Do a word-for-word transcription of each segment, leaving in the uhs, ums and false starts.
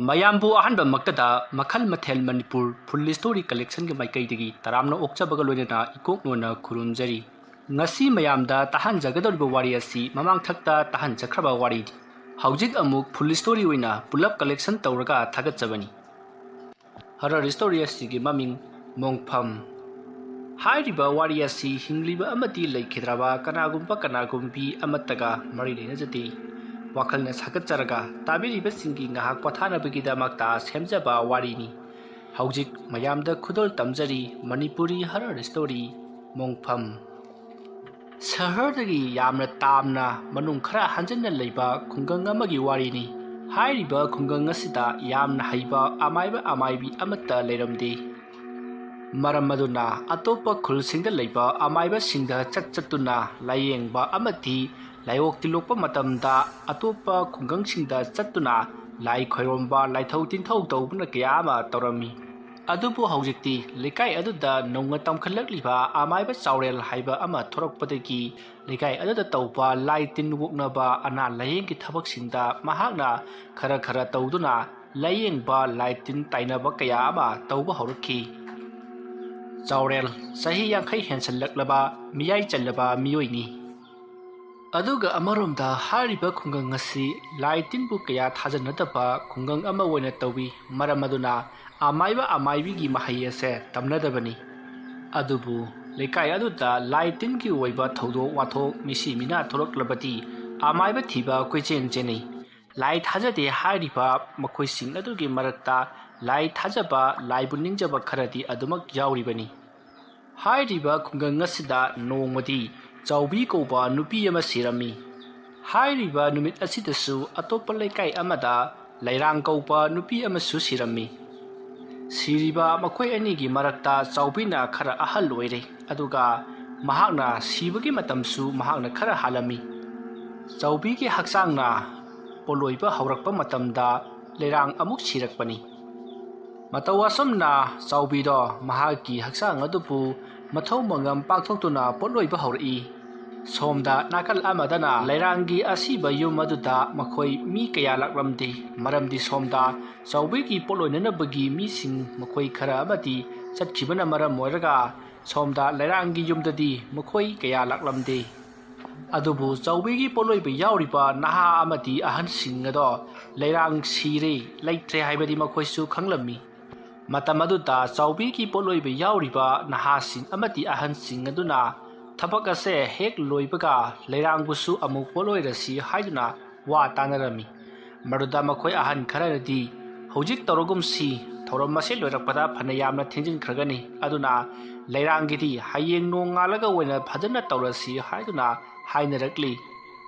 ꯃꯌꯥꯝꯕꯨ ꯑꯍꯥꯟꯕꯃꯛꯇꯗ ꯃꯈꯜ ꯃꯊꯦꯜ ꯃꯅꯤꯄꯨꯔ ꯐꯨꯜ ꯁ꯭ꯇꯣꯔꯤ ꯀꯂꯦꯛꯁꯟꯒꯤ ꯃꯥꯏꯀꯩꯗꯒꯤ ꯇꯔꯥꯝꯅ ꯑꯣꯛꯆꯕꯒ ꯂꯣꯏꯅꯅ ꯏꯀꯣꯛ ꯅꯣꯟꯅ ꯈꯨꯔꯨꯝꯖꯔꯤ꯫ ꯉꯁꯤ ꯃꯌꯥꯝꯗ ꯇꯥꯍꯟꯖꯒꯗꯧꯔꯤꯕ ꯋꯥꯔꯤ ꯑꯁꯤ ꯃꯃꯥꯡꯊꯛꯇ ꯇꯥꯍꯟꯖꯈ꯭ꯔꯕ ꯋꯥꯔꯤꯅꯤ꯫ ꯍꯧꯖꯤꯛ ꯑꯃꯨꯛ ꯐꯨꯜ ꯁ꯭ꯇꯣꯔꯤ ꯑꯣꯏꯅ ꯄꯨꯂꯞ ꯀꯂꯦꯛꯁꯟ ꯇꯧꯔꯒ ꯊꯥꯒꯠꯆꯕꯅꯤ꯫ ꯍꯔꯔ ꯁ꯭ꯇꯣꯔꯤ ꯑꯁꯤꯒꯤ ꯃꯃꯤꯡ ꯃꯣꯡꯐꯝ꯫ ꯍꯥꯏꯔꯤꯕ ꯋꯥꯔꯤ ꯑꯁꯤ ꯍꯤꯡꯂꯤꯕ ꯑꯃꯗꯤ ꯂꯩꯈꯤꯗ꯭ꯔꯕ ꯀꯅꯥꯒꯨꯝꯕ ꯀꯅꯥꯒꯨꯝꯕꯤ ꯑꯃꯠꯇꯒ ꯃꯔꯤ ꯂꯩꯅꯖꯗꯦ꯫ ꯋꯥꯈꯜꯅ ꯁꯥꯒꯠꯆꯔꯒ ꯇꯥꯕꯤꯔꯤꯕꯁꯤꯡꯒꯤ ꯉꯥꯏꯍꯥꯛ ꯄꯣꯊꯥꯅꯕꯒꯤꯗꯃꯛꯇ ꯁꯦꯝꯖꯕ ꯋꯥꯔꯤꯅꯤ꯫ ꯍꯧꯖꯤꯛ ꯃꯌꯥꯝꯗ ꯈꯨꯗꯣꯜ ꯇꯝꯖꯔꯤ ꯃꯅꯤꯄꯨꯔꯤ ꯍꯔꯔ ꯁ꯭ꯇꯣꯔꯤ ꯃꯣꯡꯐꯝ꯫ ꯁꯍꯔꯗꯒꯤ ꯌꯥꯝꯅ ꯇꯥꯝꯅ ꯃꯅꯨꯡ ꯈꯔ ꯍꯟꯖꯤꯟꯅ ꯂꯩꯕ ꯈꯨꯡꯒꯪ ꯑꯃꯒꯤ ꯋꯥꯔꯤꯅꯤ꯫ ꯍꯥꯏꯔꯤꯕ ꯈꯨꯡꯒꯪ ꯑꯁꯤꯗ ꯌꯥꯝꯅ ꯍꯩꯕ ꯑꯃꯥꯏꯕ ꯑꯃꯥꯏꯕꯤ ꯑꯃꯠꯇ ꯂꯩꯔꯝꯗꯦ꯫ ꯃꯔꯝ ꯑꯗꯨꯅ ꯑꯇꯣꯞꯄ ꯈꯨꯜꯁꯤꯡꯗ ꯂꯩꯕ ꯑꯃꯥꯏꯕꯁꯤꯡꯗ ꯆꯠ ꯆꯠꯇꯨꯅ ꯂꯥꯏꯌꯦꯡꯕ ꯑꯃꯗꯤ ꯂꯥꯏꯑꯣꯛ ꯇꯤꯜꯂꯣꯛꯄ ꯃꯇꯝꯗ ꯑꯇꯣꯞꯄ ꯈꯨꯡꯒꯪꯁꯤꯡꯗ ꯆꯠꯇꯨꯅ ꯂꯥꯏ ꯈꯣꯏꯔꯣꯝꯕ, ꯂꯥꯏꯊꯧ ꯇꯤꯟꯊꯧ ꯇꯧꯕꯅ ꯀꯌꯥ ꯑꯃ ꯇꯧꯔꯝꯃꯤ꯫ ꯑꯗꯨꯕꯨ ꯍꯧꯖꯤꯛꯇꯤ ꯂꯩꯀꯥꯏ ꯑꯗꯨꯗ ꯅꯧꯅ ꯇꯝꯈꯠꯂꯛꯂꯤꯕ ꯑꯃꯥꯏꯕ ꯆꯥꯎꯔꯦꯜ ꯍꯥꯏꯕ ꯑꯃ ꯊꯣꯔꯛꯄꯗꯒꯤ ꯂꯩꯀꯥꯏ ꯑꯗꯨꯗ ꯇꯧꯕ ꯂꯥꯏ ꯇꯤꯟ ꯑꯣꯛꯅꯕ ꯑꯅꯥ ꯂꯥꯏꯌꯦꯡꯒꯤ ꯊꯕꯛꯁꯤꯡꯗ ꯃꯍꯥꯛꯅ ꯈꯔ ꯈꯔ ꯇꯧꯗꯨꯅ ꯂꯥꯏꯌꯦꯡꯕ ꯂꯥꯏ ꯇꯤꯟ ꯇꯥꯏꯅꯕ ꯀꯌꯥ ꯑꯃ ꯇꯧꯕ ꯍꯧꯔꯛꯈꯤ꯫ ꯆꯥꯎꯔꯦꯜ ꯆꯍꯤ ꯌꯥꯡꯈꯩ ꯍꯦꯟꯁꯜꯂꯛꯂꯕ ꯃꯤꯌꯥꯏ ꯆꯜꯂꯕ ꯃꯤꯑꯣꯏꯅꯤ꯫ ꯑꯗꯨꯒ ꯑꯃꯔꯣꯝꯗ ꯍꯥꯏꯔꯤꯕ ꯈꯨꯡꯒꯪ ꯑꯁꯤ ꯂꯥꯏ ꯇꯤꯟꯕꯨ ꯀꯌꯥ ꯊꯥꯖꯅꯗꯕ ꯈꯨꯡꯒꯪ ꯑꯃ ꯑꯣꯏꯅ ꯇꯧꯏ꯫ ꯃꯔꯝ ꯑꯗꯨꯅ ꯑꯃꯥꯏꯕ ꯑꯃꯥꯏꯕꯤꯒꯤ ꯃꯍꯩ ꯑꯁꯦ ꯇꯝꯅꯗꯕꯅꯤ꯫ ꯑꯗꯨꯕꯨ ꯂꯩꯀꯥꯏ ꯑꯗꯨꯗ ꯂꯥꯏ ꯇꯤꯟꯒꯤ ꯑꯣꯏꯕ ꯊꯧꯗꯣꯛ ꯋꯥꯊꯣꯛ ꯃꯤꯁꯤ ꯃꯤꯅꯥ ꯊꯣꯛꯂꯛꯂꯕꯗꯤ ꯑꯃꯥꯏꯕ ꯊꯤꯕ ꯀꯣꯏꯆꯦꯟ ꯆꯦꯟꯅꯩ꯫ ꯂꯥꯏ ꯊꯥꯖꯗꯦ ꯍꯥꯏꯔꯤꯕ ꯃꯈꯣꯏꯁꯤꯡ ꯑꯗꯨꯒꯤ ꯃꯔꯛꯇ ꯂꯥꯏ ꯊꯥꯖꯕ, ꯂꯥꯏꯕꯨ ꯅꯤꯡꯖꯕ ꯈꯔꯗꯤ ꯑꯗꯨꯃꯛ ꯌꯥꯎꯔꯤꯕꯅꯤ꯫ ꯍꯥꯏꯔꯤꯕ ꯈꯨꯡꯒꯪ ꯑꯁꯤꯗ ꯅꯣꯡꯃꯗꯤ ꯆꯥꯎꯕꯤ ꯀꯧꯕ ꯅꯨꯄꯤ ꯑꯃ ꯁꯤꯔꯝꯃꯤ꯫ ꯍꯥꯏꯔꯤꯕ ꯅꯨꯃꯤꯠ ꯑꯁꯤꯗꯁꯨ ꯑꯇꯣꯞꯄ ꯂꯩꯀꯥꯏ ꯑꯃꯗ ꯂꯩꯔꯥꯡ ꯀꯧꯕ ꯅꯨꯄꯤ ꯑꯃꯁꯨ ꯁꯤꯔꯝꯃꯤ꯫ ꯁꯤꯔꯤꯕ ꯃꯈꯣꯏ ꯑꯅꯤꯒꯤ ꯃꯔꯛꯇ ꯆꯥꯎꯕꯤꯅ ꯈꯔ ꯑꯍꯜ ꯑꯣꯏꯔꯦ, ꯑꯗꯨꯒ ꯃꯍꯥꯛꯅ ꯁꯤꯕꯒꯤ ꯃꯇꯝꯁꯨ ꯃꯍꯥꯛꯅ ꯈꯔ ꯍꯥꯜꯂꯝꯃꯤ꯫ ꯆꯥꯎꯕꯤꯒꯤ ꯍꯛꯆꯥꯡꯅ ꯄꯣꯠꯂꯣꯏꯕ ꯍꯧꯔꯛꯄ ꯃꯇꯝꯗ ꯂꯩꯔꯥꯡ ꯑꯃꯨꯛ ꯁꯤꯔꯛꯄꯅꯤ꯫ ꯃꯇꯧ ꯑꯁꯨꯝꯅ ꯆꯥꯎꯕꯤꯗꯣ ꯃꯍꯥꯛꯀꯤ ꯍꯛꯆꯥꯡ ꯑꯗꯨꯕꯨ ꯃꯊꯧ ꯃꯉꯝ ꯄꯥꯡꯊꯣꯛꯇꯨꯅ ꯄꯣꯠꯂꯣꯏꯕ ꯍꯧꯔꯛꯏ꯫ ꯁꯣꯝꯗ ꯅꯥꯀꯜ ꯑꯃꯗꯅ ꯂꯩꯔꯥꯡꯒꯤ ꯑꯁꯤꯕ ꯌꯨꯝ ꯑꯗꯨꯗ ꯃꯈꯣꯏ ꯃꯤ ꯀꯌꯥ ꯂꯥꯛꯂꯝꯗꯦ꯫ ꯃꯔꯝꯗꯤ ꯁꯣꯝꯗ ꯆꯥꯎꯕꯤꯒꯤ ꯄꯣꯠꯂꯣꯏꯅꯅꯕꯒꯤ ꯃꯤꯁꯤꯡ ꯃꯈꯣꯏ ꯈꯔ ꯑꯃꯗꯤ ꯆꯠꯈꯤꯕꯅ ꯃꯔꯝ ꯑꯣꯏꯔꯒ ꯁꯣꯝꯗ ꯂꯩꯔꯥꯡꯒꯤ ꯌꯨꯝꯗꯗꯤ ꯃꯈꯣꯏ ꯀꯌꯥ ꯂꯥꯛꯂꯝꯗꯦ꯫ ꯑꯗꯨꯕꯨ ꯆꯥꯎꯕꯤꯒꯤ ꯄꯣꯠꯂꯣꯏꯕ ꯌꯥꯎꯔꯤꯕ ꯅꯍꯥ ꯑꯃꯗꯤ ꯑꯍꯟꯁꯤꯡ ꯑꯗꯣ ꯂꯩꯔꯥꯡ ꯁꯤꯔꯦ, ꯂꯩꯇ꯭ꯔꯦ ꯍꯥꯏꯕꯗꯤ ꯃꯈꯣꯏꯁꯨ ꯈꯪꯂꯝꯃꯤ꯫ ꯃꯇꯝ ꯑꯗꯨꯗ ꯆꯥꯎꯕꯤꯒꯤ ꯄꯣꯠꯂꯣꯏꯕ ꯌꯥꯎꯔꯤꯕ ꯅꯍꯥꯁꯤꯡ ꯑꯃꯗꯤ ꯑꯍꯟꯁꯤꯡ ꯑꯗꯨꯅ ꯊꯕꯛ ꯑꯁꯦ ꯍꯦꯛ ꯂꯣꯏꯕꯒ ꯂꯩꯔꯥꯡꯕꯨꯁꯨ ꯑꯃꯨꯛ ꯄꯣꯠꯂꯣꯏꯔꯁꯤ ꯍꯥꯏꯗꯨꯅ ꯋꯥ ꯇꯥꯅꯔꯝꯃꯤ꯫ ꯃꯗꯨꯗ ꯃꯈꯣꯏ ꯑꯍꯟ ꯈꯔꯅꯗꯤ, "ꯍꯧꯖꯤꯛ ꯇꯧꯔꯒꯨꯝꯁꯤ, ꯊꯧꯔꯝ ꯑꯁꯤ ꯂꯣꯏꯔꯛꯄꯗ ꯐꯅ ꯌꯥꯝꯅ ꯊꯦꯡꯖꯤꯟꯈ꯭ꯔꯒꯅꯤ, ꯑꯗꯨꯅ ꯂꯩꯔꯥꯡꯒꯤꯗꯤ ꯍꯌꯦꯡ ꯅꯣꯡꯉꯥꯜꯂꯒ ꯑꯣꯏꯅ ꯐꯖꯅ ꯇꯧꯔꯁꯤ" ꯍꯥꯏꯗꯨꯅ ꯍꯥꯏꯅꯔꯛꯂꯤ꯫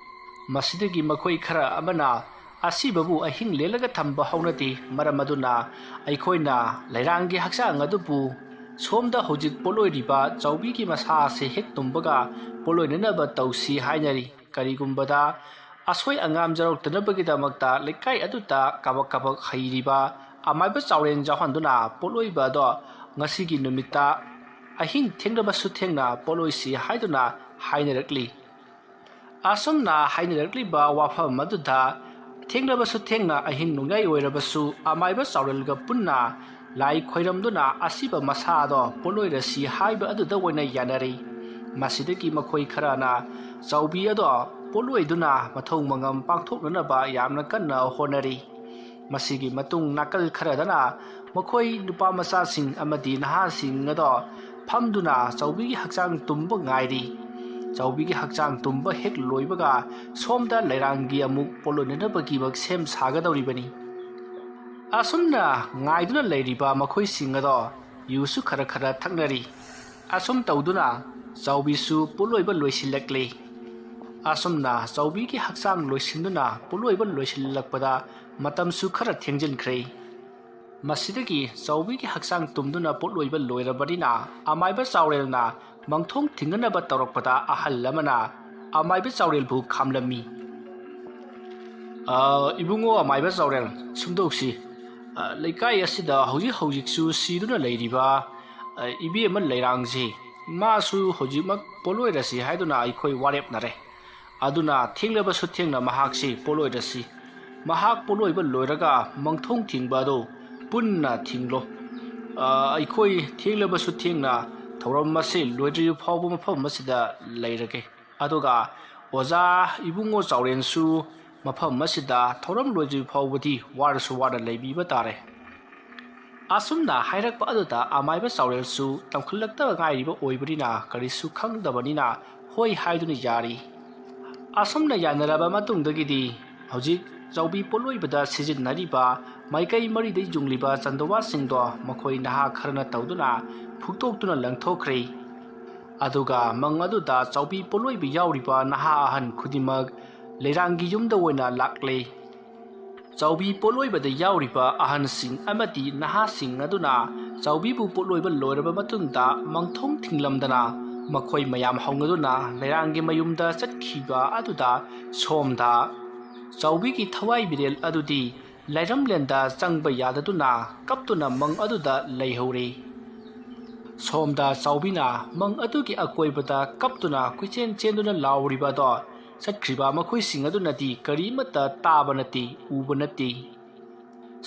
ꯃꯁꯤꯗꯒꯤ ꯃꯈꯣꯏ ꯈꯔ ꯑꯃꯅ, "ꯑꯁꯤꯕꯕꯨ ꯑꯍꯤꯡ ꯂꯦꯜꯂꯒ ꯊꯝꯕ ꯍꯧꯅꯗꯦ, ꯃꯔꯝ ꯑꯗꯨꯅ ꯑꯩꯈꯣꯏꯅ ꯂꯩꯔꯥꯡꯒꯤ ꯍꯛꯆꯥꯡ ꯑꯗꯨꯕꯨ ꯁꯣꯝꯗ ꯍꯧꯖꯤꯛ ꯄꯣꯠꯂꯣꯏꯔꯤꯕ ꯆꯥꯎꯕꯤꯒꯤ ꯃꯁꯥ ꯑꯁꯤ ꯍꯦꯛ ꯇꯨꯝꯕꯒ ꯄꯣꯠꯂꯣꯏꯅꯅꯕ ꯇꯧꯁꯤ" ꯍꯥꯏꯅꯔꯤ꯫ ꯀꯔꯤꯒꯨꯝꯕꯗ ꯑꯁꯣꯏ ꯑꯉꯥꯝ ꯌꯥꯎꯔꯛꯇꯅꯕꯒꯤꯗꯃꯛꯇ ꯂꯩꯀꯥꯏ ꯑꯗꯨꯗ ꯀꯥꯕꯛ ꯀꯥꯕꯛ ꯍꯩꯔꯤꯕ ꯑꯃꯥꯏꯕ ꯆꯥꯎꯔꯦꯜ ꯌꯥꯎꯍꯟꯗꯨꯅ ꯄꯣꯠꯂꯣꯏꯕ ꯑꯗꯣ ꯉꯁꯤꯒꯤ ꯅꯨꯃꯤꯠꯇ ꯑꯍꯤꯡ ꯊꯦꯡꯂꯕꯁꯨ ꯊꯦꯡꯅ ꯄꯣꯠꯂꯣꯏꯁꯤ ꯍꯥꯏꯗꯨꯅ ꯍꯥꯏꯅꯔꯛꯂꯤ꯫ ꯑꯁꯨꯝꯅ ꯍꯥꯏꯅꯔꯛꯂꯤꯕ ꯋꯥꯐꯝ ꯑꯗꯨꯗ ꯊꯦꯡꯂꯕꯁꯨ ꯊꯦꯡꯅ ꯑꯍꯤꯡ ꯅꯣꯡꯌꯥꯏ ꯑꯣꯏꯔꯕꯁꯨ ꯑꯃꯥꯏꯕ ꯆꯥꯎꯔꯦꯜꯒ ꯄꯨꯟꯅ ꯂꯥꯏ ꯈꯣꯏꯔꯝꯗꯨꯅ ꯑꯁꯤꯕ ꯃꯁꯥ ꯑꯗꯣ ꯄꯣꯠꯂꯣꯏꯔꯁꯤ ꯍꯥꯏꯕ ꯑꯗꯨꯗ ꯑꯣꯏꯅ ꯌꯥꯅꯔꯤ꯫ ꯃꯁꯤꯗꯒꯤ ꯃꯈꯣꯏ ꯈꯔꯅ ꯆꯥꯎꯕꯤ ꯑꯗꯣ ꯄꯣꯠꯂꯣꯏꯗꯨꯅ ꯃꯊꯧ ꯃꯉꯝ ꯄꯥꯡꯊꯣꯛꯅꯅꯕ ꯌꯥꯝꯅ ꯀꯟꯅ ꯍꯣꯠꯅꯔꯤ꯫ ꯃꯁꯤꯒꯤ ꯃꯇꯨꯡ ꯅꯥꯀꯜ ꯈꯔꯗꯅ ꯃꯈꯣꯏ ꯅꯨꯄꯥ ꯃꯆꯥꯁꯤꯡ ꯑꯃꯗꯤ ꯅꯍꯥꯁꯤꯡ ꯑꯗꯣ ꯐꯝꯗꯨꯅ ꯆꯥꯎꯕꯤꯒꯤ ꯍꯛꯆꯥꯡ ꯇꯨꯝꯕ ꯉꯥꯏꯔꯤ꯫ ꯆꯥꯎꯕꯤꯒꯤ ꯍꯛꯆꯥꯡ ꯇꯨꯝꯕ ꯍꯦꯛ ꯂꯣꯏꯕꯒ ꯁꯣꯝꯗ ꯂꯩꯔꯥꯡꯒꯤ ꯑꯃꯨꯛ ꯄꯣꯠꯂꯣꯏꯅꯅꯕꯒꯤꯃꯛ ꯁꯦꯝ ꯁꯥꯒꯗꯧꯔꯤꯕꯅꯤ꯫ ꯑꯁꯨꯝꯅ ꯉꯥꯏꯗꯨꯅ ꯂꯩꯔꯤꯕ ꯃꯈꯣꯏꯁꯤꯡ ꯑꯗꯣ ꯌꯨꯁꯨ ꯈꯔ ꯈꯔ ꯊꯛꯅꯔꯤ꯫ ꯑꯁꯨꯝ ꯇꯧꯗꯨꯅ ꯆꯥꯎꯕꯤꯁꯨ ꯄꯣꯠꯂꯣꯏꯕ ꯂꯣꯏꯁꯤꯜꯂꯛꯂꯤ꯫ ꯑꯁꯨꯝꯅ ꯆꯥꯎꯕꯤꯒꯤ ꯍꯛꯆꯥꯡ ꯂꯣꯏꯁꯤꯟꯗꯨꯅ ꯄꯣꯠꯂꯣꯏꯕ ꯂꯣꯏꯁꯤꯜꯂꯛꯄꯗ ꯃꯇꯝꯁꯨ ꯈꯔ ꯊꯦꯡꯖꯤꯟꯈ꯭ꯔꯦ꯫ ꯃꯁꯤꯗꯒꯤ ꯆꯥꯎꯕꯤꯒꯤ ꯍꯛꯆꯥꯡ ꯇꯨꯝꯗꯨꯅ ꯄꯣꯠꯂꯣꯏꯕ ꯂꯣꯏꯔꯕꯅꯤꯅ ꯑꯃꯥꯏꯕ ꯆꯥꯎꯔꯦꯜꯅ ꯃꯪꯊꯣꯡ ꯊꯤꯡꯅꯅꯕ ꯇꯧꯔꯛꯄꯗ ꯑꯍꯜ ꯑꯃꯅ ꯑꯃꯥꯏꯕ ꯆꯥꯎꯔꯦꯜꯕꯨ ꯈꯥꯝꯂꯝꯃꯤ꯫ "ꯑ, ꯏꯕꯨꯡꯉꯣ ꯑꯃꯥꯏꯕ ꯆꯥꯎꯔꯦꯜ, ꯁꯨꯝꯗꯧꯁꯤ, ꯑ, ꯂꯩꯀꯥꯏ ꯑꯁꯤꯗ ꯍꯧꯖꯤꯛ ꯍꯧꯖꯤꯛꯁꯨ ꯁꯤꯗꯨꯅ ꯂꯩꯔꯤꯕ, ꯑ, ꯏꯕꯦꯝꯃ ꯂꯩꯔꯥꯡꯁꯤ ꯃꯥꯁꯨ ꯍꯧꯖꯤꯛꯃꯛ ꯄꯣꯠꯂꯣꯏꯔꯁꯤ ꯍꯥꯏꯗꯨꯅ ꯑꯩꯈꯣꯏ ꯋꯥꯔꯦꯞꯅꯔꯦ꯫ ꯑꯗꯨꯅ ꯊꯦꯡꯂꯕꯁꯨ ꯊꯦꯡꯅ ꯃꯍꯥꯛꯁꯤ ꯄꯣꯠꯂꯣꯏꯔꯁꯤ꯫ ꯃꯍꯥꯛ ꯄꯣꯠꯂꯣꯏꯕ ꯂꯣꯏꯔꯒ ꯃꯪꯊꯣꯡ ꯊꯤꯡꯕ ꯑꯗꯨ ꯄꯨꯟꯅ ꯊꯤꯡꯂꯣ꯫ ꯑ, ꯑꯩꯈꯣꯏ ꯊꯦꯡꯂꯕꯁꯨ ꯊꯦꯡꯅ ꯊꯧꯔꯝ ꯑꯁꯤ ꯂꯣꯏꯗ꯭ꯔꯤꯕ ꯐꯥꯎꯕ ꯃꯐꯝ ꯑꯁꯤꯗ ꯂꯩꯔꯒꯦ꯫ ꯑꯗꯨꯒ ꯑꯣꯖꯥ ꯏꯕꯨꯡꯉꯣ ꯆꯥꯎꯔꯦꯟꯁꯨ ꯃꯐꯝ ꯑꯁꯤꯗ ꯊꯧꯔꯝ ꯂꯣꯏꯗ꯭ꯔꯤꯕ ꯐꯥꯎꯕꯗꯤ ꯋꯥꯔꯁꯨ ꯋꯥꯅ ꯂꯩꯕꯤꯕ ꯇꯥꯔꯦ꯫ ꯑꯁꯨꯝꯅ ꯍꯥꯏꯔꯛꯄ ꯑꯗꯨꯗ ꯑꯃꯥꯏꯕ ꯆꯥꯎꯔꯦꯜꯁꯨ ꯇꯝꯈꯠꯂꯛꯇꯕ ꯉꯥꯏꯔꯤꯕ ꯑꯣꯏꯕꯅꯤꯅ ꯀꯔꯤꯁꯨ ꯈꯪꯗꯕꯅꯤꯅ ꯍꯣꯏ ꯍꯥꯏꯗꯨꯅ ꯌꯥꯔꯤ꯫ ꯑꯁꯨꯝꯅ ꯌꯥꯅꯔꯕ ꯃꯇꯨꯡꯗꯒꯤꯗꯤ ꯍꯧꯖꯤꯛ ꯆꯥꯎꯕꯤ ꯄꯣꯠꯂꯣꯏꯕꯗ ꯁꯤꯖꯤꯟꯅꯔꯤꯕ ꯃꯥꯏꯀꯩ ꯃꯔꯤꯗ ꯌꯨꯡꯂꯤꯕ ꯆꯟꯗꯣꯋꯥꯁꯤꯡꯗꯣ ꯃꯈꯣꯏ ꯅꯍꯥ ꯈꯔꯅ ꯇꯧꯗꯨꯅ ꯐꯨꯛꯇꯣꯛꯇꯨꯅ ꯂꯪꯊꯣꯛꯈ꯭ꯔꯦ꯫ ꯑꯗꯨꯒ ꯃꯪ ꯑꯗꯨꯗ ꯆꯥꯎꯕꯤ ꯄꯣꯠꯂꯣꯏꯕ ꯌꯥꯎꯔꯤꯕ ꯅꯍꯥ ꯑꯍꯟ ꯈꯨꯗꯤꯡꯃꯛ ꯂꯩꯔꯥꯡꯒꯤ ꯌꯨꯝꯗ ꯑꯣꯏꯅ ꯂꯥꯛꯂꯦ꯫ ꯆꯥꯎꯕꯤ ꯄꯣꯠꯂꯣꯏꯕꯗ ꯌꯥꯎꯔꯤꯕ ꯑꯍꯟꯁꯤꯡ ꯑꯃꯗꯤ ꯅꯍꯥꯁꯤꯡ ꯑꯗꯨꯅ ꯆꯥꯎꯕꯤꯕꯨ ꯄꯣꯠꯂꯣꯏꯕ ꯂꯣꯏꯔꯕ ꯃꯇꯨꯡꯗ ꯃꯪꯊꯣꯡ ꯊꯤꯡꯂꯝꯗꯅ ꯃꯈꯣꯏ ꯃꯌꯥꯝ ꯍꯧꯅꯗꯨꯅ ꯂꯩꯔꯥꯡꯒꯤ ꯃꯌꯨꯝꯗ ꯆꯠꯈꯤꯕ ꯑꯗꯨꯗ ꯁꯣꯝꯗ ꯆꯥꯎꯕꯤꯒꯤ ꯊꯋꯥꯏ ꯃꯤꯔꯦꯜ ꯑꯗꯨꯗꯤ ꯂꯥꯏꯔꯝꯂꯦꯟꯗ ꯆꯪꯕ ꯌꯥꯗꯗꯨꯅ ꯀꯞꯇꯨꯅ ꯃꯪ ꯑꯗꯨꯗ ꯂꯩꯍꯧꯔꯤ꯫ ꯁꯣꯝꯗ ꯆꯥꯎꯕꯤꯅ ꯃꯪ ꯑꯗꯨꯒꯤ ꯑꯀꯣꯏꯕꯗ ꯀꯞꯇꯨꯅ ꯀꯣꯏꯆꯦꯟ ꯆꯦꯟꯗꯨꯅ ꯂꯥꯎꯔꯤꯕ ꯑꯗꯣ ꯆꯠꯈ꯭ꯔꯤꯕ ꯃꯈꯣꯏꯁꯤꯡ ꯑꯗꯨꯅꯗꯤ ꯀꯔꯤꯃꯠꯇ ꯇꯥꯕ ꯅꯠꯇꯦ, ꯎꯕ ꯅꯠꯇꯦ꯫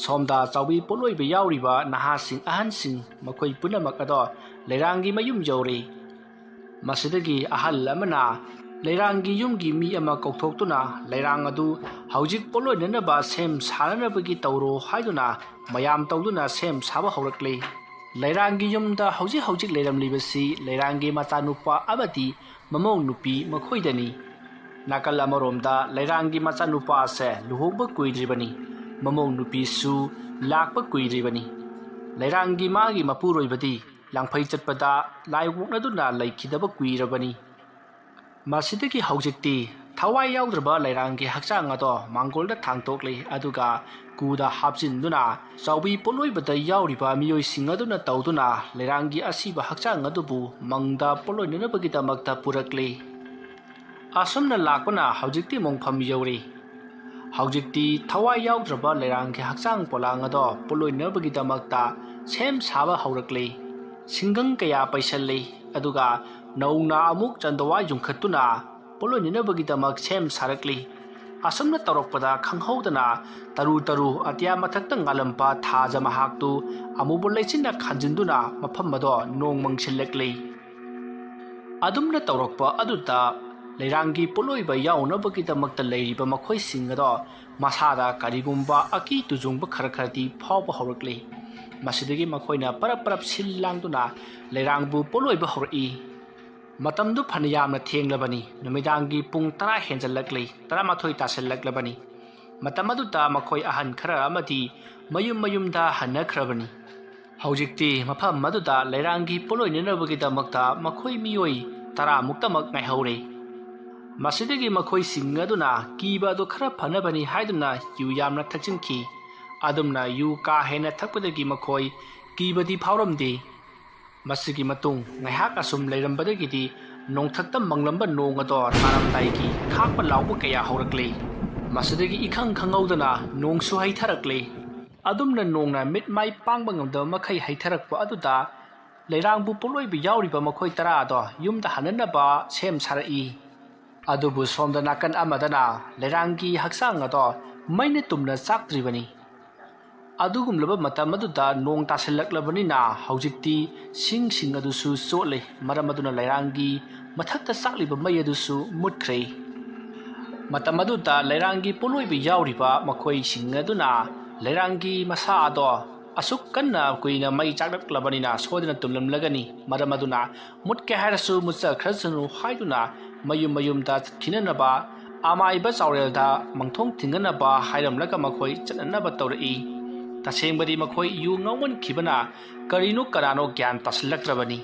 ꯁꯣꯝꯗ ꯆꯥꯎꯕꯤ ꯄꯣꯠꯂꯣꯏꯕ ꯌꯥꯎꯔꯤꯕ ꯅꯍꯥꯁꯤꯡ, ꯑꯍꯟꯁꯤꯡ ꯃꯈꯣꯏ ꯄꯨꯝꯅꯃꯛ ꯑꯗꯣ ꯂꯩꯔꯥꯡꯒꯤ ꯃꯌꯨꯝ ꯌꯧꯔꯦ꯫ ꯃꯁꯤꯗꯒꯤ ꯑꯍꯜ ꯑꯃꯅ ꯂꯩꯔꯥꯡꯒꯤ ꯌꯨꯝꯒꯤ ꯃꯤ ꯑꯃ ꯀꯧꯊꯣꯛꯇꯨꯅ ꯂꯩꯔꯥꯡ ꯑꯗꯨ ꯍꯧꯖꯤꯛ ꯄꯣꯠꯂꯣꯏꯅꯅꯕ ꯁꯦꯝ ꯁꯥꯅꯅꯕꯒꯤ ꯇꯧꯔꯣ ꯍꯥꯏꯗꯨꯅ ꯃꯌꯥꯝ ꯇꯧꯗꯨꯅ ꯁꯦꯝ ꯁꯥꯕ ꯍꯧꯔꯛꯂꯦ꯫ ꯂꯩꯔꯥꯡꯒꯤ ꯌꯨꯝꯗ ꯍꯧꯖꯤꯛ ꯍꯧꯖꯤꯛ ꯂꯩꯔꯝꯂꯤꯕꯁꯤ ꯂꯩꯔꯥꯡꯒꯤ ꯃꯆꯥꯅꯨꯄꯥ ꯑꯃꯗꯤ ꯃꯃꯧ ꯅꯨꯄꯤ ꯃꯈꯣꯏꯗꯅꯤ꯫ ꯅꯥꯀꯜ ꯑꯃꯔꯣꯝꯗ ꯂꯩꯔꯥꯡꯒꯤ ꯃꯆꯥꯅꯨꯄꯥ ꯑꯁꯦ ꯂꯨꯍꯣꯡꯕ ꯀꯨꯏꯗ꯭ꯔꯤꯕꯅꯤ, ꯃꯃꯧ ꯅꯨꯄꯤꯁꯨ ꯂꯥꯛꯄ ꯀꯨꯏꯗ꯭ꯔꯤꯕꯅꯤ꯫ ꯂꯩꯔꯥꯡꯒꯤ ꯃꯥꯒꯤ ꯃꯄꯨꯔꯣꯏꯕꯗꯤ ꯂꯥꯡꯐꯩ ꯆꯠꯄꯗ ꯂꯥꯏ ꯑꯣꯛꯅꯗꯨꯅ ꯂꯩꯈꯤꯗꯕ ꯀꯨꯏꯔꯕꯅꯤ꯫ ꯃꯁꯤꯗꯒꯤ ꯍꯧꯖꯤꯛꯇꯤ ꯊꯋꯥꯏ ꯌꯥꯎꯗ꯭ꯔꯕ ꯂꯩꯔꯥꯡꯒꯤ ꯍꯛꯆꯥꯡ ꯑꯗꯣ ꯃꯥꯡꯒꯣꯜꯗ ꯊꯥꯡꯇꯣꯛꯂꯤ, ꯑꯗꯨꯒ ꯀꯨꯗ ꯍꯥꯞꯆꯤꯟꯗꯨꯅ ꯆꯥꯎꯕꯤ ꯄꯣꯠꯂꯣꯏꯕꯗ ꯌꯥꯎꯔꯤꯕ ꯃꯤꯑꯣꯏꯁꯤꯡ ꯑꯗꯨꯅ ꯇꯧꯗꯨꯅ ꯂꯩꯔꯥꯡꯒꯤ ꯑꯁꯤꯕ ꯍꯛꯆꯥꯡ ꯑꯗꯨꯕꯨ ꯃꯪꯗ ꯄꯣꯠꯂꯣꯏꯅꯅꯕꯒꯤꯗꯃꯛꯇ ꯄꯨꯔꯛꯂꯤ꯫ ꯑꯁꯨꯝꯅ ꯂꯥꯛꯄꯅ ꯍꯧꯖꯤꯛꯇꯤ ꯃꯣꯡꯐꯝ ꯌꯧꯔꯤ꯫ ꯍꯧꯖꯤꯛꯇꯤ ꯊꯋꯥꯏ ꯌꯥꯎꯗ꯭ꯔꯕ ꯂꯩꯔꯥꯡꯒꯤ ꯍꯛꯆꯥꯡ ꯄꯣꯂꯥꯡ ꯑꯗꯣ ꯄꯣꯠꯂꯣꯏꯅꯕꯒꯤꯗꯃꯛꯇ ꯁꯦꯝ ꯁꯥꯕ ꯍꯧꯔꯛꯂꯤ꯫ ꯁꯤꯡꯒꯪ ꯀꯌꯥ ꯄꯩꯁꯜꯂꯤ꯫ ꯑꯗꯨꯒ ꯅꯧꯅ ꯑꯃꯨꯛ ꯆꯟꯗꯋꯥ ꯌꯨꯡꯈꯠꯇꯨꯅ ꯄꯣꯠꯂꯣꯏꯅꯅꯕꯒꯤꯗꯃꯛ ꯁꯦꯝ ꯁꯥꯔꯛꯂꯤ꯫ ꯑꯁꯨꯝꯅ ꯇꯧꯔꯛꯄꯗ ꯈꯪꯍꯧꯗꯅ ꯇꯔꯨ ꯇꯔꯨ ꯑꯇꯤꯌꯥ ꯃꯊꯛꯇ ꯉꯥꯜꯂꯝꯕ ꯊꯥꯖ ꯃꯍꯥꯛꯇꯨ ꯑꯃꯨꯕ ꯂꯩꯆꯤꯟꯅ ꯈꯟꯖꯤꯟꯗꯨꯅ ꯃꯐꯝ ꯑꯗꯣ ꯅꯣꯡ ꯃꯪꯁꯤꯜꯂꯛꯂꯤ꯫ ꯑꯗꯨꯝꯅ ꯇꯧꯔꯛꯄ ꯑꯗꯨꯗ ꯂꯩꯔꯥꯡꯒꯤ ꯄꯣꯠꯂꯣꯏꯕ ꯌꯥꯎꯅꯕꯒꯤꯗꯃꯛꯇ ꯂꯩꯔꯤꯕ ꯃꯈꯣꯏꯁꯤꯡ ꯑꯗꯣ ꯃꯁꯥꯗ ꯀꯔꯤꯒꯨꯝꯕ ꯑꯀꯤ ꯇꯨꯖꯨꯡꯕ ꯈꯔ ꯈꯔꯗꯤ ꯐꯥꯎꯕ ꯍꯧꯔꯛꯂꯤ꯫ ꯃꯁꯤꯗꯒꯤ ꯃꯈꯣꯏꯅ ꯄꯔꯞ ꯄꯔꯞ ꯁꯤꯜ ꯂꯥꯡꯗꯨꯅ ꯂꯩꯔꯥꯡꯕꯨ ꯄꯣꯠꯂꯣꯏꯕ ꯍꯧꯔꯛꯏ꯫ ꯃꯇꯝꯗꯨ ꯐꯅ ꯌꯥꯝꯅ ꯊꯦꯡꯂꯕꯅꯤ꯫ ꯅꯨꯃꯤꯗꯥꯡꯒꯤ ꯄꯨꯡ ꯇꯔꯥ ꯍꯦꯟꯖꯜꯂꯛꯂꯤ, ꯇꯔꯥꯃꯥꯊꯣꯏ ꯇꯥꯁꯤꯜꯂꯛꯂꯕꯅꯤ꯫ ꯃꯇꯝ ꯑꯗꯨꯗ ꯃꯈꯣꯏ ꯑꯍꯟ ꯈꯔ ꯑꯃꯗꯤ ꯃꯌꯨꯝ ꯃꯌꯨꯝꯗ ꯍꯟꯅꯈ꯭ꯔꯕꯅꯤ꯫ ꯍꯧꯖꯤꯛꯇꯤ ꯃꯐꯝ ꯑꯗꯨꯗ ꯂꯩꯔꯥꯡꯒꯤ ꯄꯣꯠꯂꯣꯏꯅꯅꯕꯒꯤꯗꯃꯛꯇ ꯃꯈꯣꯏ ꯃꯤꯑꯣꯏ ꯇꯔꯥꯃꯨꯛꯇꯃꯛ ꯉꯥꯏꯍꯧꯔꯦ꯫ ꯃꯁꯤꯗꯒꯤ ꯃꯈꯣꯏꯁꯤꯡ ꯑꯗꯨꯅ ꯀꯤꯕ ꯑꯗꯨ ꯈꯔ ꯐꯅꯕꯅꯤ ꯍꯥꯏꯗꯨꯅ ꯌꯨ ꯌꯥꯝꯅ ꯊꯛꯆꯤꯟꯈꯤ꯫ ꯑꯗꯨꯝꯅ ꯌꯨ ꯀꯥ ꯍꯦꯟꯅ ꯊꯛꯄꯗꯒꯤ ꯃꯈꯣꯏ ꯀꯤꯕꯗꯤ ꯐꯥꯎꯔꯝꯗꯦ꯫ ꯃꯁꯤꯒꯤ ꯃꯇꯨꯡ ꯉꯥꯏꯍꯥꯛ ꯑꯁꯨꯝ ꯂꯩꯔꯝꯕꯗꯒꯤꯗꯤ ꯅꯣꯡꯊꯛꯇ ꯃꯪꯂꯝꯕ ꯅꯣꯡ ꯑꯗꯣ ꯇꯥꯔꯝꯗꯥꯏꯒꯤ ꯈꯥꯛꯄ ꯂꯥꯎꯕ ꯀꯌꯥ ꯍꯧꯔꯛꯂꯦ꯫ ꯃꯁꯤꯗꯒꯤ ꯏꯈꯪ ꯈꯪꯍꯧꯗꯅ ꯅꯣꯡꯁꯨ ꯍꯩꯊꯔꯛꯂꯦ꯫ ꯑꯗꯨꯝꯅ ꯅꯣꯡꯅ ꯃꯤꯠ ꯃꯥꯏ ꯄꯥꯡꯕ ꯉꯝꯗꯕ ꯃꯈꯩ ꯍꯩꯊꯔꯛꯄ ꯑꯗꯨꯗ ꯂꯩꯔꯥꯡꯕꯨ ꯄꯣꯠꯂꯣꯏꯕ ꯌꯥꯎꯔꯤꯕ ꯃꯈꯣꯏ ꯇꯔꯥ ꯑꯗꯣ ꯌꯨꯝꯗ ꯍꯟꯅꯅꯕ ꯁꯦꯝ ꯁꯥꯔꯛꯏ꯫ ꯑꯗꯨꯕꯨ ꯁꯣꯝꯗ ꯅꯥꯀꯟ ꯑꯃꯗꯅ ꯂꯩꯔꯥꯡꯒꯤ ꯍꯛꯆꯥꯡ ꯑꯗꯣ ꯃꯩꯅ ꯇꯨꯝꯅ ꯆꯥꯛꯇ꯭ꯔꯤꯕꯅꯤ꯫ ꯑꯗꯨꯒꯨꯝꯂꯕ ꯃꯇꯝ ꯑꯗꯨꯗ ꯅꯣꯡ ꯇꯥꯁꯤꯜꯂꯛꯂꯕꯅꯤꯅ ꯍꯧꯖꯤꯛꯇꯤ ꯁꯤꯡꯁꯤꯡ ꯑꯗꯨꯁꯨ ꯆꯣꯠꯂꯦ꯫ ꯃꯔꯝ ꯑꯗꯨꯅ ꯂꯩꯔꯥꯡꯒꯤ ꯃꯊꯛꯇ ꯆꯥꯛꯂꯤꯕ ꯃꯩ ꯑꯗꯨꯁꯨ ꯃꯨꯠꯈ꯭ꯔꯦ꯫ ꯃꯇꯝ ꯑꯗꯨꯗ ꯂꯩꯔꯥꯡꯒꯤ ꯄꯣꯠꯂꯣꯏꯕ ꯌꯥꯎꯔꯤꯕ ꯃꯈꯣꯏꯁꯤꯡ ꯑꯗꯨꯅ ꯂꯩꯔꯥꯡꯒꯤ ꯃꯁꯥ ꯑꯗꯣ ꯑꯁꯨꯛ ꯀꯟꯅ ꯀꯨꯏꯅ ꯃꯩ ꯆꯥꯛꯂꯛꯂꯕꯅꯤꯅ ꯁꯣꯏꯗꯅ ꯇꯨꯝꯂꯝꯂꯒꯅꯤ꯫ ꯃꯔꯝ ꯑꯗꯨꯅ ꯃꯨꯠꯀꯦ ꯍꯥꯏꯔꯁꯨ ꯃꯨꯠꯆꯈ꯭ꯔꯁꯅꯨ ꯍꯥꯏꯗꯨꯅ ꯃꯌꯨꯝ ꯃꯌꯨꯝꯗ ꯆꯠꯈꯤꯅꯅꯕ ꯑꯃꯥꯏꯕ ꯆꯥꯎꯔꯦꯜꯗ ꯃꯪꯊꯣꯡ ꯊꯤꯡꯒꯅꯕ ꯍꯥꯏꯔꯝꯂꯒ ꯃꯈꯣꯏ ꯆꯠꯅꯅꯕ ꯇꯧꯔꯛꯏ꯫ ꯇꯁꯦꯡꯕꯗꯤ ꯃꯈꯣꯏ ꯌꯨ ꯉꯥꯎꯃꯟꯈꯤꯕꯅ ꯀꯔꯤꯅꯣ ꯀꯅꯥꯅꯣ ꯒ꯭ꯌꯥꯟ ꯇꯥꯁꯤꯜꯂꯛꯇ꯭ꯔꯕꯅꯤ꯫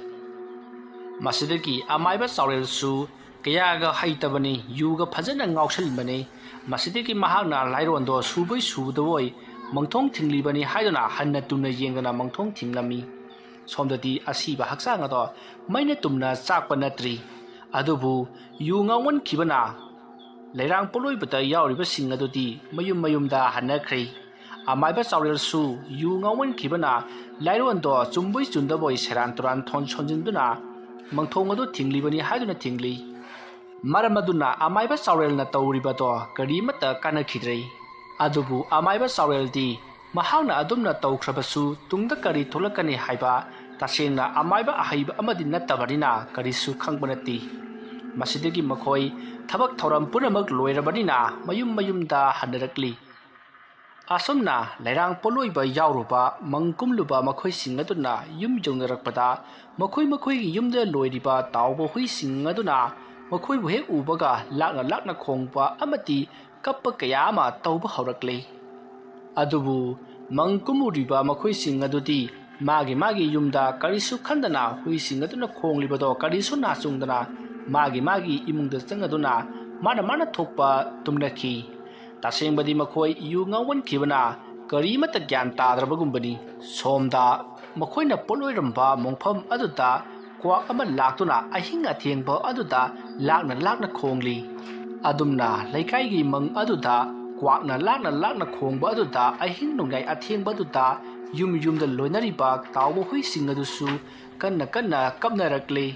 ꯃꯁꯤꯗꯒꯤ ꯑꯃꯥꯏꯕ ꯆꯥꯎꯔꯦꯜꯁꯨ ꯀꯌꯥꯒ ꯍꯩꯇꯕꯅꯤ, ꯌꯨꯒ ꯐꯖꯅ ꯉꯥꯎꯁꯤꯟꯕꯅꯤ꯫ ꯃꯁꯤꯗꯒꯤ ꯃꯍꯥꯛꯅ ꯂꯥꯏꯔꯣꯟꯗꯣ ꯁꯨꯕꯣꯏ ꯁꯨꯗꯕꯣꯏ ꯃꯪꯊꯣꯡ ꯊꯤꯡꯂꯤꯕꯅꯤ ꯍꯥꯏꯗꯨꯅ ꯍꯟꯅ ꯇꯨꯅ ꯌꯦꯡꯗꯅ ꯃꯪꯊꯣꯡ ꯊꯤꯡꯂꯝꯃꯤ꯫ ꯁꯣꯝꯗꯗꯤ ꯑꯁꯤꯕ ꯍꯛꯆꯥꯡ ꯑꯗꯣ ꯃꯩꯅ ꯇꯨꯝꯅ ꯆꯥꯛꯄ ꯅꯠꯇ꯭ꯔꯤ꯫ ꯑꯗꯨꯕꯨ ꯌꯨ ꯉꯥꯎꯃꯟꯈꯤꯕꯅ ꯂꯩꯔꯥꯡ ꯄꯣꯠꯂꯣꯏꯕꯗ ꯌꯥꯎꯔꯤꯕꯁꯤꯡ ꯑꯗꯨꯗꯤ ꯃꯌꯨꯝ ꯃꯌꯨꯝꯗ ꯍꯟꯅꯈ꯭ꯔꯦ꯫ ꯑꯃꯥꯏꯕ ꯆꯥꯎꯔꯦꯜꯁꯨ ꯌꯨ ꯉꯥꯎꯃꯟꯈꯤꯕꯅ ꯂꯥꯏꯔꯣꯟꯗꯣ ꯆꯨꯝꯕꯣꯏ ꯆꯨꯝꯗꯕꯣꯏ ꯁꯦꯔꯥꯟ ꯇꯨꯔꯥꯟ ꯊꯣꯟ ꯁꯣꯟꯖꯤꯟꯗꯨꯅ ꯃꯪꯊꯣꯡ ꯑꯗꯨ ꯊꯤꯡꯂꯤꯕꯅꯤ ꯍꯥꯏꯗꯨꯅ ꯊꯤꯡꯂꯤ꯫ ꯃꯔꯝ ꯑꯗꯨꯅ ꯑꯃꯥꯏꯕ ꯆꯥꯎꯔꯦꯜꯅ ꯇꯧꯔꯤꯕꯗꯣ ꯀꯔꯤꯃꯠꯇ ꯀꯥꯟꯅꯈꯤꯗ꯭ꯔꯦ꯫ ꯑꯗꯨꯕꯨ ꯑꯃꯥꯏꯕ ꯆꯥꯎꯔꯦꯜꯗꯤ ꯃꯍꯥꯛꯅ ꯑꯗꯨꯝꯅ ꯇꯧꯈ꯭ꯔꯕꯁꯨ ꯇꯨꯡꯗ ꯀꯔꯤ ꯊꯣꯛꯂꯛꯀꯅꯤ ꯍꯥꯏꯕ ꯇꯁꯦꯡꯅ ꯑꯃꯥꯏꯕ ꯑꯍꯩꯕ ꯑꯃꯗꯤ ꯅꯠꯇꯕꯅꯤꯅ ꯀꯔꯤꯁꯨ ꯈꯪꯕ ꯅꯠꯇꯦ꯫ ꯃꯁꯤꯗꯒꯤ ꯃꯈꯣꯏ ꯊꯕꯛ ꯊꯧꯔꯝ ꯄꯨꯝꯅꯃꯛ ꯂꯣꯏꯔꯕꯅꯤꯅ ꯃꯌꯨꯝ ꯃꯌꯨꯝꯗ ꯍꯟꯅꯔꯛꯂꯤ꯫ ꯑꯁꯨꯝꯅ ꯂꯩꯔꯥꯡ ꯄꯣꯠꯂꯣꯏꯕ ꯌꯥꯎꯔꯨꯕ ꯃꯪ ꯀꯨꯝꯂꯨꯕ ꯃꯈꯣꯏꯁꯤꯡ ꯑꯗꯨꯅ ꯌꯨꯝ ꯌꯧꯅꯔꯛꯄꯗ ꯃꯈꯣꯏ ꯃꯈꯣꯏꯒꯤ ꯌꯨꯝꯗ ꯂꯣꯏꯔꯤꯕ ꯇꯥꯎꯕ ꯍꯨꯏꯁꯤꯡ ꯑꯗꯨꯅ ꯃꯈꯣꯏꯕꯨ ꯍꯦꯛ ꯎꯕꯒ ꯂꯥꯛꯅ ꯂꯥꯛꯅ ꯈꯣꯡꯕ ꯑꯃꯗꯤ ꯀꯞꯄ ꯀꯌꯥ ꯑꯃ ꯇꯧꯕ ꯍꯧꯔꯛꯂꯦ꯫ ꯑꯗꯨꯕꯨ ꯃꯪ ꯀꯨꯝꯃꯨꯔꯤꯕ ꯃꯈꯣꯏꯁꯤꯡ ꯑꯗꯨꯗꯤ ꯃꯥꯒꯤ ꯃꯥꯒꯤ ꯌꯨꯝꯗ ꯀꯔꯤꯁꯨ ꯈꯟꯗꯅ ꯍꯨꯏꯁꯤꯡ ꯑꯗꯨꯅ ꯈꯣꯡꯂꯤꯕꯗꯣ ꯀꯔꯤꯁꯨ ꯅꯥꯆꯨꯡꯗꯅ ꯃꯥꯒꯤ ꯃꯥꯒꯤ ꯏꯃꯨꯡꯗ ꯆꯪꯉꯗꯨꯅ ꯃꯥꯅ ꯃꯥꯅ ꯊꯣꯛꯄ ꯇꯨꯝꯅꯈꯤ꯫ ꯇꯁꯦꯡꯕꯗꯤ ꯃꯈꯣꯏ ꯌꯨ ꯉꯥꯎꯃꯟꯈꯤꯕꯅ ꯀꯔꯤꯃꯠꯇ ꯒ꯭ꯌꯥꯟ ꯇꯥꯗ꯭ꯔꯕꯒꯨꯝꯕꯅꯤ꯫ ꯁꯣꯝꯗ ꯃꯈꯣꯏꯅ ꯄꯣꯠꯂꯣꯏꯔꯝꯕ ꯃꯣꯡꯐꯝ ꯑꯗꯨꯗ ꯀ꯭ꯋꯥꯛ ꯑꯃ ꯂꯥꯛꯇꯨꯅ ꯑꯍꯤꯡ ꯑꯊꯦꯡꯕ ꯑꯗꯨꯗ ꯂꯥꯛꯅ ꯂꯥꯛꯅ ꯈꯣꯡꯂꯤ꯫ ꯑꯗꯨꯝꯅ ꯂꯩꯀꯥꯏꯒꯤ ꯃꯪ ꯑꯗꯨꯗ ꯀ꯭ꯋꯥꯛꯅ ꯂꯥꯛꯅ ꯂꯥꯛꯅ ꯈꯣꯡꯕ ꯑꯗꯨꯗ ꯑꯍꯤꯡ ꯅꯣꯡꯌꯥꯏ ꯑꯊꯦꯡꯕ ꯑꯗꯨꯗ ꯌꯨꯝ ꯌꯨꯝꯗ ꯂꯣꯏꯅꯔꯤꯕ ꯇꯥꯎꯕ ꯍꯨꯏꯁꯤꯡ ꯑꯗꯨꯁꯨ ꯀꯟꯅ ꯀꯟꯅ ꯀꯞꯅꯔꯛꯂꯤ꯫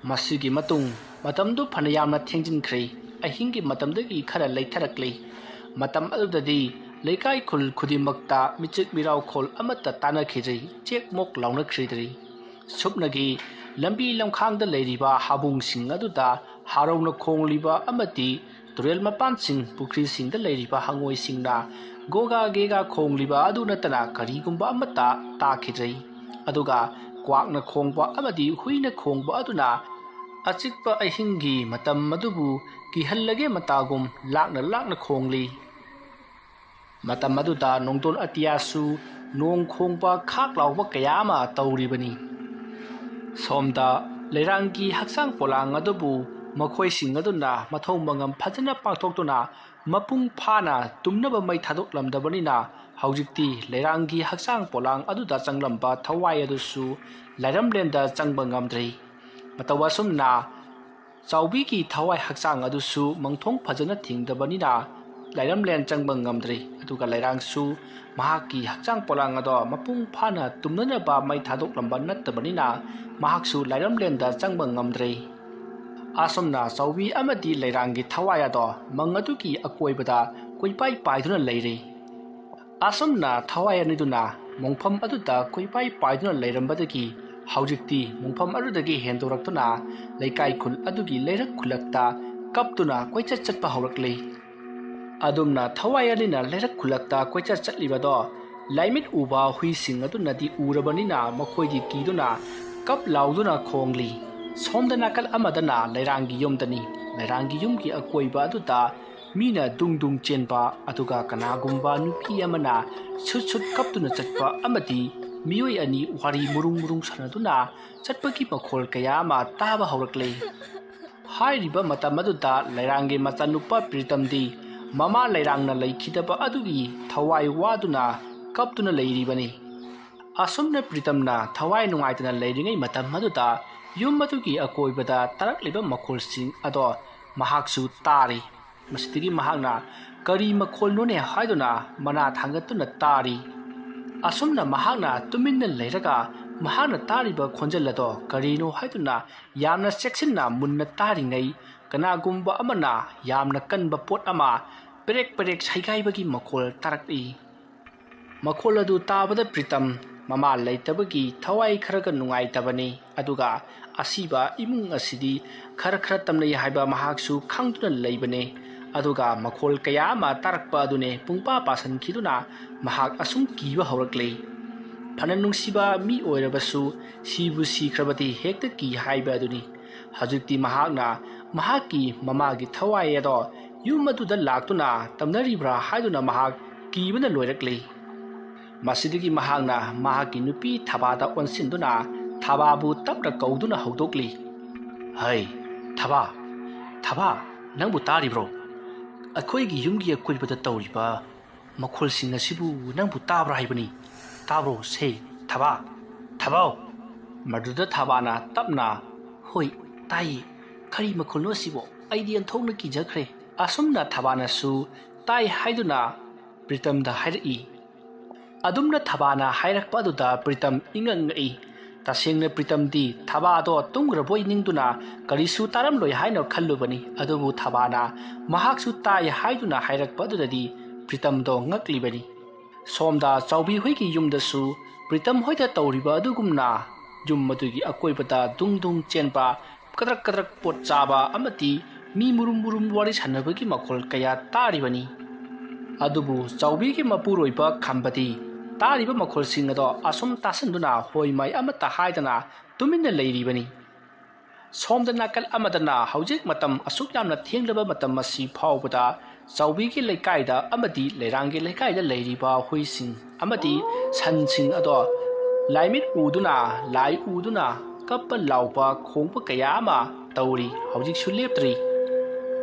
ꯃꯁꯤꯒꯤ ꯃꯇꯨꯡ ꯃꯇꯝꯗꯨ ꯐꯅ ꯌꯥꯝꯅ ꯊꯦꯡꯖꯤꯟꯈ꯭ꯔꯦ꯫ ꯑꯍꯤꯡꯒꯤ ꯃꯇꯝꯗꯒꯤ ꯈꯔ ꯂꯩꯊꯔꯛꯂꯤ꯫ ꯃꯇꯝ ꯑꯗꯨꯗꯗꯤ ꯂꯩꯀꯥꯏ ꯈꯨꯜ ꯈꯨꯗꯤꯡꯃꯛꯇ ꯃꯤꯆꯤꯛ ꯃꯤꯔꯥꯎꯈꯣꯜ ꯑꯃꯠꯇ ꯇꯥꯅꯈꯤꯗ꯭ꯔꯤ, ꯆꯦꯛ ꯃꯣꯛ ꯂꯥꯎꯅꯈꯤꯗ꯭ꯔꯤ꯫ ꯁꯨꯞꯅꯒꯤ ꯂꯝꯕꯤ ꯂꯝꯈꯥꯡꯗ ꯂꯩꯔꯤꯕ ꯍꯥꯕꯨꯡꯁꯤꯡ ꯑꯗꯨꯗ ꯍꯥꯔꯧꯅ ꯈꯣꯡꯂꯤꯕ ꯑꯃꯗꯤ ꯇꯨꯔꯦꯜ ꯃꯄꯥꯟꯁꯤꯡ, ꯄꯨꯈ꯭ꯔꯤꯁꯤꯡꯗ ꯂꯩꯔꯤꯕ ꯍꯉꯣꯏꯁꯤꯡꯅ ꯒꯣꯒꯥ ꯒꯦꯒꯥ ꯈꯣꯡꯂꯤꯕ ꯑꯗꯨ ꯅꯠꯇꯅ ꯀꯔꯤꯒꯨꯝꯕ ꯑꯃꯠꯇ ꯇꯥꯈꯤꯗ꯭ꯔꯦ꯫ ꯑꯗꯨꯒ ꯀ꯭ꯋꯥꯛꯅ ꯈꯣꯡꯕ ꯑꯃꯗꯤ ꯍꯨꯏꯅ ꯈꯣꯡꯕ ꯑꯗꯨꯅ ꯑꯆꯤꯛꯄ ꯑꯍꯤꯡꯒꯤ ꯃꯇꯝ ꯑꯗꯨꯕꯨ ꯀꯤꯍꯜꯂꯒꯦ ꯃꯇꯥꯒꯨꯝ ꯂꯥꯛꯅ ꯂꯥꯛꯅ ꯈꯣꯡꯂꯤ꯫ ꯃꯇꯝ ꯑꯗꯨꯗ ꯅꯣꯡꯗꯣꯟ ꯑꯇꯤꯌꯥꯁꯨ ꯅꯣꯡ ꯈꯣꯡꯕ ꯈꯥꯛ ꯂꯥꯎꯕ ꯀꯌꯥ ꯑꯃ ꯇꯧꯔꯤꯕꯅꯤ꯫ ꯁꯣꯝꯗ ꯂꯩꯔꯥꯡꯒꯤ ꯍꯛꯆꯥꯡ ꯄꯣꯂꯥꯡ ꯑꯗꯨꯕꯨ ꯃꯈꯣꯏꯁꯤꯡ ꯑꯗꯨꯅ ꯃꯊꯧ ꯃꯉꯝ ꯐꯖꯅ ꯄꯥꯡꯊꯣꯛꯇꯨꯅ ꯃꯄꯨꯡ ꯐꯥꯅ ꯇꯨꯝꯅꯕ ꯃꯩ ꯊꯥꯗꯣꯛꯂꯝꯗꯕꯅꯤꯅ ꯍꯧꯖꯤꯛꯇꯤ ꯂꯩꯔꯥꯡꯒꯤ ꯍꯛꯆꯥꯡ ꯄꯣꯂꯥꯡ ꯑꯗꯨꯗ ꯆꯪꯂꯝꯕ ꯊꯋꯥꯏ ꯑꯗꯨꯁꯨ ꯂꯥꯏꯔꯝꯂꯦꯟꯗ ꯆꯪꯕ ꯉꯝꯗ꯭ꯔꯤ꯫ ꯃꯇꯧ ꯑꯁꯨꯝꯅ ꯆꯥꯎꯕꯤꯒꯤ ꯊꯋꯥꯏ ꯍꯛꯆꯥꯡ ꯑꯗꯨꯁꯨ ꯃꯪꯊꯣꯡ ꯐꯖꯅ ꯊꯤꯡꯗꯕꯅꯤꯅ ꯂꯥꯏꯔꯝꯂꯦꯟ ꯆꯪꯕ ꯉꯝꯗ꯭ꯔꯦ꯫ ꯑꯗꯨꯒ ꯂꯩꯔꯥꯡꯁꯨ ꯃꯍꯥꯛꯀꯤ ꯍꯛꯆꯥꯡ ꯄꯣꯂꯥꯡ ꯑꯗꯣ ꯃꯄꯨꯡ ꯐꯥꯅ ꯇꯨꯝꯅꯅꯕ ꯃꯩ ꯊꯥꯗꯣꯛꯂꯝꯕ ꯅꯠꯇꯕꯅꯤꯅ ꯃꯍꯥꯛꯁꯨ ꯂꯥꯏꯔꯝꯂꯦꯟꯗ ꯆꯪꯕ ꯉꯝꯗ꯭ꯔꯦ꯫ ꯑꯁꯨꯝꯅ ꯆꯥꯎꯕꯤ ꯑꯃꯗꯤ ꯂꯩꯔꯥꯡꯒꯤ ꯊꯋꯥꯏ ꯑꯗꯣ ꯃꯪ ꯑꯗꯨꯒꯤ ꯑꯀꯣꯏꯕꯗ ꯀꯣꯏꯄꯥꯏ ꯄꯥꯏꯗꯨꯅ ꯂꯩꯔꯦ꯫ ꯑꯁꯨꯝꯅ ꯊꯋꯥꯏ ꯑꯅꯤꯗꯨꯅ ꯃꯣꯡꯐꯝ ꯑꯗꯨꯗ ꯀꯣꯏꯄꯥꯏ ꯄꯥꯏꯗꯨꯅ ꯂꯩꯔꯝꯕꯗꯒꯤ ꯍꯧꯖꯤꯛꯇꯤ ꯃꯣꯡꯐꯝ ꯑꯗꯨꯗꯒꯤ ꯍꯦꯟꯗꯣꯔꯛꯇꯨꯅ ꯂꯩꯀꯥꯏ ꯈꯨꯜ ꯑꯗꯨꯒꯤ ꯂꯩꯔꯛ ꯈꯨꯜꯂꯛꯇ ꯀꯞꯇꯨꯅ ꯀꯣꯏꯆꯠ ꯆꯠꯄ ꯍꯧꯔꯛꯂꯦ꯫ ꯑꯗꯨꯝꯅ ꯊꯋꯥꯏ ꯑꯅꯤꯅ ꯂꯩꯔꯛ ꯈꯨꯜꯂꯛꯇ ꯀꯣꯏꯆꯠ ꯆꯠꯂꯤꯕꯗꯣ ꯂꯥꯏꯃꯤꯠ ꯎꯕ ꯍꯨꯏꯁꯤꯡ ꯑꯗꯨꯅꯗꯤ ꯎꯔꯕꯅꯤꯅ ꯃꯈꯣꯏꯗꯤ ꯀꯤꯗꯨꯅ ꯀꯞ ꯂꯥꯎꯗꯨꯅ ꯈꯣꯡꯂꯤ꯫ ꯁꯣꯝꯗ ꯅꯥꯀꯜ ꯑꯃꯗꯅ ꯂꯩꯔꯥꯡꯒꯤ ꯌꯨꯝꯗꯅꯤ꯫ ꯂꯩꯔꯥꯡꯒꯤ ꯌꯨꯝꯒꯤ ꯑꯀꯣꯏꯕ ꯑꯗꯨꯗ ꯃꯤꯅ ꯗꯨꯡ ꯗꯨꯡ ꯆꯦꯟꯕ, ꯑꯗꯨꯒ ꯀꯅꯥꯒꯨꯝꯕ ꯅꯨꯄꯤ ꯑꯃꯅ ꯁꯨꯠ ꯁꯨꯠ ꯀꯞꯇꯨꯅ ꯆꯠꯄ ꯑꯃꯗꯤ ꯃꯤꯑꯣꯏ ꯑꯅꯤ ꯋꯥꯔꯤ ꯃꯨꯔꯨꯡ ꯃꯨꯔꯨꯡ ꯁꯥꯟꯅꯗꯨꯅ ꯆꯠꯄꯒꯤ ꯃꯈꯣꯜ ꯀꯌꯥ ꯑꯃ ꯇꯥꯕ ꯍꯧꯔꯛꯂꯦ꯫ ꯍꯥꯏꯔꯤꯕ ꯃꯇꯝ ꯑꯗꯨꯗ ꯂꯩꯔꯥꯡꯒꯤ ꯃꯆꯥꯅꯨꯄꯥ ꯄ꯭ꯔꯤꯇꯝꯗꯤ ꯃꯃꯥ ꯂꯩꯔꯥꯡꯅ ꯂꯩꯈꯤꯗꯕ ꯑꯗꯨꯒꯤ ꯊꯋꯥꯏ ꯋꯥꯗꯨꯅ ꯀꯞꯇꯨꯅ ꯂꯩꯔꯤꯕꯅꯤ꯫ ꯑꯁꯨꯝꯅ ꯄ꯭ꯔꯤꯇꯝꯅ ꯊꯋꯥꯏ ꯅꯨꯡꯉꯥꯏꯇꯅ ꯂꯩꯔꯤꯉꯩ ꯃꯇꯝ ꯑꯗꯨꯗ ꯌꯨꯝ ꯑꯗꯨꯒꯤ ꯑꯀꯣꯏꯕꯗ ꯇꯥꯔꯛꯂꯤꯕ ꯃꯈꯣꯜꯁꯤꯡ ꯑꯗꯣ ꯃꯍꯥꯛꯁꯨ ꯇꯥꯔꯤ꯫ ꯃꯁꯤꯗꯒꯤ ꯃꯍꯥꯛꯅ "ꯀꯔꯤ ꯃꯈꯣꯜꯅꯣꯅꯦ?" ꯍꯥꯏꯗꯨꯅ ꯃꯅꯥ ꯊꯥꯡꯒꯠꯇꯨꯅ ꯇꯥꯔꯤ꯫ ꯑꯁꯨꯝꯅ ꯃꯍꯥꯛꯅ ꯇꯨꯃꯤꯟꯅ ꯂꯩꯔꯒ ꯃꯍꯥꯛꯅ ꯇꯥꯔꯤꯕ ꯈꯣꯟꯖꯦꯜ ꯑꯗꯣ ꯀꯔꯤꯅꯣ ꯍꯥꯏꯗꯨꯅ ꯌꯥꯝꯅ ꯆꯦꯛꯁꯤꯟꯅ ꯃꯨꯟꯅ ꯇꯥꯔꯤꯉꯩ, ꯀꯅꯥꯒꯨꯝꯕ ꯑꯃꯅ ꯌꯥꯝꯅ ꯀꯟꯕ ꯄꯣꯠ ꯑꯃ ꯄꯦꯔꯦꯛ ꯄꯦꯔꯦꯛ ꯁꯩꯒꯥꯏꯕꯒꯤ ꯃꯈꯣꯜ ꯇꯥꯔꯛꯏ꯫ ꯃꯈꯣꯜ ꯑꯗꯨ ꯇꯥꯕꯗ ꯄ꯭ꯔꯤꯇꯝ ꯃꯃꯥ ꯂꯩꯇꯕꯒꯤ ꯊꯋꯥꯏ ꯈꯔꯒ ꯅꯨꯡꯉꯥꯏꯇꯕꯅꯤ꯫ ꯑꯗꯨꯒ ꯑꯁꯤꯕ ꯏꯃꯨꯡ ꯑꯁꯤꯗꯤ ꯈꯔ ꯈꯔ ꯇꯝꯅꯩ ꯍꯥꯏꯕ ꯃꯍꯥꯛꯁꯨ ꯈꯪꯗꯨꯅ ꯂꯩꯕꯅꯤ꯫ ꯑꯗꯨꯒ ꯃꯈꯣꯜ ꯀꯌꯥ ꯑꯃ ꯇꯥꯔꯛꯄ ꯑꯗꯨꯅꯦ ꯄꯨꯡꯄꯥ ꯄꯥꯁꯟꯈꯤꯗꯨꯅ ꯃꯍꯥꯛ ꯑꯁꯨꯝ ꯀꯤꯕ ꯍꯧꯔꯛꯂꯤ꯫ ꯐꯅ ꯅꯨꯡꯁꯤꯕ ꯃꯤ ꯑꯣꯏꯔꯕꯁꯨ ꯁꯤꯕꯨ ꯁꯤꯈ꯭ꯔꯕꯗꯤ ꯍꯦꯛꯇ ꯀꯤ ꯍꯥꯏꯕ ꯑꯗꯨꯅꯤ꯫ ꯍꯧꯖꯤꯛꯇꯤ ꯃꯍꯥꯛꯅ ꯃꯍꯥꯛꯀꯤ ꯃꯃꯥꯒꯤ ꯊꯋꯥꯏ ꯑꯗꯣ ꯌꯨꯝ ꯑꯗꯨꯗ ꯂꯥꯛꯇꯨꯅ ꯇꯝꯅꯔꯤꯕ꯭ꯔꯥ ꯍꯥꯏꯗꯨꯅ ꯃꯍꯥꯛ ꯀꯤꯕꯅ ꯂꯣꯏꯔꯛꯂꯤ꯫ ꯃꯁꯤꯗꯒꯤ ꯃꯍꯥꯛꯅ ꯃꯍꯥꯛꯀꯤ ꯅꯨꯄꯤ ꯊꯕꯥꯗ ꯑꯣꯟꯁꯤꯟꯗꯨꯅ ꯊꯕꯥꯕꯨ ꯇꯞꯅ ꯀꯧꯗꯨꯅ ꯍꯧꯗꯣꯛꯂꯤ꯫ "ꯍꯩ, ꯊꯕꯥ, ꯊꯕꯥ, ꯅꯪꯕꯨ ꯇꯥꯔꯤꯕ꯭ꯔꯣ? ꯑꯩꯈꯣꯏꯒꯤ ꯌꯨꯝꯒꯤ ꯑꯀꯣꯏꯕꯗ ꯇꯧꯔꯤꯕ ꯃꯈꯣꯜꯁꯤꯡ ꯑꯁꯤꯕꯨ ꯅꯪꯕꯨ ꯇꯥꯕ꯭ꯔꯥ ꯍꯥꯏꯕꯅꯤ? ꯇꯥꯕ꯭ꯔꯣ ꯁꯦ, ꯊꯕꯥ? ꯊꯕꯥꯎ!" ꯃꯗꯨꯗ ꯊꯕꯥꯅ ꯇꯞꯅ, "ꯍꯣꯏ, ꯇꯥꯏꯌꯦ꯫ ꯀꯔꯤ ꯃꯈꯣꯜꯅꯣ ꯑꯁꯤꯕꯣ? ꯑꯩꯗꯤ ꯑꯣꯟꯊꯣꯛꯅ ꯀꯤꯖꯈ꯭ꯔꯦ꯫" ꯑꯁꯨꯝꯅ ꯊꯕꯥꯅꯁꯨ ꯇꯥꯏ ꯍꯥꯏꯗꯨꯅ ꯄ꯭ꯔꯤꯇꯝꯗ ꯍꯥꯏꯔꯛꯏ꯫ ꯑꯗꯨꯝꯅ ꯊꯕꯥꯅ ꯍꯥꯏꯔꯛꯄ ꯑꯗꯨꯗ ꯄ꯭ꯔꯤꯇꯝ ꯏꯉꯛ ꯉꯛꯏ꯫ ꯇꯁꯦꯡꯅ ꯄ꯭ꯔꯤꯇꯝꯗꯤ ꯊꯕꯥꯗꯣ ꯇꯨꯝꯈ꯭ꯔꯕꯣꯏ ꯅꯤꯡꯗꯨꯅ ꯀꯔꯤꯁꯨ ꯇꯥꯔꯝꯂꯣꯏ ꯍꯥꯏꯅ ꯈꯜꯂꯨꯕꯅꯤ꯫ ꯑꯗꯨꯕꯨ ꯊꯕꯥꯅ ꯃꯍꯥꯛꯁꯨ ꯇꯥꯏ ꯍꯥꯏꯗꯨꯅ ꯍꯥꯏꯔꯛꯄ ꯑꯗꯨꯗꯗꯤ ꯄ꯭ꯔꯤꯇꯝꯗꯣ ꯉꯛꯂꯤꯕꯅꯤ꯫ ꯁꯣꯝꯗ ꯆꯥꯎꯕꯤ ꯍꯣꯏꯒꯤ ꯌꯨꯝꯗꯁꯨ ꯄ꯭ꯔꯤꯇꯝ ꯍꯣꯏꯗ ꯇꯧꯔꯤꯕ ꯑꯗꯨꯒꯨꯝꯅ ꯌꯨꯝ ꯑꯗꯨꯒꯤ ꯑꯀꯣꯏꯕꯗ ꯗꯨꯡ ꯗꯨꯡ ꯆꯦꯟꯕ, ꯀꯗ꯭ꯔꯛ ꯀꯗ꯭ꯔꯛ ꯄꯣꯠ ꯆꯥꯕ ꯑꯃꯗꯤ ꯃꯤ ꯃꯨꯔꯨꯝ ꯃꯨꯔꯨꯝ ꯋꯥꯔꯤ ꯁꯥꯟꯅꯕꯒꯤ ꯃꯈꯣꯜ ꯀꯌꯥ ꯇꯥꯔꯤꯕꯅꯤ꯫ ꯑꯗꯨꯕꯨ ꯆꯥꯎꯕꯤꯒꯤ ꯃꯄꯨꯔꯣꯏꯕ ꯈꯝꯕꯗꯤ ꯇꯥꯔꯤꯕ ꯃꯈꯣꯜꯁꯤꯡ ꯑꯗꯣ ꯑꯁꯨꯝ ꯇꯥꯁꯟꯗꯨꯅ ꯍꯣꯏ ꯃꯥꯏ ꯑꯃꯠꯇ ꯍꯥꯏꯗꯅ ꯇꯨꯃꯤꯟꯅ ꯂꯩꯔꯤꯕꯅꯤ꯫ ꯁꯣꯝꯗ ꯅꯥꯀꯜ ꯑꯃꯗꯅ ꯍꯧꯖꯤꯛ ꯃꯇꯝ ꯑꯁꯨꯛ ꯌꯥꯝꯅ ꯊꯦꯡꯂꯕ ꯃꯇꯝ ꯑꯁꯤ ꯐꯥꯎꯕꯗ ꯆꯥꯎꯕꯤꯒꯤ ꯂꯩꯀꯥꯏꯗ ꯑꯃꯗꯤ ꯂꯩꯔꯥꯡꯒꯤ ꯂꯩꯀꯥꯏꯗ ꯂꯩꯔꯤꯕ ꯍꯨꯏꯁꯤꯡ ꯑꯃꯗꯤ ꯁꯟꯁꯤꯡ ꯑꯗꯣ ꯂꯥꯏꯃꯤꯠ ꯎꯗꯨꯅ, ꯂꯥꯏ ꯎꯗꯨꯅ ꯀꯞꯄ ꯂꯥꯎꯕ ꯈꯣꯡꯕ ꯀꯌꯥ ꯑꯃ ꯇꯧꯔꯤ, ꯍꯧꯖꯤꯛꯁꯨ ꯂꯦꯞꯇ꯭ꯔꯤ꯫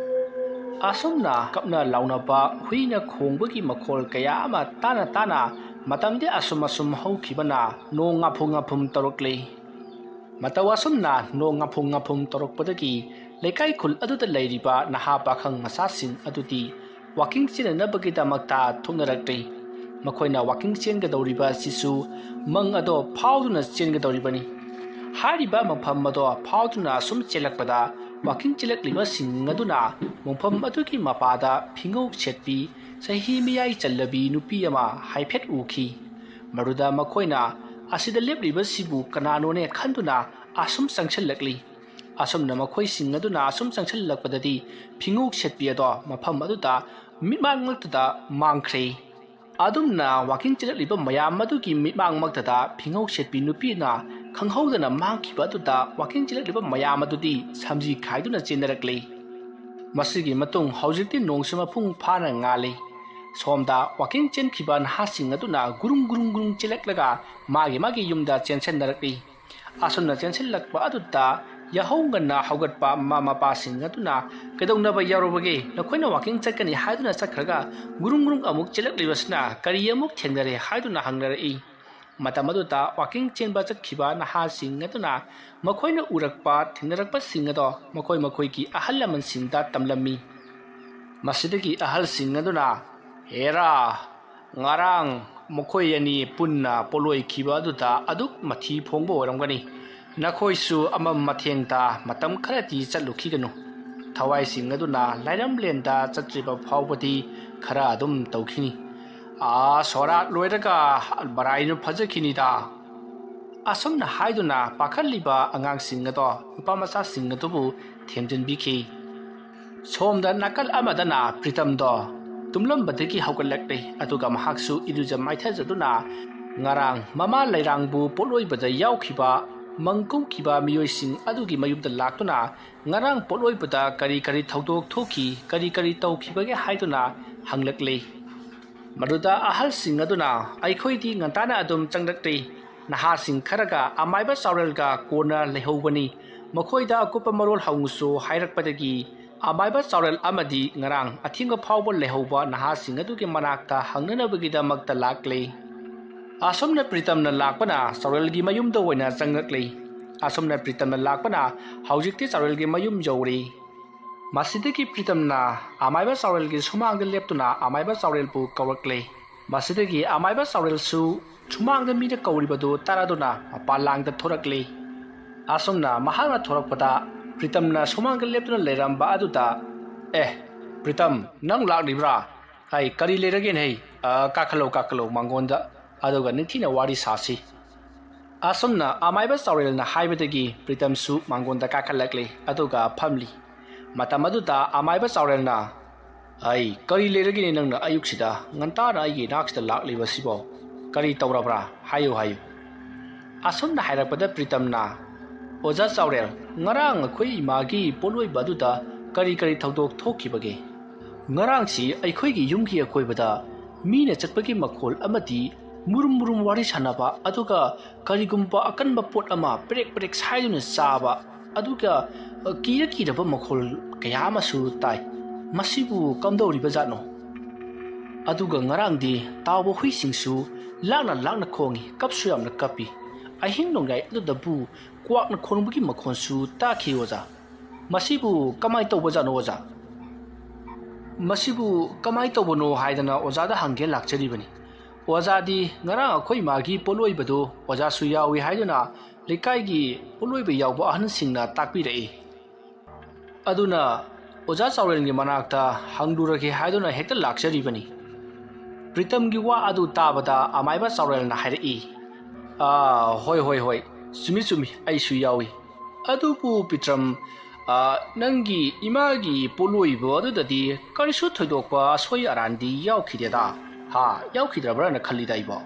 ꯑꯁꯨꯝꯅ ꯀꯞꯅ ꯂꯥꯎꯅꯕ ꯍꯨꯏꯅ ꯈꯣꯡꯕꯒꯤ ꯃꯈꯣꯜ ꯀꯌꯥ ꯑꯃ ꯇꯥꯅ ꯇꯥꯅ ꯃꯇꯝꯗꯤ ꯑꯁꯨꯝ ꯑꯁꯨꯝ ꯍꯧꯈꯤꯕꯅ ꯅꯣꯡ ꯉꯥꯐꯨꯝ ꯉꯥꯐꯨꯝ ꯇꯧꯔꯛꯂꯤ꯫ ꯃꯇꯧ ꯑꯁꯨꯝꯅ ꯅꯣꯡ ꯉꯥꯐꯨꯝ ꯉꯥꯐꯨꯝ ꯇꯧꯔꯛꯄꯗꯒꯤ ꯂꯩꯀꯥꯏ ꯈꯨꯜ ꯑꯗꯨꯗ ꯂꯩꯔꯤꯕ ꯅꯍꯥ ꯄꯥꯈꯪ ꯃꯆꯥꯁꯤꯡ ꯑꯗꯨꯗꯤ ꯋꯥꯀꯤꯡ ꯆꯦꯟꯅꯅꯕꯒꯤꯗꯃꯛꯇ ꯊꯣꯛꯅꯔꯛꯂꯤ꯫ ꯃꯈꯣꯏꯅ ꯋꯥꯀꯤꯡ ꯆꯦꯟꯒꯗꯧꯔꯤꯕ ꯑꯁꯤꯁꯨ ꯃꯪ ꯑꯗꯣ ꯐꯥꯎꯗꯨꯅ ꯆꯦꯟꯒꯗꯧꯔꯤꯕꯅꯤ꯫ ꯍꯥꯏꯔꯤꯕ ꯃꯐꯝ ꯑꯗꯣ ꯐꯥꯎꯗꯨꯅ ꯑꯁꯨꯝ ꯆꯦꯜꯂꯛꯄꯗ ꯋꯥꯀꯤꯡ ꯆꯦꯜꯂꯛꯂꯤꯕꯁꯤꯡ ꯑꯗꯨꯅ ꯃꯐꯝ ꯑꯗꯨꯒꯤ ꯃꯄꯥꯗ ꯐꯤꯉꯧ ꯁꯦꯠꯄꯤ ꯆꯍꯤ ꯃꯌꯥꯏ ꯆꯜꯂꯕꯤ ꯅꯨꯄꯤ ꯑꯃ ꯍꯥꯏꯐꯦꯠ ꯎꯈꯤ꯫ ꯃꯗꯨꯗ ꯃꯈꯣꯏꯅ ꯑꯁꯤꯗ ꯂꯦꯞꯂꯤꯕꯁꯤꯕꯨ ꯀꯅꯥꯅꯣꯅꯦ ꯈꯟꯗꯨꯅ ꯑꯁꯨꯝ ꯆꯪꯁꯤꯜꯂꯛꯂꯤ꯫ ꯑꯁꯨꯝꯅ ꯃꯈꯣꯏꯁꯤꯡ ꯑꯗꯨꯅ ꯑꯁꯨꯝ ꯆꯪꯁꯤꯜꯂꯛꯄꯗꯗꯤ ꯐꯤꯉꯧ ꯁꯦꯠꯄꯤ ꯑꯗꯣ ꯃꯐꯝ ꯑꯗꯨꯗ ꯃꯤꯠꯃꯥꯡꯃꯛꯇꯗ ꯃꯥꯡꯈ꯭ꯔꯦ꯫ ꯑꯗꯨꯝꯅ ꯋꯥꯀꯤꯡ ꯆꯦꯜꯂꯛꯂꯤꯕ ꯃꯌꯥꯝ ꯑꯗꯨꯒꯤ ꯃꯤꯠꯃꯥꯡꯃꯛꯇꯗ ꯐꯤꯉꯧ ꯁꯦꯠꯄꯤ ꯅꯨꯄꯤꯅ ꯈꯪꯍꯧꯗꯅ ꯃꯥꯡꯈꯤꯕ ꯑꯗꯨꯗ ꯋꯥꯀꯤꯡ ꯆꯦꯜꯂꯛꯂꯤꯕ ꯃꯌꯥꯝ ꯑꯗꯨꯗꯤ ꯁꯝꯖꯤ ꯈꯥꯏꯗꯨꯅ ꯆꯦꯟꯅꯔꯛꯂꯤ꯫ ꯃꯁꯤꯒꯤ ꯃꯇꯨꯡ ꯍꯧꯖꯤꯛꯇꯤ ꯅꯣꯡꯁꯨ ꯃꯄꯨꯡ ꯐꯥꯅ ꯉꯥꯜꯂꯤ꯫ ꯁꯣꯝꯗ ꯋꯥꯀꯤꯡ ꯆꯦꯟꯈꯤꯕ ꯅꯍꯥꯁꯤꯡ ꯑꯗꯨꯅ ꯒꯨꯔꯨꯡ ꯒꯨꯔꯨꯡ ꯒꯨꯔꯨꯡ ꯆꯦꯜꯂꯛꯂꯒ ꯃꯥꯒꯤ ꯃꯥꯒꯤ ꯌꯨꯝꯗ ꯆꯦꯟꯁꯤꯟꯅꯔꯛꯂꯤ꯫ ꯑꯁꯨꯝꯅ ꯆꯦꯟꯁꯤꯜꯂꯛꯄ ꯑꯗꯨꯗ ꯌꯥꯍꯧ ꯉꯟꯅ ꯍꯧꯒꯠꯄ ꯃꯃꯥ ꯃꯄꯥꯁꯤꯡ ꯑꯗꯨꯅ "ꯀꯩꯗꯧꯅꯕ ꯌꯥꯎꯔꯕꯒꯦ? ꯅꯈꯣꯏꯅ ꯋꯥꯀꯤꯡ ꯆꯠꯀꯅꯤ ꯍꯥꯏꯗꯨꯅ ꯆꯠꯈ꯭ꯔꯒ ꯒꯨꯔꯨꯡ ꯒꯨꯔꯨꯡ ꯑꯃꯨꯛ ꯆꯦꯜꯂꯛꯂꯤꯕꯁꯤꯅ ꯀꯔꯤ ꯑꯃꯨꯛ ꯊꯦꯡꯅꯔꯦ?" ꯍꯥꯏꯗꯨꯅ ꯍꯪꯅꯔꯛꯏ꯫ ꯃꯇꯝ ꯑꯗꯨꯗ ꯋꯥꯀꯤꯡ ꯆꯦꯟꯕ ꯆꯠꯈꯤꯕ ꯅꯍꯥꯁꯤꯡ ꯑꯗꯨꯅ ꯃꯈꯣꯏꯅ ꯎꯔꯛꯄ, ꯊꯦꯡꯅꯔꯛꯄꯁꯤꯡ ꯑꯗꯣ ꯃꯈꯣꯏ ꯃꯈꯣꯏꯒꯤ ꯑꯍꯜ ꯂꯃꯟꯁꯤꯡꯗ ꯇꯝꯂꯝꯃꯤ꯫ ꯃꯁꯤꯗꯒꯤ ꯑꯍꯜꯁꯤꯡ ꯑꯗꯨꯅ, "ꯍꯦꯔꯥ, ꯉꯔꯥꯡ ꯃꯈꯣꯏ ꯑꯅꯤ ꯄꯨꯟꯅ ꯄꯣꯠꯂꯣꯏꯈꯤꯕ ꯑꯗꯨꯗ ꯑꯗꯨꯛ ꯃꯊꯤ ꯐꯣꯡꯕ ꯑꯣꯏꯔꯝꯒꯅꯤ꯫ ꯅꯈꯣꯏꯁꯨ ꯑꯃꯝ ꯑꯊꯦꯡꯗ ꯃꯇꯝ ꯈꯔꯗꯤ ꯆꯠꯂꯨꯈꯤꯒꯅꯨ꯫ ꯊꯋꯥꯏꯁꯤꯡ ꯑꯗꯨꯅ ꯂꯥꯏꯔꯝꯂꯦꯟꯗ ꯆꯠꯇ꯭ꯔꯤꯕ ꯐꯥꯎꯕꯗꯤ ꯈꯔ ꯑꯗꯨꯝ ꯇꯧꯈꯤꯅꯤ꯫ ꯑꯥ, ꯁꯣꯔꯥꯠ ꯂꯣꯏꯔꯒ ꯃꯔꯥꯏꯅ ꯐꯖꯈꯤꯅꯤꯗ"꯫ ꯑꯁꯨꯝꯅ ꯍꯥꯏꯗꯨꯅ ꯄꯥꯈꯠꯂꯤꯕ ꯑꯉꯥꯡꯁꯤꯡ ꯑꯗꯣ ꯅꯨꯄꯥ ꯃꯆꯥꯁꯤꯡ ꯑꯗꯨꯕꯨ ꯊꯦꯝꯖꯤꯟꯕꯤꯈꯤ꯫ ꯁꯣꯝꯗ ꯅꯥꯀꯜ ꯑꯃꯗꯅ ꯄ꯭ꯔꯤꯇꯝꯗꯣ ꯇꯨꯝꯂꯝꯕꯗꯒꯤ ꯍꯧꯒꯠꯂꯛꯂꯦ, ꯑꯗꯨꯒ ꯃꯍꯥꯛꯁꯨ ꯏꯔꯨꯖ ꯃꯥꯏꯊꯖꯗꯨꯅ ꯉꯔꯥꯡ ꯃꯃꯥ ꯂꯩꯔꯥꯡꯕꯨ ꯄꯣꯠꯂꯣꯏꯕꯗ ꯌꯥꯎꯈꯤꯕ ꯃꯪ ꯀꯨꯝꯈꯤꯕ ꯃꯤꯑꯣꯏꯁꯤꯡ ꯑꯗꯨꯒꯤ ꯃꯌꯨꯝꯗ ꯂꯥꯛꯇꯨꯅ ꯉꯔꯥꯡ ꯄꯣꯠꯂꯣꯏꯕꯗ ꯀꯔꯤ ꯀꯔꯤ ꯊꯧꯗꯣꯛ ꯊꯣꯛꯈꯤ, ꯀꯔꯤ ꯀꯔꯤ ꯇꯧꯈꯤꯕꯒꯦ ꯍꯥꯏꯗꯨꯅ ꯍꯪꯂꯛꯂꯤ꯫ ꯃꯗꯨꯗ ꯑꯍꯜꯁꯤꯡ ꯑꯗꯨꯅ, "ꯑꯩꯈꯣꯏꯗꯤ ꯉꯟꯇꯥꯅ ꯑꯗꯨꯝ ꯆꯪꯂꯛꯂꯤ꯫ ꯅꯍꯥꯁꯤꯡ ꯈꯔꯒ ꯑꯃꯥꯏꯕ ꯆꯥꯎꯔꯦꯜꯒ ꯀꯣꯟꯅ ꯂꯩꯍꯧꯕꯅꯤ꯫ ꯃꯈꯣꯏꯗ ꯑꯀꯨꯞꯄ ꯃꯔꯣꯜ ꯍꯪꯉꯨꯁꯨ" ꯍꯥꯏꯔꯛꯄꯗꯒꯤ ꯑꯃꯥꯏꯕ ꯆꯥꯎꯔꯦꯜ ꯑꯃꯗꯤ ꯉꯔꯥꯡ ꯑꯊꯦꯡꯕ ꯐꯥꯎꯕ ꯂꯩꯍꯧꯕ ꯅꯍꯥꯁꯤꯡ ꯑꯗꯨꯒꯤ ꯃꯅꯥꯛꯇ ꯍꯪꯅꯅꯕꯒꯤꯗꯃꯛꯇ ꯂꯥꯛꯂꯤ꯫ ꯑꯁꯨꯝꯅ ꯄ꯭ꯔꯤꯇꯝꯅ ꯂꯥꯛꯄꯅ ꯆꯥꯎꯔꯦꯜꯒꯤ ꯃꯌꯨꯝꯗ ꯑꯣꯏꯅ ꯆꯪꯂꯛꯂꯤ꯫ ꯑꯁꯨꯝꯅ ꯄ꯭ꯔꯤꯇꯝꯅ ꯂꯥꯛꯄꯅ ꯍꯧꯖꯤꯛꯇꯤ ꯆꯥꯎꯔꯦꯜꯒꯤ ꯃꯌꯨꯝ ꯌꯧꯔꯦ꯫ ꯃꯁꯤꯗꯒꯤ ꯄ꯭ꯔꯤꯇꯝꯅ ꯑꯃꯥꯏꯕ ꯆꯥꯎꯔꯦꯜꯒꯤ ꯁꯨꯃꯥꯡꯗ ꯂꯦꯞꯇꯨꯅ ꯑꯃꯥꯏꯕ ꯆꯥꯎꯔꯦꯜꯕꯨ ꯀꯧꯔꯛꯂꯦ꯫ ꯃꯁꯤꯗꯒꯤ ꯑꯃꯥꯏꯕ ꯆꯥꯎꯔꯦꯜꯁꯨ ꯁꯨꯃꯥꯡꯗ ꯃꯤꯅ ꯀꯧꯔꯤꯕꯗꯨ ꯇꯥꯔꯗꯨꯅ ꯃꯄꯥꯟ ꯂꯥꯡꯗ ꯊꯣꯔꯛꯂꯤ꯫ ꯑꯁꯨꯝꯅ ꯃꯍꯥꯛꯅ ꯊꯣꯔꯛꯄꯗ ꯄ꯭ꯔꯤꯇꯝꯅ ꯁꯨꯃꯥꯡꯗ ꯂꯦꯞꯇꯨꯅ ꯂꯩꯔꯝꯕ ꯑꯗꯨꯗ, "ꯑꯦ, ꯄ꯭ꯔꯤꯇꯝ, ꯅꯪ ꯂꯥꯛꯂꯤꯕ꯭ꯔꯥ? ꯑꯩ ꯀꯔꯤ ꯂꯩꯔꯒꯦꯅꯦ? ꯍꯩ, ꯑ, ꯀꯥꯈꯠꯂꯣ, ꯀꯥꯈꯠꯂꯣ ꯃꯥꯡꯒꯣꯟꯗ, ꯑꯗꯨꯒ ꯅꯤꯡꯊꯤꯅ ꯋꯥꯔꯤ ꯁꯥꯁꯤ"꯫ ꯑꯁꯨꯝꯅ ꯑꯃꯥꯏꯕ ꯆꯥꯎꯔꯦꯜꯅ ꯍꯥꯏꯕꯗꯒꯤ ꯄ꯭ꯔꯤꯇꯝꯁꯨ ꯃꯥꯡꯒꯣꯟꯗ ꯀꯥꯈꯠꯂꯛꯂꯦ, ꯑꯗꯨꯒ ꯐꯝꯂꯤ꯫ ꯃꯇꯝ ꯑꯗꯨꯗ ꯑꯃꯥꯏꯕ ꯆꯥꯎꯔꯦꯜꯅ, "ꯑꯩ, ꯀꯔꯤ ꯂꯩꯔꯒꯦꯅꯦ ꯅꯪꯅ ꯑꯌꯨꯛꯁꯤꯗ ꯉꯟꯇꯥꯅ ꯑꯩꯒꯤ ꯏꯅꯥꯛꯁꯤꯗ ꯂꯥꯛꯂꯤꯕꯁꯤꯕꯣ? ꯀꯔꯤ ꯇꯧꯔꯕ꯭ꯔꯥ? ꯍꯥꯏꯌꯨ, ꯍꯥꯏꯌꯨ"꯫ ꯑꯁꯨꯝꯅ ꯍꯥꯏꯔꯛꯄꯗ ꯄ꯭ꯔꯤꯇꯝꯅ, "ꯑꯣꯖꯥ ꯆꯥꯎꯔꯦꯜ, ꯉꯔꯥꯡ ꯑꯩꯈꯣꯏ ꯏꯃꯥꯒꯤ ꯄꯣꯠꯂꯣꯏꯕ ꯑꯗꯨꯗ ꯀꯔꯤ ꯀꯔꯤ ꯊꯧꯗꯣꯛ ꯊꯣꯛꯈꯤꯕꯒꯦ?" "ꯉꯔꯥꯡꯁꯤ ꯑꯩꯈꯣꯏꯒꯤ ꯌꯨꯝꯒꯤ ꯑꯀꯣꯏꯕꯗ ꯃꯤꯅ ꯆꯠꯄꯒꯤ ꯃꯈꯣꯜ ꯑꯃꯗꯤ ꯃꯨꯔꯨꯝ ꯃꯨꯔꯨꯝ ꯋꯥꯔꯤ ꯁꯥꯟꯅꯕ, ꯑꯗꯨꯒ ꯀꯔꯤꯒꯨꯝꯕ ꯑꯀꯟꯕ ꯄꯣꯠ ꯑꯃ ꯄꯦꯔꯦꯛ ꯄꯦꯔꯦꯛ ꯁꯥꯏꯗꯨꯅ ꯆꯥꯕ, ꯑꯗꯨꯒ, ꯑ, ꯀꯤꯔ ꯀꯤꯔꯕ ꯃꯈꯣꯜ ꯀꯌꯥ ꯑꯃꯁꯨ ꯇꯥꯏ꯫ ꯃꯁꯤꯕꯨ ꯀꯝꯗꯧꯔꯤꯕ ꯖꯥꯠꯅꯣ? ꯑꯗꯨꯒ ꯉꯔꯥꯡꯗꯤ ꯇꯥꯎꯕ ꯍꯨꯏꯁꯤꯡꯁꯨ ꯂꯥꯛꯅ ꯂꯥꯛꯅ ꯈꯣꯡꯏ, ꯀꯞꯁꯨ ꯌꯥꯝꯅ ꯀꯞꯄꯤ꯫ ꯑꯍꯤꯡ ꯅꯣꯡꯌꯥꯏ ꯑꯗꯨꯗꯕꯨ ꯀ꯭ꯋꯥꯛꯅ ꯈꯣꯡꯕꯒꯤ ꯃꯈꯣꯟꯁꯨ ꯇꯥꯈꯤ ꯑꯣꯖꯥ꯫ ꯃꯁꯤꯕꯨ ꯀꯃꯥꯏꯅ ꯇꯧꯕꯖꯥꯠꯅꯣ ꯑꯣꯖꯥ?" "ꯃꯁꯤꯕꯨ ꯀꯃꯥꯏꯅ ꯇꯧꯕꯅꯣ?" ꯍꯥꯏꯗꯅ ꯑꯣꯖꯥꯗ ꯍꯪꯒꯦ ꯂꯥꯛꯆꯔꯤꯕꯅꯤ꯫ ꯑꯣꯖꯥꯗꯤ ꯉꯔꯥꯡ ꯑꯩꯈꯣꯏ ꯏꯃꯥꯒꯤ ꯄꯣꯠꯂꯣꯏꯕꯗꯨ ꯑꯣꯖꯥꯁꯨ ꯌꯥꯎꯏ ꯍꯥꯏꯗꯨꯅ ꯂꯩꯀꯥꯏꯒꯤ ꯄꯣꯠꯂꯣꯏꯕ ꯌꯥꯎꯕ ꯑꯍꯟꯁꯤꯡꯅ ꯇꯥꯛꯄꯤꯔꯛꯏ꯫ ꯑꯗꯨꯅ ꯑꯣꯖꯥ ꯆꯥꯎꯔꯦꯜꯒꯤ ꯃꯅꯥꯛꯇ ꯍꯪꯂꯨꯔꯒꯦ ꯍꯥꯏꯗꯨꯅ ꯍꯦꯛꯇ ꯂꯥꯛꯆꯔꯤꯕꯅꯤ꯫ ꯄ꯭ꯔꯤꯇꯝꯒꯤ ꯋꯥ ꯑꯗꯨ ꯇꯥꯕꯗ ꯑꯃꯥꯏꯕ ꯆꯥꯎꯔꯦꯜꯅ ꯍꯥꯏꯔꯛꯏ, "ꯑꯥ, ꯍꯣꯏ, ꯍꯣꯏ, ꯍꯣꯏ, ꯆꯨꯝꯃꯤ, ꯆꯨꯝꯃꯤ, ꯑꯩꯁꯨ ꯌꯥꯎꯏ꯫ ꯑꯗꯨꯕꯨ ꯄ꯭ꯔꯤꯇꯝ, ꯑꯥ, ꯅꯪꯒꯤ ꯏꯃꯥꯒꯤ ꯄꯣꯠꯂꯣꯏꯕ ꯑꯗꯨꯗꯗꯤ ꯀꯔꯤꯁꯨ ꯊꯣꯏꯗꯣꯛꯄ ꯑꯁꯣꯏ ꯑꯔꯥꯟꯗꯤ ꯌꯥꯎꯈꯤꯗꯦꯗ꯫ ꯍꯥ, ꯌꯥꯎꯈꯤꯗ꯭ꯔꯕ꯭ꯔꯥꯅ ꯈꯜꯂꯤꯗ ꯑꯩꯕꯣ꯫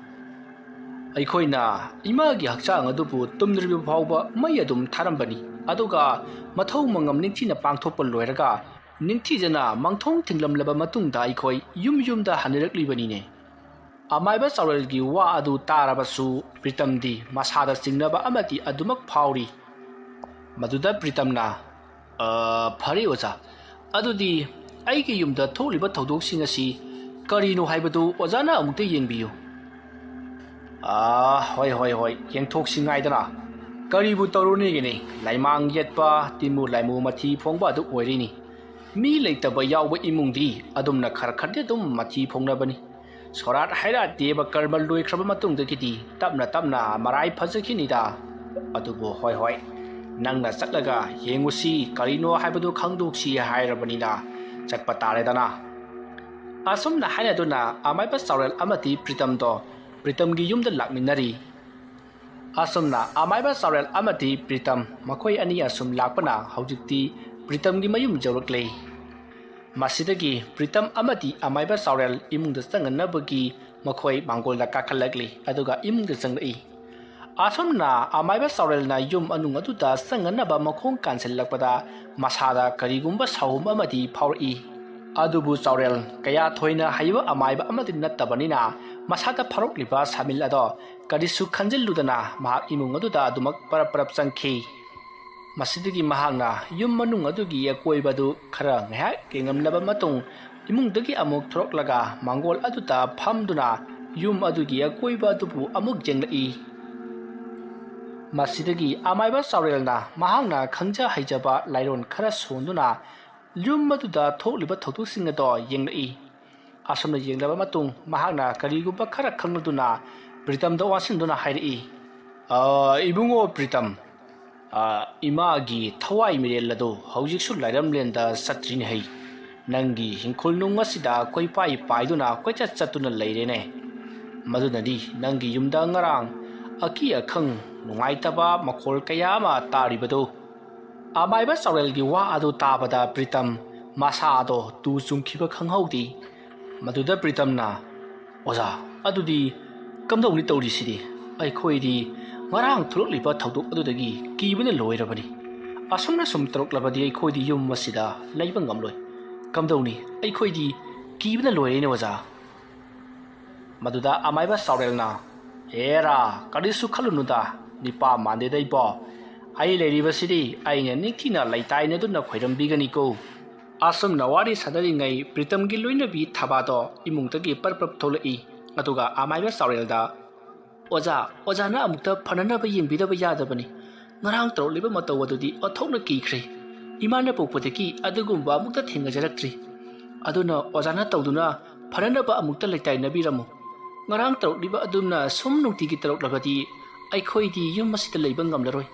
ꯑꯩꯈꯣꯏꯅ ꯏꯃꯥꯒꯤ ꯍꯛꯆꯥꯡ ꯑꯗꯨꯕꯨ ꯇꯨꯝꯗ꯭ꯔꯤꯕ ꯐꯥꯎꯕ ꯃꯩ ꯑꯗꯨꯝ ꯊꯥꯔꯝꯕꯅꯤ꯫ ꯑꯗꯨꯒ ꯃꯊꯧ ꯃꯉꯝ ꯅꯤꯡꯊꯤꯅ ꯄꯥꯡꯊꯣꯛꯄ ꯂꯣꯏꯔꯒ ꯅꯤꯡꯊꯤꯖꯅ ꯃꯥꯡꯊꯣꯡ ꯊꯤꯡꯂꯝꯂꯕ ꯃꯇꯨꯡꯗ ꯑꯩꯈꯣꯏ ꯌꯨꯝ ꯌꯨꯝꯗ ꯍꯟꯅꯔꯛꯂꯤꯕꯅꯤꯅꯦ꯫" ꯑꯃꯥꯏꯕ ꯆꯥꯎꯔꯦꯜꯒꯤ ꯋꯥ ꯑꯗꯨ ꯇꯥꯔꯕꯁꯨ ꯄ꯭ꯔꯤꯇꯝꯗꯤ ꯃꯁꯥꯗ ꯆꯤꯡꯅꯕ ꯑꯃꯗꯤ ꯑꯗꯨꯃꯛ ꯐꯥꯎꯔꯤ꯫ ꯃꯗꯨꯗ ꯄ꯭ꯔꯤꯇꯝꯅ, "ꯑ, ꯐꯔꯦ ꯑꯣꯖꯥ, ꯑꯗꯨꯗꯤ ꯑꯩꯒꯤ ꯌꯨꯝꯗ ꯊꯣꯛꯂꯤꯕ ꯊꯧꯗꯣꯛꯁꯤꯡ ꯑꯁꯤ ꯀꯔꯤꯅꯣ ꯍꯥꯏꯕꯗꯨ ꯑꯣꯖꯥꯅ ꯑꯃꯨꯛꯇ ꯌꯦꯡꯕꯤꯌꯨ꯫" "ꯑ, ꯍꯣꯏ, ꯍꯣꯏ, ꯍꯣꯏ, ꯌꯦꯡꯊꯣꯛꯁꯤ ꯉꯥꯏꯗꯅ꯫ ꯀꯔꯤꯕꯨ ꯇꯧꯔꯨꯅꯤꯒꯦꯅꯦ? ꯂꯩꯃꯥꯡ ꯌꯦꯠꯄ, ꯇꯤꯟꯃꯨ ꯂꯥꯏꯃꯨ ꯃꯊꯤ ꯐꯣꯡꯕ ꯑꯗꯨ ꯑꯣꯏꯔꯤꯅꯤ꯫ ꯃꯤ ꯂꯩꯇꯕ ꯌꯥꯎꯕ ꯏꯃꯨꯡꯗꯤ ꯑꯗꯨꯝꯅ ꯈꯔ ꯈꯔꯗꯤ ꯑꯗꯨꯝ ꯃꯊꯤ ꯐꯣꯡꯅꯕꯅꯤ꯫ ꯁꯣꯔꯥꯠ ꯍꯩꯔꯥꯠ ꯗꯦꯕ ꯀꯔꯃ ꯂꯣꯏꯈ꯭ꯔꯕ ꯃꯇꯨꯡꯗꯒꯤꯗꯤ ꯇꯞꯅ ꯇꯞꯅ ꯃꯔꯥꯏ ꯐꯖꯈꯤꯅꯤꯗ꯫ ꯑꯗꯨꯕꯨ ꯍꯣꯏ, ꯍꯣꯏ, ꯅꯪꯅ ꯆꯠꯂꯒ ꯌꯦꯡꯉꯨꯁꯤ, ꯀꯔꯤꯅꯣ ꯍꯥꯏꯕꯗꯨ ꯈꯪꯗꯣꯛꯁꯤ ꯍꯥꯏꯔꯕꯅꯤꯅ ꯆꯠꯄ ꯇꯥꯔꯦꯗꯅ꯫" ꯑꯁꯨꯝꯅ ꯍꯥꯏꯅꯗꯨꯅ ꯑꯃꯥꯏꯕ ꯆꯥꯎꯔꯦꯜ ꯑꯃꯗꯤ ꯄ꯭ꯔꯤꯇꯝꯗꯣ ꯄ꯭ꯔꯤꯇꯝꯒꯤ ꯌꯨꯝꯗ ꯂꯥꯛꯃꯤꯟꯅꯔꯤ꯫ ꯑꯁꯨꯝꯅ ꯑꯃꯥꯏꯕ ꯆꯥꯎꯔꯦꯜ ꯑꯃꯗꯤ ꯄ꯭ꯔꯤꯇꯝ ꯃꯈꯣꯏ ꯑꯅꯤ ꯑꯁꯨꯝ ꯂꯥꯛꯄꯅ ꯍꯧꯖꯤꯛꯇꯤ ꯄ꯭ꯔꯤꯇꯝꯒꯤ ꯃꯌꯨꯝ ꯌꯧꯔꯛꯂꯦ꯫ ꯃꯁꯤꯗꯒꯤ ꯄ꯭ꯔꯤꯇꯝ ꯑꯃꯗꯤ ꯑꯃꯥꯏꯕ ꯆꯥꯎꯔꯦꯜ ꯏꯃꯨꯡꯗ ꯆꯪꯉꯅꯕꯒꯤ ꯃꯈꯣꯏ ꯃꯥꯡꯒꯣꯜꯗ ꯀꯥꯈꯠꯂꯛꯂꯤ, ꯑꯗꯨꯒ ꯏꯃꯨꯡꯗ ꯆꯪꯂꯛꯏ꯫ ꯑꯁꯨꯝꯅ ꯑꯃꯥꯏꯕ ꯆꯥꯎꯔꯦꯜꯅ ꯌꯨꯝ ꯃꯅꯨꯡ ꯑꯗꯨꯗ ꯆꯪꯉꯅꯕ ꯃꯈꯣꯡ ꯀꯥꯟꯁꯤꯜꯂꯛꯄꯗ ꯃꯁꯥꯗ ꯀꯔꯤꯒꯨꯝꯕ ꯁꯥꯎꯍꯨꯝ ꯑꯃꯗꯤ ꯐꯥꯎꯔꯛꯏ꯫ ꯑꯗꯨꯕꯨ ꯆꯥꯎꯔꯦꯜ ꯀꯌꯥ ꯊꯣꯏꯅ ꯍꯩꯕ ꯑꯃꯥꯏꯕ ꯑꯃꯗꯤ ꯅꯠꯇꯕꯅꯤꯅ ꯃꯁꯥꯗ ꯐꯥꯎꯔꯛꯂꯤꯕ ꯁꯥꯃꯤꯜ ꯑꯗꯣ ꯀꯔꯤꯁꯨ ꯈꯟꯖꯤꯜꯂꯨꯗꯅ ꯃꯍꯥꯛ ꯏꯃꯨꯡ ꯑꯗꯨꯗ ꯑꯗꯨꯃꯛ ꯄꯔꯞ ꯄꯔꯞ ꯆꯪꯈꯤ꯫ ꯃꯁꯤꯗꯒꯤ ꯃꯍꯥꯛꯅ ꯌꯨꯝ ꯃꯅꯨꯡ ꯑꯗꯨꯒꯤ ꯑꯀꯣꯏꯕꯗꯨ ꯈꯔ ꯉꯥꯏꯍꯥꯛ ꯌꯦꯡꯂꯝꯂꯕ ꯃꯇꯨꯡ ꯏꯃꯨꯡꯗꯒꯤ ꯑꯃꯨꯛ ꯊꯣꯔꯛꯂꯒ ꯃꯥꯡꯒꯣꯜ ꯑꯗꯨꯗ ꯐꯝꯗꯨꯅ ꯌꯨꯝ ꯑꯗꯨꯒꯤ ꯑꯀꯣꯏꯕ ꯑꯗꯨꯕꯨ ꯑꯃꯨꯛ ꯌꯦꯡꯂꯛꯏ꯫ ꯃꯁꯤꯗꯒꯤ ꯑꯃꯥꯏꯕ ꯆꯥꯎꯔꯦꯜꯅ ꯃꯍꯥꯛꯅ ꯈꯪꯖ ꯍꯩꯖꯕ ꯂꯥꯏꯔꯣꯟ ꯈꯔ ꯁꯣꯟꯗꯨꯅ ꯌꯨꯝ ꯑꯗꯨꯗ ꯊꯣꯛꯂꯤꯕ ꯊꯧꯗꯣꯛꯁꯤꯡ ꯑꯗꯣ ꯌꯦꯡꯂꯛꯏ꯫ ꯑꯁꯨꯝꯅ ꯌꯦꯡꯂꯕ ꯃꯇꯨꯡ ꯃꯍꯥꯛꯅ ꯀꯔꯤꯒꯨꯝꯕ ꯈꯔ ꯈꯪꯂꯗꯨꯅ ꯄ꯭ꯔꯤꯇꯝꯗ ꯑꯣꯟꯁꯤꯟꯗꯨꯅ ꯍꯥꯏꯔꯛꯏ, "ꯑ, ꯏꯕꯨꯡꯉꯣ ꯄ꯭ꯔꯤꯇꯝ, ꯑ, ꯏꯃꯥꯒꯤ ꯊꯋꯥꯏ ꯃꯤꯔꯦꯜ ꯑꯗꯨ ꯍꯧꯖꯤꯛꯁꯨ ꯂꯥꯏꯔꯝꯂꯦꯟꯗ ꯆꯠꯇ꯭ꯔꯤꯅꯦ ꯍꯩ꯫ ꯅꯪꯒꯤ ꯍꯤꯡꯈꯣꯜ ꯅꯨꯡ ꯑꯁꯤꯗ ꯀꯣꯏꯄꯥꯏ ꯄꯥꯏꯗꯨꯅ ꯀꯣꯏꯆꯠ ꯆꯠꯇꯨꯅ ꯂꯩꯔꯦꯅꯦ꯫ ꯃꯗꯨꯅꯗꯤ ꯅꯪꯒꯤ ꯌꯨꯝꯗ ꯉꯔꯥꯡ ꯑꯀꯤ ꯑꯈꯪ ꯅꯨꯡꯉꯥꯏꯇꯕ ꯃꯈꯣꯜ ꯀꯌꯥ ꯑꯃ ꯇꯥꯔꯤꯕꯗꯨ?" ꯑꯃꯥꯏꯕ ꯆꯥꯎꯔꯦꯜꯒꯤ ꯋꯥ ꯑꯗꯨ ꯇꯥꯕꯗ ꯄ꯭ꯔꯤꯇꯝ ꯃꯁꯥꯗꯣ ꯇꯨ ꯆꯨꯡꯈꯤꯕ ꯈꯪꯍꯧꯗꯦ꯫ ꯃꯗꯨꯗ ꯄ꯭ꯔꯤꯇꯝꯅ, "ꯑꯣꯖꯥ, ꯑꯗꯨꯗꯤ ꯀꯝꯗꯧꯅꯤ ꯇꯧꯔꯤꯁꯤꯗꯤ? ꯑꯩꯈꯣꯏꯗꯤ ꯉꯔꯥꯡ ꯊꯣꯛꯂꯛꯂꯤꯕ ꯊꯧꯗꯣꯛ ꯑꯗꯨꯗꯒꯤ ꯀꯤꯕꯅ ꯂꯣꯏꯔꯕꯅꯤ꯫ ꯑꯁꯨꯝꯅ ꯁꯨꯝ ꯇꯧꯔꯛꯂꯕꯗꯤ ꯑꯩꯈꯣꯏꯗꯤ ꯌꯨꯝ ꯑꯁꯤꯗ ꯂꯩꯕ ꯉꯝꯂꯣꯏ꯫ ꯀꯝꯗꯧꯅꯤ? ꯑꯩꯈꯣꯏꯗꯤ ꯀꯤꯕꯅ ꯂꯣꯏꯔꯦꯅꯦ, ꯑꯣꯖꯥ꯫" ꯃꯗꯨꯗ ꯑꯃꯥꯏꯕ ꯆꯥꯎꯔꯦꯜꯅ, "ꯍꯦꯔꯥ, ꯀꯔꯤꯁꯨ ꯈꯜꯂꯨꯅꯨꯗ, ꯅꯤꯄꯥ ꯃꯥꯟꯗꯦꯗ ꯏꯕꯣ꯫ ꯑꯩ ꯂꯩꯔꯤꯕꯁꯤꯗꯤ ꯑꯩꯅ ꯅꯤꯡꯊꯤꯅ ꯂꯩꯇꯥꯏꯅꯗꯨꯅ ꯈꯣꯏꯔꯝꯕꯤꯒꯅꯤꯀꯣ꯫" ꯑꯁꯨꯝꯅ ꯋꯥꯔꯤ ꯁꯥꯟꯅꯔꯤꯉꯩ ꯄ꯭ꯔꯤꯇꯝꯒꯤ ꯂꯣꯏꯅꯕꯤ ꯊꯕꯥꯗꯣ ꯏꯃꯨꯡꯗꯒꯤ ꯄꯔꯞ ꯄꯔꯞ ꯊꯣꯛꯂꯛꯏ꯫ ꯑꯗꯨꯒ ꯑꯃꯥꯏꯕ ꯆꯥꯎꯔꯦꯜꯗ, "ꯑꯣꯖꯥ, ꯑꯣꯖꯥꯅ ꯑꯃꯨꯛꯇ ꯐꯅꯅꯕ ꯌꯦꯡꯕꯤꯗꯕ ꯌꯥꯗꯕꯅꯤ꯫ ꯉꯔꯥꯡ ꯇꯧꯔꯛꯂꯤꯕ ꯃꯇꯧ ꯑꯗꯨꯗꯤ ꯑꯣꯟꯊꯣꯛꯅ ꯀꯤꯈ꯭ꯔꯦ꯫ ꯏꯃꯥꯅ ꯄꯣꯛꯄꯗꯒꯤ ꯑꯗꯨꯒꯨꯝꯕ ꯑꯃꯨꯛꯇ ꯊꯦꯡꯅꯖꯔꯛꯇ꯭ꯔꯤ꯫ ꯑꯗꯨꯅ ꯑꯣꯖꯥꯅ ꯇꯧꯗꯨꯅ ꯐꯅꯅꯕ ꯑꯃꯨꯛꯇ ꯂꯩꯇꯥꯏꯅꯕꯤꯔꯝꯃꯨ꯫ ꯉꯔꯥꯡ ꯇꯧꯔꯛꯂꯤꯕ ꯑꯗꯨꯝꯅ ꯁꯨꯝ ꯅꯨꯡꯇꯤꯒꯤ ꯇꯧꯔꯛꯂꯕꯗꯤ ꯑꯩꯈꯣꯏꯗꯤ ꯌꯨꯝ ꯑꯁꯤꯗ ꯂꯩꯕ ꯉꯝꯂꯔꯣꯏ꯫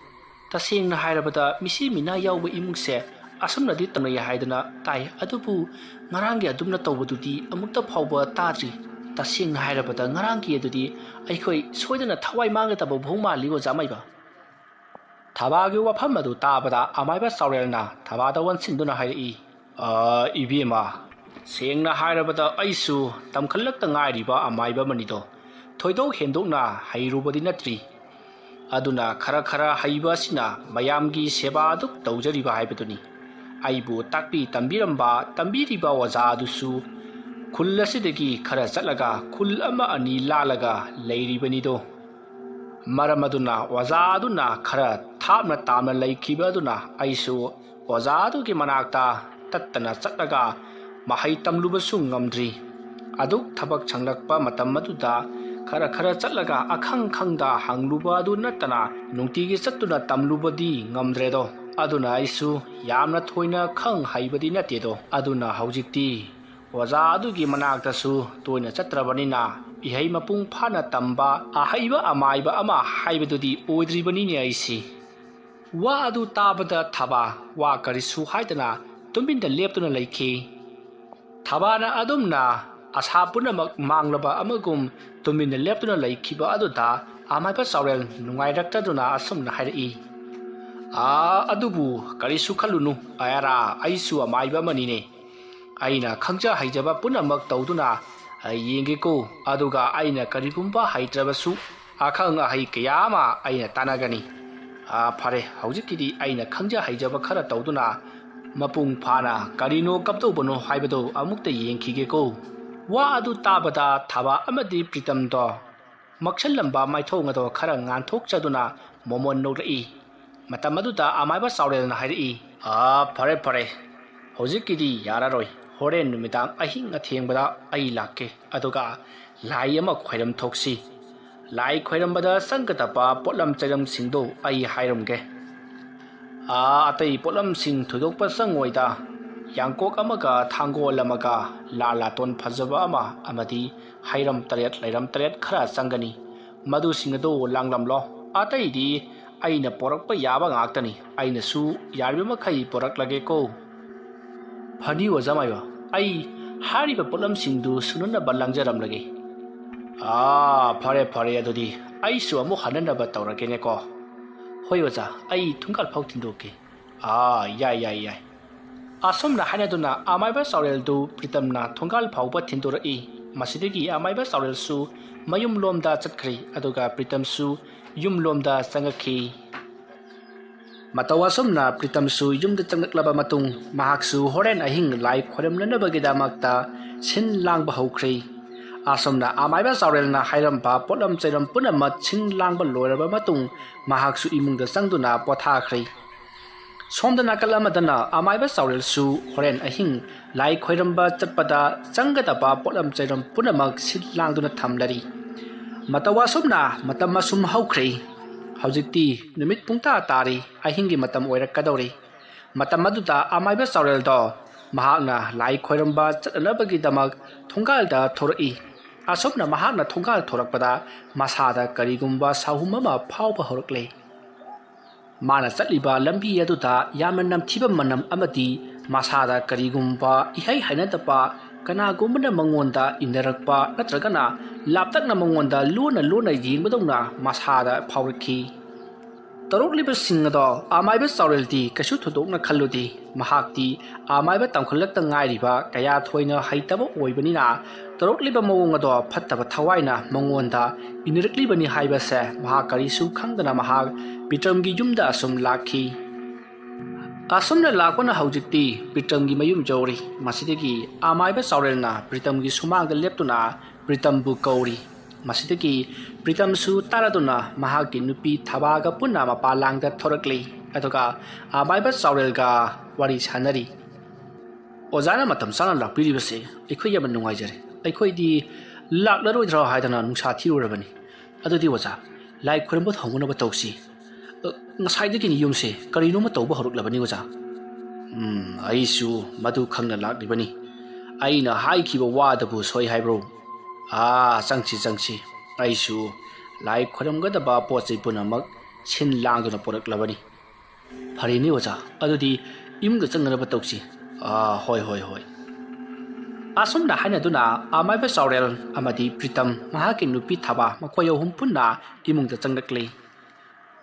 ꯇꯁꯦꯡꯅ ꯍꯥꯏꯔꯕꯗ ꯃꯤꯁꯤ ꯃꯤꯅꯥ ꯌꯥꯎꯕ ꯏꯃꯨꯡꯁꯦ ꯑꯁꯨꯝꯅꯗꯤ ꯇꯧꯅꯩ ꯍꯥꯏꯗꯅ ꯇꯥꯏ, ꯑꯗꯨꯕꯨ ꯉꯔꯥꯡꯒꯤ ꯑꯗꯨꯝꯅ ꯇꯧꯕꯗꯨꯗꯤ ꯑꯃꯨꯛꯇ ꯐꯥꯎꯕ ꯇꯥꯗ꯭ꯔꯤ꯫ ꯇꯁꯦꯡꯅ ꯍꯥꯏꯔꯕꯗ ꯉꯔꯥꯡꯒꯤ ꯑꯗꯨꯗꯤ ꯑꯩꯈꯣꯏ ꯁꯣꯏꯗꯅ ꯊꯋꯥꯏ ꯃꯥꯡꯒꯗꯕ ꯐꯥꯎ ꯃꯥꯜꯂꯤ, ꯑꯣꯖꯥ ꯃꯥꯏꯕ꯫" ꯊꯕꯥꯒꯤ ꯋꯥꯐꯝ ꯑꯗꯨ ꯇꯥꯕꯗ ꯑꯃꯥꯏꯕ ꯆꯥꯎꯔꯦꯜꯅ ꯊꯕꯥꯗ ꯑꯣꯟꯁꯤꯟꯗꯨꯅ ꯍꯥꯏꯔꯛꯏ, "ꯑ, ꯏꯕꯦꯝꯃ, ꯁꯦꯡꯅ ꯍꯥꯏꯔꯕꯗ ꯑꯩꯁꯨ ꯇꯝꯈꯠꯂꯛꯇ ꯉꯥꯏꯔꯤꯕ ꯑꯃꯥꯏꯕ ꯑꯃꯅꯤꯗꯣ꯫ ꯊꯣꯏꯗꯣꯛ ꯍꯦꯟꯗꯣꯛꯅ ꯍꯩꯔꯨꯕꯗꯤ ꯅꯠꯇ꯭ꯔꯤ꯫ ꯑꯗꯨꯅ ꯈꯔ ꯈꯔ ꯍꯩꯕ ꯑꯁꯤꯅ ꯃꯌꯥꯝꯒꯤ ꯁꯦꯕꯥ ꯑꯗꯨ ꯇꯧꯖꯔꯤꯕ ꯍꯥꯏꯕꯗꯨꯅꯤ꯫ ꯑꯩꯕꯨ ꯇꯥꯛꯄꯤ ꯇꯝꯕꯤꯔꯝꯕ, ꯇꯝꯕꯤꯔꯤꯕ ꯑꯣꯖꯥ ꯑꯗꯨꯁꯨ ꯈꯨꯜ ꯑꯁꯤꯗꯒꯤ ꯈꯔ ꯆꯠꯂꯒ ꯈꯨꯜ ꯑꯃ ꯑꯅꯤ ꯂꯥꯜꯂꯒ ꯂꯩꯔꯤꯕꯅꯤꯗꯣ꯫ ꯃꯔꯝ ꯑꯗꯨꯅ ꯑꯣꯖꯥ ꯑꯗꯨꯅ ꯈꯔ ꯊꯥꯞꯅ ꯇꯥꯝꯅ ꯂꯩꯈꯤꯕ ꯑꯗꯨꯅ ꯑꯩꯁꯨ ꯑꯣꯖꯥ ꯑꯗꯨꯒꯤ ꯃꯅꯥꯛꯇ ꯇꯠꯇꯅ ꯆꯠꯂꯒ ꯃꯍꯩ ꯇꯝꯂꯨꯕꯁꯨ ꯉꯝꯗ꯭ꯔꯤ꯫ ꯑꯗꯨꯛ ꯊꯕꯛ ꯁꯪꯂꯛꯄ ꯃꯇꯝ ꯑꯗꯨꯗ ꯈꯔ ꯈꯔ ꯆꯠꯂꯒ ꯑꯈꯪ ꯈꯪꯗ ꯍꯪꯂꯨꯕ ꯑꯗꯨ ꯅꯠꯇꯅ ꯅꯨꯡꯇꯤꯒꯤ ꯆꯠꯇꯨꯅ ꯇꯝꯂꯨꯕꯗꯤ ꯉꯝꯗ꯭ꯔꯦꯗꯣ꯫ ꯑꯗꯨꯅ ꯑꯩꯁꯨ ꯌꯥꯝꯅ ꯊꯣꯏꯅ ꯈꯪ ꯍꯩꯕꯗꯤ ꯅꯠꯇꯦꯗꯣ꯫ ꯑꯗꯨꯅ ꯍꯧꯖꯤꯛꯇꯤ ꯑꯣꯖꯥ ꯑꯗꯨꯒꯤ ꯃꯅꯥꯛꯇꯁꯨ ꯇꯣꯏꯅ ꯆꯠꯇ꯭ꯔꯕꯅꯤꯅ, ꯏꯍꯩ ꯃꯄꯨꯡ ꯐꯥꯅ ꯇꯝꯕ ꯑꯍꯩꯕ ꯑꯃꯥꯏꯕ ꯑꯃ ꯍꯥꯏꯕꯗꯨꯗꯤ ꯑꯣꯏꯗ꯭ꯔꯤꯕꯅꯤꯅꯦ ꯑꯩꯁꯤ꯫ ꯋꯥ ꯑꯗꯨ ꯇꯥꯕꯗ ꯊꯕꯥ ꯋꯥ ꯀꯔꯤꯁꯨ ꯍꯥꯏꯗꯅ ꯇꯨꯃꯤꯟꯅ ꯂꯦꯞꯇꯨꯅ ꯂꯩꯈꯤ꯫ ꯊꯕꯥꯅ ꯑꯗꯨꯝꯅ ꯑꯁꯥ ꯄꯨꯝꯅꯃꯛ ꯃꯥꯡꯂꯕ ꯑꯃꯒꯨꯝ ꯇꯨꯃꯤꯟꯅ ꯂꯦꯞꯇꯨꯅ ꯂꯩꯈꯤꯕ ꯑꯗꯨꯗ ꯑꯃꯥꯏꯕ ꯆꯥꯎꯔꯦꯜ ꯅꯨꯡꯉꯥꯏꯔꯛꯇꯗꯨꯅ ꯑꯁꯨꯝꯅ ꯍꯥꯏꯔꯛꯏ, "ꯑꯥ, ꯑꯗꯨꯕꯨ ꯀꯔꯤꯁꯨ ꯈꯜꯂꯨꯅꯨ, ꯑꯌꯥꯔꯥ, ꯑꯩꯁꯨ ꯑꯃꯥꯏꯕ ꯑꯃꯅꯤꯅꯦ꯫ ꯑꯩꯅ ꯈꯪꯖ ꯍꯩꯖꯕ ꯄꯨꯝꯅꯃꯛ ꯇꯧꯗꯨꯅ ꯌꯦꯡꯒꯦꯀꯣ, ꯑꯗꯨꯒ ꯑꯩꯅ ꯀꯔꯤꯒꯨꯝꯕ ꯍꯩꯇ꯭ꯔꯕꯁꯨ ꯑꯈꯪ ꯑꯍꯩ ꯀꯌꯥ ꯑꯃ ꯑꯩꯅ ꯇꯥꯟꯅꯒꯅꯤ꯫ ꯑꯥ, ꯐꯔꯦ, ꯍꯧꯖꯤꯛꯀꯤꯗꯤ ꯑꯩꯅ ꯈꯪꯖ ꯍꯩꯖꯕ ꯈꯔ ꯇꯧꯗꯨꯅ ꯃꯄꯨꯡ ꯐꯥꯅ ꯀꯔꯤꯅꯣ ꯀꯝꯗꯧꯕꯅꯣ ꯍꯥꯏꯕꯗꯨ ꯑꯃꯨꯛꯇ ꯌꯦꯡꯈꯤꯒꯦꯀꯣ꯫" ꯋꯥ ꯑꯗꯨ ꯇꯥꯕꯗ ꯊꯕꯥ ꯑꯃꯗꯤ ꯄ꯭ꯔꯤꯇꯝꯗꯣ ꯃꯛꯁꯜꯂꯝꯕ ꯃꯥꯏꯊꯣꯡ ꯑꯗꯣ ꯈꯔ ꯉꯥꯟꯊꯣꯛꯆꯗꯨꯅ ꯃꯣꯃꯣꯟ ꯅꯣꯛꯂꯛꯏ꯫ ꯃꯇꯝ ꯑꯗꯨꯗ ꯑꯃꯥꯏꯕ ꯆꯥꯎꯔꯦꯜꯅ ꯍꯥꯏꯔꯛꯏ, "ꯑꯥ, ꯐꯔꯦ, ꯐꯔꯦ, ꯍꯧꯖꯤꯛꯀꯤꯗꯤ ꯌꯥꯔꯔꯣꯏ꯫ ꯍꯣꯔꯦꯟ ꯅꯨꯃꯤꯗꯥꯡ ꯑꯍꯤꯡ ꯑꯊꯦꯡꯕꯗ ꯑꯩ ꯂꯥꯛꯀꯦ, ꯑꯗꯨꯒ ꯂꯥꯏ ꯑꯃ ꯈꯣꯏꯔꯝ ꯊꯣꯛꯁꯤ꯫ ꯂꯥꯏ ꯈꯣꯏꯔꯝꯕꯗ ꯆꯪꯒꯗꯕ ꯄꯣꯠꯂꯝ ꯆꯩꯔꯝꯁꯤꯡꯗꯨ ꯑꯩ ꯍꯥꯏꯔꯝꯒꯦ꯫ ꯑꯥ, ꯑꯇꯩ ꯄꯣꯠꯂꯝꯁꯤꯡ ꯊꯣꯏꯗꯣꯛꯄ ꯆꯪꯉꯣꯏꯗ꯫ ꯌꯥꯡꯀꯣꯛ ꯑꯃꯒ ꯊꯥꯡꯒꯣꯜ ꯑꯃꯒ ꯂꯥ ꯂꯥꯇꯣꯟ ꯐꯖꯕ ꯑꯃ ꯑꯃꯗꯤ ꯍꯩꯔꯝ ꯇꯔꯦꯠ ꯂꯩꯔꯝ ꯇꯔꯦꯠ ꯈꯔ ꯆꯪꯒꯅꯤ꯫ ꯃꯗꯨꯁꯤꯡ ꯑꯗꯨ ꯂꯥꯡꯂꯝꯂꯣ꯫ ꯑꯇꯩꯗꯤ ꯑꯩꯅ ꯄꯣꯔꯛꯄ ꯌꯥꯕ ꯉꯥꯛꯇꯅꯤ꯫ ꯑꯩꯅꯁꯨ ꯌꯥꯔꯤꯕ ꯃꯈꯩ ꯄꯣꯔꯛꯂꯒꯦꯀꯣ꯫" "ꯐꯅꯤ ꯑꯣꯖꯥ ꯃꯥꯏꯕ, ꯑꯩ ꯍꯥꯏꯔꯤꯕ ꯄꯣꯠꯂꯝꯁꯤꯡꯗꯨ ꯁꯨꯅꯅꯕ ꯂꯥꯡꯖꯔꯝꯂꯒꯦ꯫" "ꯑꯥ, ꯐꯔꯦ, ꯐꯔꯦ, ꯑꯗꯨꯗꯤ ꯑꯩꯁꯨ ꯑꯃꯨꯛ ꯍꯟꯅꯅꯕ ꯇꯧꯔꯒꯦꯅꯦꯀꯣ꯫" "ꯍꯣꯏ ꯑꯣꯖꯥ, ꯑꯩ ꯊꯣꯡꯒꯥꯜ ꯐꯥꯎ ꯊꯤꯟꯗꯣꯛꯀꯦ꯫" "ꯑꯥ, ꯌꯥꯏ, ꯌꯥꯏ, ꯌꯥꯏ꯫" ꯑꯁꯨꯝꯅ ꯍꯥꯏꯅꯗꯨꯅ ꯑꯃꯥꯏꯕ ꯆꯥꯎꯔꯦꯜꯗꯨ ꯄ꯭ꯔꯤꯇꯝꯅ ꯊꯣꯡꯒꯥꯜ ꯐꯥꯎꯕ ꯊꯤꯟꯗꯣꯔꯛꯏ꯫ ꯃꯁꯤꯗꯒꯤ ꯑꯃꯥꯏꯕ ꯆꯥꯎꯔꯦꯜꯁꯨ ꯃꯌꯨꯝꯂꯣꯝꯗ ꯆꯠꯈ꯭ꯔꯦ, ꯑꯗꯨꯒ ꯄ꯭ꯔꯤꯇꯝꯁꯨ ꯌꯨꯝꯂꯣꯝꯗ ꯆꯪꯉꯛꯈꯤ꯫ ꯃꯇꯧ ꯑꯁꯨꯝꯅ ꯄ꯭ꯔꯤꯇꯝꯁꯨ ꯌꯨꯝꯗ ꯆꯪꯂꯛꯂꯕ ꯃꯇꯨꯡ, ꯃꯍꯥꯛꯁꯨ ꯍꯣꯔꯦꯟ ꯑꯍꯤꯡ ꯂꯥꯏ ꯈꯣꯏꯔꯝꯅꯅꯕꯒꯤꯗꯃꯛꯇ ꯁꯤꯟ ꯂꯥꯡꯕ ꯍꯧꯈ꯭ꯔꯦ꯫ ꯑꯁꯨꯝꯅ ꯑꯃꯥꯏꯕ ꯆꯥꯎꯔꯦꯜꯅ ꯍꯥꯏꯔꯝꯕ ꯄꯣꯠꯂꯝ ꯆꯩꯔꯝ ꯄꯨꯝꯅꯃꯛ ꯁꯤꯟ ꯂꯥꯡꯕ ꯂꯣꯏꯔꯕ ꯃꯇꯨꯡ, ꯃꯍꯥꯛꯁꯨ ꯏꯃꯨꯡꯗ ꯆꯪꯗꯨꯅ ꯄꯣꯊꯥꯈ꯭ꯔꯦ꯫ ꯁꯣꯝꯗ ꯅꯥꯀꯜ ꯑꯃꯗꯅ ꯑꯃꯥꯏꯕ ꯆꯥꯎꯔꯦꯜꯁꯨ ꯍꯣꯔꯦꯟ ꯑꯍꯤꯡ ꯂꯥꯏ ꯈꯣꯏꯔꯝꯕ ꯆꯠꯄꯗ ꯆꯪꯒꯗꯕ ꯄꯣꯠꯂꯝ ꯆꯩꯔꯝ ꯄꯨꯝꯅꯃꯛ ꯁꯤꯜ ꯂꯥꯡꯗꯨꯅ ꯊꯝꯂꯔꯤ꯫ ꯃꯇꯧ ꯑꯁꯨꯝꯅ ꯃꯇꯝ ꯑꯁꯨꯝ ꯍꯧꯈ꯭ꯔꯦ꯫ ꯍꯧꯖꯤꯛꯇꯤ ꯅꯨꯃꯤꯠ ꯄꯨꯡꯇꯥ ꯇꯥꯔꯤ, ꯑꯍꯤꯡꯒꯤ ꯃꯇꯝ ꯑꯣꯏꯔꯛꯀꯗꯧꯔꯤ꯫ ꯃꯇꯝ ꯑꯗꯨꯗ ꯑꯃꯥꯏꯕ ꯆꯥꯎꯔꯦꯜꯗꯣ ꯃꯍꯥꯛꯅ ꯂꯥꯏ ꯈꯣꯏꯔꯝꯕ ꯆꯠꯅꯅꯕꯒꯤꯗꯃꯛ ꯊꯣꯡꯒꯥꯜꯗ ꯊꯣꯔꯛꯏ꯫ ꯑꯁꯨꯝꯅ ꯃꯍꯥꯛꯅ ꯊꯣꯡꯒꯥꯜ ꯊꯣꯔꯛꯄꯗ ꯃꯁꯥꯗ ꯀꯔꯤꯒꯨꯝꯕ ꯁꯥꯍꯨꯝ ꯑꯃ ꯐꯥꯎꯕ ꯍꯧꯔꯛꯂꯦ꯫ ꯃꯥꯅ ꯆꯠꯂꯤꯕ ꯂꯝꯕꯤ ꯑꯗꯨꯗ ꯌꯥꯝꯅ ꯅꯝꯊꯤꯕ ꯃꯅꯝ ꯑꯃꯗꯤ ꯃꯁꯥꯗ ꯀꯔꯤꯒꯨꯝꯕ ꯏꯍꯩ ꯍꯩꯅꯗꯕ ꯀꯅꯥꯒꯨꯝꯕꯅ ꯃꯉꯣꯟꯗ ꯏꯟꯅꯔꯛꯄ ꯅꯠꯇ꯭ꯔꯒꯅ ꯂꯥꯞꯇꯛꯅ ꯃꯉꯣꯟꯗ ꯂꯣꯟꯅ ꯂꯣꯟꯅ ꯌꯦꯡꯕꯗꯧꯅ ꯃꯁꯥꯗ ꯐꯥꯎꯔꯛꯈꯤ꯫ ꯇꯧꯔꯛꯂꯤꯕꯁꯤꯡ ꯑꯗꯣ ꯑꯃꯥꯏꯕ ꯆꯥꯎꯔꯦꯜꯗꯤ ꯀꯩꯁꯨ ꯊꯣꯏꯗꯣꯛꯅ ꯈꯜꯂꯨꯗꯦ꯫ ꯃꯍꯥꯛꯇꯤ ꯑꯃꯥꯏꯕ ꯇꯝꯈꯠꯂꯛꯇ ꯉꯥꯏꯔꯤꯕ, ꯀꯌꯥ ꯊꯣꯏꯅ ꯍꯩꯇꯕ ꯑꯣꯏꯕꯅꯤꯅ ꯇꯧꯔꯛꯂꯤꯕ ꯃꯑꯣꯡ ꯑꯗꯣ ꯐꯠꯇꯕ ꯊꯋꯥꯏꯅ ꯃꯉꯣꯟꯗ ꯏꯟꯅꯔꯛꯂꯤꯕꯅꯤ ꯍꯥꯏꯕꯁꯦ ꯃꯍꯥꯛ ꯀꯔꯤꯁꯨ ꯈꯪꯗꯅ ꯃꯍꯥꯛ ꯄ꯭ꯔꯤꯇꯝꯒꯤ ꯌꯨꯝꯗ ꯑꯁꯨꯝ ꯂꯥꯛꯈꯤ꯫ ꯑꯁꯨꯝꯅ ꯂꯥꯛꯄꯅ ꯍꯧꯖꯤꯛꯇꯤ ꯄ꯭ꯔꯤꯇꯝꯒꯤ ꯃꯌꯨꯝ ꯌꯧꯔꯤ꯫ ꯃꯁꯤꯗꯒꯤ ꯑꯃꯥꯏꯕ ꯆꯥꯎꯔꯦꯜꯅ ꯄ꯭ꯔꯤꯇꯝꯒꯤ ꯁꯨꯃꯥꯡꯗ ꯂꯦꯞꯇꯨꯅ ꯄ꯭ꯔꯤꯇꯝꯕꯨ ꯀꯧꯔꯤ꯫ ꯃꯁꯤꯗꯒꯤ ꯄ꯭ꯔꯤꯇꯝꯁꯨ ꯇꯥꯔꯗꯨꯅ ꯃꯍꯥꯛꯀꯤ ꯅꯨꯄꯤ ꯊꯕꯥꯒ ꯄꯨꯟꯅ ꯃꯄꯥꯟꯂꯥꯡꯗ ꯊꯣꯔꯛꯂꯤ꯫ ꯑꯗꯨꯒ ꯑꯃꯥꯏꯕ ꯆꯥꯎꯔꯦꯜꯒ ꯋꯥꯔꯤ ꯁꯥꯟꯅꯔꯤ꯫ "ꯑꯣꯖꯥꯅ ꯃꯇꯝ ꯆꯥꯅ ꯂꯥꯛꯄꯤꯔꯤꯕꯁꯦ ꯑꯩꯈꯣꯏ ꯌꯥꯝꯅ ꯅꯨꯡꯉꯥꯏꯖꯔꯦ꯫ ꯑꯩꯈꯣꯏꯗꯤ ꯂꯥꯛꯂꯔꯣꯏꯗ꯭ꯔꯥ ꯍꯥꯏꯗꯅ ꯅꯨꯡꯁꯥ ꯊꯤꯔꯨꯔꯕꯅꯤ꯫ ꯑꯗꯨꯗꯤ ꯑꯣꯖꯥ, ꯂꯥꯏ ꯈꯨꯔꯨꯝꯕ ꯍꯧꯅꯅꯕ ꯇꯧꯁꯤ꯫ ꯑ, ꯉꯁꯥꯏꯗꯒꯤꯅꯤ ꯌꯨꯝꯁꯦ ꯀꯔꯤꯅꯣꯃ ꯇꯧꯕ ꯍꯧꯔꯛꯂꯕꯅꯤ ꯑꯣꯖꯥ꯫" "ꯎꯝ, ꯑꯩꯁꯨ ꯃꯗꯨ ꯈꯪꯅ ꯂꯥꯛꯂꯤꯕꯅꯤ꯫ ꯑꯩꯅ ꯍꯥꯏꯈꯤꯕ ꯋꯥꯗꯕꯨ ꯁꯣꯏ ꯍꯥꯏꯕ꯭ꯔꯣ? ꯑꯥ, ꯆꯪꯁꯤ, ꯆꯪꯁꯤ꯫ ꯑꯩꯁꯨ ꯂꯥꯏ ꯈꯨꯔꯨꯝꯒꯗꯕ ꯄꯣꯠ ꯆꯩ ꯄꯨꯝꯅꯃꯛ ꯁꯤꯟ ꯂꯥꯡꯗꯨꯅ ꯄꯨꯔꯛꯂꯕꯅꯤ꯫" "ꯐꯔꯦꯅꯦ ꯑꯣꯖꯥ, ꯑꯗꯨꯗꯤ ꯏꯃꯨꯡꯗ ꯆꯪꯅꯅꯕ ꯇꯧꯁꯤ꯫" "ꯑꯥ, ꯍꯣꯏ, ꯍꯣꯏ, ꯍꯣꯏ꯫" ꯑꯁꯨꯝꯅ ꯍꯥꯏꯅꯗꯨꯅ ꯑꯃꯥꯏꯕ ꯆꯥꯎꯔꯦꯜ ꯑꯃꯗꯤ ꯄ꯭ꯔꯤꯇꯝ, ꯃꯍꯥꯛꯀꯤ ꯅꯨꯄꯤ ꯊꯕꯥ, ꯃꯈꯣꯏ ꯑꯍꯨꯝ ꯄꯨꯟꯅ ꯏꯃꯨꯡꯗ ꯆꯪꯂꯛꯂꯤ꯫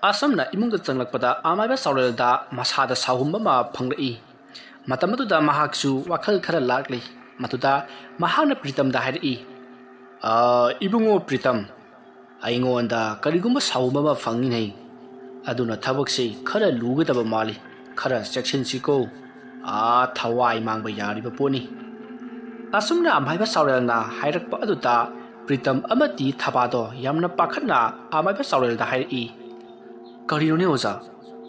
ꯑꯁꯨꯝꯅ ꯏꯃꯨꯡꯗ ꯆꯪꯂꯛꯄꯗ ꯑꯃꯥꯏꯕ ꯆꯥꯎꯔꯦꯜꯗ ꯃꯁꯥꯗ ꯁꯥꯎꯍꯨꯝ ꯑꯃ ꯐꯪꯂꯛꯏ꯫ ꯃꯇꯝ ꯑꯗꯨꯗ ꯃꯍꯥꯛꯁꯨ ꯋꯥꯈꯜ ꯈꯔ ꯂꯥꯛꯂꯤ꯫ ꯃꯗꯨꯗ ꯃꯍꯥꯛꯅ ꯄ꯭ꯔꯤꯇꯝꯗ ꯍꯥꯏꯔꯛꯏ, "ꯑ, ꯏꯕꯨꯡꯉꯣ ꯄ꯭ꯔꯤꯇꯝ, ꯑꯩꯉꯣꯟꯗ ꯀꯔꯤꯒꯨꯝꯕ ꯁꯥꯎꯍꯨꯝ ꯑꯃ ꯐꯪꯉꯤꯅꯦ꯫ ꯑꯗꯨꯅ ꯊꯕꯛꯁꯤ ꯈꯔ ꯂꯨꯒꯗꯕ ꯃꯥꯜꯂꯤ꯫ ꯈꯔ ꯆꯦꯛꯁꯤꯟꯁꯤꯀꯣ꯫ ꯑꯥ, ꯊꯋꯥꯏ ꯃꯥꯡꯕ ꯌꯥꯔꯤꯕ ꯄꯣꯠꯅꯤ꯫" ꯑꯁꯨꯝꯅ ꯑꯃꯥꯏꯕ ꯆꯥꯎꯔꯦꯜꯅ ꯍꯥꯏꯔꯛꯄ ꯑꯗꯨꯗ ꯄ꯭ꯔꯤꯇꯝ ꯑꯃꯗꯤ ꯊꯕꯥꯗꯣ ꯌꯥꯝꯅ ꯄꯥꯈꯠꯅ ꯑꯃꯥꯏꯕ ꯆꯥꯎꯔꯦꯜꯗ ꯍꯥꯏꯔꯛꯏ, "ꯀꯔꯤꯅꯣꯅꯦ ꯑꯣꯖꯥ?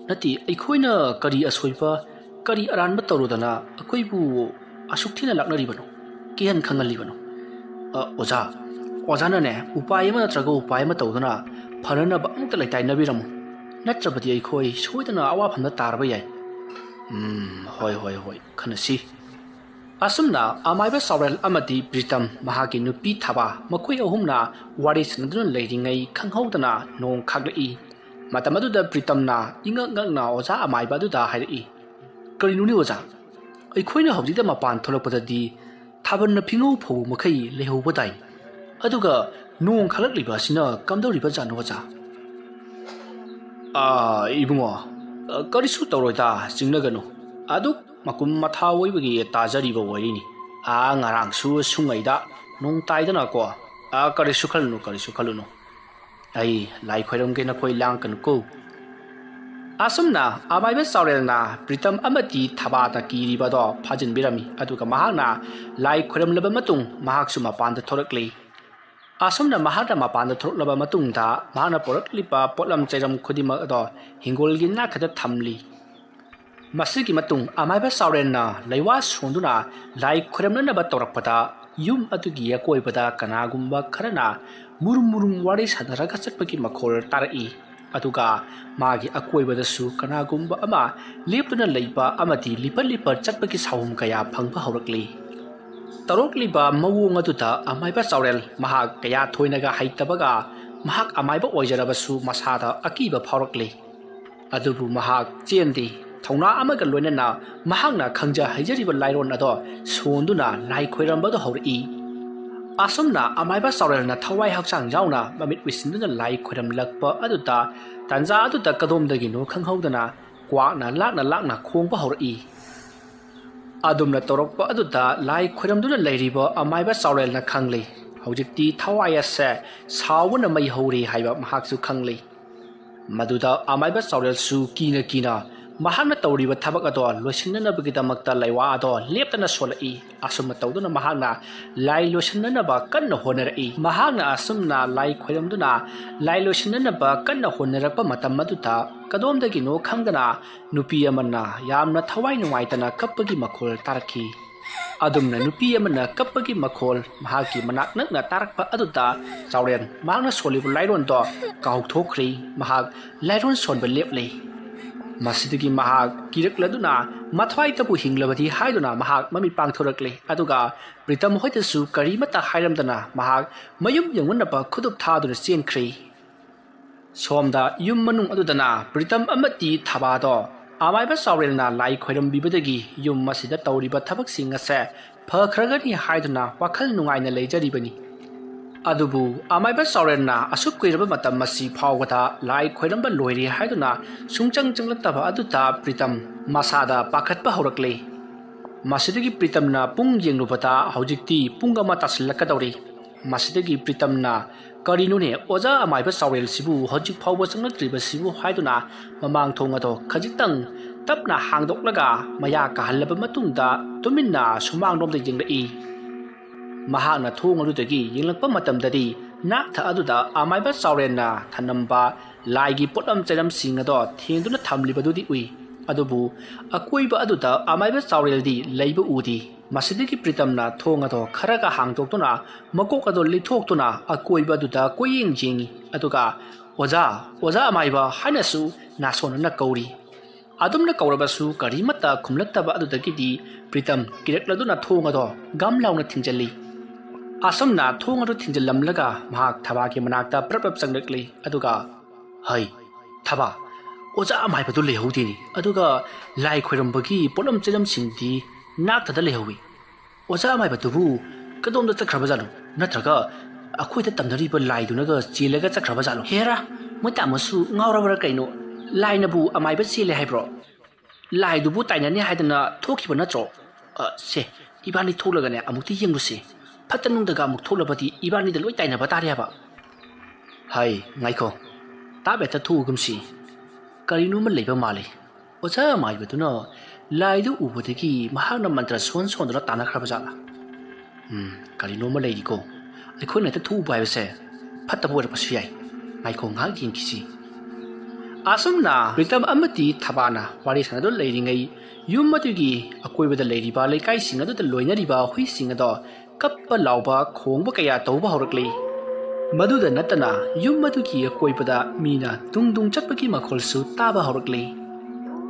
ꯅꯠꯇꯦ, ꯑꯩꯈꯣꯏꯅ ꯀꯔꯤ ꯑꯁꯣꯏꯕ, ꯀꯔꯤ ꯑꯔꯥꯟꯕ ꯇꯧꯔꯨꯗꯅ ꯑꯩꯈꯣꯏꯕꯨ ꯑꯁꯨꯛ ꯊꯤꯅ ꯂꯥꯛꯅꯔꯤꯕꯅꯣ, ꯀꯤꯍꯟ ꯈꯪꯍꯜꯂꯤꯕꯅꯣ?" "ꯑ, ꯑꯣꯖꯥ, ꯑꯣꯖꯥꯅꯅꯦ ꯎꯄꯥꯏ ꯑꯃ ꯅꯠꯇ꯭ꯔꯒ ꯎꯄꯥꯏ ꯑꯃ ꯇꯧꯗꯨꯅ ꯐꯅꯅꯕ ꯑꯃꯨꯛꯇ ꯂꯩꯇꯥꯏꯅꯕꯤꯔꯝꯃꯨ, ꯅꯠꯇ꯭ꯔꯕꯗꯤ ꯑꯩꯈꯣꯏ ꯁꯣꯏꯗꯅ ꯑꯋꯥꯐꯝꯗ ꯇꯥꯔꯕ ꯌꯥꯏ꯫ ꯎꯝ, ꯍꯣꯏ, ꯍꯣꯏ, ꯍꯣꯏ, ꯈꯟꯅꯁꯤ꯫ ꯑꯁꯨꯝꯅ ꯑꯃꯥꯏꯕ ꯆꯥꯎꯔꯦꯜ ꯑꯃꯗꯤ ꯄ꯭ꯔꯤꯇꯝ, ꯃꯍꯥꯛꯀꯤ ꯅꯨꯄꯤ ꯊꯕꯥ, ꯃꯈꯣꯏ ꯑꯍꯨꯝꯅ ꯋꯥꯔꯤ ꯁꯥꯟꯅꯗꯨꯅ ꯂꯩꯔꯤꯉꯩ ꯈꯪꯍꯧꯗꯅ ꯅꯣꯡ ꯈꯥꯛꯂꯛꯏ꯫ ꯃꯇꯝ ꯑꯗꯨꯗ ꯄ꯭ꯔꯤꯇꯝꯅ ꯏꯉꯛ ꯉꯛꯅ ꯑꯣꯖꯥ ꯑꯃꯥꯏꯕ ꯑꯗꯨꯗ ꯍꯥꯏꯔꯛꯏ, "ꯀꯔꯤꯅꯣꯅꯦ ꯑꯣꯖꯥ? ꯑꯩꯈꯣꯏꯅ ꯍꯧꯖꯤꯛꯇ ꯃꯄꯥꯟ ꯊꯣꯛꯂꯛꯄꯗꯗꯤ ꯊꯥꯕꯜꯅ ꯐꯤꯉꯧ ꯐꯧꯕ ꯃꯈꯩ ꯂꯩꯍꯧꯕ ꯇꯥꯏ꯫ ꯑꯗꯨꯒ ꯅꯣꯡ ꯈꯥꯛꯂꯛꯂꯤꯕ ꯑꯁꯤꯅ ꯀꯝꯗꯧꯔꯤꯕ ꯖꯥꯠꯅꯣ ꯑꯣꯖꯥ?" "ꯑꯥ, ꯏꯕꯨꯡꯉꯣ, ꯀꯔꯤꯁꯨ ꯇꯧꯔꯣꯏꯗ, ꯆꯤꯡꯅꯒꯅꯨ꯫ ꯑꯗꯨꯛ ꯃꯀꯨꯝ ꯃꯊꯥ ꯑꯣꯏꯕꯒꯤ ꯇꯥꯖꯔꯤꯕ ꯋꯥꯔꯤꯅꯤ꯫ ꯑꯥ, ꯉꯔꯥꯡꯁꯨ ꯁꯨꯡꯉꯩꯗ ꯅꯣꯡ ꯇꯥꯏꯗꯅꯀꯣ꯫ ꯑꯥ, ꯀꯔꯤꯁꯨ ꯈꯜꯂꯨꯅꯨ, ꯀꯔꯤꯁꯨ ꯈꯜꯂꯨꯅꯨ꯫ ꯑꯩ ꯂꯥꯏ ꯈꯣꯏꯔꯝꯒꯦ, ꯅꯈꯣꯏ ꯂꯥꯡꯀꯅꯨꯀꯣ꯫" ꯑꯁꯨꯝꯅ ꯑꯃꯥꯏꯕ ꯆꯥꯎꯔꯦꯜꯅ ꯄ꯭ꯔꯤꯇꯝ ꯑꯃꯗꯤ ꯊꯕꯥꯗ ꯀꯤꯔꯤꯕꯗꯣ ꯐꯥꯖꯤꯟꯕꯤꯔꯝꯃꯤ, ꯑꯗꯨꯒ ꯃꯍꯥꯛꯅ ꯂꯥꯏ ꯈꯣꯏꯔꯝꯂꯕ ꯃꯇꯨꯡ ꯃꯍꯥꯛꯁꯨ ꯃꯄꯥꯟꯗ ꯊꯣꯔꯛꯂꯤ꯫ ꯑꯁꯨꯝꯅ ꯃꯍꯥꯛꯅ ꯃꯄꯥꯟꯗ ꯊꯣꯔꯛꯂꯕ ꯃꯇꯨꯡꯗ ꯃꯍꯥꯛꯅ ꯄꯨꯔꯛꯂꯤꯕ ꯄꯣꯠꯂꯝ ꯆꯩꯔꯝ ꯈꯨꯗꯤꯡꯃꯛ ꯑꯗꯣ ꯍꯤꯡꯒꯣꯜꯒꯤ ꯅꯥꯀꯗ ꯊꯝꯂꯤ꯫ ꯃꯁꯤꯒꯤ ꯃꯇꯨꯡ ꯑꯃꯥꯏꯕ ꯆꯥꯎꯔꯦꯜꯅ ꯂꯩꯋꯥ ꯁꯣꯟꯗꯨꯅ ꯂꯥꯏ ꯈꯣꯏꯔꯝꯅꯅꯕ ꯇꯧꯔꯛꯄꯗ ꯌꯨꯝ ꯑꯗꯨꯒꯤ ꯑꯀꯣꯏꯕꯗ ꯀꯅꯥꯒꯨꯝꯕ ꯈꯔꯅ ꯃꯨꯔꯨꯝ ꯃꯨꯔꯨꯝ ꯋꯥꯔꯤ ꯁꯥꯟꯅꯔꯒ ꯆꯠꯄꯒꯤ ꯃꯈꯣꯜ ꯇꯥꯔꯛꯏ꯫ ꯑꯗꯨꯒ ꯃꯥꯒꯤ ꯑꯀꯣꯏꯕꯗꯁꯨ ꯀꯅꯥꯒꯨꯝꯕ ꯑꯃ ꯂꯦꯞꯇꯨꯅ ꯂꯩꯕ ꯑꯃꯗꯤ ꯂꯤꯄꯠ ꯂꯤꯄꯠ ꯆꯠꯄꯒꯤ ꯁꯥꯎꯍꯨꯝ ꯀꯌꯥ ꯐꯪꯕ ꯍꯧꯔꯛꯂꯤ꯫ ꯇꯧꯔꯛꯂꯤꯕ ꯃꯑꯣꯡ ꯑꯗꯨꯗ ꯑꯃꯥꯏꯕ ꯆꯥꯎꯔꯦꯜ ꯃꯍꯥꯛ ꯀꯌꯥ ꯊꯣꯏꯅꯒ ꯍꯩꯇꯕꯒ ꯃꯍꯥꯛ ꯑꯃꯥꯏꯕ ꯑꯣꯏꯖꯔꯕꯁꯨ ꯃꯁꯥꯗ ꯑꯀꯤꯕ ꯐꯥꯎꯔꯛꯂꯤ꯫ ꯑꯗꯨꯕꯨ ꯃꯍꯥꯛ ꯆꯦꯟꯗꯦ꯫ ꯊꯧꯅꯥ ꯑꯃꯒ ꯂꯣꯏꯅꯅ ꯃꯍꯥꯛꯅ ꯈꯪꯖ ꯍꯩꯖꯔꯤꯕ ꯂꯥꯏꯔꯣꯟ ꯑꯗꯣ ꯁꯣꯟꯗꯨꯅ ꯂꯥꯏ ꯈꯣꯏꯔꯝꯕꯗꯨ ꯍꯧꯔꯛꯏ꯫ ꯑꯁꯨꯝꯅ ꯑꯃꯥꯏꯕ ꯆꯥꯎꯔꯦꯜꯅ ꯊꯋꯥꯏ ꯍꯛꯆꯥꯡ ꯌꯥꯎꯅ ꯃꯃꯤꯠ ꯎꯏꯁꯤꯟꯗꯨꯅ ꯂꯥꯏ ꯈꯣꯏꯔꯝꯂꯛꯄ ꯑꯗꯨꯗ ꯇꯥꯟꯖꯥ ꯑꯗꯨꯗ ꯀꯗꯣꯝꯗꯒꯤꯅꯣ ꯈꯪꯍꯧꯗꯅ ꯀ꯭ꯋꯥꯛꯅ ꯂꯥꯛꯅ ꯂꯥꯛꯅ ꯈꯣꯡꯕ ꯍꯧꯔꯛꯏ꯫ ꯑꯗꯨꯝꯅ ꯇꯧꯔꯛꯄ ꯑꯗꯨꯗ ꯂꯥꯏ ꯈꯣꯏꯔꯝꯗꯨꯅ ꯂꯩꯔꯤꯕ ꯑꯃꯥꯏꯕ ꯆꯥꯎꯔꯦꯜꯅ ꯈꯪꯂꯦ꯫ ꯍꯧꯖꯤꯛꯇꯤ ꯊꯋꯥꯏ ꯑꯁꯦ ꯁꯥꯎꯕꯅ ꯃꯩ ꯍꯧꯔꯦ ꯍꯥꯏꯕ ꯃꯍꯥꯛꯁꯨ ꯈꯪꯂꯦ꯫ ꯃꯗꯨꯗ ꯑꯃꯥꯏꯕ ꯆꯥꯎꯔꯦꯜꯁꯨ ꯀꯤꯅ ꯀꯤꯅ ꯃꯍꯥꯛꯅ ꯇꯧꯔꯤꯕ ꯊꯕꯛ ꯑꯗꯣ ꯂꯣꯏꯁꯤꯟꯅꯅꯕꯒꯤꯗꯃꯛꯇ ꯂꯩꯋꯥ ꯑꯗꯣ ꯂꯦꯞꯇꯅ ꯁꯣꯜꯂꯛꯏ꯫ ꯑꯁꯨꯝꯅ ꯇꯧꯗꯨꯅ ꯃꯍꯥꯛꯅ ꯂꯥꯏ ꯂꯣꯏꯁꯤꯟꯅꯅꯕ ꯀꯟꯅ ꯍꯣꯠꯅꯔꯛꯏ꯫ ꯃꯍꯥꯛꯅ ꯑꯁꯨꯝꯅ ꯂꯥꯏ ꯈꯣꯏꯔꯝꯗꯨꯅ ꯂꯥꯏ ꯂꯣꯏꯁꯤꯟꯅꯅꯕ ꯀꯟꯅ ꯍꯣꯠꯅꯔꯛꯄ ꯃꯇꯝ ꯑꯗꯨꯗ ꯀꯗꯣꯝꯗꯒꯤꯅꯣ ꯈꯪꯗꯅ ꯅꯨꯄꯤ ꯑꯃꯅ ꯌꯥꯝꯅ ꯊꯋꯥꯏ ꯅꯨꯡꯉꯥꯏꯇꯅ ꯀꯞꯄꯒꯤ ꯃꯈꯣꯜ ꯇꯥꯔꯛꯈꯤ꯫ ꯑꯗꯨꯝꯅ ꯅꯨꯄꯤ ꯑꯃꯅ ꯀꯞꯄꯒꯤ ꯃꯈꯣꯜ ꯃꯍꯥꯛꯀꯤ ꯃꯅꯥꯛ ꯅꯛꯅ ꯇꯥꯔꯛꯄ ꯑꯗꯨꯗ ꯆꯥꯎꯔꯦꯜ ꯃꯍꯥꯛꯅ ꯁꯣꯜꯂꯤꯕ ꯂꯥꯏꯔꯣꯟꯗꯣ ꯀꯥꯎꯊꯣꯛꯈ꯭ꯔꯦ꯫ ꯃꯍꯥꯛ ꯂꯥꯏꯔꯣꯟ ꯁꯣꯟꯕ ꯂꯦꯞꯂꯦ꯫ ꯃꯁꯤꯗꯒꯤ ꯃꯍꯥꯛ ꯀꯤꯔꯛꯂꯗꯨꯅ ꯃꯊ꯭ꯋꯥꯏꯗꯕꯨ ꯍꯤꯡꯂꯕꯗꯤ ꯍꯥꯏꯗꯨꯅ ꯃꯍꯥꯛ ꯃꯃꯤꯠ ꯄꯥꯡꯊꯣꯔꯛꯂꯦ꯫ ꯑꯗꯨꯒ ꯄ꯭ꯔꯤꯇꯝ ꯍꯣꯏꯗꯁꯨ ꯀꯔꯤꯃꯠꯇ ꯍꯥꯏꯔꯝꯗꯅ ꯃꯍꯥꯛ ꯃꯌꯨꯝ ꯌꯧꯅꯅꯕ ꯈꯨꯗꯨꯞ ꯊꯥꯗꯨꯅ ꯆꯦꯟꯈ꯭ꯔꯦ꯫ ꯁꯣꯝꯗ ꯌꯨꯝ ꯃꯅꯨꯡ ꯑꯗꯨꯗꯅ ꯄ꯭ꯔꯤꯇꯝ ꯑꯃꯗꯤ ꯊꯕꯥꯗꯣ ꯑꯃꯥꯏꯕ ꯆꯥꯎꯔꯦꯜꯅ ꯂꯥꯏ ꯈꯣꯏꯔꯝꯕꯤꯕꯗꯒꯤ ꯌꯨꯝ ꯑꯁꯤꯗ ꯇꯧꯔꯤꯕ ꯊꯕꯛꯁꯤꯡ ꯑꯁꯦ ꯐꯈ꯭ꯔꯒꯅꯤ ꯍꯥꯏꯗꯨꯅ ꯋꯥꯈꯜ ꯅꯨꯡꯉꯥꯏꯅ ꯂꯩꯖꯔꯤꯕꯅꯤ꯫ ꯑꯗꯨꯕꯨ ꯑꯃꯥꯏꯕ ꯆꯥꯎꯔꯦꯜꯅ ꯑꯁꯨꯛ ꯀꯨꯏꯔꯕ ꯃꯇꯝ ꯑꯁꯤ ꯐꯥꯎꯕꯗ ꯂꯥꯏ ꯈꯣꯏꯔꯝꯕ ꯂꯣꯏꯔꯦ ꯍꯥꯏꯗꯨꯅ ꯁꯨꯡꯆꯪ ꯆꯪꯂꯛꯇꯕ ꯑꯗꯨꯗ ꯄ꯭ꯔꯤꯇꯝ ꯃꯁꯥꯗ ꯄꯥꯈꯠꯄ ꯍꯧꯔꯛꯂꯦ꯫ ꯃꯁꯤꯗꯒꯤ ꯄ꯭ꯔꯤꯇꯝꯅ ꯄꯨꯡ ꯌꯦꯡꯂꯨꯕꯗ ꯍꯧꯖꯤꯛꯇꯤ ꯄꯨꯡ ꯑꯃ ꯇꯥꯁꯤꯜꯂꯛꯀꯗꯧꯔꯤ꯫ ꯃꯁꯤꯗꯒꯤ ꯄ꯭ꯔꯤꯇꯝꯅ "ꯀꯔꯤꯅꯣꯅꯦ, ꯑꯣꯖꯥ ꯑꯃꯥꯏꯕ ꯆꯥꯎꯔꯦꯜꯁꯤꯕꯨ ꯍꯧꯖꯤꯛ ꯐꯥꯎꯕ ꯆꯪꯂꯛꯇ꯭ꯔꯤꯕꯁꯤꯕꯨ?" ꯍꯥꯏꯗꯨꯅ ꯃꯃꯥꯡ ꯊꯣꯡ ꯑꯗꯣ ꯈꯖꯤꯛꯇꯪ ꯇꯞꯅ ꯍꯥꯡꯗꯣꯛꯂꯒ ꯃꯌꯥ ꯀꯥꯍꯜꯂꯕ ꯃꯇꯨꯡꯗ ꯇꯨꯃꯤꯟꯅ ꯁꯨꯃꯥꯡꯂꯣꯝꯗ ꯌꯦꯡꯂꯛꯏ꯫ ꯃꯍꯥꯛꯅ ꯊꯣꯡ ꯑꯗꯨꯗꯒꯤ ꯌꯦꯡꯂꯛꯄ ꯃꯇꯝꯗꯗꯤ ꯅꯥꯛꯊ ꯑꯗꯨꯗ ꯑꯃꯥꯏꯕ ꯆꯥꯎꯔꯦꯜꯅ ꯊꯅꯝꯕ ꯂꯥꯏꯒꯤ ꯄꯣꯠꯂꯝ ꯆꯩꯔꯝꯁꯤꯡ ꯑꯗꯣ ꯊꯦꯡꯗꯨꯅ ꯊꯝꯂꯤꯕꯗꯨꯗꯤ ꯎꯏ꯫ ꯑꯗꯨꯕꯨ ꯑꯀꯣꯏꯕ ꯑꯗꯨꯗ ꯑꯃꯥꯏꯕ ꯆꯥꯎꯔꯦꯜꯗꯤ ꯂꯩꯕ ꯎꯗꯦ꯫ ꯃꯁꯤꯗꯒꯤ ꯄ꯭ꯔꯤꯇꯝꯅ ꯊꯣꯡ ꯑꯗꯣ ꯈꯔꯒ ꯍꯥꯡꯗꯣꯛꯇꯨꯅ ꯃꯀꯣꯛ ꯑꯗꯣ ꯂꯤꯊꯣꯛꯇꯨꯅ ꯑꯀꯣꯏꯕ ꯑꯗꯨꯗ ꯀꯣꯏꯌꯦꯡ ꯌꯦꯡꯉꯤ꯫ ꯑꯗꯨꯒ "ꯑꯣꯖꯥ, ꯑꯣꯖꯥ ꯑꯃꯥꯏꯕ" ꯍꯥꯏꯅꯁꯨ ꯅꯥꯁꯣꯟꯅꯅ ꯀꯧꯔꯤ꯫ ꯑꯗꯨꯝꯅ ꯀꯧꯔꯕꯁꯨ ꯀꯔꯤꯃꯠꯇ ꯈꯨꯝꯂꯛꯇꯕ ꯑꯗꯨꯗꯒꯤꯗꯤ ꯄ꯭ꯔꯤꯇꯝ ꯀꯤꯔꯛꯂꯗꯨꯅ ꯊꯣꯡ ꯑꯗꯣ ꯒꯝ ꯂꯥꯎꯅ ꯊꯤꯡꯖꯤꯜꯂꯤ꯫ ꯑꯁꯨꯝꯅ ꯊꯣꯡ ꯑꯗꯨ ꯊꯤꯡꯖꯤꯜꯂꯝꯂꯒ ꯃꯍꯥꯛ ꯊꯕꯥꯒꯤ ꯃꯅꯥꯛꯇ ꯄ꯭ꯔꯞ ꯄ꯭ꯔꯞ ꯆꯪꯂꯛꯂꯤ꯫ ꯑꯗꯨꯒ, "ꯍꯩ, ꯊꯕꯥ, ꯑꯣꯖꯥ ꯑꯃꯥꯏꯕꯗꯨ ꯂꯩꯍꯧꯗꯦꯅꯤ꯫ ꯑꯗꯨꯒ ꯂꯥꯏ ꯈꯣꯏꯔꯝꯕꯒꯤ ꯄꯣꯠꯂꯝ ꯆꯩꯂꯝꯁꯤꯡꯗꯤ ꯅꯥꯛꯊꯗ ꯂꯩꯍꯧꯏ꯫ ꯑꯣꯖꯥ ꯑꯃꯥꯏꯕꯗꯨꯕꯨ ꯀꯗꯣꯝꯗ ꯆꯠꯈ꯭ꯔꯕ ꯖꯥꯠꯅꯣ? ꯅꯠꯇ꯭ꯔꯒ ꯑꯩꯈꯣꯏꯗ ꯇꯝꯅꯔꯤꯕ ꯂꯥꯏꯗꯨꯅꯒ ꯆꯦꯜꯂꯒ ꯆꯠꯈ꯭ꯔꯕ ꯖꯥꯠꯂꯣ?" "ꯍꯦꯔꯥ, ꯃꯣꯏ ꯇꯥꯃꯣꯁꯨ ꯉꯥꯎꯔꯕ꯭ꯔꯥ ꯀꯩꯅꯣ? ꯂꯥꯏꯅꯕꯨ ꯑꯃꯥꯏꯕ ꯆꯦꯜꯂꯦ ꯍꯥꯏꯕ꯭ꯔꯣ? ꯂꯥꯏꯗꯨꯕꯨ ꯇꯥꯏꯅꯅꯤ ꯍꯥꯏꯗꯅ ꯊꯣꯛꯈꯤꯕ ꯅꯠꯇ꯭ꯔꯣ? ꯑ, ꯁꯦ, ꯏꯕꯥꯅꯤ ꯊꯣꯛꯂꯒꯅꯦ ꯑꯃꯨꯛꯇ ꯌꯦꯡꯂꯨꯁꯤ꯫ ꯐꯠꯇ ꯅꯨꯡꯗꯒ ꯑꯃꯨꯛ ꯊꯣꯛꯂꯕꯗꯤ ꯏꯕꯥꯅꯤꯗ ꯂꯣꯏ ꯇꯥꯏꯅꯕ ꯇꯥꯔꯦ ꯍꯥꯏꯕ꯫" "ꯍꯩ, ꯉꯥꯏꯈꯣ, ꯇꯥꯞ ꯍꯦꯛꯇ ꯊꯣꯛꯎꯒꯨꯝꯁꯤ꯫ ꯀꯔꯤꯅꯣꯃ ꯂꯩꯕ ꯃꯥꯜꯂꯤ꯫ ꯑꯣꯖꯥ ꯑꯃꯥꯏꯕꯗꯨꯅ ꯂꯥꯏꯗꯨ ꯎꯕꯗꯒꯤ ꯃꯍꯥꯛꯅ ꯃꯟꯇ꯭ꯔ ꯁꯣꯟ ꯁꯣꯟꯗꯨꯅ ꯇꯥꯟꯅꯈ꯭ꯔꯕ ꯖꯥꯠꯂꯥ? ꯎꯝ, ꯀꯔꯤꯅꯣꯃ ꯂꯩꯔꯤꯀꯣ꯫ ꯑꯩꯈꯣꯏꯅ ꯍꯦꯛꯇ ꯊꯣꯛꯎꯕ ꯍꯥꯏꯕꯁꯦ ꯐꯠꯇꯕ ꯑꯣꯏꯔꯛꯄꯁꯨ ꯌꯥꯏ꯫ ꯉꯥꯏꯈꯣ, ꯉꯥꯏꯍꯥꯛ ꯌꯦꯡꯈꯤꯁꯤ꯫" ꯑꯁꯨꯝꯅ ꯄ꯭ꯔꯤꯇꯝ ꯑꯃꯗꯤ ꯊꯕꯥꯅ ꯋꯥꯔꯤ ꯁꯥꯟꯅꯗꯨꯅ ꯂꯩꯔꯤꯉꯩ, ꯌꯨꯝ ꯑꯗꯨꯒꯤ ꯑꯀꯣꯏꯕꯗ ꯂꯩꯔꯤꯕ ꯂꯩꯀꯥꯏꯁꯤꯡ ꯑꯗꯨꯗ ꯂꯣꯏꯅꯔꯤꯕ ꯍꯨꯏꯁꯤꯡ ꯑꯗꯣ ꯀꯞꯄ ꯂꯥꯎꯕ ꯈꯣꯡꯕ ꯀꯌꯥ ꯇꯧꯕ ꯍꯧꯔꯛꯂꯤ꯫ ꯃꯗꯨꯗ ꯅꯠꯇꯅ ꯌꯨꯝ ꯑꯗꯨꯒꯤ ꯑꯀꯣꯏꯕꯗ ꯃꯤꯅ ꯗꯨꯡ ꯗꯨꯡ ꯆꯠꯄꯒꯤ ꯃꯈꯣꯜꯁꯨ ꯇꯥꯕ ꯍꯧꯔꯛꯂꯤ꯫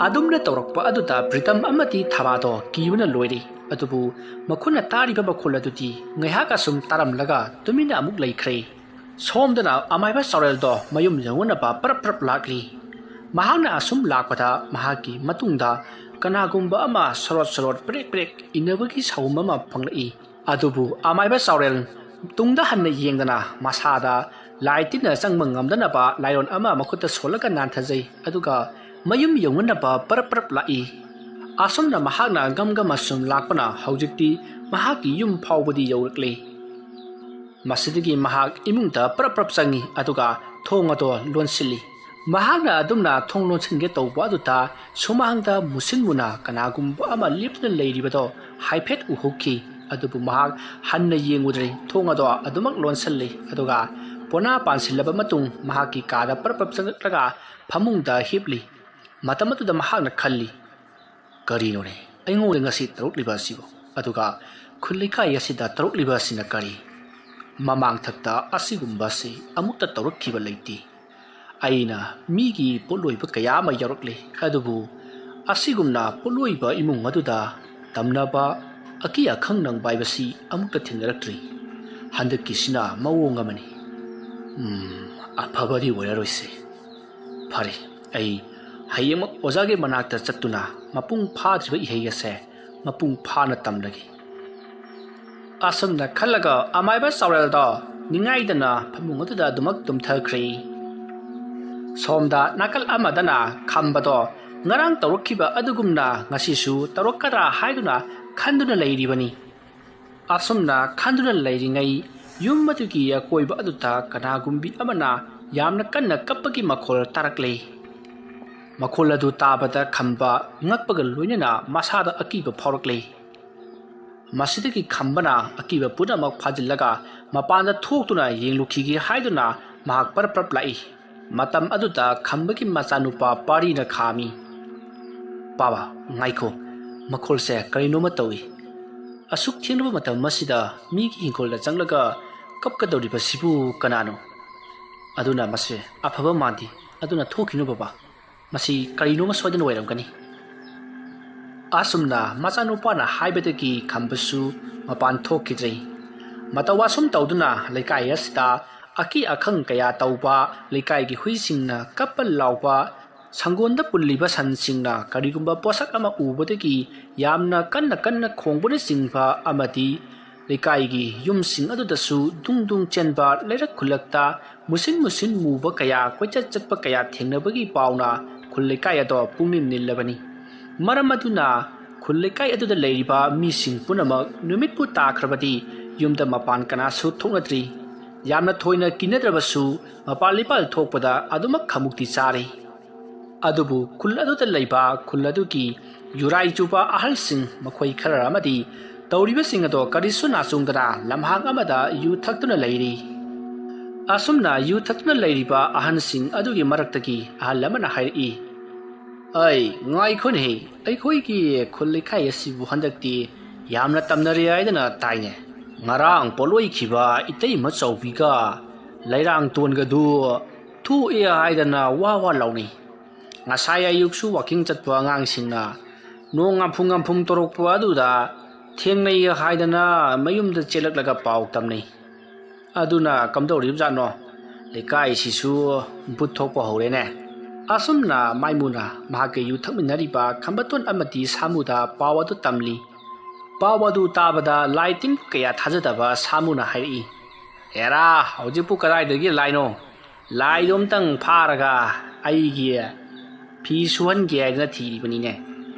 ꯑꯗꯨꯝꯅ ꯇꯧꯔꯛꯄ ꯑꯗꯨꯗ ꯄ꯭ꯔꯤꯇꯝ ꯑꯃꯗꯤ ꯊꯕꯥꯗꯣ ꯀꯤꯕꯅ ꯂꯣꯏꯔꯦ꯫ ꯑꯗꯨꯕꯨ ꯃꯈꯣꯏꯅ ꯇꯥꯔꯤꯕ ꯃꯈꯣꯜ ꯑꯗꯨꯗꯤ ꯉꯥꯏꯍꯥꯛ ꯑꯁꯨꯝ ꯇꯥꯔꯝꯂꯒ ꯇꯨꯃꯤꯟꯅ ꯑꯃꯨꯛ ꯂꯩꯈ꯭ꯔꯦ꯫ ꯁꯣꯝꯗꯅ ꯑꯃꯥꯏꯕ ꯆꯥꯎꯔꯦꯜꯗꯣ ꯃꯌꯨꯝ ꯌꯧꯅꯅꯕ ꯄꯔꯞ ꯄꯔꯞ ꯂꯥꯛꯂꯤ꯫ ꯃꯍꯥꯛꯅ ꯑꯁꯨꯝ ꯂꯥꯛꯄꯗ ꯃꯍꯥꯛꯀꯤ ꯃꯇꯨꯡꯗ ꯀꯅꯥꯒꯨꯝꯕ ꯑꯃ ꯁꯣꯔꯣꯠ ꯁꯣꯔꯣꯠ ꯄ꯭ꯔꯦꯛ ꯄ꯭ꯔꯦꯛ ꯏꯟꯅꯕꯒꯤ ꯁꯥꯎꯝ ꯑꯃ ꯐꯪꯂꯛꯏ꯫ ꯑꯗꯨꯕꯨ ꯑꯃꯥꯏꯕ ꯆꯥꯎꯔꯦꯜ ꯇꯨꯡꯗ ꯍꯟꯅ ꯌꯦꯡꯗꯅ ꯃꯁꯥꯗ ꯂꯥꯏ ꯇꯤꯟꯅ ꯆꯪꯕ ꯉꯝꯗꯅꯕ ꯂꯥꯏꯔꯣꯟ ꯑꯃ ꯃꯈꯨꯠꯇ ꯁꯣꯜꯂꯒ ꯅꯥꯟꯊꯖꯩ, ꯑꯗꯨꯒ ꯃꯌꯨꯝ ꯌꯧꯅꯅꯕ ꯄꯔꯞ ꯄꯔꯞ ꯂꯥꯛꯏ꯫ ꯑꯁꯨꯝꯅ ꯃꯍꯥꯛꯅ ꯒꯝ ꯒꯝ ꯑꯁꯨꯝ ꯂꯥꯛꯄꯅ ꯍꯧꯖꯤꯛꯇꯤ ꯃꯍꯥꯛꯀꯤ ꯌꯨꯝ ꯐꯥꯎꯕꯗꯤ ꯌꯧꯔꯛꯂꯦ꯫ ꯃꯁꯤꯗꯒꯤ ꯃꯍꯥꯛ ꯏꯃꯨꯡꯗ ꯄꯔꯞ ꯄꯔꯞ ꯆꯪꯏ, ꯑꯗꯨꯒ ꯊꯣꯡ ꯑꯗꯣ ꯂꯣꯟꯁꯤꯜꯂꯤ꯫ ꯃꯍꯥꯛꯅ ꯑꯗꯨꯝꯅ ꯊꯣꯡ ꯂꯣꯟꯁꯤꯟꯒꯦ ꯇꯧꯕ ꯑꯗꯨꯗ ꯁꯨꯃꯥꯡꯗ ꯃꯨꯁꯤꯟ ꯃꯨꯅ ꯀꯅꯥꯒꯨꯝꯕ ꯑꯃ ꯂꯦꯞꯇꯨꯅ ꯂꯩꯔꯤꯕꯗꯣ ꯍꯥꯏꯐꯦꯠ ꯎꯍꯧꯈꯤ꯫ ꯑꯗꯨꯕꯨ ꯃꯍꯥꯛ ꯍꯟꯅ ꯌꯦꯡꯉꯨꯗ꯭ꯔꯦ, ꯊꯣꯡ ꯑꯗꯣ ꯑꯗꯨꯃꯛ ꯂꯣꯟꯁꯤꯜꯂꯤ꯫ ꯑꯗꯨꯒ ꯄꯣꯅꯥ ꯄꯥꯟꯁꯤꯜꯂꯕ ꯃꯇꯨꯡ ꯃꯍꯥꯛꯀꯤ ꯀꯥꯗ ꯄꯔꯞ ꯄꯔꯞ ꯆꯪꯂꯛꯂꯒ ꯐꯃꯨꯡꯗ ꯍꯤꯞꯂꯤ꯫ ꯃꯇꯝ ꯑꯗꯨꯗ ꯃꯍꯥꯛꯅ ꯈꯜꯂꯤ, "ꯀꯔꯤꯅꯣꯅꯦ, ꯑꯩꯉꯣꯟꯗ ꯉꯁꯤ ꯇꯧꯔꯛꯂꯤꯕ ꯑꯁꯤꯕꯨ? ꯑꯗꯨꯒ ꯈꯨꯜ ꯂꯩꯀꯥꯏ ꯑꯁꯤꯗ ꯇꯧꯔꯛꯂꯤꯕ ꯑꯁꯤꯅ ꯀꯔꯤ? ꯃꯃꯥꯡꯊꯛꯇ ꯑꯁꯤꯒꯨꯝꯕ ꯑꯁꯤ ꯑꯃꯨꯛꯇ ꯇꯧꯔꯛꯈꯤꯕ ꯂꯩꯇꯦ꯫ ꯑꯩꯅ ꯃꯤꯒꯤ ꯄꯣꯠꯂꯣꯏꯕ ꯀꯌꯥ ꯑꯃ ꯌꯥꯎꯔꯛꯂꯦ, ꯑꯗꯨꯕꯨ ꯑꯁꯤꯒꯨꯝꯅ ꯄꯣꯠꯂꯣꯏꯕ ꯏꯃꯨꯡ ꯑꯗꯨꯗ ꯇꯝꯅꯕ ꯑꯀꯤ ꯑꯈꯪ ꯅꯪꯕ ꯍꯥꯏꯕꯁꯤ ꯑꯃꯨꯛꯇ ꯊꯦꯡꯅꯔꯛꯇ꯭ꯔꯤ꯫ ꯍꯟꯗꯛꯀꯤꯁꯤꯅ ꯃꯑꯣꯡ ꯑꯃꯅꯤ꯫ ꯎꯝ, ꯑꯐꯕꯗꯤ ꯑꯣꯏꯔꯔꯣꯏꯁꯦ꯫ ꯐꯔꯦ, ꯑꯩ ꯍꯌꯦꯡꯃꯛ ꯑꯣꯖꯥꯒꯤ ꯃꯅꯥꯛꯇ ꯆꯠꯇꯨꯅ ꯃꯄꯨꯡ ꯐꯥꯗ꯭ꯔꯤꯕ ꯏꯍꯩ ꯑꯁꯦ ꯃꯄꯨꯡ ꯐꯥꯅ ꯇꯝꯂꯒꯦ꯫" ꯑꯁꯨꯝꯅ ꯈꯜꯂꯒ ꯑꯃꯥꯏꯕ ꯆꯥꯎꯔꯦꯜꯗꯣ ꯅꯤꯡꯉꯥꯏꯗꯅ ꯐꯃꯨꯡ ꯑꯗꯨꯗ ꯑꯗꯨꯃꯛ ꯇꯨꯝꯊꯈ꯭ꯔꯦ꯫ ꯁꯣꯝꯗ ꯅꯥꯀꯜ ꯑꯃꯗꯅ ꯈꯝꯕꯗꯣ ꯉꯔꯥꯡ ꯇꯧꯔꯛꯈꯤꯕ ꯑꯗꯨꯒꯨꯝꯅ ꯉꯁꯤꯁꯨ ꯇꯧꯔꯛꯀꯗ꯭ꯔꯥ ꯍꯥꯏꯗꯨꯅ ꯈꯟꯗꯨꯅ ꯂꯩꯔꯤꯕꯅꯤ꯫ ꯑꯁꯨꯝꯅ ꯈꯟꯗꯨꯅ ꯂꯩꯔꯤꯉꯩ, ꯌꯨꯝ ꯑꯗꯨꯒꯤ ꯑꯀꯣꯏꯕ ꯑꯗꯨꯗ ꯀꯅꯥꯒꯨꯝꯕꯤ ꯑꯃꯅ ꯌꯥꯝꯅ ꯀꯟꯅ ꯀꯞꯄꯒꯤ ꯃꯈꯣꯜ ꯇꯥꯔꯛꯂꯦ꯫ ꯃꯈꯣꯜ ꯑꯗꯨ ꯇꯥꯕꯗ ꯈꯝꯕ ꯉꯛꯄꯒ ꯂꯣꯏꯅꯅ ꯃꯁꯥꯗ ꯑꯀꯤꯕ ꯐꯥꯎꯔꯛꯂꯦ꯫ ꯃꯁꯤꯗꯒꯤ ꯈꯝꯕꯅ ꯑꯀꯤꯕ ꯄꯨꯝꯅꯃꯛ ꯐꯥꯖꯤꯜꯂꯒ ꯃꯄꯥꯟꯗ ꯊꯣꯛꯇꯨꯅ ꯌꯦꯡꯂꯨꯈꯤꯒꯦ ꯍꯥꯏꯗꯨꯅ ꯃꯍꯥꯛ ꯄꯔꯞ ꯄꯔꯞ ꯂꯥꯛꯏ꯫ ꯃꯇꯝ ꯑꯗꯨꯗ ꯈꯝꯕꯒꯤ ꯃꯆꯥꯅꯨꯄꯥ ꯄꯥꯔꯤꯅ ꯈꯥꯝꯃꯤ꯫ "ꯕꯥꯕꯥ, ꯉꯥꯏꯈꯣ, ꯃꯈꯣꯜꯁꯦ ꯀꯔꯤꯅꯣꯃ ꯇꯧꯏ꯫ ꯑꯁꯨꯛ ꯊꯦꯡꯂꯕ ꯃꯇꯝ ꯑꯁꯤꯗ ꯃꯤꯒꯤ ꯏꯪꯈꯣꯜꯗ ꯆꯪꯂꯒ ꯀꯞꯀꯗꯧꯔꯤꯕꯁꯤꯕꯨ ꯀꯅꯥꯅꯣ? ꯑꯗꯨꯅ ꯃꯁꯦ ꯑꯐꯕ ꯃꯥꯟꯗꯦ꯫ ꯑꯗꯨꯅ ꯊꯣꯛꯈꯤꯅꯨ ꯕꯥꯕꯥ꯫ ꯃꯁꯤ ꯀꯔꯤꯅꯣꯃ ꯁꯣꯏꯗꯅ ꯑꯣꯏꯔꯝꯒꯅꯤ"꯫ ꯑꯁꯨꯝꯅ ꯃꯆꯥꯅꯨꯄꯥꯅ ꯍꯥꯏꯕꯗꯒꯤ ꯈꯝꯕꯁꯨ ꯃꯄꯥꯟ ꯊꯣꯛꯈꯤꯗ꯭ꯔꯦ꯫ ꯃꯇꯧ ꯑꯁꯨꯝ ꯇꯧꯗꯨꯅ ꯂꯩꯀꯥꯏ ꯑꯁꯤꯗ ꯑꯀꯤ ꯑꯈꯪ ꯀꯌꯥ ꯇꯧꯕ ꯂꯩꯀꯥꯏꯒꯤ ꯍꯨꯏꯁꯤꯡꯅ ꯀꯞꯄ ꯂꯥꯎꯕ, ꯁꯪꯒꯣꯟꯗ ꯄꯨꯜꯂꯤꯕ ꯁꯟꯁꯤꯡꯅ ꯀꯔꯤꯒꯨꯝꯕ ꯄꯣꯠꯁꯛ ꯑꯃ ꯎꯕꯗꯒꯤ ꯌꯥꯝꯅ ꯀꯟꯅ ꯀꯟꯅ ꯈꯣꯡꯕꯅꯆꯤꯡꯕ ꯑꯃꯗꯤ ꯂꯩꯀꯥꯏꯒꯤ ꯌꯨꯝꯁꯤꯡ ꯑꯗꯨꯗꯁꯨ ꯗꯨꯡ ꯗꯨꯡ ꯆꯦꯟꯕ, ꯂꯩꯔꯛ ꯈꯨꯜꯂꯛꯇ ꯃꯨꯁꯤꯟ ꯃꯨꯁꯤꯟ ꯃꯨꯕ ꯀꯌꯥ ꯀꯣꯏꯆꯠ ꯆꯠꯄ ꯀꯌꯥ ꯊꯦꯡꯅꯕꯒꯤ ꯄꯥꯎꯅ ꯈꯨꯜ ꯂꯩꯀꯥꯏ ꯑꯗꯣ ꯄꯨꯡꯅꯤꯜ ꯅꯤꯜꯂꯕꯅꯤ꯫ ꯃꯔꯝ ꯑꯗꯨꯅ ꯈꯨꯜ ꯂꯩꯀꯥꯏ ꯑꯗꯨꯗ ꯂꯩꯔꯤꯕ ꯃꯤꯁꯤꯡ ꯄꯨꯝꯅꯃꯛ ꯅꯨꯃꯤꯠꯄꯨ ꯇꯥꯈ꯭ꯔꯕꯗꯤ ꯌꯨꯝꯗ ꯃꯄꯥꯟ ꯀꯅꯥꯁꯨ ꯊꯣꯛꯅꯗ꯭ꯔꯤ꯫ ꯌꯥꯝꯅ ꯊꯣꯏꯅ ꯀꯤꯅꯗ꯭ꯔꯕꯁꯨ ꯃꯄꯥꯜ ꯏꯄꯥꯜ ꯊꯣꯛꯄꯗ ꯑꯗꯨꯃꯛ ꯈꯃꯨꯛꯇꯤ ꯆꯥꯔꯤ꯫ ꯑꯗꯨꯕꯨ ꯈꯨꯜ ꯑꯗꯨꯗ ꯂꯩꯕ ꯈꯨꯜ ꯑꯗꯨꯒꯤ ꯌꯨꯔꯥꯏ ꯆꯨꯕ ꯑꯍꯜꯁꯤꯡ ꯃꯈꯣꯏ ꯈꯔ ꯑꯃꯗꯤ ꯇꯧꯔꯤꯕꯁꯤꯡ ꯑꯗꯣ ꯀꯔꯤꯁꯨ ꯅꯥꯆꯣꯡꯗꯅ ꯂꯝꯍꯥꯡ ꯑꯃꯗ ꯌꯨ ꯊꯛꯇꯨꯅ ꯂꯩꯔꯤ꯫ ꯑꯁꯨꯝꯅ ꯌꯨ ꯊꯛꯇꯨꯅ ꯂꯩꯔꯤꯕ ꯑꯍꯟꯁꯤꯡ ꯑꯗꯨꯒꯤ ꯃꯔꯛꯇꯒꯤ ꯑꯍꯜ ꯑꯃꯅ ꯍꯥꯏꯔꯛꯏ, "ꯑꯩ ꯉꯥꯏꯈꯣꯅꯦꯍꯦ, ꯑꯩꯈꯣꯏꯒꯤ ꯈꯨꯜ ꯂꯩꯀꯥꯏ ꯑꯁꯤꯕꯨ ꯍꯟꯗꯛꯇꯤ ꯌꯥꯝꯅ ꯇꯝꯅꯔꯦ ꯍꯥꯏꯗꯅ ꯇꯥꯏꯅꯦ꯫ ꯉꯔꯥꯡ ꯄꯣꯠꯂꯣꯏꯈꯤꯕ ꯏꯇꯩꯃ ꯆꯥꯎꯕꯤꯒ ꯂꯩꯔꯥꯡ ꯇꯣꯟꯒꯗꯨ ꯊꯣꯛꯑꯦ ꯍꯥꯏꯗꯅ ꯋꯥ ꯋꯥ ꯂꯥꯎꯅꯩ꯫ ꯉꯁꯥꯏ ꯑꯌꯨꯛꯁꯨ ꯋꯥꯀꯤꯡ ꯆꯠꯄ ꯑꯉꯥꯡꯁꯤꯡꯅ ꯅꯣꯡ ꯉꯝꯐꯨꯡ ꯉꯝꯐꯨꯡ ꯇꯧꯔꯛꯄ ꯑꯗꯨꯗ ꯊꯦꯡꯅꯩ ꯍꯥꯏꯗꯅ ꯃꯌꯨꯝꯗ ꯆꯦꯜꯂꯛꯂꯒ ꯄꯥꯎ ꯇꯝꯅꯩ꯫ ꯑꯗꯨꯅ ꯀꯝꯗꯧꯔꯤꯕꯖꯥꯠꯅꯣ? ꯂꯩꯀꯥꯏꯁꯤꯁꯨ ꯕꯨꯠ ꯊꯣꯛꯄ ꯍꯧꯔꯦꯅꯦ"꯫ ꯑꯁꯨꯝꯅ ꯃꯥꯏꯃꯨꯅ ꯃꯍꯥꯛꯀ ꯌꯨ ꯊꯛꯃꯤꯟꯅꯔꯤꯕ ꯈꯝꯕꯇꯣꯟ ꯑꯃꯗꯤ ꯁꯥꯃꯨꯗ ꯄꯥꯎ ꯑꯗꯨ ꯇꯝꯂꯤ꯫ ꯄꯥꯎ ꯑꯗꯨ ꯇꯥꯕꯗ ꯂꯥꯏ ꯇꯤꯟ ꯀꯌꯥ ꯊꯥꯖꯗꯕ ꯁꯥꯃꯨꯅ ꯍꯥꯏꯔꯛꯏ, "ꯍꯦꯔꯥ, ꯍꯧꯖꯤꯛꯄꯨ ꯀꯗꯥꯏꯗꯒꯤ ꯂꯥꯏꯅꯣ? ꯂꯥꯏꯗꯣ ꯑꯝꯇꯪ ꯐꯥꯔꯒ ꯑꯩꯒꯤ ꯐꯤ ꯁꯨꯍꯟꯒꯦ ꯍꯥꯏꯗꯅ ꯊꯤꯔꯤꯕꯅꯤꯅꯦ꯫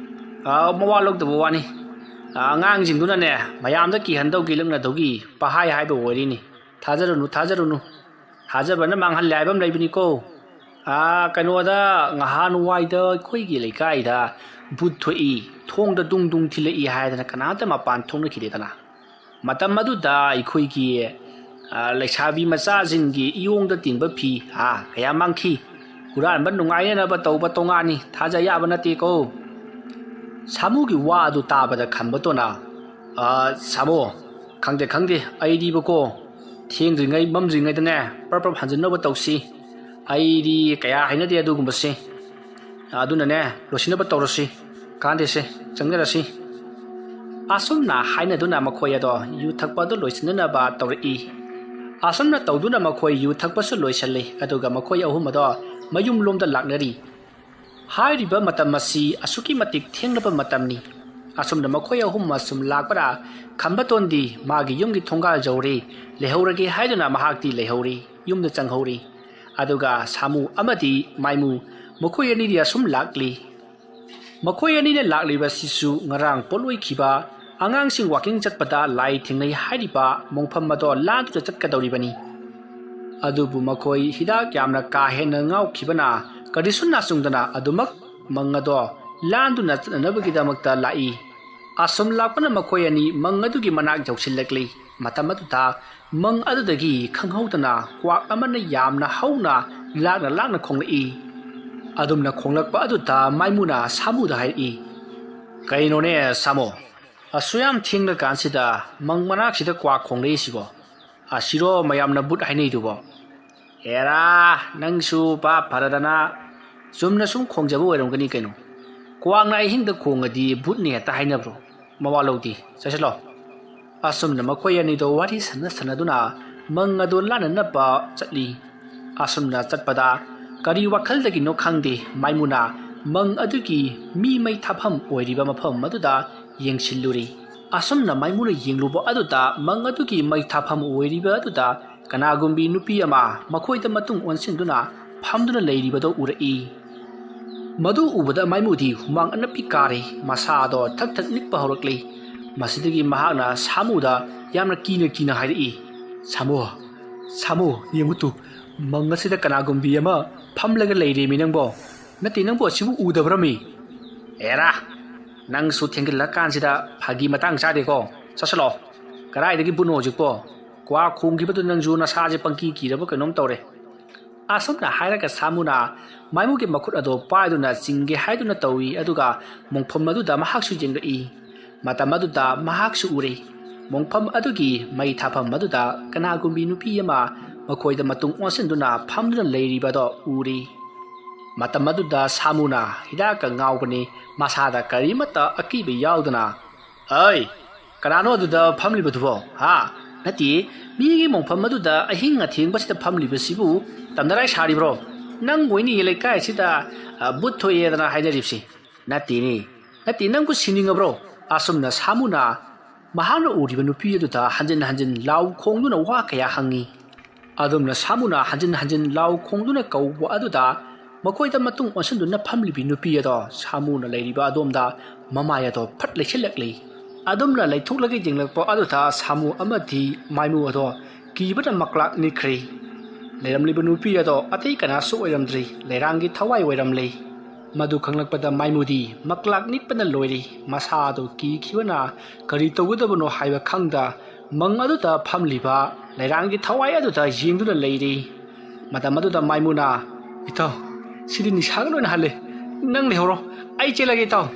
ꯑ, ꯃꯋꯥ ꯂꯧꯗꯕ ꯋꯥꯅꯤ꯫ ꯑ, ꯑꯉꯥꯡꯁꯤꯡꯗꯨꯅꯅꯦ, ꯃꯌꯥꯝꯗ ꯀꯤꯍꯟꯗꯧꯒꯤ ꯂꯛꯅꯗꯧꯒꯤ ꯄꯍꯥꯏ ꯍꯥꯏꯕ ꯑꯣꯏꯔꯤꯅꯤ꯫ ꯊꯥꯖꯔꯨꯅꯨ, ꯊꯥꯖꯔꯨꯅꯨ꯫ ꯊꯥꯖꯕꯅ ꯃꯥꯡꯍꯜꯂꯦ ꯍꯥꯏꯕ ꯑꯃ ꯂꯩꯕꯅꯤꯀꯣ꯫ ꯑ, ꯀꯩꯅꯣꯗ, ꯉꯍꯥꯟꯋꯥꯏꯗ ꯑꯩꯈꯣꯏꯒꯤ ꯂꯩꯀꯥꯏꯗ ꯕꯨꯠ ꯊꯣꯛꯏ, ꯊꯣꯡꯗ ꯗꯨꯡ ꯗꯨꯡ ꯊꯤꯜꯂꯛꯏ ꯍꯥꯏꯗꯅ ꯀꯅꯥꯝꯇ ꯃꯄꯥꯟ ꯊꯣꯛꯅꯈꯤꯗꯦꯗꯅ꯫ ꯃꯇꯝ ꯑꯗꯨꯗ ꯑꯩꯈꯣꯏꯒꯤ ꯑ, ꯂꯩꯁꯥꯕꯤ ꯃꯆꯥꯁꯤꯡꯒꯤ ꯏꯌꯣꯡꯗ ꯇꯤꯡꯕ ꯐꯤ, ꯍꯥ, ꯀꯌꯥ ꯃꯥꯡꯈꯤ꯫ ꯍꯨꯔꯥꯟꯕ ꯅꯨꯡꯉꯥꯏꯅꯅꯕ ꯇꯧꯕ ꯇꯣꯉꯥꯟꯅꯤ, ꯊꯥꯖ ꯌꯥꯕ ꯅꯠꯇꯦꯀꯣ꯫ ꯁꯥꯃꯨꯒꯤ ꯋꯥ ꯑꯗꯨ ꯇꯥꯕꯗ ꯈꯝꯕꯇꯣꯟꯅ, "ꯑ, ꯁꯥꯃꯨ, ꯈꯪꯗꯦ, ꯈꯪꯗꯦ, ꯑꯩꯗꯤꯕꯀꯣ, ꯊꯦꯡꯗ꯭ꯔꯤꯉꯩ ꯃꯝꯗ꯭ꯔꯤꯉꯩꯗꯅꯦ, ꯄ꯭ꯔꯞ ꯄ꯭ꯔꯞ ꯍꯟꯖꯤꯟꯅꯕ ꯇꯧꯁꯤ꯫ ꯑꯩꯗꯤ ꯀꯌꯥ ꯍꯩꯅꯗꯦ ꯑꯗꯨꯒꯨꯝꯕꯁꯤ꯫ ꯑꯗꯨꯅꯅꯦ, ꯂꯣꯏꯁꯤꯟꯅꯕ ꯇꯧꯔꯁꯤ꯫ ꯀꯥꯟꯗꯦꯁꯦ, ꯆꯪꯖꯔꯁꯤ꯫" ꯑꯁꯨꯝꯅ ꯍꯥꯏꯅꯗꯨꯅ ꯃꯈꯣꯏ ꯑꯗꯣ ꯌꯨ ꯊꯛꯄ ꯑꯗꯨ ꯂꯣꯏꯁꯤꯟꯅꯅꯕ ꯇꯧꯔꯛꯏ꯫ ꯑꯁꯨꯝꯅ ꯇꯧꯗꯨꯅ ꯃꯈꯣꯏ ꯌꯨ ꯊꯛꯄꯁꯨ ꯂꯣꯏꯁꯤꯜꯂꯤ, ꯑꯗꯨꯒ ꯃꯈꯣꯏ ꯑꯍꯨꯝ ꯑꯗꯣ ꯃꯌꯨꯝꯂꯣꯝꯗ ꯂꯥꯛꯅꯔꯤ꯫ ꯍꯥꯏꯔꯤꯕ ꯃꯇꯝ ꯑꯁꯤ ꯑꯁꯨꯛꯀꯤ ꯃꯇꯤꯛ ꯊꯦꯡꯂꯕ ꯃꯇꯝꯅꯤ꯫ ꯑꯁꯨꯝꯅ ꯃꯈꯣꯏ ꯑꯍꯨꯝ ꯑꯁꯨꯝ ꯂꯥꯛꯄꯗ, ꯈꯝꯕꯇꯣꯟꯗꯤ ꯃꯥꯒꯤ ꯌꯨꯝꯒꯤ ꯊꯣꯡꯒꯥꯜ ꯌꯧꯔꯦ꯫ ꯂꯩꯍꯧꯔꯒꯦ ꯍꯥꯏꯗꯨꯅ ꯃꯍꯥꯛꯇꯤ ꯂꯩꯍꯧꯔꯤ, ꯌꯨꯝꯗ ꯆꯪꯍꯧꯔꯤ꯫ ꯑꯗꯨꯒ ꯁꯥꯃꯨ ꯑꯃꯗꯤ ꯃꯥꯏꯃꯨ, ꯃꯈꯣꯏ ꯑꯅꯤꯗꯤ ꯑꯁꯨꯝ ꯂꯥꯛꯂꯤ꯫ ꯃꯈꯣꯏ ꯑꯅꯤꯅ ꯂꯥꯛꯂꯤꯕꯁꯤꯁꯨ ꯉꯔꯥꯡ ꯄꯣꯠꯂꯣꯏꯈꯤꯕ ꯑꯉꯥꯡꯁꯤꯡ ꯋꯥꯀꯤꯡ ꯆꯠꯄꯗ ꯂꯥꯏ ꯊꯦꯡꯅꯩ ꯍꯥꯏꯔꯤꯕ ꯃꯣꯡꯐꯝ ꯑꯗꯣ ꯂꯥꯟꯗꯨꯅ ꯆꯠꯀꯗꯧꯔꯤꯕꯅꯤ꯫ ꯑꯗꯨꯕꯨ ꯃꯈꯣꯏ ꯍꯤꯗꯥꯛ ꯌꯥꯝꯅ ꯀꯥ ꯍꯦꯟꯅ ꯉꯥꯎꯈꯤꯕꯅ ꯀꯔꯤꯁꯨ ꯅꯥꯆꯨꯡꯗꯅ ꯑꯗꯨꯃꯛ ꯃꯪ ꯑꯗꯣ ꯂꯥꯟꯗꯨꯅ ꯆꯠꯅꯅꯕꯒꯤꯗꯃꯛꯇ ꯂꯥꯛꯏ꯫ ꯑꯁꯨꯝ ꯂꯥꯛꯄꯅ ꯃꯈꯣꯏ ꯑꯅꯤ ꯃꯪ ꯑꯗꯨꯒꯤ ꯃꯅꯥꯛ ꯌꯧꯁꯤꯜꯂꯛꯂꯤ꯫ ꯃꯇꯝ ꯑꯗꯨꯗ ꯃꯪ ꯑꯗꯨꯗꯒꯤ ꯈꯪꯍꯧꯗꯅ ꯀ꯭ꯋꯥꯛ ꯑꯃꯅ ꯌꯥꯝꯅ ꯍꯧꯅ ꯂꯥꯛꯅ ꯂꯥꯛꯅ ꯈꯣꯡꯂꯛꯏ꯫ ꯑꯗꯨꯝꯅ ꯈꯣꯡꯂꯛꯄ ꯑꯗꯨꯗ ꯃꯥꯏꯃꯨꯅ ꯁꯥꯃꯨꯗ ꯍꯥꯏꯔꯛꯏ, "ꯀꯩꯅꯣꯅꯦ ꯁꯥꯃꯨ, ꯑꯁꯨꯌꯥꯝ ꯊꯦꯡꯂꯀꯥꯟꯁꯤꯗ ꯃꯪ ꯃꯅꯥꯛꯁꯤꯗ ꯀ꯭ꯋꯥꯛ ꯈꯣꯡꯂꯛꯏꯁꯤꯕꯣ? ꯑꯁꯤꯔꯣ ꯃꯌꯥꯝꯅ ꯕꯨꯠ ꯍꯥꯏꯅꯩꯗꯨꯕꯣ?" "ꯑꯦꯔꯥ, ꯅꯪꯁꯨ ꯚꯥꯞ ꯐꯔꯗꯅ꯫ ꯆꯨꯝꯅ ꯁꯨꯝ ꯈꯣꯡꯖꯕ ꯑꯣꯏꯔꯝꯒꯅꯤ ꯀꯩꯅꯣ꯫ ꯀ꯭ꯋꯥꯛꯅ ꯑꯍꯤꯡꯗ ꯈꯣꯡꯉꯗꯤ ꯕꯨꯠꯅꯤ ꯍꯦꯛꯇ ꯍꯥꯏꯅꯕ꯭ꯔꯣ? ꯃꯋꯥ ꯂꯧꯗꯦ, ꯆꯠꯁꯤꯜꯂꯣ꯫" ꯑꯁꯨꯝꯅ ꯃꯈꯣꯏ ꯑꯅꯤꯗꯣ ꯋꯥꯔꯤ ꯁꯥꯟꯅ ꯁꯥꯟꯅꯗꯨꯅ ꯃꯪ ꯑꯗꯨ ꯂꯥꯟꯅꯅꯕ ꯆꯠꯂꯤ꯫ ꯑꯁꯨꯝꯅ ꯆꯠꯄꯗ ꯀꯔꯤ ꯋꯥꯈꯜꯗꯒꯤꯅꯣ ꯈꯪꯗꯦ, ꯃꯥꯏꯃꯨꯅ ꯃꯪ ꯑꯗꯨꯒꯤ ꯃꯤ ꯃꯩ ꯊꯥꯐꯝ ꯑꯣꯏꯔꯤꯕ ꯃꯐꯝ ꯑꯗꯨꯗ ꯌꯦꯡꯁꯤꯜꯂꯨꯔꯤ꯫ ꯑꯁꯨꯝꯅ ꯃꯥꯏꯃꯨꯅ ꯌꯦꯡꯂꯨꯕ ꯑꯗꯨꯗ ꯃꯪ ꯑꯗꯨꯒꯤ ꯃꯩ ꯊꯥꯐꯝ ꯑꯣꯏꯔꯤꯕ ꯑꯗꯨꯗ ꯀꯅꯥꯒꯨꯝꯕꯤ ꯅꯨꯄꯤ ꯑꯃ ꯃꯈꯣꯏꯗ ꯃꯇꯨꯡ ꯑꯣꯟꯁꯤꯟꯗꯨꯅ ꯐꯝꯗꯨꯅ ꯂꯩꯔꯤꯕꯗꯨ ꯎꯔꯛꯏ꯫ ꯃꯗꯨ ꯎꯕꯗ ꯃꯥꯏꯃꯨꯗꯤ ꯍꯨꯃꯥꯡ ꯑꯅꯞꯄꯤ ꯀꯥꯔꯦ, ꯃꯁꯥꯗꯣ ꯊꯛ ꯊꯛ ꯅꯤꯛꯄ ꯍꯧꯔꯛꯂꯦ꯫ ꯃꯁꯤꯗꯒꯤ ꯃꯍꯥꯛꯅ ꯁꯥꯃꯨꯗ ꯌꯥꯝꯅ ꯀꯤꯅ ꯀꯤꯅ ꯍꯥꯏꯔꯛꯏ, "ꯁꯥꯃꯨ, ꯁꯥꯃꯨ, ꯌꯦꯡꯉꯨ ꯇꯨ, ꯃꯪ ꯑꯁꯤꯗ ꯀꯅꯥꯒꯨꯝꯕꯤ ꯑꯃ ꯐꯝꯂꯒ ꯂꯩꯔꯦꯃꯤ ꯅꯪꯕꯣ꯫ ꯅꯠꯇꯦ, ꯅꯪꯕꯨ ꯑꯁꯤꯕꯨ ꯎꯗꯕ꯭ꯔꯃꯤ?" "ꯑꯦꯔꯥ, ꯅꯪꯁꯨ ꯊꯦꯡꯖꯤꯜꯂꯀꯥꯟꯁꯤꯗ ꯐꯥꯒꯤ ꯃꯇꯥꯡ ꯆꯥꯗꯦꯀꯣ꯫ ꯆꯠꯁꯤꯜꯂꯣ꯫ ꯀꯗꯥꯏꯗꯒꯤ ꯕꯨꯠꯅꯣ ꯍꯧꯖꯤꯛꯄꯣ? ꯀ꯭ꯋꯥ ꯈꯣꯡꯈꯤꯕꯗꯨ ꯅꯪꯁꯨ ꯅꯁꯥꯁꯦ ꯄꯪꯀꯤ ꯀꯤꯔꯕ ꯀꯩꯅꯣꯝ ꯇꯧꯔꯦ꯫ ꯑꯁꯨꯝꯅ ꯍꯥꯏꯔꯒ ꯁꯥꯃꯨꯅ ꯃꯥꯏꯃꯨꯒꯤ ꯃꯈꯨꯠ ꯑꯗꯣ ꯄꯥꯏꯗꯨꯅ ꯆꯤꯡꯒꯦ ꯍꯥꯏꯗꯨꯅ ꯇꯧꯏ, ꯑꯗꯨꯒ ꯃꯣꯡꯐꯝ ꯑꯗꯨꯗ ꯃꯍꯥꯛꯁꯨ ꯌꯦꯡꯂꯛꯏ꯫ ꯃꯇꯝ ꯑꯗꯨꯗ ꯃꯍꯥꯛꯁꯨ ꯎꯔꯦ꯫ ꯃꯣꯡꯐꯝ ꯑꯗꯨꯒꯤ ꯃꯩ ꯊꯥꯐꯝ ꯑꯗꯨꯗ ꯀꯅꯥꯒꯨꯝꯕꯤ ꯅꯨꯄꯤ ꯑꯃ ꯃꯈꯣꯏꯗ ꯃꯇꯨꯡ ꯑꯣꯟꯁꯤꯟꯗꯨꯅ ꯐꯝꯗꯨꯅ ꯂꯩꯔꯤꯕꯗꯣ ꯎꯔꯤ꯫ ꯃꯇꯝ ꯑꯗꯨꯗ ꯁꯥꯃꯨꯅ ꯍꯤꯗꯥꯛꯀ ꯉꯥꯎꯕꯅꯤ, ꯃꯁꯥꯗ ꯀꯔꯤꯃꯠꯇ ꯑꯀꯤꯕ ꯌꯥꯎꯗꯅ, "ꯑꯩ, ꯀꯅꯥꯅꯣ ꯑꯗꯨꯗ ꯐꯝꯂꯤꯕꯗꯨꯕꯣ? ꯍꯥ? ꯅꯠꯇꯦ, ꯃꯤꯒꯤ ꯃꯣꯡꯐꯝ ꯑꯗꯨꯗ ꯑꯍꯤꯡ ꯑꯊꯦꯡꯕꯁꯤꯗ ꯐꯝꯂꯤꯕꯁꯤꯕꯨ ꯇꯝꯅꯔꯥꯏ ꯁꯥꯔꯤꯕ꯭ꯔꯣ? ꯅꯪꯕꯨ ꯑꯩꯅ ꯂꯩꯀꯥꯏꯁꯤꯗ, ꯑ, ꯕꯨꯠ ꯊꯣꯛꯑꯦꯗꯅ ꯍꯥꯏꯅꯔꯤꯕꯁꯤ? ꯅꯠꯇꯦꯅꯦ, ꯅꯠꯇꯦ, ꯅꯪꯕꯨ ꯁꯤꯅꯤꯡꯉꯕ꯭ꯔꯣ?" ꯑꯁꯨꯝꯅ ꯁꯥꯃꯨꯅ ꯃꯍꯥꯛꯅ ꯎꯔꯤꯕ ꯅꯨꯄꯤ ꯑꯗꯨꯗ ꯍꯟꯖꯤꯟ ꯍꯟꯖꯤꯟ ꯂꯥꯎ ꯈꯣꯡꯗꯨꯅ ꯋꯥ ꯀꯌꯥ ꯍꯪꯉꯤ꯫ ꯑꯗꯨꯝꯅ ꯁꯥꯃꯨꯅ ꯍꯟꯖꯤꯟ ꯍꯟꯖꯤꯟ ꯂꯥꯎ ꯈꯣꯡꯗꯨꯅ ꯀꯧꯕ ꯑꯗꯨꯗ ꯃꯈꯣꯏꯗ ꯃꯇꯨꯡ ꯑꯣꯟꯁꯤꯟꯗꯨꯅ ꯐꯝꯂꯤꯕꯤ ꯅꯨꯄꯤ ꯑꯗꯣ ꯁꯥꯃꯨꯅ ꯂꯩꯔꯤꯕ ꯑꯗꯣꯝꯗ ꯃꯃꯥꯏ ꯑꯗꯣ ꯐꯠ ꯂꯩꯁꯤꯜꯂꯛꯂꯤ꯫ ꯑꯗꯨꯝꯅ ꯂꯩꯊꯣꯛꯂꯒ ꯌꯦꯡꯂꯛꯄ ꯑꯗꯨꯗ ꯁꯥꯃꯨ ꯑꯃꯗꯤ ꯃꯥꯏꯃꯨ ꯑꯗꯣ ꯀꯤꯕꯅ ꯃꯀ꯭ꯂꯥꯛ ꯅꯤꯛꯈ꯭ꯔꯦ꯫ ꯂꯩꯔꯝꯂꯤꯕ ꯅꯨꯄꯤ ꯑꯗꯣ ꯑꯇꯩ ꯀꯅꯥꯁꯨ ꯑꯣꯏꯔꯝꯗ꯭ꯔꯤ, ꯂꯩꯔꯥꯡꯒꯤ ꯊꯋꯥꯏ ꯑꯣꯏꯔꯝꯂꯦ꯫ ꯃꯗꯨ ꯈꯪꯂꯛꯄꯗ ꯃꯥꯏꯃꯨꯗꯤ ꯃꯀ꯭ꯂꯥꯛ ꯅꯤꯛꯄꯅ ꯂꯣꯏꯔꯦ꯫ ꯃꯁꯥ ꯑꯗꯨ ꯀꯤꯈꯤꯕꯅ ꯀꯔꯤ ꯇꯧꯒꯗꯕꯅꯣ ꯍꯥꯏꯕ ꯈꯪꯗ ꯃꯪ ꯑꯗꯨꯗ ꯐꯝꯂꯤꯕ ꯂꯩꯔꯥꯡꯒꯤ ꯊꯋꯥꯏ ꯑꯗꯨꯗ ꯌꯦꯡꯗꯨꯅ ꯂꯩꯔꯤ꯫ ꯃꯇꯝ ꯑꯗꯨꯗ ꯃꯥꯏꯃꯨꯅ, "ꯏꯇꯥꯎ, ꯁꯤꯗꯤ ꯅꯤꯁꯥꯒ ꯂꯣꯏꯅ ꯍꯜꯂꯦ꯫ ꯅꯪ ꯂꯩꯍꯧꯔꯣ, ꯑꯩ ꯆꯦꯜꯂꯒꯦ ꯏꯇꯥꯎ"꯫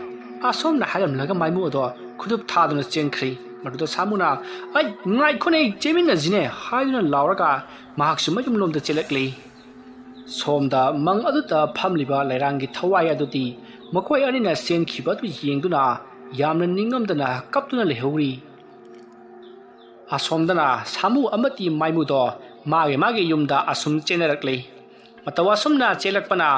ꯑꯁꯣꯝꯅ ꯍꯥꯏꯔꯝꯂꯒ ꯃꯥꯏꯃꯨ ꯑꯗꯣ ꯈꯨꯗꯨꯞ ꯊꯥꯗꯨꯅ ꯆꯦꯟꯈ꯭ꯔꯦ꯫ ꯃꯗꯨꯗ ꯁꯥꯃꯨꯅ, "ꯑꯩ, ꯉꯥꯏꯈꯣꯅꯦ, ꯆꯦꯟꯃꯤꯟꯅꯁꯤꯅꯦ" ꯍꯥꯏꯗꯨꯅ ꯂꯥꯎꯔꯒ ꯃꯍꯥꯛꯁꯨ ꯃꯌꯨꯝꯂꯣꯝꯗ ꯆꯦꯜꯂꯛꯂꯤ꯫ ꯁꯣꯝꯗ ꯃꯪ ꯑꯗꯨꯗ ꯐꯝꯂꯤꯕ ꯂꯩꯔꯥꯡꯒꯤ ꯊꯋꯥꯏ ꯑꯗꯨꯗꯤ ꯃꯈꯣꯏ ꯑꯅꯤꯅ ꯆꯦꯟꯈꯤꯕ ꯑꯗꯨ ꯌꯦꯡꯗꯨꯅ ꯌꯥꯝꯅ ꯅꯤꯡꯉꯝꯗꯅ ꯀꯞꯇꯨꯅ ꯂꯩꯍꯧꯔꯤ꯫ ꯑꯁꯣꯝꯗꯅ ꯁꯥꯃꯨ ꯑꯃꯗꯤ ꯃꯥꯏꯃꯨꯗꯣ ꯃꯥꯒꯤ ꯃꯥꯒꯤ ꯌꯨꯝꯗ ꯑꯁꯨꯝ ꯆꯦꯟꯅꯔꯛꯂꯤ꯫ ꯃꯇꯧ ꯑꯁꯨꯝꯅ ꯆꯦꯜꯂꯛꯄꯅ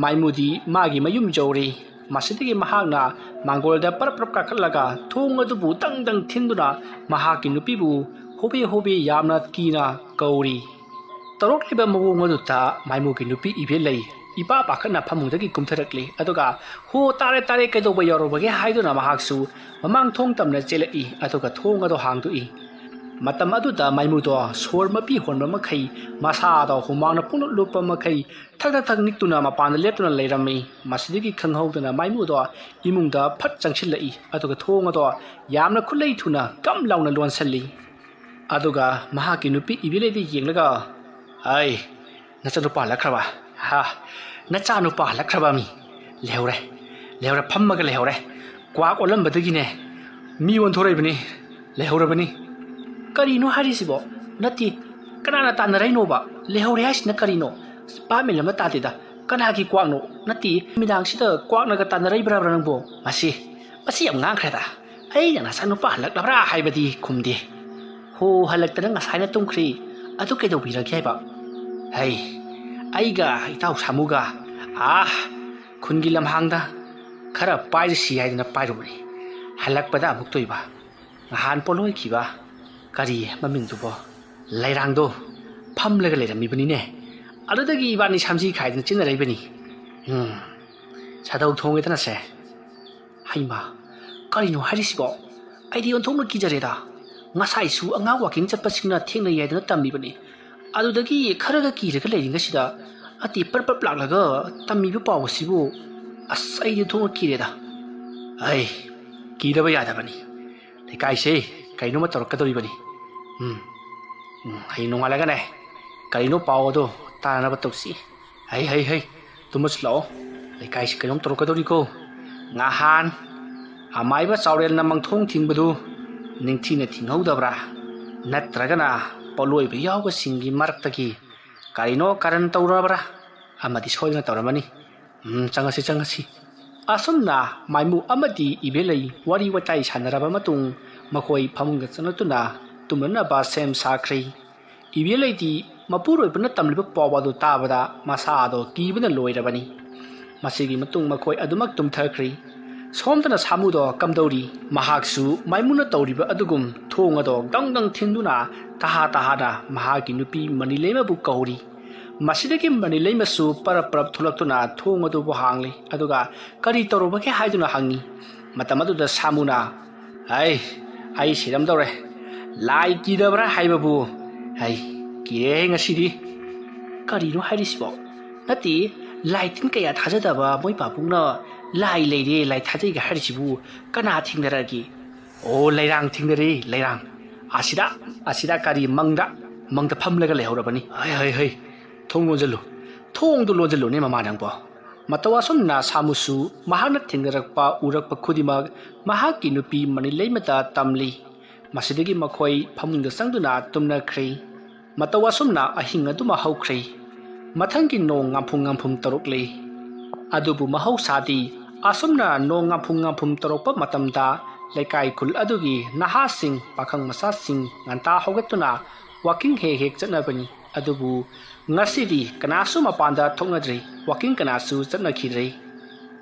ꯃꯥꯏꯃꯨꯗꯤ ꯃꯥꯒꯤ ꯃꯌꯨꯝ ꯌꯧꯔꯤ꯫ ꯃꯁꯤꯗꯒꯤ ꯃꯍꯥꯛꯅ ꯃꯥꯡꯒꯣꯜꯗ ꯄꯔꯞ ꯄꯔꯞ ꯀꯥꯈꯠꯂꯒ ꯊꯣꯡ ꯑꯗꯨꯕꯨ ꯗꯪ ꯗꯪ ꯊꯤꯟꯗꯨꯅ ꯃꯍꯥꯛꯀꯤ ꯅꯨꯄꯤꯕꯨ ꯍꯣꯕꯦ ꯍꯣꯕꯦ ꯌꯥꯝꯅ ꯀꯤꯅ ꯀꯧꯔꯤ꯫ ꯇꯧꯔꯛꯂꯤꯕ ꯃꯑꯣꯡ ꯑꯗꯨꯗ ꯃꯥꯏꯃꯨꯒꯤ ꯅꯨꯄꯤ ꯏꯕꯦꯜꯂꯩ ꯏꯄꯥ ꯄꯥꯈꯠꯅ ꯐꯃꯨꯡꯗꯒꯤ ꯀꯨꯝꯊꯔꯛꯂꯤ, ꯑꯗꯨꯒ "ꯍꯣ, ꯇꯥꯔꯦ, ꯇꯥꯔꯦ, ꯀꯩꯗꯧꯕ ꯌꯥꯎꯔꯕꯒꯦ?" ꯍꯥꯏꯗꯨꯅ ꯃꯍꯥꯛꯁꯨ ꯃꯃꯥꯡ ꯊꯣꯡ ꯇꯝꯅ ꯆꯦꯜꯂꯛꯏ, ꯑꯗꯨꯒ ꯊꯣꯡ ꯑꯗꯨ ꯍꯥꯡꯗꯣꯛꯏ꯫ ꯃꯇꯝ ꯑꯗꯨꯗ ꯃꯥꯏꯃꯨꯗꯣ ꯁꯣꯔ ꯃꯄꯤ ꯍꯣꯟꯕ ꯃꯈꯩ, ꯃꯁꯥꯗꯣ ꯍꯨꯃꯥꯡꯅ ꯄꯨꯡꯂꯨꯞ ꯂꯨꯞꯄ ꯃꯈꯩ, ꯊꯛ ꯊꯛ ꯊꯛ ꯅꯤꯛꯇꯨꯅ ꯃꯄꯥꯟꯗ ꯂꯦꯞꯇꯨꯅ ꯂꯩꯔꯝꯃꯤ꯫ ꯃꯁꯤꯗꯒꯤ ꯈꯪꯍꯧꯗꯅ ꯃꯥꯏꯃꯨꯗꯣ ꯏꯃꯨꯡꯗ ꯐꯠ ꯆꯪꯁꯤꯜꯂꯛꯏ, ꯑꯗꯨꯒ ꯊꯣꯡ ꯑꯗꯣ ꯌꯥꯝꯅ ꯈꯨꯠꯂꯩ ꯊꯨꯅ ꯀꯝ ꯂꯥꯎꯅ ꯂꯣꯟꯁꯤꯜꯂꯤ꯫ ꯑꯗꯨꯒ ꯃꯍꯥꯛꯀꯤ ꯅꯨꯄꯤ ꯏꯕꯦꯂꯩꯗ ꯌꯦꯡꯂꯒ, "ꯑꯩ, ꯅꯆꯥꯅꯨꯄꯥ ꯍꯜꯂꯛꯈ꯭ꯔꯕ? ꯍꯥ? ꯅꯆꯥꯅꯨꯄꯥ ꯍꯜꯂꯛꯈ꯭ꯔꯕ ꯃꯤ? ꯂꯩꯍꯧꯔꯦ, ꯂꯩꯍꯧꯔꯦ, ꯐꯝꯃꯒ ꯂꯩꯍꯧꯔꯦ꯫ ꯀ꯭ꯋꯥꯛ ꯑꯣꯜꯂꯝꯕꯗꯒꯤꯅꯦ ꯃꯤ ꯑꯣꯟꯊꯣꯔꯛꯏꯕꯅꯤ, ꯂꯩꯍꯧꯔꯕꯅꯤ꯫" "ꯀꯔꯤꯅꯣ ꯍꯥꯏꯔꯤꯁꯤꯕꯣ? ꯅꯠꯇꯦ, ꯀꯅꯥꯅ ꯇꯥꯟꯅꯔꯛꯏꯅꯣꯕ? ꯂꯩꯍꯧꯔꯦ ꯍꯥꯏꯁꯤꯅ ꯀꯔꯤꯅꯣ? ꯚꯥꯞ ꯃꯦꯟ ꯑꯃ ꯇꯥꯗꯦꯗ꯫ ꯀꯅꯥꯒꯤ ꯀ꯭ꯋꯥꯛꯅꯣ? ꯅꯠꯇꯦ, ꯅꯨꯃꯤꯗꯥꯡꯁꯤꯗ ꯀ꯭ꯋꯥꯛꯅꯒ ꯇꯥꯟꯅꯔꯛꯏꯕ꯭ꯔꯥꯕ꯭ꯔꯥ ꯅꯪꯕꯣ? ꯃꯁꯤ, ꯃꯁꯤ ꯌꯥꯝ ꯉꯥꯡꯈ꯭ꯔꯦꯗ꯫ ꯑꯩꯅ ꯅꯆꯥꯅꯨꯄꯥ ꯍꯜꯂꯛꯂꯕ꯭ꯔꯥ ꯍꯥꯏꯕꯗꯤ ꯈꯨꯝꯗꯦ꯫ ꯍꯣ, ꯍꯜꯂꯛꯇꯅ ꯉꯁꯥꯏꯅ ꯇꯨꯝꯈ꯭ꯔꯦ꯫ ꯑꯗꯨ ꯀꯩꯗꯧꯕꯤꯔꯒꯦ ꯍꯥꯏꯕ?" "ꯍꯩ, ꯑꯩꯒ ꯏꯇꯥꯎ ꯁꯥꯃꯨꯒ, ꯑꯥ, ꯈꯨꯟꯒꯤ ꯂꯝꯍꯥꯡꯗ ꯈꯔ ꯄꯥꯏꯔꯨꯁꯤ ꯍꯥꯏꯗꯅ ꯄꯥꯏꯔꯨꯕꯅꯤ꯫ ꯍꯜꯂꯛꯄꯗ ꯑꯃꯨꯛ ꯇꯣꯏꯕ, ꯅꯍꯥꯟ ꯄꯣꯠꯂꯣꯏꯈꯤꯕ, ꯀꯔꯤ ꯃꯃꯤꯡꯗꯨꯕꯣ? ꯂꯩꯔꯥꯡꯗꯣ ꯐꯝꯂꯒ ꯂꯩꯔꯝꯃꯤꯕꯅꯤꯅꯦ꯫ ꯑꯗꯨꯗꯒꯤ ꯏꯕꯥꯅꯤ ꯁꯝꯖꯤ ꯈꯥꯏꯗꯅ ꯆꯦꯟꯅꯔꯛꯏꯕꯅꯤ꯫ ꯎꯝ, ꯁꯥꯗꯧ ꯊꯣꯡꯉꯦꯗꯅꯁꯦ꯫" "ꯍꯩꯃꯥ, ꯀꯔꯤꯅꯣ ꯍꯥꯏꯔꯤꯁꯤꯕꯣ? ꯑꯩꯗꯤ ꯑꯣꯟꯊꯣꯛꯅ ꯀꯤꯖꯔꯦꯗ꯫ ꯉꯁꯥꯏꯁꯨ ꯑꯉꯥꯡ ꯋꯥꯀꯤꯡ ꯆꯠꯄꯁꯤꯡꯅ ꯊꯦꯡꯅꯩ ꯍꯥꯏꯗꯅ ꯇꯝꯃꯤꯕꯅꯤ꯫ ꯑꯗꯨꯗꯒꯤ ꯈꯔꯒ ꯀꯤꯔꯒ ꯂꯩꯔꯤꯉꯩꯁꯤꯗ ꯑꯇꯤ ꯄꯔꯞ ꯄꯔꯞ ꯂꯥꯛꯂꯒ ꯇꯝꯃꯤꯕ ꯄꯥꯎ ꯑꯁꯤꯕꯨ, ꯑꯁ, ꯑꯩꯗꯤ ꯑꯣꯟꯊꯣꯛꯅ ꯀꯤꯔꯦꯗ꯫ ꯑꯩ, ꯀꯤꯗꯕ ꯌꯥꯗꯕꯅꯤ꯫ ꯂꯩꯀꯥꯏꯁꯦ ꯀꯩꯅꯣꯝꯃ ꯇꯧꯔꯛꯀꯗꯧꯔꯤꯕꯅꯤ꯫ ꯎꯝ, ꯎꯝ, ꯍꯌꯦꯡ ꯅꯣꯡꯉꯥꯜꯂꯒꯅꯦ, ꯀꯔꯤꯅꯣ ꯄꯥꯎ ꯑꯗꯣ ꯇꯥꯅꯅꯕ ꯇꯧꯁꯤ꯫ ꯍꯩ, ꯍꯩ, ꯍꯩ, ꯇꯨꯝꯃꯁꯤ ꯂꯥꯛꯑꯣ꯫ ꯂꯩꯀꯥꯏꯁꯤ ꯀꯩꯅꯣꯝ ꯇꯧꯔꯛꯀꯗꯧꯔꯤꯀꯣ꯫ ꯉꯍꯥꯟ ꯑꯃꯥꯏꯕ ꯆꯥꯎꯔꯦꯜꯅ ꯃꯪꯊꯣꯡ ꯊꯤꯡꯕꯗꯨ ꯅꯤꯡꯊꯤꯅ ꯊꯤꯡꯍꯧꯗꯕ꯭ꯔꯥ? ꯅꯠꯇ꯭ꯔꯒꯅ ꯄꯣꯠꯂꯣꯏꯕ ꯌꯥꯎꯕꯁꯤꯡꯒꯤ ꯃꯔꯛꯇꯒꯤ ꯀꯔꯤꯅꯣ ꯀꯔꯟ ꯇꯧꯔꯕ꯭ꯔꯥ? ꯑꯃꯗꯤ ꯁꯣꯏꯗꯅ ꯇꯧꯔꯝꯃꯅꯤ꯫ ꯎꯝ, ꯆꯪꯉꯁꯤ, ꯆꯪꯉꯁꯤ꯫" ꯑꯁꯨꯝꯅ ꯃꯥꯏꯃꯨ ꯑꯃꯗꯤ ꯏꯕꯦꯂꯩ ꯋꯥꯔꯤ ꯋꯥꯇꯥꯏ ꯁꯥꯟꯅꯔꯕ ꯃꯇꯨꯡ, ꯃꯈꯣꯏ ꯐꯃꯨꯡꯗ ꯆꯪꯂꯛꯇꯨꯅ ꯇꯨꯝꯅꯅꯕ ꯁꯦꯝ ꯁꯥꯈ꯭ꯔꯦ꯫ ꯏꯕꯦꯂꯩꯗꯤ ꯃꯄꯨꯔꯣꯏꯕꯅ ꯇꯝꯂꯤꯕ ꯄꯥꯎ ꯑꯗꯨ ꯇꯥꯕꯗ ꯃꯁꯥꯗꯣ ꯀꯤꯕꯅ ꯂꯣꯏꯔꯕꯅꯤ꯫ ꯃꯁꯤꯒꯤ ꯃꯇꯨꯡ ꯃꯈꯣꯏ ꯑꯗꯨꯃꯛ ꯇꯨꯝꯊꯈ꯭ꯔꯦ꯫ ꯁꯣꯝꯗꯅ ꯁꯥꯃꯨꯗꯣ ꯀꯝꯗꯧꯔꯤ? ꯃꯍꯥꯛꯁꯨ ꯃꯥꯏꯃꯨꯅ ꯇꯧꯔꯤꯕ ꯑꯗꯨꯒꯨꯝ ꯊꯣꯡ ꯑꯗꯣ ꯗꯪ ꯗꯪ ꯊꯤꯟꯗꯨꯅ ꯇꯍꯥ ꯇꯍꯥꯅ ꯃꯍꯥꯛꯀꯤ ꯅꯨꯄꯤ ꯃꯅꯤꯂꯩꯃꯕꯨ ꯀꯧꯔꯤ꯫ ꯃꯁꯤꯗꯒꯤ ꯃꯅꯤꯂꯩꯃꯁꯨ ꯄꯔꯞ ꯄꯔꯞ ꯊꯣꯛꯂꯛꯇꯨꯅ ꯊꯣꯡ ꯑꯗꯨꯕꯨ ꯍꯥꯡꯂꯤ꯫ ꯑꯗꯨꯒ "ꯀꯔꯤ ꯇꯧꯔꯨꯕꯒꯦ?" ꯍꯥꯏꯗꯨꯅ ꯍꯪꯉꯤ꯫ ꯃꯇꯝ ꯑꯗꯨꯗ ꯁꯥꯃꯨꯅ, "ꯍꯩ, ꯑꯩ ꯁꯤꯔꯝꯗꯧꯔꯦ꯫ ꯂꯥꯏ ꯀꯤꯗꯕ꯭ꯔꯥ ꯍꯥꯏꯕꯕꯨ? ꯍꯩ, ꯀꯤꯔꯦꯍꯦ ꯉꯁꯤꯗꯤ꯫" "ꯀꯔꯤꯅꯣ ꯍꯥꯏꯔꯤꯁꯤꯕꯣ? ꯅꯠꯇꯦ, ꯂꯥꯏ ꯇꯤꯟ ꯀꯌꯥ ꯊꯥꯖꯗꯕ ꯃꯣꯏ ꯄꯥꯕꯨꯡꯅ ꯂꯥꯏ ꯂꯩꯔꯦ, ꯂꯥꯏ ꯊꯥꯖꯩꯒ ꯍꯥꯏꯔꯤꯁꯤꯕꯨ ꯀꯅꯥ ꯊꯦꯡꯅꯔꯛꯑꯒꯦ?" "ꯑꯣ, ꯂꯩꯔꯥꯡ ꯊꯦꯡꯅꯔꯦ, ꯂꯩꯔꯥꯡ꯫ ꯑꯁꯤꯗ, ꯑꯁꯤꯗ ꯀꯔꯤ ꯃꯪꯗ, ꯃꯪꯗ ꯐꯝꯂꯒ ꯂꯩꯍꯧꯔꯕꯅꯤ꯫ ꯍꯩ, ꯍꯩ, ꯍꯩ, ꯊꯣꯡ ꯂꯣꯟꯁꯤꯜꯂꯨ, ꯊꯣꯡꯗꯨ ꯂꯣꯟꯁꯤꯜꯂꯨꯅꯦ, ꯃꯃꯥ ꯅꯪꯕꯣ꯫ ꯃꯇꯧ ꯑꯁꯨꯝꯅ ꯁꯥꯃꯨꯁꯨ ꯃꯍꯥꯛꯅ ꯊꯦꯡꯅꯔꯛꯄ, ꯎꯔꯛꯄ ꯈꯨꯗꯤꯡꯃꯛ ꯃꯍꯥꯛꯀꯤ ꯅꯨꯄꯤ ꯃꯅꯤꯂꯩꯃꯗ ꯇꯝꯂꯤ꯫ ꯃꯁꯤꯗꯒꯤ ꯃꯈꯣꯏ ꯐꯃꯨꯡꯗ ꯆꯪꯗꯨꯅ ꯇꯨꯝꯅꯈ꯭ꯔꯦ꯫ ꯃꯇꯧ ꯑꯁꯨꯝꯅ ꯑꯍꯤꯡ ꯑꯗꯨꯃ ꯍꯧꯈ꯭ꯔꯦ꯫ ꯃꯊꯪꯒꯤ ꯅꯣꯡ ꯉꯥꯝꯐꯨꯝ ꯉꯥꯝꯐꯨꯝ ꯇꯧꯔꯛꯂꯦ꯫ ꯑꯗꯨꯕꯨ ꯃꯍꯧꯁꯥꯗꯤ ꯑꯁꯨꯝꯅ ꯅꯣꯡ ꯉꯥꯝꯐꯨꯝ ꯉꯥꯝꯐꯨꯝ ꯇꯧꯔꯛꯄ ꯃꯇꯝꯗ ꯂꯩꯀꯥꯏ ꯈꯨꯜ ꯑꯗꯨꯒꯤ ꯅꯍꯥꯁꯤꯡ, ꯄꯥꯈꯪ ꯃꯆꯥꯁꯤꯡ ꯉꯟꯇꯥ ꯍꯧꯒꯠꯇꯨꯅ ꯋꯥꯀꯤꯡ ꯍꯦꯛ ꯍꯦꯛ ꯆꯠꯅꯕꯅꯤ꯫ ꯑꯗꯨꯕꯨ ꯉꯁꯤꯗꯤ ꯀꯅꯥꯁꯨ ꯃꯄꯥꯟꯗ ꯊꯣꯛꯅꯗ꯭ꯔꯤ, ꯋꯥꯀꯤꯡ ꯀꯅꯥꯁꯨ ꯆꯠꯅꯈꯤꯗ꯭ꯔꯦ꯫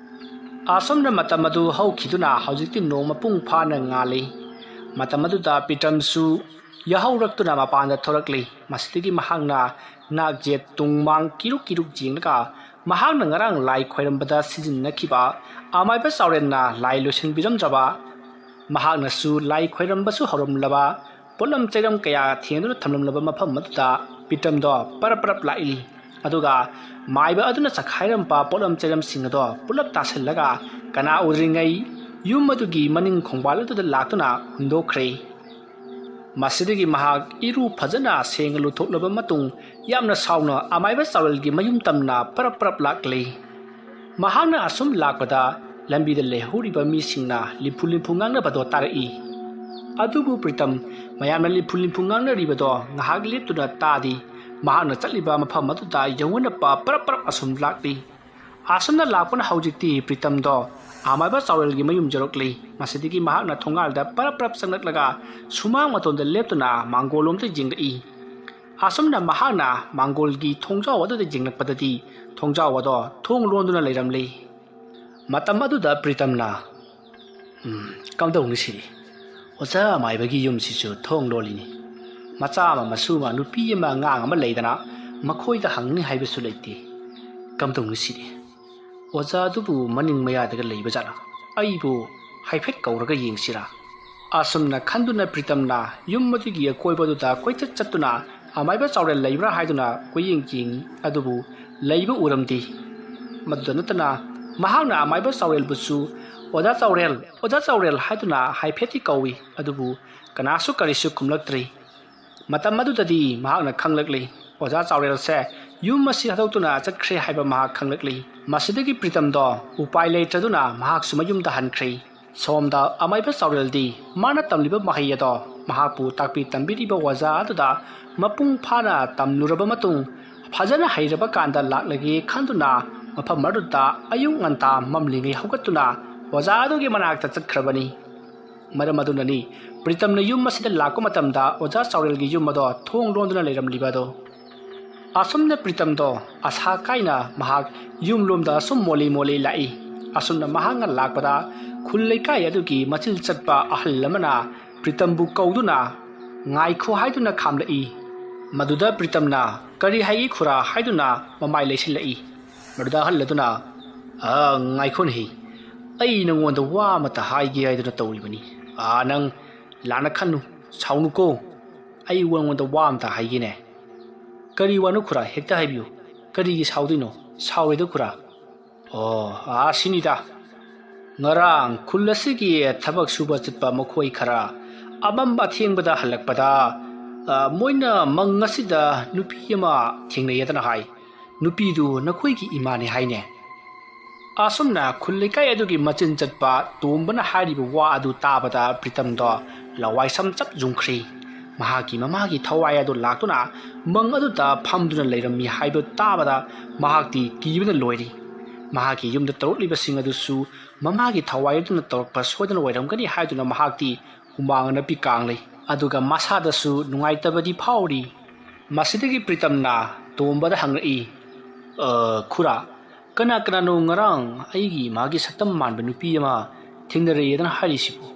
ꯑꯁꯨꯝꯅ ꯃꯇꯝ ꯑꯗꯨ ꯍꯧꯈꯤꯗꯨꯅ ꯍꯧꯖꯤꯛꯇꯤ ꯅꯣꯡ ꯃꯄꯨꯡ ꯐꯥꯅ ꯉꯥꯜꯂꯤ꯫ ꯃꯇꯝ ꯑꯗꯨꯗ ꯄ꯭ꯔꯤꯇꯝꯁꯨ ꯌꯥꯍꯧꯔꯛꯇꯨꯅ ꯃꯄꯥꯟꯗ ꯊꯣꯔꯛꯂꯤ꯫ ꯃꯁꯤꯗꯒꯤ ꯃꯍꯥꯛꯅ ꯅꯥꯛ ꯌꯦꯠ, ꯇꯨꯡ ꯃꯥꯡ ꯀꯤꯔꯨꯛ ꯀꯤꯔꯨꯛ ꯌꯦꯡꯂꯒ ꯃꯍꯥꯛꯅ ꯉꯔꯥꯡ ꯂꯥꯏ ꯈꯣꯏꯔꯝꯕꯗ ꯁꯤꯖꯤꯟꯅꯈꯤꯕ ꯑꯃꯥꯏꯕ ꯆꯥꯎꯔꯦꯜꯅ ꯂꯥꯏ ꯂꯣꯏꯁꯤꯟꯕꯤꯔꯝꯗ꯭ꯔꯕ, ꯃꯍꯥꯛꯅꯁꯨ ꯂꯥꯏ ꯈꯣꯏꯔꯝꯕꯁꯨ ꯍꯧꯔꯝꯂꯕ, ꯄꯣꯠꯂꯝ ꯆꯩꯔꯝ ꯀꯌꯥ ꯊꯦꯡꯗꯨꯅ ꯊꯝꯂꯝꯂꯕ ꯃꯐꯝ ꯑꯗꯨꯗ ꯄ꯭ꯔꯤꯇꯝꯗꯣ ꯄꯔꯞ ꯄꯔꯞ ꯂꯥꯛꯏ꯫ ꯑꯗꯨꯒ ꯃꯥꯏꯕ ꯑꯗꯨꯅ ꯆꯈꯥꯏꯔꯝꯕ ꯄꯣꯠꯂꯝ ꯆꯩꯔꯝꯁꯤꯡ ꯑꯗꯣ ꯄꯨꯂꯞ ꯇꯥꯁꯤꯜꯂꯒ ꯀꯅꯥ ꯎꯗ꯭ꯔꯤꯉꯩ ꯌꯨꯝ ꯑꯗꯨꯒꯤ ꯃꯅꯤꯡ ꯈꯣꯡꯕꯥꯜ ꯑꯗꯨꯗ ꯂꯥꯛꯇꯨꯅ ꯍꯨꯟꯗꯣꯛꯈ꯭ꯔꯦ꯫ ꯃꯁꯤꯗꯒꯤ ꯃꯍꯥꯛ ꯏꯔꯨ ꯐꯖꯅ ꯁꯦꯡꯅ ꯂꯨꯊꯣꯛꯂꯕ ꯃꯇꯨꯡ ꯌꯥꯝꯅ ꯁꯥꯎꯅ ꯑꯃꯥꯏꯕ ꯆꯥꯎꯔꯦꯜꯒꯤ ꯃꯌꯨꯝ ꯇꯝꯅ ꯄꯔꯞ ꯄꯔꯞ ꯂꯥꯛꯂꯦ꯫ ꯃꯍꯥꯛꯅ ꯑꯁꯨꯝ ꯂꯥꯛꯄꯗ ꯂꯝꯕꯤꯗ ꯂꯩꯍꯧꯔꯤꯕ ꯃꯤꯁꯤꯡꯅ ꯂꯤꯝꯐꯨ ꯂꯤꯝꯐꯨ ꯉꯥꯡꯅꯕꯗꯣ ꯇꯥꯔꯛꯏ꯫ ꯑꯗꯨꯕꯨ ꯄ꯭ꯔꯤꯇꯝ ꯃꯌꯥꯝꯅ ꯂꯤꯝꯐꯨ ꯂꯤꯝꯐꯨ ꯉꯥꯡꯅꯔꯤꯕꯗꯣ ꯉꯥꯏꯍꯥꯛ ꯂꯦꯞꯇꯨꯅ ꯇꯥꯗꯦ꯫ ꯃꯍꯥꯛꯅ ꯆꯠꯂꯤꯕ ꯃꯐꯝ ꯑꯗꯨꯗ ꯌꯧꯅꯅꯕ ꯄꯔꯞ ꯄꯔꯞ ꯑꯁꯨꯝ ꯂꯥꯛꯂꯤ꯫ ꯑꯁꯨꯝꯅ ꯂꯥꯛꯄꯅ ꯍꯧꯖꯤꯛꯇꯤ ꯄ꯭ꯔꯤꯇꯝꯗꯣ ꯑꯃꯥꯏꯕ ꯆꯥꯎꯔꯦꯜꯒꯤ ꯃꯌꯨꯝ ꯌꯧꯔꯛꯂꯤ꯫ ꯃꯁꯤꯗꯒꯤ ꯃꯍꯥꯛꯅ ꯊꯣꯡꯒꯥꯜꯗ ꯄꯔꯞ ꯄꯔꯞ ꯆꯪꯂꯛꯂꯒ ꯁꯨꯃꯥꯡ ꯃꯇꯣꯟꯗ ꯂꯦꯞꯇꯨꯅ ꯃꯥꯡꯒꯣꯜꯂꯣꯝꯗ ꯌꯦꯡꯂꯛꯏ꯫ ꯑꯁꯨꯝꯅ ꯃꯍꯥꯛꯅ ꯃꯥꯡꯒꯣꯜꯒꯤ ꯊꯣꯡꯖꯥꯎ ꯑꯗꯨꯗ ꯌꯦꯡꯂꯛꯄꯗꯗꯤ ꯊꯣꯡꯖꯥꯎ ꯑꯗꯣ ꯊꯣꯡ ꯂꯣꯟꯗꯨꯅ ꯂꯩꯔꯝꯂꯤ꯫ ꯃꯇꯝ ꯑꯗꯨꯗ ꯄ꯭ꯔꯤꯇꯝꯅ, "ꯎꯝ, ꯀꯝꯗꯧꯅꯤ ꯁꯤꯗꯤ? ꯑꯣꯖꯥ ꯑꯃꯥꯏꯕꯒꯤ ꯌꯨꯝꯁꯤꯁꯨ ꯊꯣꯡ ꯂꯣꯜꯂꯤꯅꯤ꯫ ꯃꯆꯥ ꯑꯃ, ꯃꯁꯨ ꯑꯃ, ꯅꯨꯄꯤ ꯑꯃ, ꯑꯉꯥꯡ ꯑꯃ ꯂꯩꯗꯅ ꯃꯈꯣꯏꯗ ꯍꯪꯅꯤ ꯍꯥꯏꯕꯁꯨ ꯂꯩꯇꯦ꯫ ꯀꯝꯗꯧꯅꯤ ꯁꯤꯗꯤ? ꯑꯣꯖꯥ ꯑꯗꯨꯕꯨ ꯃꯅꯤꯡ ꯃꯌꯥꯗꯒ ꯂꯩꯕ ꯖꯥꯠꯂꯥ? ꯑꯩꯕꯨ ꯍꯥꯏꯐꯦꯠ ꯀꯧꯔꯒ ꯌꯦꯡꯁꯤꯔꯥ?" ꯑꯁꯨꯝꯅ ꯈꯟꯗꯨꯅ ꯄ꯭ꯔꯤꯇꯝꯅ ꯌꯨꯝ ꯑꯗꯨꯒꯤ ꯑꯀꯣꯏꯕꯗꯨꯗ ꯀꯣꯏꯆꯠ ꯆꯠꯇꯨꯅ ꯑꯃꯥꯏꯕ ꯆꯥꯎꯔꯦꯜ ꯂꯩꯕ꯭ꯔꯥ ꯍꯥꯏꯗꯨꯅ ꯀꯣꯏꯌꯦꯡ ꯌꯦꯡꯉꯤ꯫ ꯑꯗꯨꯕꯨ ꯂꯩꯕ ꯎꯔꯝꯗꯦ꯫ ꯃꯗꯨꯗ ꯅꯠꯇꯅ ꯃꯍꯥꯛꯅ ꯑꯃꯥꯏꯕ ꯆꯥꯎꯔꯦꯜꯕꯨꯁꯨ "ꯑꯣꯖꯥ ꯆꯥꯎꯔꯦꯜ, ꯑꯣꯖꯥ ꯆꯥꯎꯔꯦꯜ" ꯍꯥꯏꯗꯨꯅ ꯍꯥꯏꯐꯦꯠꯇꯤ ꯀꯧꯏ, ꯑꯗꯨꯕꯨ ꯀꯅꯥꯁꯨ ꯀꯔꯤꯁꯨ ꯈꯨꯝꯂꯛꯇ꯭ꯔꯤ꯫ ꯃꯇꯝ ꯑꯗꯨꯗꯗꯤ ꯃꯍꯥꯛꯅ ꯈꯪꯂꯛꯂꯤ, ꯑꯣꯖꯥ ꯆꯥꯎꯔꯦꯜꯁꯦ ꯌꯨꯝ ꯑꯁꯤ ꯊꯥꯗꯣꯛꯇꯨꯅ ꯆꯠꯈ꯭ꯔꯦ ꯍꯥꯏꯕ ꯃꯍꯥꯛ ꯈꯪꯂꯛꯂꯤ꯫ ꯃꯁꯤꯗꯒꯤ ꯄ꯭ꯔꯤꯇꯝꯗꯣ ꯎꯄꯥꯏ ꯂꯩꯇ꯭ꯔꯗꯨꯅ ꯃꯍꯥꯛꯁꯨ ꯃꯌꯨꯝꯗ ꯍꯟꯈ꯭ꯔꯦ꯫ ꯁꯣꯝꯗ ꯑꯃꯥꯏꯕ ꯆꯥꯎꯔꯦꯜꯗꯤ ꯃꯥꯅ ꯇꯝꯂꯤꯕ ꯃꯍꯩ ꯑꯗꯣ ꯃꯍꯥꯛꯄꯨ ꯇꯥꯛꯄꯤ ꯇꯝꯕꯤꯔꯤꯕ ꯑꯣꯖꯥ ꯑꯗꯨꯗ ꯃꯄꯨꯡ ꯐꯥꯅ ꯇꯝꯂꯨꯔꯕ ꯃꯇꯨꯡ, ꯐꯖꯅ ꯍꯩꯔꯕ ꯀꯥꯟꯗ ꯂꯥꯛꯂꯒꯦ ꯈꯟꯗꯨꯅ ꯃꯐꯝ ꯑꯗꯨꯗ ꯑꯌꯨꯛ ꯉꯟꯇꯥ ꯃꯝꯂꯤꯉꯩ ꯍꯧꯒꯠꯇꯨꯅ ꯑꯣꯖꯥ ꯑꯗꯨꯒꯤ ꯃꯅꯥꯛꯇ ꯆꯠꯈ꯭ꯔꯕꯅꯤ꯫ ꯃꯔꯝ ꯑꯗꯨꯅꯅꯤ ꯄ꯭ꯔꯤꯇꯝꯅ ꯌꯨꯝ ꯑꯁꯤꯗ ꯂꯥꯛꯄ ꯃꯇꯝꯗ ꯑꯣꯖꯥ ꯆꯥꯎꯔꯦꯜꯒꯤ ꯌꯨꯝ ꯑꯗꯣ ꯊꯣꯡ ꯂꯣꯟꯗꯨꯅ ꯂꯩꯔꯝꯂꯤꯕ ꯑꯗꯣ꯫ ꯑꯁꯨꯝꯅ ꯄ꯭ꯔꯤꯇꯝꯗꯣ ꯑꯁꯥ ꯀꯥꯏꯅ ꯃꯍꯥꯛ ꯌꯨꯝꯂꯣꯝꯗ ꯑꯁꯨꯝ ꯃꯣꯜꯂꯤ ꯃꯣꯜꯂꯤ ꯂꯥꯛꯏ꯫ ꯑꯁꯨꯝꯅ ꯃꯍꯥꯛꯅ ꯂꯥꯛꯄꯗ ꯈꯨꯜ ꯂꯩꯀꯥꯏ ꯑꯗꯨꯒꯤ ꯃꯆꯤꯜ ꯆꯠꯄ ꯑꯍꯜ ꯑꯃꯅ ꯄ꯭ꯔꯤꯇꯝꯕꯨ ꯀꯧꯗꯨꯅ, "ꯉꯥꯏꯈꯣ" ꯍꯥꯏꯗꯨꯅ ꯈꯥꯝꯂꯛꯏ꯫ ꯃꯗꯨꯗ ꯄ꯭ꯔꯤꯇꯝꯅ, "ꯀꯔꯤ ꯍꯥꯏꯒꯦ ꯈꯨꯔꯥ?" ꯍꯥꯏꯗꯨꯅ ꯃꯃꯥꯏ ꯂꯩꯁꯤꯜꯂꯛꯏ꯫ ꯃꯗꯨꯗ ꯑꯍꯜ ꯑꯗꯨꯅ, "ꯑ, ꯉꯥꯏꯈꯣꯅꯦꯍꯦ, ꯑꯩ ꯅꯉꯣꯟꯗ ꯋꯥ ꯑꯃꯇ ꯍꯥꯏꯒꯦ ꯍꯥꯏꯗꯨꯅ ꯇꯧꯔꯤꯕꯅꯤ꯫ ꯑ, ꯅꯪ ꯂꯥꯟꯅ ꯈꯟꯅꯨ, ꯁꯥꯎꯅꯨꯀꯣ꯫ ꯑꯩ ꯅꯉꯣꯟꯗ ꯋꯥ ꯑꯃꯇ ꯍꯥꯏꯒꯦꯅꯦ꯫" "ꯀꯔꯤ ꯋꯥꯅꯣ ꯈꯨꯔꯥ? ꯍꯦꯛꯇ ꯍꯥꯏꯕꯤꯌꯨ꯫ ꯀꯔꯤꯒꯤ ꯁꯥꯎꯗꯣꯏꯅꯣ? ꯁꯥꯎꯔꯣꯏꯗ ꯈꯨꯔꯥ꯫ ꯑꯣ, ꯑꯥ, ꯁꯤꯅꯤꯗ꯫ ꯉꯔꯥꯡ ꯈꯨꯜ ꯑꯁꯤꯒꯤ ꯊꯕꯛ ꯁꯨꯕ ꯆꯠꯄ ꯃꯈꯣꯏ ꯈꯔ ꯑꯃꯝ ꯑꯊꯦꯡꯕꯗ ꯍꯜꯂꯛꯄꯗ, ꯑ, ꯃꯣꯏꯅ ꯃꯪ ꯑꯁꯤꯗ ꯅꯨꯄꯤ ꯑꯃ ꯊꯦꯡꯅꯩ ꯍꯥꯏꯗꯅ ꯍꯥꯏ꯫ ꯅꯨꯄꯤꯗꯨ ꯅꯈꯣꯏꯒꯤ ꯏꯃꯥꯅꯦ ꯍꯥꯏꯅꯦ꯫" ꯑꯁꯨꯝꯅ ꯈꯨꯜ ꯂꯩꯀꯥꯏ ꯑꯗꯨꯒꯤ ꯃꯆꯤꯟ ꯆꯠꯄ ꯇꯣꯝꯕꯅ ꯍꯥꯏꯔꯤꯕ ꯋꯥ ꯑꯗꯨ ꯇꯥꯕꯗ ꯄ꯭ꯔꯤꯇꯝꯗꯣ ꯂꯋꯥꯏ ꯁꯝ ꯆꯞ ꯌꯨꯡꯈ꯭ꯔꯦ꯫ ꯃꯍꯥꯛꯀꯤ ꯃꯃꯥꯒꯤ ꯊꯋꯥꯏ ꯑꯗꯨ ꯂꯥꯛꯇꯨꯅ ꯃꯪ ꯑꯗꯨꯗ ꯐꯝꯗꯨꯅ ꯂꯩꯔꯝꯃꯤ ꯍꯥꯏꯕ ꯇꯥꯕꯗ ꯃꯍꯥꯛꯇꯤ ꯀꯤꯕꯅ ꯂꯣꯏꯔꯤ꯫ ꯃꯍꯥꯛꯀꯤ ꯌꯨꯝꯗ ꯇꯧꯔꯛꯂꯤꯕꯁꯤꯡ ꯑꯗꯨꯁꯨ ꯃꯃꯥꯒꯤ ꯊꯋꯥꯏ ꯑꯗꯨꯅ ꯇꯧꯔꯛꯄ ꯁꯣꯏꯗꯅ ꯑꯣꯏꯔꯝꯒꯅꯤ ꯍꯥꯏꯗꯨꯅ ꯃꯍꯥꯛꯇꯤ ꯍꯨꯃꯥꯡ ꯑꯅꯞꯄꯤ ꯀꯥꯡꯂꯤ꯫ ꯑꯗꯨꯒ ꯃꯁꯥꯗꯁꯨ ꯅꯨꯡꯉꯥꯏꯇꯕꯗꯤ ꯐꯥꯎꯔꯤ꯫ ꯃꯁꯤꯗꯒꯤ ꯄ꯭ꯔꯤꯇꯝꯅ ꯇꯣꯝꯕꯗ ꯍꯪꯂꯛꯏ, "ꯑ, ꯈꯨꯔꯥ, ꯀꯅꯥ ꯀꯅꯥꯅꯣ ꯉꯔꯥꯡ ꯑꯩꯒꯤ ꯏꯃꯥꯒꯤ ꯁꯛꯇꯝ ꯃꯥꯟꯕ ꯅꯨꯄꯤ ꯑꯃ ꯊꯦꯡꯅꯔꯛꯑꯦꯗꯅ ꯍꯥꯏꯔꯤꯁꯤꯕꯨ?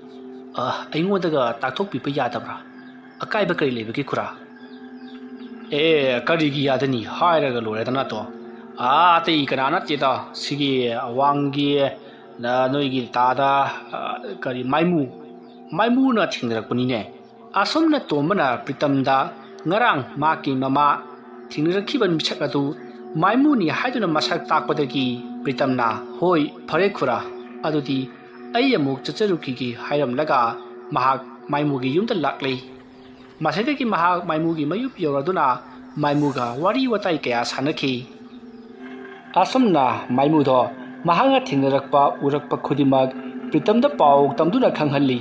ꯑ, ꯑꯩꯉꯣꯟꯗꯒ ꯇꯥꯛꯊꯣꯛꯄꯤꯕ ꯌꯥꯗꯕ꯭ꯔꯥ? ꯑꯀꯥꯏꯕ ꯀꯔꯤ ꯂꯩꯕꯒꯦ ꯈꯨꯔꯥ?" "ꯑꯦ, ꯀꯔꯤꯒꯤ ꯌꯥꯗꯅꯤ? ꯍꯥꯏꯔꯒ ꯂꯣꯏꯔꯦꯗꯅ ꯑꯗꯣ꯫ ꯑꯥ, ꯑꯇꯩ ꯀꯅꯥ ꯅꯠꯇꯦꯗ, ꯁꯤꯒꯤ ꯑꯋꯥꯡꯒꯤ, ꯅ-, ꯅꯣꯏꯒꯤ ꯇꯥꯗ, ꯑ, ꯀꯔꯤ, ꯃꯥꯏꯃꯨ, ꯃꯥꯏꯃꯨꯅ ꯊꯦꯡꯅꯔꯛꯄꯅꯤꯅꯦ꯫" ꯑꯁꯨꯝꯅ ꯇꯣꯝꯕꯅ ꯄ꯭ꯔꯤꯇꯝꯗ ꯉꯔꯥꯡ ꯃꯍꯥꯛꯀꯤ ꯃꯃꯥ ꯊꯦꯡꯅꯔꯛꯈꯤꯕ ꯃꯤꯁꯛ ꯑꯗꯨ ꯃꯥꯏꯃꯨꯅꯤ ꯍꯥꯏꯗꯨꯅ ꯃꯁꯛ ꯇꯥꯛꯄꯗꯒꯤ ꯄ꯭ꯔꯤꯇꯝꯅ, "ꯍꯣꯏ, ꯐꯔꯦ ꯈꯨꯔꯥ, ꯑꯗꯨꯗꯤ ꯑꯩ ꯑꯃꯨꯛ ꯆꯠꯆꯔꯨꯈꯤꯒꯦ" ꯍꯥꯏꯔꯝꯂꯒ ꯃꯍꯥꯛ ꯃꯥꯏꯃꯨꯒꯤ ꯌꯨꯝꯗ ꯂꯥꯛꯂꯦ꯫ ꯃꯁꯤꯗꯒꯤ ꯃꯍꯥꯛ ꯃꯥꯏꯃꯨꯒꯤ ꯃꯌꯨꯝ ꯌꯧꯔꯗꯨꯅ ꯃꯥꯏꯃꯨꯒ ꯋꯥꯔꯤ ꯋꯥꯇꯥꯏ ꯀꯌꯥ ꯁꯥꯟꯅꯈꯤ꯫ ꯑꯁꯨꯝꯅ ꯃꯥꯏꯃꯨꯗꯣ ꯃꯍꯥꯛꯅ ꯊꯦꯡꯅꯔꯛꯄ ꯎꯔꯛꯄ ꯈꯨꯗꯤꯡꯃꯛ ꯄ꯭ꯔꯤꯇꯝꯗ ꯄꯥꯎ ꯇꯝꯗꯨꯅ ꯈꯪꯍꯜꯂꯤ꯫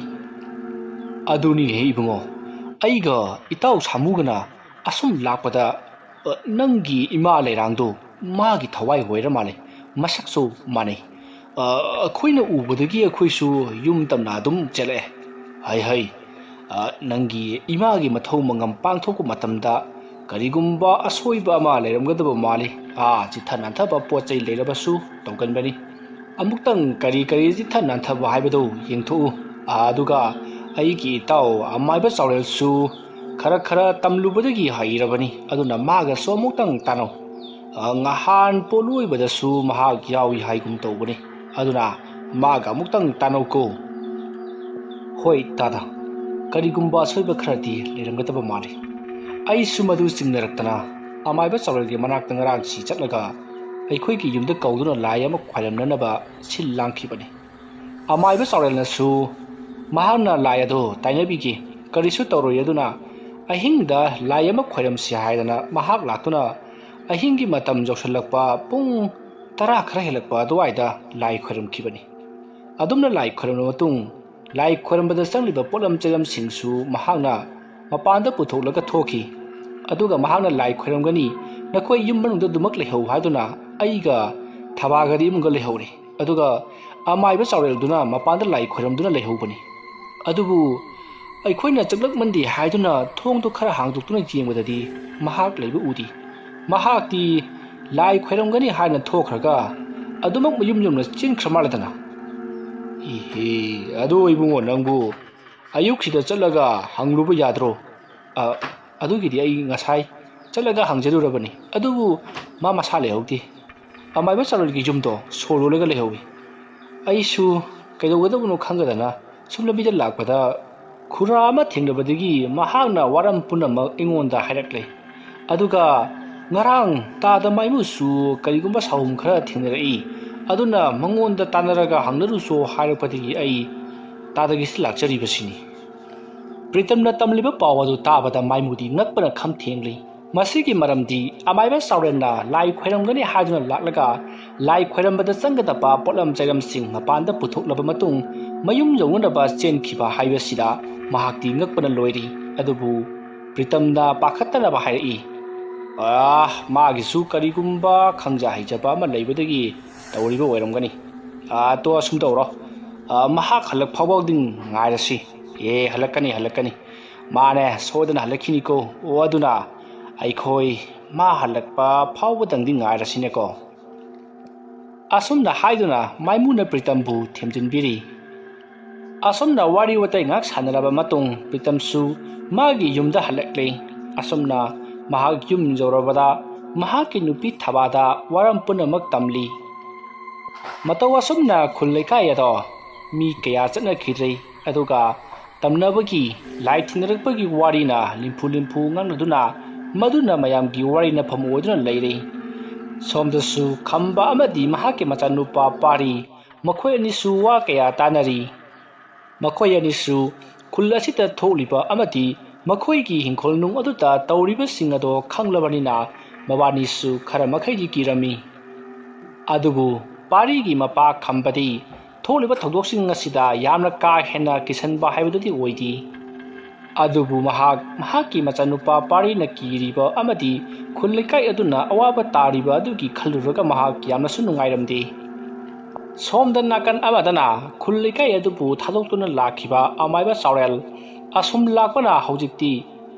"ꯑꯗꯨꯅꯤꯅꯦ ꯏꯕꯨꯡꯉꯣ, ꯑꯩꯒ ꯏꯇꯥꯎ ꯁꯥꯃꯨꯒꯅ ꯑꯁꯨꯝ ꯂꯥꯛꯄꯗ, ꯑ, ꯅꯪꯒꯤ ꯏꯃꯥ ꯂꯩꯔꯥꯡꯗꯣ ꯃꯥꯒꯤ ꯊꯋꯥꯏ ꯑꯣꯏꯔ ꯃꯥꯜꯂꯦ꯫ ꯃꯁꯛꯁꯨ ꯃꯥꯟꯅꯩ꯫ ꯑ, ꯑꯩꯈꯣꯏꯅ ꯎꯕꯗꯒꯤ ꯑꯩꯈꯣꯏꯁꯨ ꯌꯨꯝ ꯇꯝꯅ ꯑꯗꯨꯝ ꯆꯦꯜꯂꯛꯑꯦ꯫ ꯍꯩ ꯍꯩ, ꯑ, ꯅꯪꯒꯤ ꯏꯃꯥꯒꯤ ꯃꯊꯧ ꯃꯉꯝ ꯄꯥꯡꯊꯣꯛꯄ ꯃꯇꯝꯗ ꯀꯔꯤꯒꯨꯝꯕ ꯑꯁꯣꯏꯕ ꯑꯃ ꯂꯩꯔꯝꯒꯗꯕ ꯃꯥꯜꯂꯤ꯫ ꯑꯥ, ꯆꯤꯠꯊ ꯅꯥꯟꯊꯕ ꯄꯣꯠ ꯆꯩ ꯂꯩꯔꯕꯁꯨ ꯇꯧꯒꯟꯕꯅꯤ꯫ ꯑꯃꯨꯛꯇꯪ ꯀꯔꯤ ꯀꯔꯤ ꯆꯤꯠꯊ ꯅꯥꯟꯊꯕ ꯍꯥꯏꯕꯗꯨ ꯌꯦꯡꯊꯣꯛꯎ꯫ ꯑꯗꯨꯒ ꯑꯩꯒꯤ ꯏꯇꯥꯎ ꯑꯃꯥꯏꯕ ꯆꯥꯎꯔꯦꯜꯁꯨ ꯈꯔ ꯈꯔ ꯇꯝꯂꯨꯕꯗꯒꯤ ꯍꯩꯔꯕꯅꯤ꯫ ꯑꯗꯨꯅ ꯃꯥꯒꯁꯨ ꯑꯃꯨꯛꯇꯪ ꯇꯥꯟꯅꯧ꯫ ꯑ, ꯉꯍꯥꯟ ꯄꯣꯠꯂꯣꯏꯕꯗꯁꯨ ꯃꯍꯥꯛ ꯌꯥꯎꯏ ꯍꯥꯏꯒꯨꯝ ꯇꯧꯕꯅꯤ꯫ ꯑꯗꯨꯅ ꯃꯥꯒ ꯑꯃꯨꯛꯇꯪ ꯇꯥꯟꯅꯧꯀꯣ꯫" "ꯍꯣꯏ ꯇꯥꯗ, ꯀꯔꯤꯒꯨꯝꯕ ꯑꯁꯣꯏꯕ ꯈꯔꯗꯤ ꯂꯩꯔꯝꯒꯗꯕ ꯃꯥꯜꯂꯤ꯫" ꯑꯩꯁꯨ ꯃꯗꯨ ꯆꯤꯡꯅꯔꯛꯇꯅ ꯑꯃꯥꯏꯕ ꯆꯥꯎꯔꯦꯜꯒꯤ ꯃꯅꯥꯛꯇ ꯉꯔꯥꯡꯁꯤ ꯆꯠꯂꯒ ꯑꯩꯈꯣꯏꯒꯤ ꯌꯨꯝꯗ ꯀꯧꯗꯨꯅ ꯂꯥꯏ ꯑꯃ ꯈ꯭ꯋꯥꯏꯔꯝꯅꯅꯕ ꯁꯤꯜ ꯂꯥꯡꯈꯤꯕꯅꯤ꯫ ꯑꯃꯥꯏꯕ ꯆꯥꯎꯔꯦꯜꯅꯁꯨ ꯃꯍꯥꯛꯅ ꯂꯥꯏ ꯑꯗꯨ ꯇꯥꯏꯅꯕꯤꯈꯤ, ꯀꯔꯤꯁꯨ ꯇꯧꯔꯣꯏ꯫ ꯑꯗꯨꯅ ꯑꯍꯤꯡꯗ ꯂꯥꯏ ꯑꯃ ꯈꯣꯏꯔꯝꯁꯤ ꯍꯥꯏꯗꯅ ꯃꯍꯥꯛ ꯂꯥꯛꯇꯨꯅ ꯑꯍꯤꯡꯒꯤ ꯃꯇꯝ ꯌꯧꯁꯤꯜꯂꯛꯄ ꯄꯨꯡ ꯇꯔꯥ ꯈꯔ ꯍꯦꯜꯂꯛꯄ ꯑꯗꯨꯋꯥꯏꯗ ꯂꯥꯏ ꯈꯣꯏꯔꯝꯈꯤꯕꯅꯤ꯫ ꯑꯗꯨꯝꯅ ꯂꯥꯏ ꯈꯣꯏꯔꯝꯂꯕ ꯃꯇꯨꯡ ꯂꯥꯏ ꯈꯣꯏꯔꯝꯕꯗ ꯆꯪꯂꯤꯕ ꯄꯣꯠꯂꯝ ꯆꯩꯂꯝꯁꯤꯡꯁꯨ ꯃꯍꯥꯛꯅ ꯃꯄꯥꯟꯗ ꯄꯨꯊꯣꯛꯂꯒ ꯊꯣꯛꯈꯤ꯫ ꯑꯗꯨꯒ ꯃꯍꯥꯛꯅ ꯂꯥꯏ ꯈꯣꯏꯔꯝꯒꯅꯤ, "ꯅꯈꯣꯏ ꯌꯨꯝ ꯃꯅꯨꯡꯗ ꯑꯗꯨꯃꯛ ꯂꯩꯍꯧ" ꯍꯥꯏꯗꯨꯅ ꯑꯩꯒ ꯊꯕꯥꯒꯗꯤ ꯏꯃꯨꯡꯗ ꯂꯩꯍꯧꯔꯦ꯫ ꯑꯗꯨꯒ ꯑꯃꯥꯏꯕ ꯆꯥꯎꯔꯦꯜꯗꯨꯅ ꯃꯄꯥꯟꯗ ꯂꯥꯏ ꯈꯣꯏꯔꯝꯗꯨꯅ ꯂꯩꯍꯧꯕꯅꯤ꯫ ꯑꯗꯨꯕꯨ ꯑꯩꯈꯣꯏꯅ ꯆꯪꯂꯛꯃꯟꯗꯦ ꯍꯥꯏꯗꯨꯅ ꯊꯣꯡꯗꯨ ꯈꯔ ꯍꯥꯡꯗꯣꯛꯇꯨꯅ ꯌꯦꯡꯕꯗꯗꯤ ꯃꯍꯥꯛ ꯂꯩꯕ ꯎꯗꯦ꯫ ꯃꯍꯥꯛꯇꯤ ꯂꯥꯏ ꯈꯣꯏꯔꯝꯒꯅꯤ ꯍꯥꯏꯅ ꯊꯣꯛꯈ꯭ꯔꯒ ꯑꯗꯨꯃꯛ ꯃꯌꯨꯝ ꯌꯧꯅ ꯆꯦꯟꯈ꯭ꯔ ꯃꯥꯜꯂꯦꯗꯅ꯫ "ꯏꯍꯦ, ꯑꯗꯣ ꯏꯕꯨꯡꯉꯣ, ꯅꯪꯕꯨ ꯑꯌꯨꯛꯁꯤꯗ ꯆꯠꯂꯒ ꯍꯪꯂꯨꯕ ꯌꯥꯗ꯭ꯔꯣ?" "ꯑ, ꯑꯗꯨꯒꯤꯗꯤ ꯑꯩ ꯉꯁꯥꯏ ꯆꯠꯂꯒ ꯍꯪꯖꯔꯨꯔꯕꯅꯤ, ꯑꯗꯨꯕꯨ ꯃꯥ ꯃꯁꯥ ꯂꯩꯍꯧꯗꯦ꯫ ꯑꯃꯥꯏꯕ ꯆꯥꯔꯣꯜꯒꯤ ꯌꯨꯝꯗꯣ ꯁꯣ ꯂꯣꯜꯂꯒ ꯂꯩꯍꯧꯏ꯫" ꯑꯩꯁꯨ ꯀꯩꯗꯧꯒꯗꯕꯅꯣ ꯈꯪꯗꯗꯅ ꯁꯨꯝ ꯂꯝꯕꯤꯗ ꯂꯥꯛꯄꯗ ꯈꯨꯔꯥ ꯑꯃ ꯊꯦꯡꯅꯕꯗꯒꯤ ꯃꯍꯥꯛꯅ ꯋꯥꯔꯝ ꯄꯨꯝꯅꯃꯛ ꯑꯩꯉꯣꯟꯗ ꯍꯥꯏꯔꯛꯂꯦ꯫ ꯑꯗꯨꯒ ꯉꯔꯥꯡ ꯇꯥꯗ ꯃꯥꯏꯃꯨꯁꯨ ꯀꯔꯤꯒꯨꯝꯕ ꯁꯥꯍꯨꯝ ꯈꯔ ꯊꯦꯡꯅꯔꯛꯏ꯫ ꯑꯗꯨꯅ ꯃꯉꯣꯟꯗ ꯇꯥꯟꯅꯔꯒ ꯍꯪꯅꯔꯨꯆꯣ ꯍꯥꯏꯔꯛꯄꯗꯒꯤ ꯑꯩ ꯇꯥꯗꯒꯤꯁꯤ ꯂꯥꯛꯆꯔꯤꯕꯁꯤꯅꯤ꯫ ꯄ꯭ꯔꯤꯇꯝꯅ ꯇꯝꯂꯤꯕ ꯄꯥꯎ ꯑꯗꯨ ꯇꯥꯕꯗ ꯃꯥꯏꯃꯨꯗꯤ ꯉꯛꯄꯅ ꯈꯝ ꯊꯦꯡꯂꯤ꯫ ꯃꯁꯤꯒꯤ ꯃꯔꯝꯗꯤ ꯑꯃꯥꯏꯕ ꯆꯥꯎꯔꯦꯜꯅ ꯂꯥꯏ ꯈꯣꯏꯔꯝꯒꯅꯤ ꯍꯥꯏꯗꯨꯅ ꯂꯥꯛꯂꯒ ꯂꯥꯏ ꯈꯣꯏꯔꯝꯕꯗ ꯆꯪꯒꯗꯕ ꯄꯣꯠꯂꯝ ꯆꯩꯔꯝꯁꯤꯡ ꯃꯄꯥꯟꯗ ꯄꯨꯊꯣꯛꯂꯕ ꯃꯇꯨꯡ ꯃꯌꯨꯝ ꯌꯧꯅꯅꯕ ꯆꯦꯟꯈꯤꯕ ꯍꯥꯏꯕꯁꯤꯗ ꯃꯍꯥꯛꯇꯤ ꯉꯛꯄꯅ ꯂꯣꯏꯔꯤ꯫ ꯑꯗꯨꯕꯨ ꯄ꯭ꯔꯤꯇꯝꯅ ꯄꯥꯈꯠꯇꯅꯕ ꯍꯥꯏꯔꯛꯏ, "ꯑꯥ, ꯃꯥꯒꯤꯁꯨ ꯀꯔꯤꯒꯨꯝꯕ ꯈꯪꯖ ꯍꯩꯖꯕ ꯑꯃ ꯂꯩꯕꯗꯒꯤ ꯇꯧꯔꯤꯕ ꯑꯣꯏꯔꯝꯒꯅꯤ꯫ ꯑꯥ, ꯇꯣ, ꯑꯁꯨꯝ ꯇꯧꯔꯣ꯫ ꯑꯥ, ꯃꯍꯥꯛ ꯍꯜꯂꯛ ꯐꯥꯎꯕꯗꯤ ꯉꯥꯏꯔꯁꯤ꯫ ꯑꯦ, ꯍꯜꯂꯛꯀꯅꯤ, ꯍꯜꯂꯛꯀꯅꯤ꯫ ꯃꯥꯅꯦ, ꯁꯣꯏꯗꯅ ꯍꯜꯂꯛꯈꯤꯅꯤꯀꯣ꯫ ꯑꯣ, ꯑꯗꯨꯅ ꯑꯩꯈꯣꯏ ꯃꯥ ꯍꯜꯂꯛꯄ ꯐꯥꯎꯕꯗꯪꯗꯤ ꯉꯥꯏꯔꯁꯤꯅꯦꯀꯣ"꯫ ꯑꯁꯨꯝꯅ ꯍꯥꯏꯗꯨꯅ ꯃꯥꯏꯃꯨꯅ ꯄ꯭ꯔꯤꯇꯝꯕꯨ ꯊꯦꯝꯖꯤꯟꯕꯤꯔꯤ꯫ ꯑꯁꯨꯝꯅ ꯋꯥꯔꯤ ꯋꯥꯇꯥꯏ ꯉꯥꯏꯍꯥꯛ ꯁꯥꯟꯅꯔꯕ ꯃꯇꯨꯡ ꯄ꯭ꯔꯤꯇꯝꯁꯨ ꯃꯥꯒꯤ ꯌꯨꯝꯗ ꯍꯜꯂꯛꯂꯦ꯫ ꯑꯁꯨꯝꯅ ꯃꯍꯥꯛ ꯌꯨꯝ ꯌꯧꯔꯕꯗ ꯃꯍꯥꯛꯀꯤ ꯅꯨꯄꯤ ꯊꯕꯥꯗ ꯋꯥꯔꯝ ꯄꯨꯝꯅꯃꯛ ꯇꯝꯂꯤ꯫ ꯃꯇꯧ ꯑꯁꯨꯝꯅ ꯈꯨꯜ ꯂꯩꯀꯥꯏ ꯑꯗꯣ ꯃꯤ ꯀꯌꯥ ꯆꯠꯅꯈꯤꯗ꯭ꯔꯦ꯫ ꯑꯗꯨꯒ ꯇꯝꯅꯕꯒꯤ ꯂꯥꯏ ꯊꯦꯡꯅꯔꯛꯄꯒꯤ ꯋꯥꯔꯤꯅ ꯂꯤꯝꯐꯨ ꯂꯤꯝꯐꯨ ꯉꯥꯡꯅꯗꯨꯅ ꯃꯗꯨꯅ ꯃꯌꯥꯝꯒꯤ ꯋꯥꯔꯤ ꯅꯐꯝ ꯑꯣꯏꯗꯨꯅ ꯂꯩꯔꯦ꯫ ꯁꯣꯝꯗꯁꯨ ꯈꯝꯕ ꯑꯃꯗꯤ ꯃꯍꯥꯛꯀꯤ ꯃꯆꯥꯅꯨꯄꯥ ꯄꯥꯔꯤ, ꯃꯈꯣꯏ ꯑꯅꯤꯁꯨ ꯋꯥ ꯀꯌꯥ ꯇꯥꯅꯔꯤ꯫ ꯃꯈꯣꯏ ꯑꯅꯤꯁꯨ ꯈꯨꯜ ꯑꯁꯤꯗ ꯊꯣꯛꯂꯤꯕ ꯑꯃꯗꯤ ꯃꯈꯣꯏꯒꯤ ꯍꯤꯡꯈꯣꯜ ꯅꯨꯡ ꯑꯗꯨꯗ ꯇꯧꯔꯤꯕꯁꯤꯡ ꯑꯗꯣ ꯈꯪꯂꯕꯅꯤꯅ ꯃꯕꯥꯅꯤꯁꯨ ꯈꯔ ꯃꯈꯩꯗꯤ ꯀꯤꯔꯝꯃꯤ꯫ ꯑꯗꯨꯕꯨ ꯄꯥꯔꯤꯒꯤ ꯃꯄꯥ ꯈꯝꯕꯗꯤ ꯊꯣꯛꯂꯤꯕ ꯊꯧꯗꯣꯛꯁꯤꯡ ꯑꯁꯤꯗ ꯌꯥꯝꯅ ꯀꯥ ꯍꯦꯟꯅ ꯀꯤꯁꯟꯕ ꯍꯥꯏꯕꯗꯨꯗꯤ ꯑꯣꯏꯗꯦ꯫ ꯑꯗꯨꯕꯨ ꯃꯍꯥꯛ ꯃꯍꯥꯛꯀꯤ ꯃꯆꯥꯅꯨꯄꯥ ꯄꯥꯔꯤꯅ ꯀꯤꯔꯤꯕ ꯑꯃꯗꯤ ꯈꯨꯜ ꯂꯩꯀꯥꯏ ꯑꯗꯨꯅ ꯑꯋꯥꯕ ꯇꯥꯔꯤꯕ ꯑꯗꯨꯒꯤ ꯈꯜꯂꯨꯔꯒ ꯃꯍꯥꯛ ꯌꯥꯝꯅꯁꯨ ꯅꯨꯡꯉꯥꯏꯔꯝꯗꯦ꯫ ꯁꯣꯝꯗ ꯅꯥꯀꯟ ꯑꯃꯗꯅ ꯈꯨꯜ ꯂꯩꯀꯥꯏ ꯑꯗꯨꯕꯨ ꯊꯥꯗꯣꯛꯇꯨꯅ ꯂꯥꯛꯈꯤꯕ ꯑꯃꯥꯏꯕ ꯆꯥꯎꯔꯦꯜ ꯑꯁꯨꯝ ꯂꯥꯛꯄꯅ ꯍꯧꯖꯤꯛꯇꯤ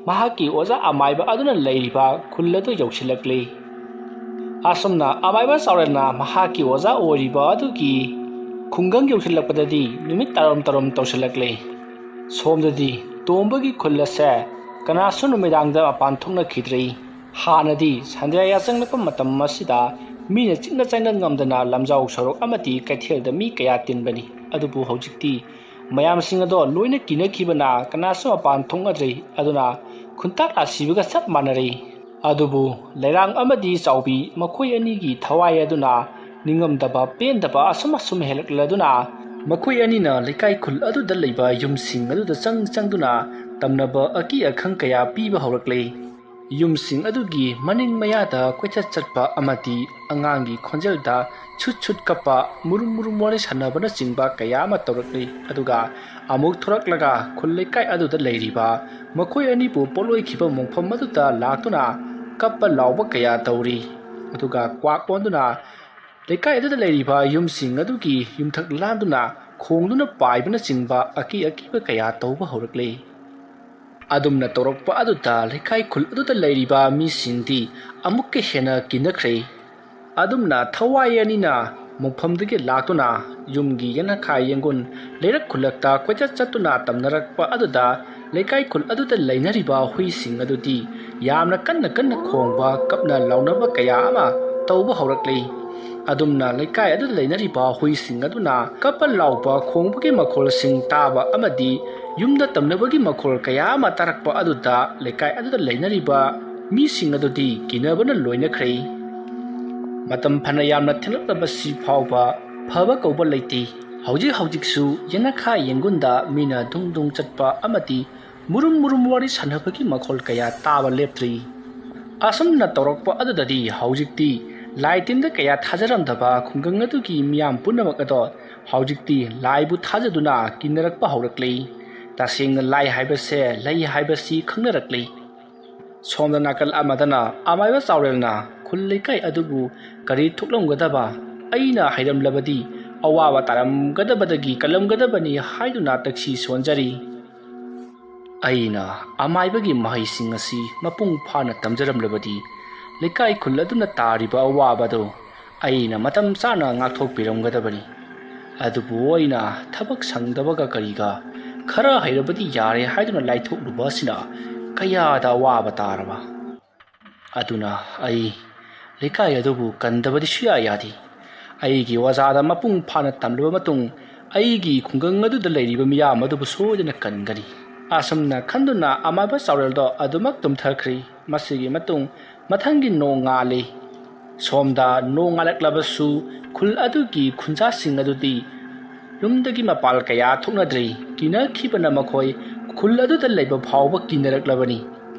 ꯃꯍꯥꯛꯀꯤ ꯑꯣꯖꯥ ꯑꯃꯥꯏꯕ ꯑꯗꯨꯅ ꯂꯩꯔꯤꯕ ꯈꯨꯜ ꯑꯗꯨ ꯌꯧꯁꯤꯜꯂꯛꯂꯤ꯫ ꯑꯁꯨꯝꯅ ꯑꯃꯥꯏꯕ ꯆꯥꯎꯔꯦꯜꯅ ꯃꯍꯥꯛꯀꯤ ꯑꯣꯖꯥ ꯑꯣꯏꯔꯤꯕ ꯑꯗꯨꯒꯤ ꯈꯨꯡꯒꯪ ꯌꯧꯁꯤꯜꯂꯛꯄꯗꯗꯤ ꯅꯨꯃꯤꯠ ꯇꯥꯔꯝ ꯇꯥꯔꯝ ꯇꯧꯁꯤꯜꯂꯛꯂꯤ꯫ ꯁꯣꯝꯗꯗꯤ ꯇꯣꯝꯕꯒꯤ ꯈꯨꯜ ꯑꯁꯦ ꯀꯅꯥꯁꯨ ꯅꯨꯃꯤꯗꯥꯡꯗ ꯃꯄꯥꯟ ꯊꯣꯛꯅꯈꯤꯗ꯭ꯔꯤ꯫ ꯍꯥꯟꯅꯗꯤ ꯁꯟꯗ꯭ꯌꯥ ꯌꯥꯆꯪꯂꯛꯄ ꯃꯇꯝ ꯑꯁꯤꯗ ꯃꯤꯅ ꯆꯤꯛꯅ ꯆꯥꯏꯅ ꯉꯝꯗꯅ ꯂꯝꯖꯥꯎ ꯁꯣꯔꯣꯛ ꯑꯃꯗꯤ ꯀꯩꯊꯦꯜꯗ ꯃꯤ ꯀꯌꯥ ꯇꯤꯟꯕꯅꯤ꯫ ꯑꯗꯨꯕꯨ ꯍꯧꯖꯤꯛꯇꯤ ꯃꯌꯥꯝꯁꯤꯡ ꯑꯗꯣ ꯂꯣꯏꯅ ꯀꯤꯅꯈꯤꯕꯅ ꯀꯅꯥꯁꯨ ꯃꯄꯥꯟ ꯊꯣꯛꯅꯗ꯭ꯔꯤ꯫ ꯑꯗꯨꯅ ꯈꯨꯟꯇꯥꯛ ꯂꯥꯁꯤꯕꯒ ꯆꯞ ꯃꯥꯟꯅꯔꯦ꯫ ꯑꯗꯨꯕꯨ ꯂꯩꯔꯥꯡ ꯑꯃꯗꯤ ꯆꯥꯎꯕꯤ ꯃꯈꯣꯏ ꯑꯅꯤꯒꯤ ꯊꯋꯥꯏ ꯑꯗꯨꯅ ꯅꯤꯡꯉꯝꯗꯕ ꯄꯦꯟꯗꯕ ꯑꯁꯨꯝ ꯑꯁꯨꯝ ꯍꯦꯜꯂꯛꯂꯗꯨꯅ ꯃꯈꯣꯏ ꯑꯅꯤꯅ ꯂꯩꯀꯥꯏ ꯈꯨꯜ ꯑꯗꯨꯗ ꯂꯩꯕ ꯌꯨꯝꯁꯤꯡ ꯑꯗꯨꯗ ꯆꯪ ꯆꯪꯗꯨꯅ ꯇꯝꯅꯕ ꯑꯀꯤ ꯑꯈꯪ ꯀꯌꯥ ꯄꯤꯕ ꯍꯧꯔꯛꯂꯦ꯫ ꯌꯨꯝꯁꯤꯡ ꯑꯗꯨꯒꯤ ꯃꯅꯤꯡ ꯃꯌꯥꯗ ꯀꯣꯏꯆꯠ ꯆꯠꯄ ꯑꯃꯗꯤ ꯑꯉꯥꯡꯒꯤ ꯈꯣꯟꯖꯦꯜꯗ ꯁꯨꯠ ꯁꯨꯠ ꯀꯞꯄ, ꯃꯨꯔꯨꯝ ꯃꯨꯔꯨꯝ ꯋꯥꯔꯤ ꯁꯥꯟꯅꯕꯅꯆꯤꯡꯕ ꯀꯌꯥ ꯑꯃ ꯇꯧꯔꯛꯂꯤ꯫ ꯑꯗꯨꯒ ꯑꯃꯨꯛ ꯊꯣꯔꯛꯂꯒ ꯈꯨꯜ ꯂꯩꯀꯥꯏ ꯑꯗꯨꯗ ꯂꯩꯔꯤꯕ ꯃꯈꯣꯏ ꯑꯅꯤꯕꯨ ꯄꯣꯠꯂꯣꯏꯈꯤꯕ ꯃꯣꯡꯐꯝ ꯑꯗꯨꯗ ꯂꯥꯛꯇꯨꯅ ꯀꯞꯄ ꯂꯥꯎꯕ ꯀꯌꯥ ꯇꯧꯔꯤ꯫ ꯑꯗꯨꯒ ꯀ꯭ꯋꯥꯛ ꯑꯣꯟꯗꯨꯅ ꯂꯩꯀꯥꯏ ꯑꯗꯨꯗ ꯂꯩꯔꯤꯕ ꯌꯨꯝꯁꯤꯡ ꯑꯗꯨꯒꯤ ꯌꯨꯝꯊꯛ ꯂꯥꯟꯗꯨꯅ ꯈꯣꯡꯗꯨꯅ ꯄꯥꯏꯕꯅꯆꯤꯡꯕ ꯑꯀꯤ ꯑꯀꯤꯕ ꯀꯌꯥ ꯇꯧꯕ ꯍꯧꯔꯛꯂꯦ꯫ ꯑꯗꯨꯝꯅ ꯇꯧꯔꯛꯄ ꯑꯗꯨꯗ ꯂꯩꯀꯥꯏ ꯈꯨꯜ ꯑꯗꯨꯗ ꯂꯩꯔꯤꯕ ꯃꯤꯁꯤꯡꯗꯤ ꯑꯃꯨꯛꯀ ꯍꯦꯟꯅ ꯀꯤꯅꯈ꯭ꯔꯦ꯫ ꯑꯗꯨꯝꯅ ꯊꯋꯥꯏ ꯑꯅꯤꯅ ꯃꯣꯡꯐꯝꯗꯒꯤ ꯂꯥꯛꯇꯨꯅ ꯌꯨꯝꯒꯤ ꯌꯦꯅꯈꯥ ꯌꯦꯡꯒꯨꯟ ꯂꯩꯔꯛ ꯈꯨꯜꯂꯛꯇ ꯀꯣꯏꯆꯠ ꯆꯠꯇꯨꯅ ꯇꯝꯅꯔꯛꯄ ꯑꯗꯨꯗ ꯂꯩꯀꯥꯏ ꯈꯨꯜ ꯑꯗꯨꯗ ꯂꯩꯅꯔꯤꯕ ꯍꯨꯏꯁꯤꯡ ꯑꯗꯨꯗꯤ ꯌꯥꯝꯅ ꯀꯟꯅ ꯀꯟꯅ ꯈꯣꯡꯕ, ꯀꯞꯅ ꯂꯥꯎꯅꯕ ꯀꯌꯥ ꯑꯃ ꯇꯧꯕ ꯍꯧꯔꯛꯂꯤ꯫ ꯑꯗꯨꯝꯅ ꯂꯩꯀꯥꯏ ꯑꯗꯨꯗ ꯂꯩꯅꯔꯤꯕ ꯍꯨꯏꯁꯤꯡ ꯑꯗꯨꯅ ꯀꯞꯄ ꯂꯥꯎꯕ, ꯈꯣꯡꯕꯒꯤ ꯃꯈꯣꯜꯁꯤꯡ ꯇꯥꯕ ꯑꯃꯗꯤ ꯌꯨꯝꯗ ꯇꯝꯅꯕꯒꯤ ꯃꯈꯣꯜ ꯀꯌꯥ ꯑꯃ ꯇꯥꯔꯛꯄ ꯑꯗꯨꯗ ꯂꯩꯀꯥꯏ ꯑꯗꯨꯗ ꯂꯩꯅꯔꯤꯕ ꯃꯤꯁꯤꯡ ꯑꯗꯨꯗꯤ ꯀꯤꯅꯕꯅ ꯂꯣꯏꯅꯈ꯭ꯔꯦ꯫ ꯃꯇꯝ ꯐꯅ ꯌꯥꯝꯅ ꯊꯦꯡꯂꯛꯂꯕꯁꯤ ꯐꯥꯎꯕ ꯐꯕ ꯀꯧꯕ ꯂꯩꯇꯦ꯫ ꯍꯧꯖꯤꯛ ꯍꯧꯖꯤꯛꯁꯨ ꯌꯦꯅꯈꯥ ꯌꯦꯡꯒꯨꯟꯗ ꯃꯤꯅ ꯗꯨꯡ ꯗꯨꯡ ꯆꯠꯄ ꯑꯃꯗꯤ ꯃꯨꯔꯨꯝ ꯃꯨꯔꯨꯝ ꯋꯥꯔꯤ ꯁꯥꯟꯅꯕꯒꯤ ꯃꯈꯣꯜ ꯀꯌꯥ ꯇꯥꯕ ꯂꯦꯞꯇ꯭ꯔꯤ꯫ ꯑꯁꯨꯝꯅ ꯇꯧꯔꯛꯄ ꯑꯗꯨꯗꯗꯤ ꯍꯧꯖꯤꯛꯇꯤ ꯂꯥꯏ ꯇꯤꯟꯗ ꯀꯌꯥ ꯊꯥꯖꯔꯝꯗꯕ ꯈꯨꯡꯒꯪ ꯑꯗꯨꯒꯤ ꯃꯤꯌꯥꯝ ꯄꯨꯝꯅꯃꯛ ꯑꯗꯣ ꯍꯧꯖꯤꯛꯇꯤ ꯂꯥꯏꯕꯨ ꯊꯥꯖꯗꯨꯅ ꯀꯤꯅꯔꯛꯄ ꯍꯧꯔꯛꯂꯤ꯫ ꯇꯁꯦꯡꯅ ꯂꯥꯏ ꯍꯥꯏꯕꯁꯦ ꯂꯩ ꯍꯥꯏꯕꯁꯤ ꯈꯪꯅꯔꯛꯂꯤ꯫ ꯁꯣꯝꯗ ꯅꯥꯀꯜ ꯑꯃꯗꯅ ꯑꯃꯥꯏꯕ ꯆꯥꯎꯔꯦꯜꯅ ꯈꯨꯜ ꯂꯩꯀꯥꯏ ꯑꯗꯨꯕꯨ ꯀꯔꯤ ꯊꯣꯛꯂꯝꯒꯗꯕ, ꯑꯩꯅ ꯍꯩꯔꯝꯂꯕꯗꯤ ꯑꯋꯥꯕ ꯇꯥꯔꯝꯒꯗꯕꯗꯒꯤ ꯀꯜꯂꯝꯒꯗꯕꯅꯤ ꯍꯥꯏꯗꯨꯅ ꯇꯛꯁꯤ ꯁꯣꯟꯖꯔꯤ꯫ ꯑꯩꯅ ꯑꯃꯥꯏꯕꯒꯤ ꯃꯍꯩꯁꯤꯡ ꯑꯁꯤ ꯃꯄꯨꯡ ꯐꯥꯅ ꯇꯝꯖꯔꯝꯂꯕꯗꯤ ꯂꯩꯀꯥꯏ ꯈꯨꯜ ꯑꯗꯨꯅ ꯇꯥꯔꯤꯕ ꯑꯋꯥꯕꯗꯨ ꯑꯩꯅ ꯃꯇꯝ ꯆꯥꯅ ꯉꯥꯛꯊꯣꯛꯄꯤꯔꯝꯒꯗꯕꯅꯤ꯫ ꯑꯗꯨꯕꯨ ꯑꯩꯅ ꯊꯕꯛ ꯁꯪꯗꯕꯒ ꯀꯔꯤꯒ ꯈꯔ ꯍꯩꯔꯕꯗꯤ ꯌꯥꯔꯦ ꯍꯥꯏꯗꯨꯅ ꯂꯥꯏꯊꯣꯛꯂꯨꯕ ꯑꯁꯤꯅ ꯀꯌꯥꯗ ꯑꯋꯥꯕ ꯇꯥꯔꯕ꯫ ꯑꯗꯨꯅ ꯑꯩ ꯂꯩꯀꯥꯏ ꯑꯗꯨꯕꯨ ꯀꯟꯗꯕꯗꯤ ꯁꯨꯌꯥ ꯌꯥꯗꯦ꯫ ꯑꯩꯒꯤ ꯑꯣꯖꯥꯗ ꯃꯄꯨꯡ ꯐꯥꯅ ꯇꯝꯂꯕ ꯃꯇꯨꯡ ꯑꯩꯒꯤ ꯈꯨꯡꯒꯪ ꯑꯗꯨꯗ ꯂꯩꯔꯤꯕ ꯃꯤꯌꯥꯝ ꯑꯗꯨꯕꯨ ꯁꯣꯏꯗꯅ ꯀꯟꯒꯅꯤ꯫ ꯑꯁꯨꯝꯅ ꯈꯟꯗꯨꯅ ꯑꯃꯥꯏꯕ ꯆꯥꯎꯔꯦꯜꯗꯣ ꯑꯗꯨꯃꯛ ꯇꯨꯝꯊꯈ꯭ꯔꯤ꯫ ꯃꯁꯤꯒꯤ ꯃꯇꯨꯡ ꯃꯊꯪꯒꯤ ꯅꯣꯡ ꯉꯥꯜꯂꯤ꯫ ꯁꯣꯝꯗ ꯅꯣꯡ ꯉꯥꯜꯂꯛꯂꯕꯁꯨ ꯈꯨꯜ ꯑꯗꯨꯒꯤ ꯈꯨꯟꯖꯥꯁꯤꯡ ꯑꯗꯨꯗꯤ ꯌꯨꯝꯗꯒꯤ ꯃꯄꯥꯜ ꯀꯌꯥ ꯊꯣꯛꯅꯗ꯭ꯔꯤ꯫ ꯀꯤꯅꯈꯤꯕꯅ ꯃꯈꯣꯏ ꯈꯨꯜ ꯑꯗꯨꯗ ꯂꯩꯕ ꯐꯥꯎꯕ ꯀꯤꯅꯔꯛꯂꯕꯅꯤ꯫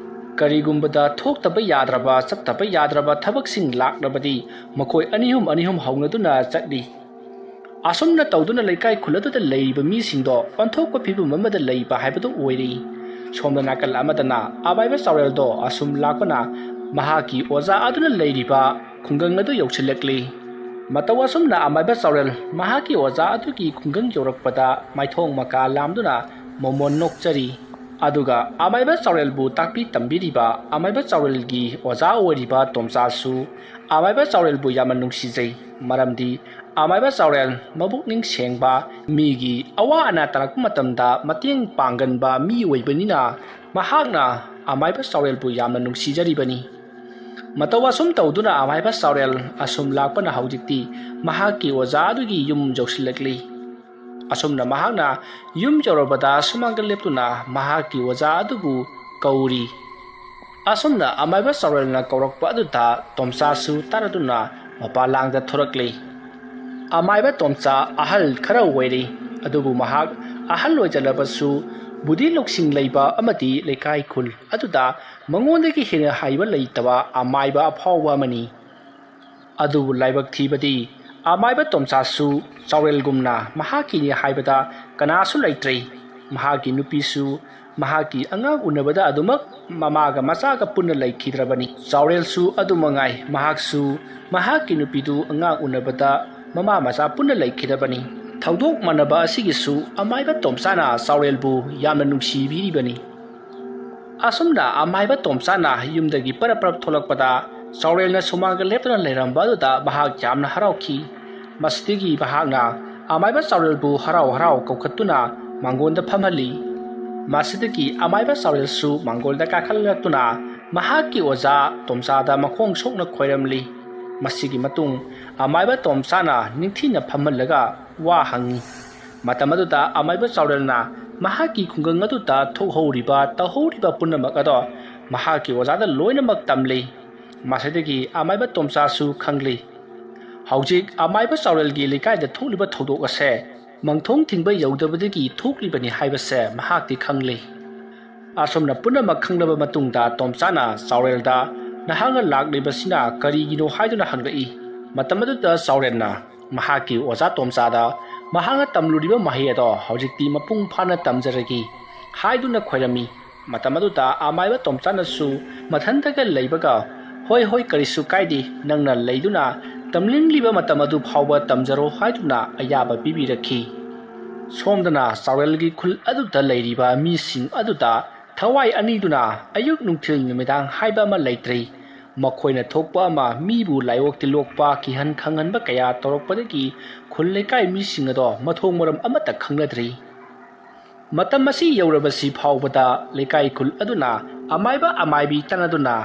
ꯀꯔꯤꯒꯨꯝꯕꯗ ꯊꯣꯛꯇꯕ ꯌꯥꯗ꯭ꯔꯕ, ꯆꯠꯇꯕ ꯌꯥꯗ꯭ꯔꯕ ꯊꯕꯛꯁꯤꯡ ꯂꯥꯛꯂꯕꯗꯤ ꯃꯈꯣꯏ ꯑꯅꯤꯍꯨꯝ ꯑꯅꯤꯍꯨꯝ ꯍꯧꯅꯗꯨꯅ ꯆꯠꯂꯤ꯫ ꯑꯁꯨꯝꯅ ꯇꯧꯗꯨꯅ ꯂꯩꯀꯥꯏ ꯈꯨꯜ ꯑꯗꯨꯗ ꯂꯩꯔꯤꯕ ꯃꯤꯁꯤꯡꯗꯣ ꯑꯣꯟꯊꯣꯛꯄ ꯐꯤꯕꯝ ꯑꯃꯗ ꯂꯩꯕ ꯍꯥꯏꯕꯗꯨ ꯑꯣꯏꯔꯤ꯫ ꯁꯣꯝꯗ ꯅꯥꯀꯜ ꯑꯃꯗꯅ ꯑꯃꯥꯏꯕ ꯆꯥꯎꯔꯦꯜꯗꯣ ꯑꯁꯨꯝ ꯂꯥꯛꯄꯅ ꯃꯍꯥꯛꯀꯤ ꯑꯣꯖꯥ ꯑꯗꯨꯅ ꯂꯩꯔꯤꯕ ꯈꯨꯡꯒꯪ ꯑꯗꯨ ꯌꯧꯁꯤꯜꯂꯛꯂꯤ꯫ ꯃꯇꯧ ꯑꯁꯨꯝꯅ ꯑꯃꯥꯏꯕ ꯆꯥꯎꯔꯦꯜ ꯃꯍꯥꯛꯀꯤ ꯑꯣꯖꯥ ꯑꯗꯨꯒꯤ ꯈꯨꯡꯒꯪ ꯌꯧꯔꯛꯄꯗ ꯃꯥꯏꯊꯣꯡ ꯃꯀꯥ ꯂꯥꯝꯗꯨꯅ ꯃꯣꯃꯣꯟ ꯅꯣꯛꯆꯔꯤ꯫ ꯑꯗꯨꯒ ꯑꯃꯥꯏꯕ ꯆꯥꯎꯔꯦꯜꯕꯨ ꯇꯥꯛꯄꯤ ꯇꯝꯕꯤꯔꯤꯕ ꯑꯃꯥꯏꯕ ꯆꯥꯎꯔꯦꯜꯒꯤ ꯑꯣꯖꯥ ꯑꯣꯏꯔꯤꯕ ꯇꯣꯝꯆꯥꯁꯨ ꯑꯃꯥꯏꯕ ꯆꯥꯎꯔꯦꯜꯕꯨ ꯌꯥꯝꯅ ꯅꯨꯡꯁꯤꯖꯩ꯫ ꯃꯔꯝꯗꯤ ꯑꯃꯥꯏꯕ ꯆꯥꯎꯔꯦꯜ ꯃꯕꯨꯛꯅꯤꯡ ꯁꯦꯡꯕ, ꯃꯤꯒꯤ ꯑꯋꯥ ꯑꯅꯥ ꯇꯥꯔꯛꯄ ꯃꯇꯝꯗ ꯃꯇꯦꯡ ꯄꯥꯡꯒꯟꯕ ꯃꯤ ꯑꯣꯏꯕꯅꯤꯅ ꯃꯍꯥꯛꯅ ꯑꯃꯥꯏꯕ ꯆꯥꯎꯔꯦꯜꯕꯨ ꯌꯥꯝꯅ ꯅꯨꯡꯁꯤꯖꯔꯤꯕꯅꯤ꯫ ꯃꯇꯧ ꯑꯁꯨꯝ ꯇꯧꯗꯨꯅ ꯑꯃꯥꯏꯕ ꯆꯥꯎꯔꯦꯜ ꯑꯁꯨꯝ ꯂꯥꯛꯄꯅ ꯍꯧꯖꯤꯛꯇꯤ ꯃꯍꯥꯛꯀꯤ ꯑꯣꯖꯥ ꯑꯗꯨꯒꯤ ꯌꯨꯝ ꯌꯧꯁꯤꯜꯂꯛꯂꯤ꯫ ꯑꯁꯨꯝꯅ ꯃꯍꯥꯛꯅ ꯌꯨꯝ ꯌꯧꯔꯕꯗ ꯁꯨꯃꯥꯡꯗ ꯂꯦꯞꯇꯨꯅ ꯃꯍꯥꯛꯀꯤ ꯑꯣꯖꯥ ꯑꯗꯨꯕꯨ ꯀꯧꯔꯤ꯫ ꯑꯁꯨꯝꯅ ꯑꯃꯥꯏꯕ ꯆꯥꯎꯔꯦꯜꯅ ꯀꯧꯔꯛꯄ ꯑꯗꯨꯗ ꯇꯣꯝꯆꯥꯁꯨ ꯇꯥꯔꯗꯨꯅ ꯃꯄꯥꯂꯥꯡꯗ ꯊꯣꯔꯛꯂꯤ꯫ ꯑꯃꯥꯏꯕ ꯇꯣꯝꯆꯥ ꯑꯍꯜ ꯈꯔ ꯑꯣꯏꯔꯤ, ꯑꯗꯨꯕꯨ ꯃꯍꯥꯛ ꯑꯍꯜ ꯑꯣꯏꯖꯜꯂꯕꯁꯨ ꯕꯨꯙꯤ ꯂꯧꯁꯤꯡ ꯂꯩꯕ ꯑꯃꯗꯤ ꯂꯩꯀꯥꯏ ꯈꯨꯜ ꯑꯗꯨꯗ ꯃꯉꯣꯟꯗꯒꯤ ꯍꯦꯟꯅ ꯍꯩꯕ ꯂꯩꯇꯕ ꯑꯃꯥꯏꯕ ꯑꯐꯥꯎꯕ ꯑꯃꯅꯤ꯫ ꯑꯗꯨꯕꯨ ꯂꯥꯏꯕꯛ ꯊꯤꯕꯗꯤ ꯑꯃꯥꯏꯕ ꯇꯣꯝꯆꯥꯁꯨ ꯆꯥꯎꯔꯦꯜꯒꯨꯝꯅ ꯃꯍꯥꯛꯀꯤꯅꯤ ꯍꯥꯏꯕꯗ ꯀꯅꯥꯁꯨ ꯂꯩꯇ꯭ꯔꯦ꯫ ꯃꯍꯥꯛꯀꯤ ꯅꯨꯄꯤꯁꯨ ꯃꯍꯥꯛꯀꯤ ꯑꯉꯥꯡ ꯎꯅꯕꯗ ꯑꯗꯨꯃꯛ ꯃꯃꯥꯒ ꯃꯆꯥꯒ ꯄꯨꯟꯅ ꯂꯩꯈꯤꯗ꯭ꯔꯕꯅꯤ꯫ ꯆꯥꯎꯔꯦꯜꯁꯨ ꯑꯗꯨꯃꯉꯥꯏ, ꯃꯍꯥꯛꯁꯨ ꯃꯍꯥꯛꯀꯤ ꯅꯨꯄꯤꯗꯨ ꯑꯉꯥꯡ ꯎꯅꯕꯗ ꯃꯃꯥ ꯃꯆꯥ ꯄꯨꯟꯅ ꯂꯩꯈꯤꯗ꯭ꯔꯕꯅꯤ꯫ ꯊꯧꯗꯣꯛ ꯃꯥꯟꯅꯕ ꯑꯁꯤꯒꯤꯁꯨ ꯑꯃꯥꯏꯕ ꯇꯣꯝꯆꯥꯅ ꯆꯥꯎꯔꯦꯜꯕꯨ ꯌꯥꯝꯅ ꯅꯨꯡꯁꯤꯕꯤꯔꯤꯕꯅꯤ꯫ ꯑꯁꯨꯝꯅ ꯑꯃꯥꯏꯕ ꯇꯣꯝꯆꯥꯅ ꯌꯨꯝꯗꯒꯤ ꯄꯔꯞ ꯄꯔꯞ ꯊꯣꯛꯂꯛꯄꯗ ꯆꯥꯎꯔꯦꯜꯅ ꯁꯨꯃꯥꯡꯗ ꯂꯦꯞꯇꯨꯅ ꯂꯩꯔꯝꯕ ꯑꯗꯨꯗ ꯃꯍꯥꯛ ꯌꯥꯝꯅ ꯍꯔꯥꯎꯈꯤ꯫ ꯃꯁꯤꯗꯒꯤ ꯃꯍꯥꯛꯅ ꯑꯃꯥꯏꯕ ꯆꯥꯎꯔꯦꯜꯕꯨ ꯍꯔꯥꯎ ꯍꯔꯥꯎ ꯀꯧꯈꯠꯇꯨꯅ ꯃꯥꯡꯒꯣꯟꯗ ꯐꯝꯍꯜꯂꯤ꯫ ꯃꯁꯤꯗꯒꯤ ꯑꯃꯥꯏꯕ ꯆꯥꯎꯔꯦꯜꯁꯨ ꯃꯥꯡꯒꯣꯜꯗ ꯀꯥꯈꯠꯂꯛꯇꯨꯅ ꯃꯍꯥꯛꯀꯤ ꯑꯣꯖꯥ ꯇꯣꯝꯆꯥꯗ ꯃꯈꯣꯡ ꯁꯣꯛꯅ ꯈꯣꯏꯔꯝꯂꯤ꯫ ꯃꯁꯤꯒꯤ ꯃꯇꯨꯡ ꯑꯃꯥꯏꯕ ꯇꯣꯝꯆꯥꯅ ꯅꯤꯡꯊꯤꯅ ꯐꯝꯍꯜꯂꯒ ꯋꯥ ꯍꯪꯉꯤ꯫ ꯃꯇꯝ ꯑꯗꯨꯗ ꯑꯃꯥꯏꯕ ꯆꯥꯎꯔꯦꯜꯅ ꯃꯍꯥꯛꯀꯤ ꯈꯨꯡꯒꯪ ꯑꯗꯨꯗ ꯊꯣꯛꯍꯧꯔꯤꯕ, ꯇꯧꯍꯧꯔꯤꯕ ꯄꯨꯝꯅꯃꯛ ꯑꯗꯣ ꯃꯍꯥꯛꯀꯤ ꯑꯣꯖꯥꯗ ꯂꯣꯏꯅꯃꯛ ꯇꯝꯂꯤ꯫ ꯃꯁꯤꯗꯒꯤ ꯑꯃꯥꯏꯕ ꯇꯣꯝꯆꯥꯁꯨ ꯈꯪꯂꯤ꯫ ꯍꯧꯖꯤꯛ ꯑꯃꯥꯏꯕ ꯆꯥꯎꯔꯦꯜꯒꯤ ꯂꯩꯀꯥꯏꯗ ꯊꯣꯛꯂꯤꯕ ꯊꯧꯗꯣꯛ ꯑꯁꯦ ꯃꯪꯊꯣꯡ ꯊꯤꯡꯕ ꯌꯧꯗꯕꯗꯒꯤ ꯊꯣꯛꯂꯤꯕꯅꯤ ꯍꯥꯏꯕꯁꯦ ꯃꯍꯥꯛꯇꯤ ꯈꯪꯂꯤ꯫ ꯑꯁꯨꯝꯅ ꯄꯨꯝꯅꯃꯛ ꯈꯪꯂꯕ ꯃꯇꯨꯡꯗ ꯇꯣꯝꯆꯥꯅ ꯆꯥꯎꯔꯦꯜꯗ, "ꯅꯍꯥꯛꯅ ꯂꯥꯛꯂꯤꯕꯁꯤꯅ ꯀꯔꯤꯒꯤꯅꯣ?" ꯍꯥꯏꯗꯨꯅ ꯍꯪꯂꯛꯏ꯫ ꯃꯇꯝ ꯑꯗꯨꯗ ꯆꯥꯎꯔꯦꯜꯅ ꯃꯍꯥꯛꯀꯤ ꯑꯣꯖꯥ ꯇꯣꯝꯆꯥꯗ ꯃꯍꯥꯛꯅ ꯇꯝꯂꯨꯔꯤꯕ ꯃꯍꯩ ꯑꯗꯣ ꯍꯧꯖꯤꯛꯇꯤ ꯃꯄꯨꯡ ꯐꯥꯅ ꯇꯝꯖꯔꯒꯦ ꯍꯥꯏꯗꯨꯅ ꯈꯣꯏꯔꯝꯃꯤ꯫ ꯃꯇꯝ ꯑꯗꯨꯗ ꯑꯃꯥꯏꯕ ꯇꯣꯝꯆꯥꯅꯁꯨ ꯃꯊꯟꯇꯒ ꯂꯩꯕꯒ, "ꯍꯣꯏ, ꯍꯣꯏ, ꯀꯔꯤꯁꯨ ꯀꯥꯏꯗꯦ, ꯅꯪꯅ ꯂꯩꯗꯨꯅ ꯇꯝꯅꯤꯡꯂꯤꯕ ꯃꯇꯝ ꯑꯗꯨ ꯐꯥꯎꯕ ꯇꯝꯖꯔꯣ" ꯍꯥꯏꯗꯨꯅ ꯑꯌꯥꯕ ꯄꯤꯕꯤꯔꯛꯈꯤ꯫ ꯁꯣꯝꯗꯅ ꯆꯥꯎꯔꯦꯜꯒꯤ ꯈꯨꯜ ꯑꯗꯨꯗ ꯂꯩꯔꯤꯕ ꯃꯤꯁꯤꯡ ꯑꯗꯨꯗ ꯊꯋꯥꯏ ꯑꯅꯤꯗꯨꯅ ꯑꯌꯨꯛ ꯅꯨꯡꯊꯤꯜ ꯅꯨꯃꯤꯗꯥꯡ ꯍꯥꯏꯕ ꯑꯃ ꯂꯩꯇ꯭ꯔꯦ꯫ ꯃꯈꯣꯏꯅ ꯊꯣꯛꯄ ꯑꯃ ꯃꯤꯕꯨ ꯂꯥꯏꯑꯣꯛ ꯇꯤꯜꯂꯣꯛꯄ, ꯀꯤꯍꯟ ꯈꯪꯍꯟꯕ ꯀꯌꯥ ꯇꯧꯔꯛꯄꯗꯒꯤ ꯈꯨꯜ ꯂꯩꯀꯥꯏ ꯃꯤꯁꯤꯡ ꯑꯗꯣ ꯃꯊꯣꯡ ꯃꯔꯝ ꯑꯃꯠꯇ ꯈꯪꯅꯗ꯭ꯔꯤ꯫ ꯃꯇꯝ ꯑꯁꯤ ꯌꯧꯔꯕꯁꯤ ꯐꯥꯎꯕꯗ ꯂꯩꯀꯥꯏ ꯈꯨꯜ ꯑꯗꯨꯅ ꯑꯃꯥꯏꯕ ꯑꯃꯥꯏꯕꯤ ꯇꯥꯟꯅꯗꯨꯅ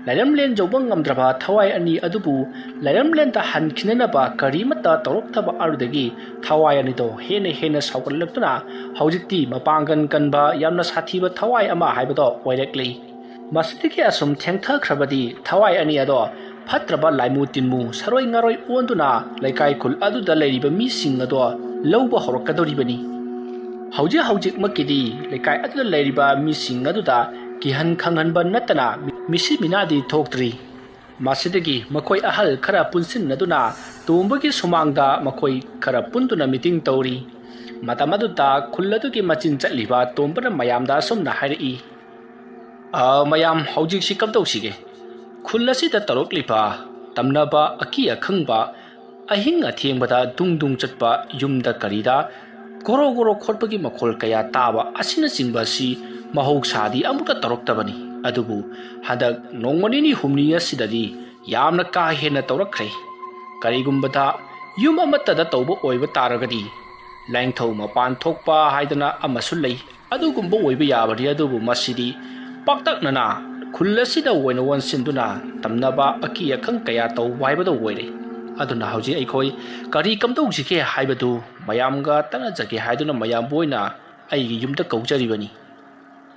ꯂꯩꯔꯝꯂꯦꯟ ꯌꯧꯕ ꯉꯝꯗ꯭ꯔꯕ ꯊꯋꯥꯏ ꯑꯅꯤ ꯑꯗꯨꯕꯨ ꯂꯩꯔꯝꯂꯦꯟꯗ ꯍꯟꯈꯤꯅꯅꯕ ꯀꯔꯤꯃꯠꯇ ꯇꯧꯔꯛꯇꯕ ꯑꯗꯨꯗꯒꯤ ꯊꯋꯥꯏ ꯑꯅꯤꯗꯣ ꯍꯦꯟꯅ ꯍꯦꯟꯅ ꯁꯥꯎꯒꯠꯂꯛꯇꯨꯅ ꯍꯧꯖꯤꯛꯇꯤ ꯃꯄꯥꯡꯒꯜ ꯀꯟꯕ ꯌꯥꯝꯅ ꯁꯥꯊꯤꯕ ꯊꯋꯥꯏ ꯑꯃ ꯍꯥꯏꯕꯗꯣ ꯑꯣꯏꯔꯛꯂꯤ꯫ ꯃꯁꯤꯗꯒꯤ ꯑꯁꯨꯝ ꯊꯦꯡꯊꯈ꯭ꯔꯕꯗꯤ ꯊꯋꯥꯏ ꯑꯅꯤ ꯑꯗꯣ ꯐꯠꯇ꯭ꯔꯕ ꯂꯥꯏꯃꯨ ꯇꯤꯟꯃꯨ, ꯁꯔꯣꯏ ꯉꯥꯔꯣꯏ ꯑꯣꯟꯗꯨꯅ ꯂꯩꯀꯥꯏ ꯈꯨꯜ ꯑꯗꯨꯗ ꯂꯩꯔꯤꯕ ꯃꯤꯁꯤꯡ ꯑꯗꯣ ꯂꯧꯕ ꯍꯧꯔꯛꯀꯗꯧꯔꯤꯕꯅꯤ꯫ ꯍꯧꯖꯤꯛ ꯍꯧꯖꯤꯛꯃꯛꯀꯤꯗꯤ ꯂꯩꯀꯥꯏ ꯑꯗꯨꯗ ꯂꯩꯔꯤꯕ ꯃꯤꯁꯤꯡ ꯑꯗꯨꯗ ꯀꯤꯍꯟ ꯈꯪꯍꯟꯕ ꯅꯠꯇꯅ ꯃꯤꯁꯤ ꯃꯤꯅꯥꯗꯤ ꯊꯣꯛꯇ꯭ꯔꯤ꯫ ꯃꯁꯤꯗꯒꯤ ꯃꯈꯣꯏ ꯑꯍꯜ ꯈꯔ ꯄꯨꯟꯁꯤꯟꯅꯗꯨꯅ ꯇꯣꯝꯕꯒꯤ ꯁꯨꯃꯥꯡꯗ ꯃꯈꯣꯏ ꯈꯔ ꯄꯨꯟꯗꯨꯅ ꯃꯤꯇꯤꯡ ꯇꯧꯔꯤ꯫ ꯃꯇꯝ ꯑꯗꯨꯗ ꯈꯨꯜ ꯑꯗꯨꯒꯤ ꯃꯆꯤꯟ ꯆꯠꯂꯤꯕ ꯇꯣꯝꯕꯅ ꯃꯌꯥꯝꯗ ꯑꯁꯨꯝꯅ ꯍꯥꯏꯔꯛꯏ, "ꯑ, ꯃꯌꯥꯝ, ꯍꯧꯖꯤꯛꯁꯤ ꯀꯝꯗꯧꯁꯤꯒꯦ? ꯈꯨꯜ ꯑꯁꯤꯗ ꯇꯧꯔꯛꯂꯤꯕ ꯇꯝꯅꯕ ꯑꯀꯤ ꯑꯈꯪꯕ, ꯑꯍꯤꯡ ꯑꯊꯦꯡꯕꯗ ꯗꯨꯡ ꯗꯨꯡ ꯆꯠꯄ, ꯌꯨꯝꯗ ꯀꯔꯤꯗ ꯒꯣꯔꯣ ꯒꯣꯔꯣ ꯈꯣꯠꯄꯒꯤ ꯃꯈꯣꯜ ꯀꯌꯥ ꯇꯥꯕ ꯑꯁꯤꯅꯆꯤꯡꯕ ꯑꯁꯤ ꯃꯍꯧꯁꯥꯗꯤ ꯑꯃꯨꯛꯇ ꯇꯧꯔꯛꯇꯕꯅꯤ꯫ ꯑꯗꯨꯕꯨ ꯍꯟꯗꯛ ꯅꯣꯡꯃ ꯅꯤꯅꯤ ꯍꯨꯝꯅꯤ ꯑꯁꯤꯗꯗꯤ ꯌꯥꯝꯅ ꯀꯥ ꯍꯦꯟꯅ ꯇꯧꯔꯛꯈ꯭ꯔꯦ꯫ ꯀꯔꯤꯒꯨꯝꯕꯗ ꯌꯨꯝ ꯑꯃꯠꯇꯗ ꯇꯧꯕ ꯑꯣꯏꯕ ꯇꯥꯔꯒꯗꯤ ꯂꯥꯏꯅꯤꯡꯊꯧ ꯃꯄꯥꯟ ꯊꯣꯛꯄ ꯍꯥꯏꯗꯅ ꯑꯃꯁꯨ ꯂꯩ꯫ ꯑꯗꯨꯒꯨꯝꯕ ꯑꯣꯏꯕ ꯌꯥꯕꯅꯤ, ꯑꯗꯨꯕꯨ ꯃꯁꯤꯗꯤ ꯄꯥꯛꯇꯛꯅꯅ ꯈꯨꯜ ꯑꯁꯤꯗ ꯑꯣꯏꯅ ꯑꯣꯟꯁꯤꯟꯗꯨꯅ ꯇꯝꯅꯕ ꯑꯀꯤ ꯑꯈꯪ ꯀꯌꯥ ꯇꯧꯕ ꯍꯥꯏꯕꯗꯨ ꯑꯣꯏꯔꯦ꯫ ꯑꯗꯨꯅ ꯍꯧꯖꯤꯛ ꯑꯩꯈꯣꯏ ꯀꯔꯤ ꯀꯝꯗꯧꯁꯤꯒꯦ ꯍꯥꯏꯕꯗꯨ ꯃꯌꯥꯝꯒ ꯇꯥꯟꯅꯖꯒꯦ ꯍꯥꯏꯗꯨꯅ ꯃꯌꯥꯝꯕꯨ ꯑꯣꯏꯅ ꯑꯩꯒꯤ ꯌꯨꯝꯗ ꯀꯧꯖꯔꯤꯕꯅꯤ"꯫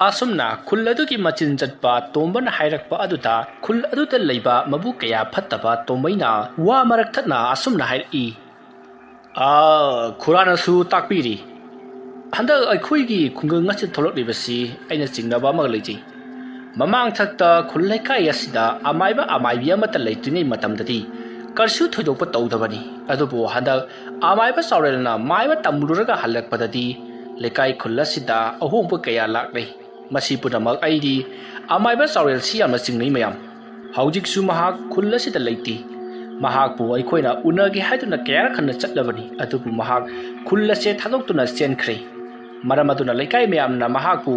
ꯑꯁꯨꯝꯅ ꯈꯨꯜ ꯑꯗꯨꯒꯤ ꯃꯆꯤꯟ ꯆꯠꯄ ꯇꯣꯝꯕꯅ ꯍꯥꯏꯔꯛꯄ ꯑꯗꯨꯗ ꯈꯨꯜ ꯑꯗꯨꯗ ꯂꯩꯕ ꯃꯕꯨꯛ ꯀꯌꯥ ꯐꯠꯇꯕ ꯇꯣꯝꯕꯩꯅ ꯋꯥ ꯃꯔꯛ ꯊꯠꯅ ꯑꯁꯨꯝꯅ ꯍꯥꯏꯔꯛꯏ꯫ "ꯑ, ꯈꯨꯔꯥꯅꯁꯨ ꯇꯥꯛꯄꯤꯔꯤ꯫ ꯍꯟꯗꯛ ꯑꯩꯈꯣꯏꯒꯤ ꯈꯨꯡꯒꯪ ꯑꯁꯤꯗ ꯊꯣꯛꯂꯛꯂꯤꯕꯁꯤ ꯑꯩꯅ ꯆꯤꯡꯅꯕ ꯑꯃꯒ ꯂꯩꯖꯩ꯫ ꯃꯃꯥꯡꯊꯛꯇ ꯈꯨꯜ ꯂꯩꯀꯥꯏ ꯑꯁꯤꯗ ꯑꯃꯥꯏꯕ ꯑꯃꯥꯏꯕꯤ ꯑꯃꯠꯇ ꯂꯩꯇ꯭ꯔꯤꯉꯩ ꯃꯇꯝꯗꯗꯤ ꯀꯔꯤꯁꯨ ꯊꯣꯏꯗꯣꯛꯄ ꯇꯧꯗꯕꯅꯤ꯫ ꯑꯗꯨꯕꯨ ꯍꯟꯗꯛ ꯑꯃꯥꯏꯕ ꯆꯥꯎꯔꯦꯜꯅ ꯃꯥꯏꯕ ꯇꯝꯂꯨꯔꯒ ꯍꯜꯂꯛꯄꯗꯗꯤ ꯂꯩꯀꯥꯏ ꯈꯨꯜ ꯑꯁꯤꯗ ꯑꯍꯣꯡꯕ ꯀꯌꯥ ꯂꯥꯛꯂꯦ꯫ ꯃꯁꯤ ꯄꯨꯝꯅꯃꯛ ꯑꯩꯗꯤ ꯑꯃꯥꯏꯕ ꯆꯥꯎꯔꯦꯜꯁꯤ ꯌꯥꯝꯅ ꯆꯤꯡꯅꯩ ꯃꯌꯥꯝ꯫ ꯍꯧꯖꯤꯛꯁꯨ ꯃꯍꯥꯛ ꯈꯨꯜ ꯑꯁꯤꯗ ꯂꯩꯇꯦ꯫ ꯃꯍꯥꯛꯄꯨ ꯑꯩꯈꯣꯏꯅ ꯎꯅꯒꯦ ꯍꯥꯏꯗꯨꯅ ꯀꯌꯥꯔꯛ ꯍꯟꯅ ꯆꯠꯂꯕꯅꯤ, ꯑꯗꯨꯕꯨ ꯃꯍꯥꯛ ꯈꯨꯜ ꯑꯁꯦ ꯊꯥꯗꯣꯛꯇꯨꯅ ꯆꯦꯟꯈ꯭ꯔꯦ꯫ ꯃꯔꯝ ꯑꯗꯨꯅ ꯂꯩꯀꯥꯏ ꯃꯌꯥꯝꯅ ꯃꯍꯥꯛꯄꯨ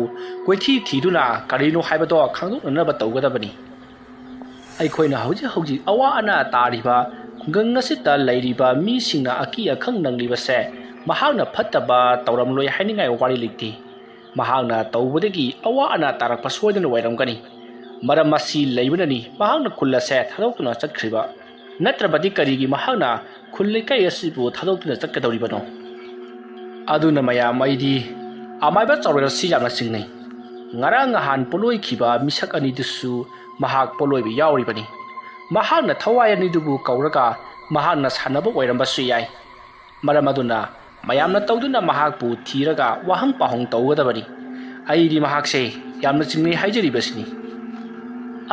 ꯀꯣꯏꯊꯤ ꯊꯤꯗꯨꯅ ꯀꯔꯤꯅꯣ ꯍꯥꯏꯕꯗꯣ ꯈꯪꯗꯣꯛꯅꯅꯕ ꯇꯧꯒꯗꯕꯅꯤ꯫ ꯑꯩꯈꯣꯏꯅ ꯍꯧꯖꯤꯛ ꯍꯧꯖꯤꯛ ꯑꯋꯥ ꯑꯅꯥ ꯇꯥꯔꯤꯕ ꯈꯨꯡꯒꯪ ꯑꯁꯤꯗ ꯂꯩꯔꯤꯕ ꯃꯤꯁꯤꯡꯅ ꯑꯀꯤ ꯑꯈꯪ ꯅꯪꯂꯤꯕꯁꯦ ꯃꯍꯥꯛꯅ ꯐꯠꯇꯕ ꯇꯧꯔꯝꯂꯣꯏ ꯍꯥꯏꯅꯤꯡꯉꯥꯏ ꯋꯥꯔꯤ ꯂꯩꯇꯦ꯫ ꯃꯍꯥꯛꯅ ꯇꯧꯕꯗꯒꯤ ꯑꯋꯥ ꯑꯅꯥ ꯇꯥꯔꯛꯄ ꯁꯣꯏꯗꯅ ꯑꯣꯏꯔꯝꯒꯅꯤ꯫ ꯃꯔꯝ ꯑꯁꯤ ꯂꯩꯕꯅꯅꯤ ꯃꯍꯥꯛꯅ ꯈꯨꯜ ꯑꯁꯦ ꯊꯥꯗꯣꯛꯇꯨꯅ ꯆꯠꯈ꯭ꯔꯤꯕ꯫ ꯅꯠꯇ꯭ꯔꯕꯗꯤ ꯀꯔꯤꯒꯤ ꯃꯍꯥꯛꯅ ꯈꯨꯜ ꯂꯩꯀꯥꯏ ꯑꯁꯤꯕꯨ ꯊꯥꯗꯣꯛꯇꯨꯅ ꯆꯠꯀꯗꯧꯔꯤꯕꯅꯣ? ꯑꯗꯨꯅ ꯃꯌꯥꯝ, ꯑꯩꯗꯤ ꯑꯃꯥꯏꯕ ꯆꯥꯎꯔꯦꯜ ꯑꯁꯤ ꯌꯥꯝꯅ ꯆꯤꯡꯅꯩ꯫ ꯉꯔꯥꯡ ꯅꯍꯥꯟ ꯄꯣꯠꯂꯣꯏꯈꯤꯕ ꯃꯤꯁꯛ ꯑꯅꯤꯗꯨꯁꯨ ꯃꯍꯥꯛ ꯄꯣꯠꯂꯣꯏꯕ ꯌꯥꯎꯔꯤꯕꯅꯤ꯫ ꯃꯍꯥꯛꯅ ꯊꯋꯥꯏ ꯑꯅꯤꯗꯨꯕꯨ ꯀꯧꯔꯒ ꯃꯍꯥꯛꯅ ꯁꯥꯟꯅꯕ ꯑꯣꯏꯔꯝꯕꯁꯨ ꯌꯥꯏ꯫ ꯃꯔꯝ ꯑꯗꯨꯅ ꯃꯌꯥꯝꯅ ꯇꯧꯗꯨꯅ ꯃꯍꯥꯛꯄꯨ ꯊꯤꯔꯒ ꯋꯥꯍꯪ ꯄꯥꯎꯍꯪ ꯇꯧꯒꯗꯕꯅꯤ꯫ ꯑꯩꯗꯤ ꯃꯍꯥꯛꯁꯦ ꯌꯥꯝꯅ ꯆꯤꯡꯅꯩ ꯍꯥꯏꯖꯔꯤꯕꯁꯤꯅꯤ꯫"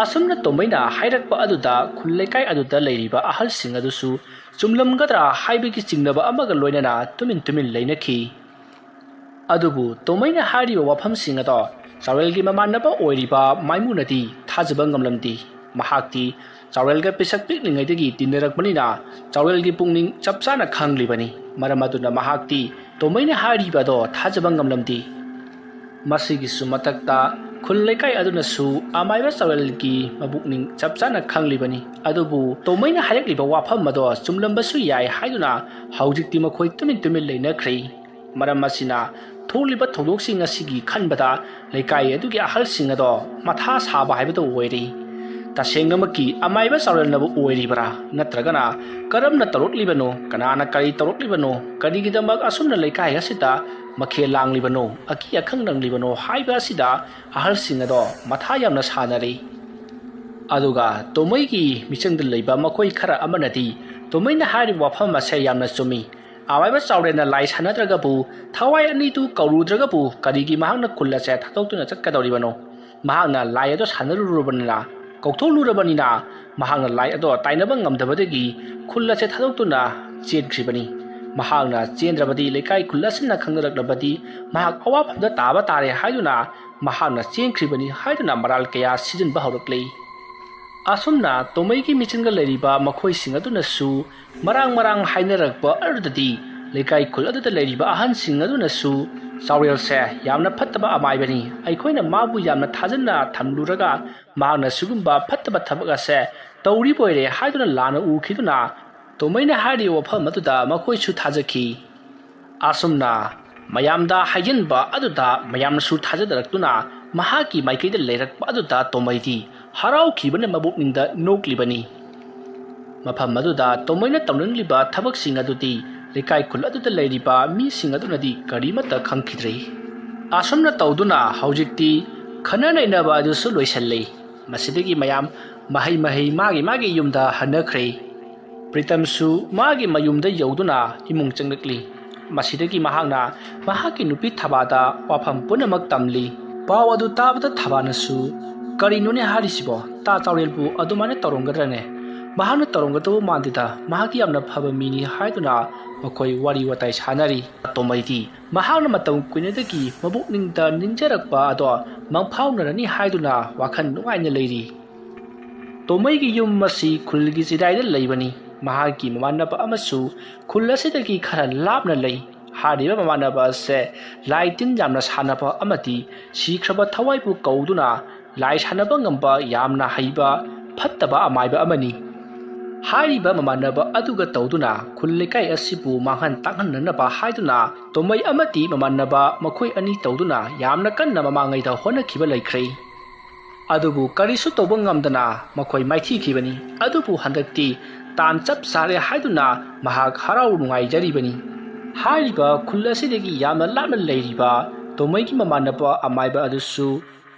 ꯑꯁꯨꯝꯅ ꯇꯣꯝꯕꯩꯅ ꯍꯥꯏꯔꯛꯄ ꯑꯗꯨꯗ ꯈꯨꯜ ꯂꯩꯀꯥꯏ ꯑꯗꯨꯗ ꯂꯩꯔꯤꯕ ꯑꯍꯜꯁꯤꯡ ꯑꯗꯨꯁꯨ ꯆꯨꯝꯂꯝꯒꯗ꯭ꯔꯥ ꯍꯥꯏꯕꯒꯤ ꯆꯤꯡꯅꯕ ꯑꯃꯒ ꯂꯣꯏꯅꯅ ꯇꯨꯃꯤꯟ ꯇꯨꯃꯤꯟ ꯂꯩꯅꯈꯤ꯫ ꯑꯗꯨꯕꯨ ꯇꯣꯝꯕꯩꯅ ꯍꯥꯏꯔꯤꯕ ꯋꯥꯐꯝꯁꯤꯡ ꯑꯗꯣ ꯆꯥꯎꯔꯦꯜꯒꯤ ꯃꯃꯥꯟꯅꯕ ꯑꯣꯏꯔꯤꯕ ꯃꯥꯏꯃꯨꯅꯗꯤ ꯊꯥꯖꯕ ꯉꯝꯂꯝꯗꯦ꯫ ꯃꯍꯥꯛꯇꯤ ꯆꯥꯎꯔꯦꯜꯒ ꯄꯤꯁꯛ ꯄꯤꯛꯂꯤꯉꯩꯗꯒꯤ ꯇꯤꯟꯅꯔꯛꯄꯅꯤꯅ ꯆꯥꯎꯔꯦꯜꯒꯤ ꯄꯨꯛꯅꯤꯡ ꯆꯞ ꯆꯥꯅ ꯈꯪꯂꯤꯕꯅꯤ꯫ ꯃꯔꯝ ꯑꯗꯨꯅ ꯃꯍꯥꯛꯇꯤ ꯇꯣꯝꯕꯩꯅ ꯍꯥꯏꯔꯤꯕ ꯑꯗꯣ ꯊꯥꯖꯕ ꯉꯝꯂꯝꯗꯦ꯫ ꯃꯁꯤꯒꯤꯁꯨ ꯃꯊꯛꯇ ꯈꯨꯜ ꯂꯩꯀꯥꯏ ꯑꯗꯨꯅꯁꯨ ꯑꯃꯥꯏꯕ ꯆꯥꯎꯔꯦꯜꯒꯤ ꯃꯕꯨꯛꯅꯤꯡ ꯆꯞ ꯆꯥꯅ ꯈꯪꯂꯤꯕꯅꯤ꯫ ꯑꯗꯨꯕꯨ ꯇꯣꯝꯕꯩꯅ ꯍꯥꯏꯔꯛꯂꯤꯕ ꯋꯥꯐꯝ ꯑꯗꯣ ꯆꯨꯝꯂꯝꯕꯁꯨ ꯌꯥꯏ ꯍꯥꯏꯗꯨꯅ ꯍꯧꯖꯤꯛꯇꯤ ꯃꯈꯣꯏ ꯇꯨꯃꯤꯟ ꯇꯨꯃꯤꯟ ꯂꯩꯅꯈ꯭ꯔꯦ꯫ ꯃꯔꯝ ꯑꯁꯤꯅ ꯊꯣꯛꯂꯤꯕ ꯊꯧꯗꯣꯛꯁꯤꯡ ꯑꯁꯤꯒꯤ ꯈꯟꯕꯗ ꯂꯩꯀꯥꯏ ꯑꯗꯨꯒꯤ ꯑꯍꯜꯁꯤꯡ ꯑꯗꯣ ꯃꯊꯥ ꯁꯥꯕ ꯍꯥꯏꯕꯗꯨ ꯑꯣꯏꯔꯦ꯫ ꯇꯁꯦꯡꯅꯃꯛꯀꯤ ꯑꯃꯥꯏꯕ ꯆꯥꯎꯔꯦꯜꯅꯕꯨ ꯑꯣꯏꯔꯤꯕ꯭ꯔꯥ? ꯅꯠꯇ꯭ꯔꯒꯅ ꯀꯔꯝꯅ ꯇꯧꯔꯛꯂꯤꯕꯅꯣ? ꯀꯅꯥꯅ ꯀꯔꯤ ꯇꯧꯔꯛꯂꯤꯕꯅꯣ? ꯀꯔꯤꯒꯤꯗꯃꯛ ꯑꯁꯨꯝꯅ ꯂꯩꯀꯥꯏ ꯑꯁꯤꯗ ꯃꯈꯦꯜ ꯂꯥꯡꯂꯤꯕꯅꯣ? ꯑꯀꯤ ꯑꯈꯪ ꯅꯪꯂꯤꯕꯅꯣ ꯍꯥꯏꯕ ꯑꯁꯤꯗ ꯑꯍꯜꯁꯤꯡ ꯑꯗꯣ ꯃꯊꯥ ꯌꯥꯝꯅ ꯁꯥꯅꯔꯤ꯫ ꯑꯗꯨꯒ ꯇꯣꯃꯩꯒꯤ ꯃꯤꯆꯪꯗ ꯂꯩꯕ ꯃꯈꯣꯏ ꯈꯔ ꯑꯃꯅꯗꯤ ꯇꯣꯃꯩꯅ ꯍꯥꯏꯔꯤꯕ ꯋꯥꯐꯝ ꯑꯁꯦ ꯌꯥꯝꯅ ꯆꯨꯝꯃꯤ꯫ ꯑꯃꯥꯏꯕ ꯆꯥꯎꯔꯦꯜꯅ ꯂꯥꯏ ꯁꯥꯟꯅꯗ꯭ꯔꯒꯕꯨ, ꯊꯋꯥꯏ ꯑꯅꯤꯗꯨ ꯀꯧꯔꯨꯗ꯭ꯔꯒꯕꯨ ꯀꯔꯤꯒꯤ ꯃꯍꯥꯛꯅ ꯈꯨꯜ ꯑꯁꯦ ꯊꯥꯗꯣꯛꯇꯨꯅ ꯆꯠꯀꯗꯧꯔꯤꯕꯅꯣ? ꯃꯍꯥꯛꯅ ꯂꯥꯏ ꯑꯗꯨ ꯁꯥꯟꯅꯔꯨꯔꯕꯅꯤꯅ, ꯀꯧꯊꯣꯛꯂꯨꯔꯕꯅꯤꯅ, ꯃꯍꯥꯛꯅ ꯂꯥꯏ ꯑꯗꯣ ꯇꯥꯏꯅꯕ ꯉꯝꯗꯕꯗꯒꯤ ꯈꯨꯜ ꯑꯁꯦ ꯊꯥꯗꯣꯛꯇꯨꯅ ꯆꯦꯟꯈ꯭ꯔꯤꯕꯅꯤ꯫ ꯃꯍꯥꯛꯅ ꯆꯦꯟꯗ꯭ꯔꯕꯗꯤ, ꯂꯩꯀꯥꯏ ꯈꯨꯜ ꯑꯁꯤꯅ ꯈꯪꯅꯔꯛꯂꯕꯗꯤ ꯃꯍꯥꯛ ꯑꯋꯥꯐꯝꯗ ꯇꯥꯕ ꯇꯥꯔꯦ ꯍꯥꯏꯗꯨꯅ ꯃꯍꯥꯛꯅ ꯆꯦꯟꯈ꯭ꯔꯤꯕꯅꯤ ꯍꯥꯏꯗꯨꯅ ꯃꯔꯥꯜ ꯀꯌꯥ ꯁꯤꯖꯤꯟꯕ ꯍꯧꯔꯛꯂꯤ꯫ ꯑꯁꯨꯝꯅ ꯇꯣꯃꯩꯒꯤ ꯃꯤꯆꯪꯗ ꯂꯩꯔꯤꯕ ꯃꯈꯣꯏꯁꯤꯡ ꯑꯗꯨꯅꯁꯨ ꯃꯔꯥꯡ ꯃꯔꯥꯡ ꯍꯥꯏꯅꯔꯛꯄ ꯑꯗꯨꯗꯗꯤ ꯂꯩꯀꯥꯏ ꯈꯨꯜ ꯑꯗꯨꯗ ꯂꯩꯔꯤꯕ ꯑꯍꯟꯁꯤꯡ ꯑꯗꯨꯅꯁꯨ, "ꯆꯥꯎꯔꯦꯜꯁꯦ ꯌꯥꯝꯅ ꯐꯠꯇꯕ ꯑꯃꯥꯏꯕꯅꯤ, ꯑꯩꯈꯣꯏꯅ ꯃꯥꯕꯨ ꯌꯥꯝꯅ ꯊꯥꯖꯅ ꯊꯝꯂꯨꯔꯒ ꯃꯍꯥꯛꯅ ꯁꯤꯒꯨꯝꯕ ꯐꯠꯇꯕ ꯊꯕꯛ ꯑꯁꯦ ꯇꯧꯔꯤꯕ ꯑꯣꯏꯔꯦ" ꯍꯥꯏꯗꯨꯅ ꯂꯥꯟꯅ ꯎꯈꯤꯗꯨꯅ ꯇꯣꯃꯩꯅ ꯍꯥꯏꯔꯤꯕ ꯋꯥꯐꯝ ꯑꯗꯨꯗ ꯃꯈꯣꯏꯁꯨ ꯊꯥꯖꯈꯤ꯫ ꯑꯁꯨꯝꯅ ꯃꯌꯥꯝꯗ ꯍꯥꯏꯖꯤꯟꯕ ꯑꯗꯨꯗ ꯃꯌꯥꯝꯅꯁꯨ ꯊꯥꯖꯅꯔꯛꯇꯨꯅ ꯃꯍꯥꯛꯀꯤ ꯃꯥꯏꯀꯩꯗ ꯂꯩꯔꯛꯄ ꯑꯗꯨꯗ ꯇꯣꯃꯩꯗꯤ ꯍꯔꯥꯎꯈꯤꯕꯅ ꯃꯕꯨꯛꯅꯤꯡꯗ ꯅꯣꯛꯂꯤꯕꯅꯤ꯫ ꯃꯐꯝ ꯑꯗꯨꯗ ꯇꯣꯃꯩꯅ ꯇꯧꯅꯤꯡꯂꯤꯕ ꯊꯕꯛꯁꯤꯡ ꯑꯗꯨꯗꯤ ꯂꯩꯀꯥꯏ ꯈꯨꯜ ꯑꯗꯨꯗ ꯂꯩꯔꯤꯕ ꯃꯤꯁꯤꯡ ꯑꯗꯨꯅꯗꯤ ꯀꯔꯤꯃꯠꯇ ꯈꯪꯈꯤꯗ꯭ꯔꯦ꯫ ꯑꯁꯨꯝꯅ ꯇꯧꯗꯨꯅ ꯍꯧꯖꯤꯛꯇꯤ ꯈꯟꯅ ꯅꯩꯅꯕ ꯑꯗꯨꯁꯨ ꯂꯣꯏꯁꯤꯜꯂꯤ꯫ ꯃꯁꯤꯗꯒꯤ ꯃꯌꯥꯝ ꯃꯍꯩ ꯃꯍꯩ ꯃꯥꯒꯤ ꯃꯥꯒꯤ ꯌꯨꯝꯗ ꯍꯟꯅꯈ꯭ꯔꯦ꯫ ꯄ꯭ꯔꯤꯇꯝꯁꯨ ꯃꯥꯒꯤ ꯃꯌꯨꯝꯗ ꯌꯧꯗꯨꯅ ꯏꯃꯨꯡ ꯆꯪꯂꯛꯂꯤ꯫ ꯃꯁꯤꯗꯒꯤ ꯃꯍꯥꯛꯅ ꯃꯍꯥꯛꯀꯤ ꯅꯨꯄꯤ ꯊꯕꯥꯗ ꯋꯥꯐꯝ ꯄꯨꯝꯅꯃꯛ ꯇꯝꯂꯤ꯫ ꯄꯥꯎ ꯑꯗꯨ ꯇꯥꯕꯗ ꯊꯕꯥꯅꯁꯨ, "ꯀꯔꯤꯅꯣꯅꯦ ꯍꯥꯏꯔꯤꯁꯤꯕꯣ? ꯇꯥ ꯆꯥꯎꯔꯦꯜꯕꯨ ꯑꯗꯨꯃꯥꯏꯅ ꯇꯧꯔꯝꯒꯗ꯭ꯔꯅꯦ? ꯃꯍꯥꯛꯅ ꯇꯧꯔꯝꯒꯗꯕ ꯃꯥꯟꯗꯦꯗ, ꯃꯍꯥꯛꯀꯤ ꯌꯥꯝꯅ ꯐꯕ ꯃꯤꯅꯤ" ꯍꯥꯏꯗꯨꯅ ꯃꯈꯣꯏ ꯋꯥꯔꯤ ꯋꯥꯇꯥꯏ ꯁꯥꯟꯅꯔꯤ꯫ ꯇꯣꯃꯩꯗꯤ ꯃꯍꯥꯛꯅ ꯃꯇꯝ ꯀꯨꯏꯅꯗꯒꯤ ꯃꯕꯨꯛꯅꯤꯡꯗ ꯅꯤꯡꯖꯔꯛꯄ ꯑꯗꯣ ꯃꯪꯐꯥꯎꯅꯔꯅꯤ ꯍꯥꯏꯗꯨꯅ ꯋꯥꯈꯜ ꯅꯨꯡꯉꯥꯏꯅ ꯂꯩꯔꯤ꯫ ꯇꯣꯃꯩꯒꯤ ꯌꯨꯝ ꯑꯁꯤ ꯈꯨꯜꯒꯤ ꯆꯤꯗꯥꯏꯗ ꯂꯩꯕꯅꯤ꯫ ꯃꯍꯥꯛꯀꯤ ꯃꯃꯥꯟꯅꯕ ꯑꯃꯁꯨ ꯈꯨꯜ ꯑꯁꯤꯗꯒꯤ ꯈꯔ ꯂꯥꯞꯅ ꯂꯩ꯫ ꯍꯥꯏꯔꯤꯕ ꯃꯃꯥꯟꯅꯕ ꯑꯁꯦ ꯂꯥꯏ ꯇꯤꯟ ꯌꯥꯝꯅ ꯁꯥꯟꯅꯕ ꯑꯃꯗꯤ ꯁꯤꯈ꯭ꯔꯕ ꯊꯋꯥꯏꯕꯨ ꯀꯧꯗꯨꯅ ꯂꯥꯏ ꯁꯥꯟꯅꯕ ꯉꯝꯕ ꯌꯥꯝꯅ ꯍꯩꯕ ꯐꯠꯇꯕ ꯑꯃꯥꯏꯕ ꯑꯃꯅꯤ꯫ ꯍꯥꯏꯔꯤꯕ ꯃꯃꯥꯟꯅꯕ ꯑꯗꯨꯒ ꯇꯧꯗꯨꯅ ꯈꯨꯜ ꯂꯩꯀꯥꯏ ꯑꯁꯤꯕꯨ ꯃꯥꯡꯍꯟ ꯇꯥꯛꯍꯟꯅꯅꯕ ꯍꯥꯏꯗꯨꯅ ꯇꯣꯃꯩ ꯑꯃꯗꯤ ꯃꯃꯥꯟꯅꯕ ꯃꯈꯣꯏ ꯑꯅꯤ ꯇꯧꯗꯨꯅ ꯌꯥꯝꯅ ꯀꯟꯅ ꯃꯃꯥꯡꯉꯩꯗ ꯍꯣꯠꯅꯈꯤꯕ ꯂꯩꯈ꯭ꯔꯦ꯫ ꯑꯗꯨꯕꯨ ꯀꯔꯤꯁꯨ ꯇꯧꯕ ꯉꯝꯗꯅ ꯃꯈꯣꯏ ꯃꯥꯏꯊꯤꯈꯤꯕꯅꯤ꯫ ꯑꯗꯨꯕꯨ ꯍꯟꯗꯛꯇꯤ ꯇꯥꯟ ꯆꯞ ꯆꯥꯔꯦ ꯍꯥꯏꯗꯨꯅ ꯃꯍꯥꯛ ꯍꯔꯥꯎ ꯅꯨꯡꯉꯥꯏꯖꯔꯤꯕꯅꯤ꯫ ꯍꯥꯏꯔꯤꯕ ꯈꯨꯜ ꯑꯁꯤꯗꯒꯤ ꯌꯥꯝꯅ ꯂꯥꯞꯅ ꯂꯩꯔꯤꯕ ꯇꯣꯃꯩꯒꯤ ꯃꯃꯥꯟꯅꯕ ꯑꯃꯥꯏꯕ ꯑꯗꯨꯁꯨ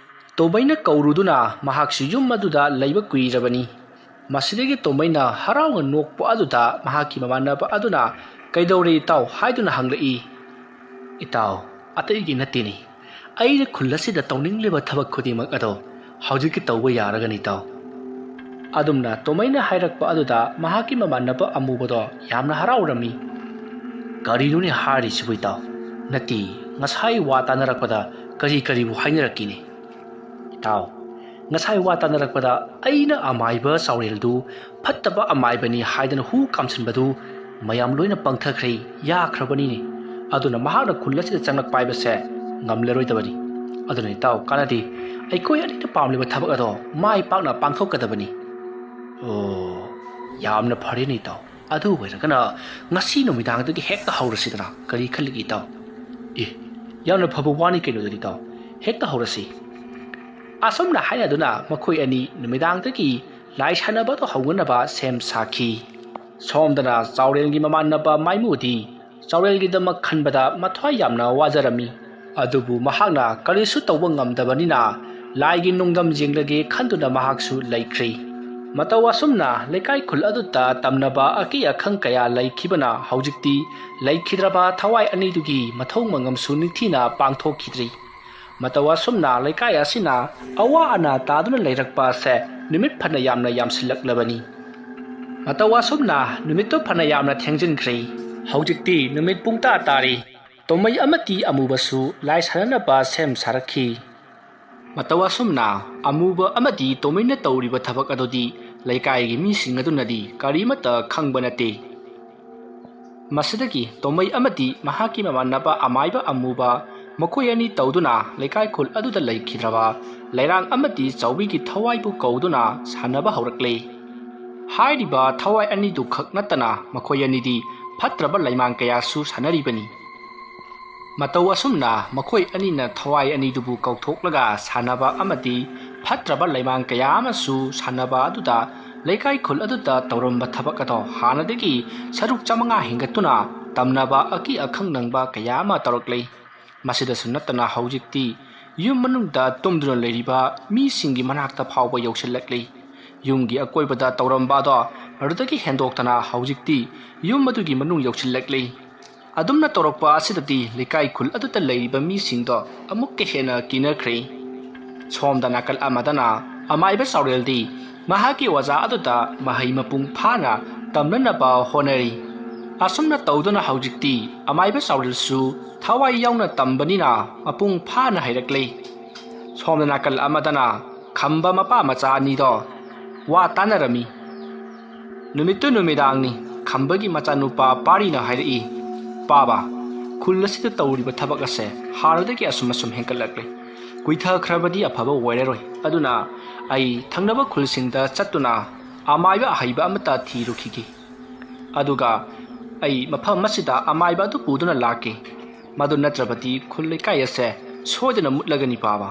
ꯇꯣꯃꯩꯅ ꯀꯧꯔꯨꯗꯨꯅ ꯃꯍꯥꯛꯁꯨ ꯌꯨꯝ ꯑꯗꯨꯗ ꯂꯩꯕ ꯀꯨꯏꯔꯕꯅꯤ꯫ ꯃꯁꯤꯗꯒꯤ ꯇꯣꯃꯩꯅ ꯍꯔꯥꯎꯅ ꯅꯣꯛꯄ ꯑꯗꯨꯗ ꯃꯍꯥꯛꯀꯤ ꯃꯃꯥꯟꯅꯕ ꯑꯗꯨꯅ "ꯀꯩꯗꯧꯔꯦ ꯏꯇꯥꯎ?" ꯍꯥꯏꯗꯨꯅ ꯍꯪꯂꯛꯏ꯫ "ꯏꯇꯥꯎ, ꯑꯇꯩꯒꯤ ꯅꯠꯇꯦꯅꯦ, ꯑꯩꯅ ꯈꯨꯜ ꯑꯁꯤꯗ ꯇꯧꯅꯤꯡꯂꯤꯕ ꯊꯕꯛ ꯈꯨꯗꯤꯡꯃꯛ ꯑꯗꯣ ꯍꯧꯖꯤꯛꯇꯤ ꯇꯧꯕ ꯌꯥꯔꯒꯅꯤ ꯏꯇꯥꯎ꯫" ꯑꯗꯨꯝꯅ ꯇꯣꯃꯩꯅ ꯍꯥꯏꯔꯛꯄ ꯑꯗꯨꯗ ꯃꯍꯥꯛꯀꯤ ꯃꯃꯥꯟꯅꯕ ꯑꯃꯨꯕꯗꯣ ꯌꯥꯝꯅ ꯍꯔꯥꯎꯔꯝꯃꯤ꯫ "ꯀꯔꯤꯅꯣꯅꯦ ꯍꯥꯏꯔꯤꯁꯤꯕꯨ ꯏꯇꯥꯎ? ꯅꯠꯇꯦ, ꯉꯁꯥꯏ ꯋꯥ ꯇꯥꯅꯔꯛꯄꯗ ꯀꯔꯤ ꯀꯔꯤꯕꯨ ꯍꯥꯏꯅꯔꯛꯀꯦꯅꯦ?" "ꯏꯇꯥꯎ, ꯉꯁꯥꯏ ꯋꯥ ꯇꯥꯅꯔꯛꯄꯗ ꯑꯩꯅ ꯑꯃꯥꯏꯕ ꯆꯥꯎꯔꯦꯜꯗꯨ ꯐꯠꯇꯕ ꯑꯃꯥꯏꯕꯅꯤ ꯍꯥꯏꯗꯅ ꯍꯨ ꯀꯥꯝꯁꯤꯟꯕꯗꯨ ꯃꯌꯥꯝ ꯂꯣꯏꯅ ꯄꯪꯊꯈ꯭ꯔꯦ, ꯌꯥꯈ꯭ꯔꯕꯅꯤꯅꯦ꯫ ꯑꯗꯨꯅ ꯃꯍꯥꯛꯅ ꯈꯨꯜ ꯑꯁꯤꯗ ꯆꯪꯂꯛꯄ ꯍꯥꯏꯕꯁꯦ ꯉꯝꯂꯔꯣꯏꯗꯕꯅꯤ꯫ ꯑꯗꯨꯅ ꯏꯇꯥꯎ, ꯀꯥꯟꯅꯗꯦ, ꯑꯩꯈꯣꯏ ꯑꯅꯤꯅ ꯄꯥꯝꯂꯤꯕ ꯊꯕꯛ ꯑꯗꯣ ꯃꯥꯏ ꯄꯥꯛꯅ ꯄꯥꯡꯊꯣꯛꯀꯗꯕꯅꯤ꯫" "ꯑꯣ, ꯌꯥꯝꯅ ꯐꯔꯦꯅꯦ ꯏꯇꯥꯎ꯫ ꯑꯗꯨ ꯑꯣꯏꯔꯒꯅ ꯉꯁꯤ ꯅꯨꯃꯤꯗꯥꯡꯗꯒꯤ ꯍꯦꯛꯇ ꯍꯧꯔꯁꯤꯗꯅ, ꯀꯔꯤ ꯈꯜꯂꯤꯒꯦ ꯏꯇꯥꯎ?" "ꯑꯦ, ꯌꯥꯝꯅ ꯐꯕ ꯋꯥꯅꯤ ꯀꯩꯅꯣꯗꯗꯤ ꯏꯇꯥꯎ, ꯍꯦꯛꯇ ꯍꯧꯔꯁꯤ꯫" ꯑꯁꯨꯝꯅ ꯍꯥꯏꯅꯗꯨꯅ ꯃꯈꯣꯏ ꯑꯅꯤ ꯅꯨꯃꯤꯗꯥꯡꯗꯒꯤ ꯂꯥꯏ ꯁꯥꯟꯅꯕꯗꯣ ꯍꯧꯅꯅꯕ ꯁꯦꯝ ꯁꯥꯈꯤ꯫ ꯁꯣꯝꯗꯅ ꯆꯥꯎꯔꯦꯜꯒꯤ ꯃꯃꯥꯟꯅꯕ ꯃꯥꯏꯃꯨꯗꯤ ꯆꯥꯎꯔꯦꯜꯒꯤꯗꯃꯛ ꯈꯟꯕꯗ ꯃꯊ꯭ꯋꯥꯏ ꯌꯥꯝꯅ ꯋꯥꯖꯔꯝꯃꯤ꯫ ꯑꯗꯨꯕꯨ ꯃꯍꯥꯛꯅ ꯀꯔꯤꯁꯨ ꯇꯧꯕ ꯉꯝꯗꯕꯅꯤꯅ ꯂꯥꯏꯒꯤ ꯅꯨꯡꯗꯝ ꯌꯦꯡꯂꯒꯦ ꯈꯟꯗꯨꯅ ꯃꯍꯥꯛꯁꯨ ꯂꯩꯈ꯭ꯔꯦ꯫ ꯃꯇꯧ ꯑꯁꯨꯝꯅ ꯂꯩꯀꯥꯏ ꯈꯨꯜ ꯑꯗꯨꯗ ꯇꯝꯅꯕ ꯑꯀꯤ ꯑꯈꯪ ꯀꯌꯥ ꯂꯩꯈꯤꯕꯅ ꯍꯧꯖꯤꯛꯇꯤ ꯂꯩꯈꯤꯗ꯭ꯔꯕ ꯊꯋꯥꯏ ꯑꯅꯤꯗꯨꯒꯤ ꯃꯊꯧ ꯃꯉꯝꯁꯨ ꯅꯤꯡꯊꯤꯅ ꯄꯥꯡꯊꯣꯛꯈꯤꯗ꯭ꯔꯤ꯫ ꯃꯇꯧ ꯑꯁꯨꯝꯅ ꯂꯩꯀꯥꯏ ꯑꯁꯤꯅ ꯑꯋꯥ ꯑꯅꯥ ꯇꯥꯗꯨꯅ ꯂꯩꯔꯛꯄ ꯑꯁꯦ ꯅꯨꯃꯤꯠ ꯐꯅ ꯌꯥꯝꯅ ꯌꯥꯝꯁꯤꯜꯂꯛꯂꯕꯅꯤ꯫ ꯃꯇꯧ ꯑꯁꯨꯝꯅ ꯅꯨꯃꯤꯠꯇꯨ ꯐꯅ ꯌꯥꯝꯅ ꯊꯦꯡꯖꯤꯟꯈ꯭ꯔꯦ꯫ ꯍꯧꯖꯤꯛꯇꯤ ꯅꯨꯃꯤꯠ ꯄꯨꯡ ꯇꯔꯥ ꯇꯥꯔꯤ꯫ ꯇꯣꯃꯩ ꯑꯃꯗꯤ ꯑꯃꯨꯕꯁꯨ ꯂꯥꯏ ꯁꯥꯟꯅꯅꯕ ꯁꯦꯝ ꯁꯥꯔꯛꯈꯤ꯫ ꯃꯇꯧ ꯑꯁꯨꯝꯅ ꯑꯃꯨꯕ ꯑꯃꯗꯤ ꯇꯣꯃꯩꯅ ꯇꯧꯔꯤꯕ ꯊꯕꯛ ꯑꯗꯨꯗꯤ ꯂꯩꯀꯥꯏꯒꯤ ꯃꯤꯁꯤꯡ ꯑꯗꯨꯅꯗꯤ ꯀꯔꯤꯃꯠꯇ ꯈꯪꯕ ꯅꯠꯇꯦ꯫ ꯃꯁꯤꯗꯒꯤ ꯇꯣꯃꯩ ꯑꯃꯗꯤ ꯃꯍꯥꯛꯀꯤ ꯃꯃꯥꯟꯅꯕ ꯑꯃꯥꯏꯕ ꯑꯃꯨꯕ ꯃꯈꯣꯏ ꯑꯅꯤ ꯇꯧꯗꯨꯅ ꯂꯩꯀꯥꯏ ꯈꯨꯜ ꯑꯗꯨꯗ ꯂꯩꯈꯤꯗ꯭ꯔꯕ ꯂꯩꯔꯥꯡ ꯑꯃꯗꯤ ꯆꯥꯎꯕꯤꯒꯤ ꯊꯋꯥꯏꯕꯨ ꯀꯧꯗꯨꯅ ꯁꯥꯟꯅꯕ ꯍꯧꯔꯛꯂꯦ꯫ ꯍꯥꯏꯔꯤꯕ ꯊꯋꯥꯏ ꯑꯅꯤꯗꯨ ꯈꯛ ꯅꯠꯇꯅ ꯃꯈꯣꯏ ꯑꯅꯤꯗꯤ ꯐꯠꯇ꯭ꯔꯕ ꯂꯩꯃꯥꯡ ꯀꯌꯥꯁꯨ ꯁꯥꯟꯅꯔꯤꯕꯅꯤ꯫ ꯃꯇꯧ ꯑꯁꯨꯝꯅ ꯃꯈꯣꯏ ꯑꯅꯤꯅ ꯊꯋꯥꯏ ꯑꯅꯤꯗꯨꯕꯨ ꯀꯧꯊꯣꯛꯂꯒ ꯁꯥꯟꯅꯕ ꯑꯃꯗꯤ ꯐꯠꯇ꯭ꯔꯕ ꯂꯩꯃꯥꯡ ꯀꯌꯥ ꯑꯃꯁꯨ ꯁꯥꯟꯅꯕ ꯑꯗꯨꯗ ꯂꯩꯀꯥꯏ ꯈꯨꯜ ꯑꯗꯨꯗ ꯇꯧꯔꯝꯕ ꯊꯕꯛ ꯑꯗꯣ ꯍꯥꯟꯅꯗꯒꯤ ꯁꯔꯨꯛ ꯆꯥꯃꯉꯥ ꯍꯦꯟꯒꯠꯇꯨꯅ ꯇꯝꯅꯕ ꯑꯀꯤ ꯑꯈꯪ ꯅꯪꯕ ꯀꯌꯥ ꯑꯃ ꯇꯧꯔꯛꯂꯤ꯫ ꯃꯁꯤꯗꯁꯨ ꯅꯠꯇꯅ ꯍꯧꯖꯤꯛꯇꯤ ꯌꯨꯝ ꯃꯅꯨꯡꯗ ꯇꯨꯝꯗꯨꯅ ꯂꯩꯔꯤꯕ ꯃꯤꯁꯤꯡꯒꯤ ꯃꯅꯥꯛꯇ ꯐꯥꯎꯕ ꯌꯧꯁꯤꯜꯂꯛꯂꯤ꯫ ꯌꯨꯝꯒꯤ ꯑꯀꯣꯏꯕꯗ ꯇꯧꯔꯝꯕ ꯑꯗꯣ ꯃꯗꯨꯗꯒꯤ ꯍꯦꯟꯗꯣꯛꯇꯅ ꯍꯧꯖꯤꯛꯇꯤ ꯌꯨꯝ ꯑꯗꯨꯒꯤ ꯃꯅꯨꯡ ꯌꯧꯁꯤꯜꯂꯛꯂꯤ꯫ ꯑꯗꯨꯝꯅ ꯇꯧꯔꯛꯄ ꯑꯁꯤꯗꯗꯤ ꯂꯩꯀꯥꯏ ꯈꯨꯜ ꯑꯗꯨꯗ ꯂꯩꯔꯤꯕ ꯃꯤꯁꯤꯡꯗꯣ ꯑꯃꯨꯛꯀ ꯍꯦꯟꯅ ꯀꯤꯅꯈ꯭ꯔꯦ꯫ ꯁꯣꯝꯗ ꯅꯥꯀꯜ ꯑꯃꯗꯅ ꯑꯃꯥꯏꯕ ꯆꯥꯎꯔꯦꯜꯗꯤ ꯃꯍꯥꯛꯀꯤ ꯑꯣꯖꯥ ꯑꯗꯨꯗ ꯃꯍꯩ ꯃꯄꯨꯡ ꯐꯥꯅ ꯇꯝꯅꯅꯕ ꯍꯣꯠꯅꯔꯤ꯫ ꯑꯁꯨꯝꯅ ꯇꯧꯗꯨꯅ ꯍꯧꯖꯤꯛꯇꯤ ꯑꯃꯥꯏꯕ ꯆꯥꯎꯔꯦꯜꯁꯨ ꯊꯋꯥꯏ ꯌꯥꯎꯅ ꯇꯝꯕꯅꯤꯅ ꯃꯄꯨꯡ ꯐꯥꯅ ꯍꯩꯔꯛꯂꯦ꯫ ꯁꯣꯝꯗ ꯅꯥꯀꯜ ꯑꯃꯗꯅ ꯈꯝꯕ ꯃꯄꯥ ꯃꯆꯥ ꯑꯅꯤꯗꯣ ꯋꯥ ꯇꯥꯅꯔꯝꯃꯤ꯫ ꯅꯨꯃꯤꯠꯇꯨ ꯅꯨꯃꯤꯗꯥꯡꯅꯤ꯫ ꯈꯝꯕꯒꯤ ꯃꯆꯥꯅꯨꯄꯥ ꯄꯥꯔꯤꯅ ꯍꯥꯏꯔꯛꯏ, "ꯄꯥꯕ, ꯈꯨꯜ ꯑꯁꯤꯗ ꯇꯧꯔꯤꯕ ꯊꯕꯛ ꯑꯁꯦ ꯍꯥꯟꯅꯗꯒꯤ ꯑꯁꯨꯝ ꯑꯁꯨꯝ ꯍꯦꯟꯒꯠꯂꯛꯂꯦ꯫ ꯀꯨꯏꯊꯈ꯭ꯔꯕꯗꯤ ꯑꯐꯕ ꯑꯣꯏꯔꯔꯣꯏ꯫ ꯑꯗꯨꯅ ꯑꯩ ꯊꯪꯅꯕ ꯈꯨꯜꯁꯤꯡꯗ ꯆꯠꯇꯨꯅ ꯑꯃꯥꯏꯕ ꯑꯍꯩꯕ ꯑꯃꯠꯇ ꯊꯤꯔꯨꯈꯤꯒꯦ꯫ ꯑꯗꯨꯒ ꯑꯩ ꯃꯐꯝ ꯑꯁꯤꯗ ꯑꯃꯥꯏꯕ ꯑꯗꯨ ꯄꯨꯗꯨꯅ ꯂꯥꯛꯀꯦ꯫ ꯃꯗꯨ ꯅꯠꯇ꯭ꯔꯕꯗꯤ ꯈꯨꯜ ꯂꯩꯀꯥꯏ ꯑꯁꯦ ꯁꯣꯏꯗꯅ ꯃꯨꯠꯂꯒꯅꯤ ꯄꯥꯕ꯫"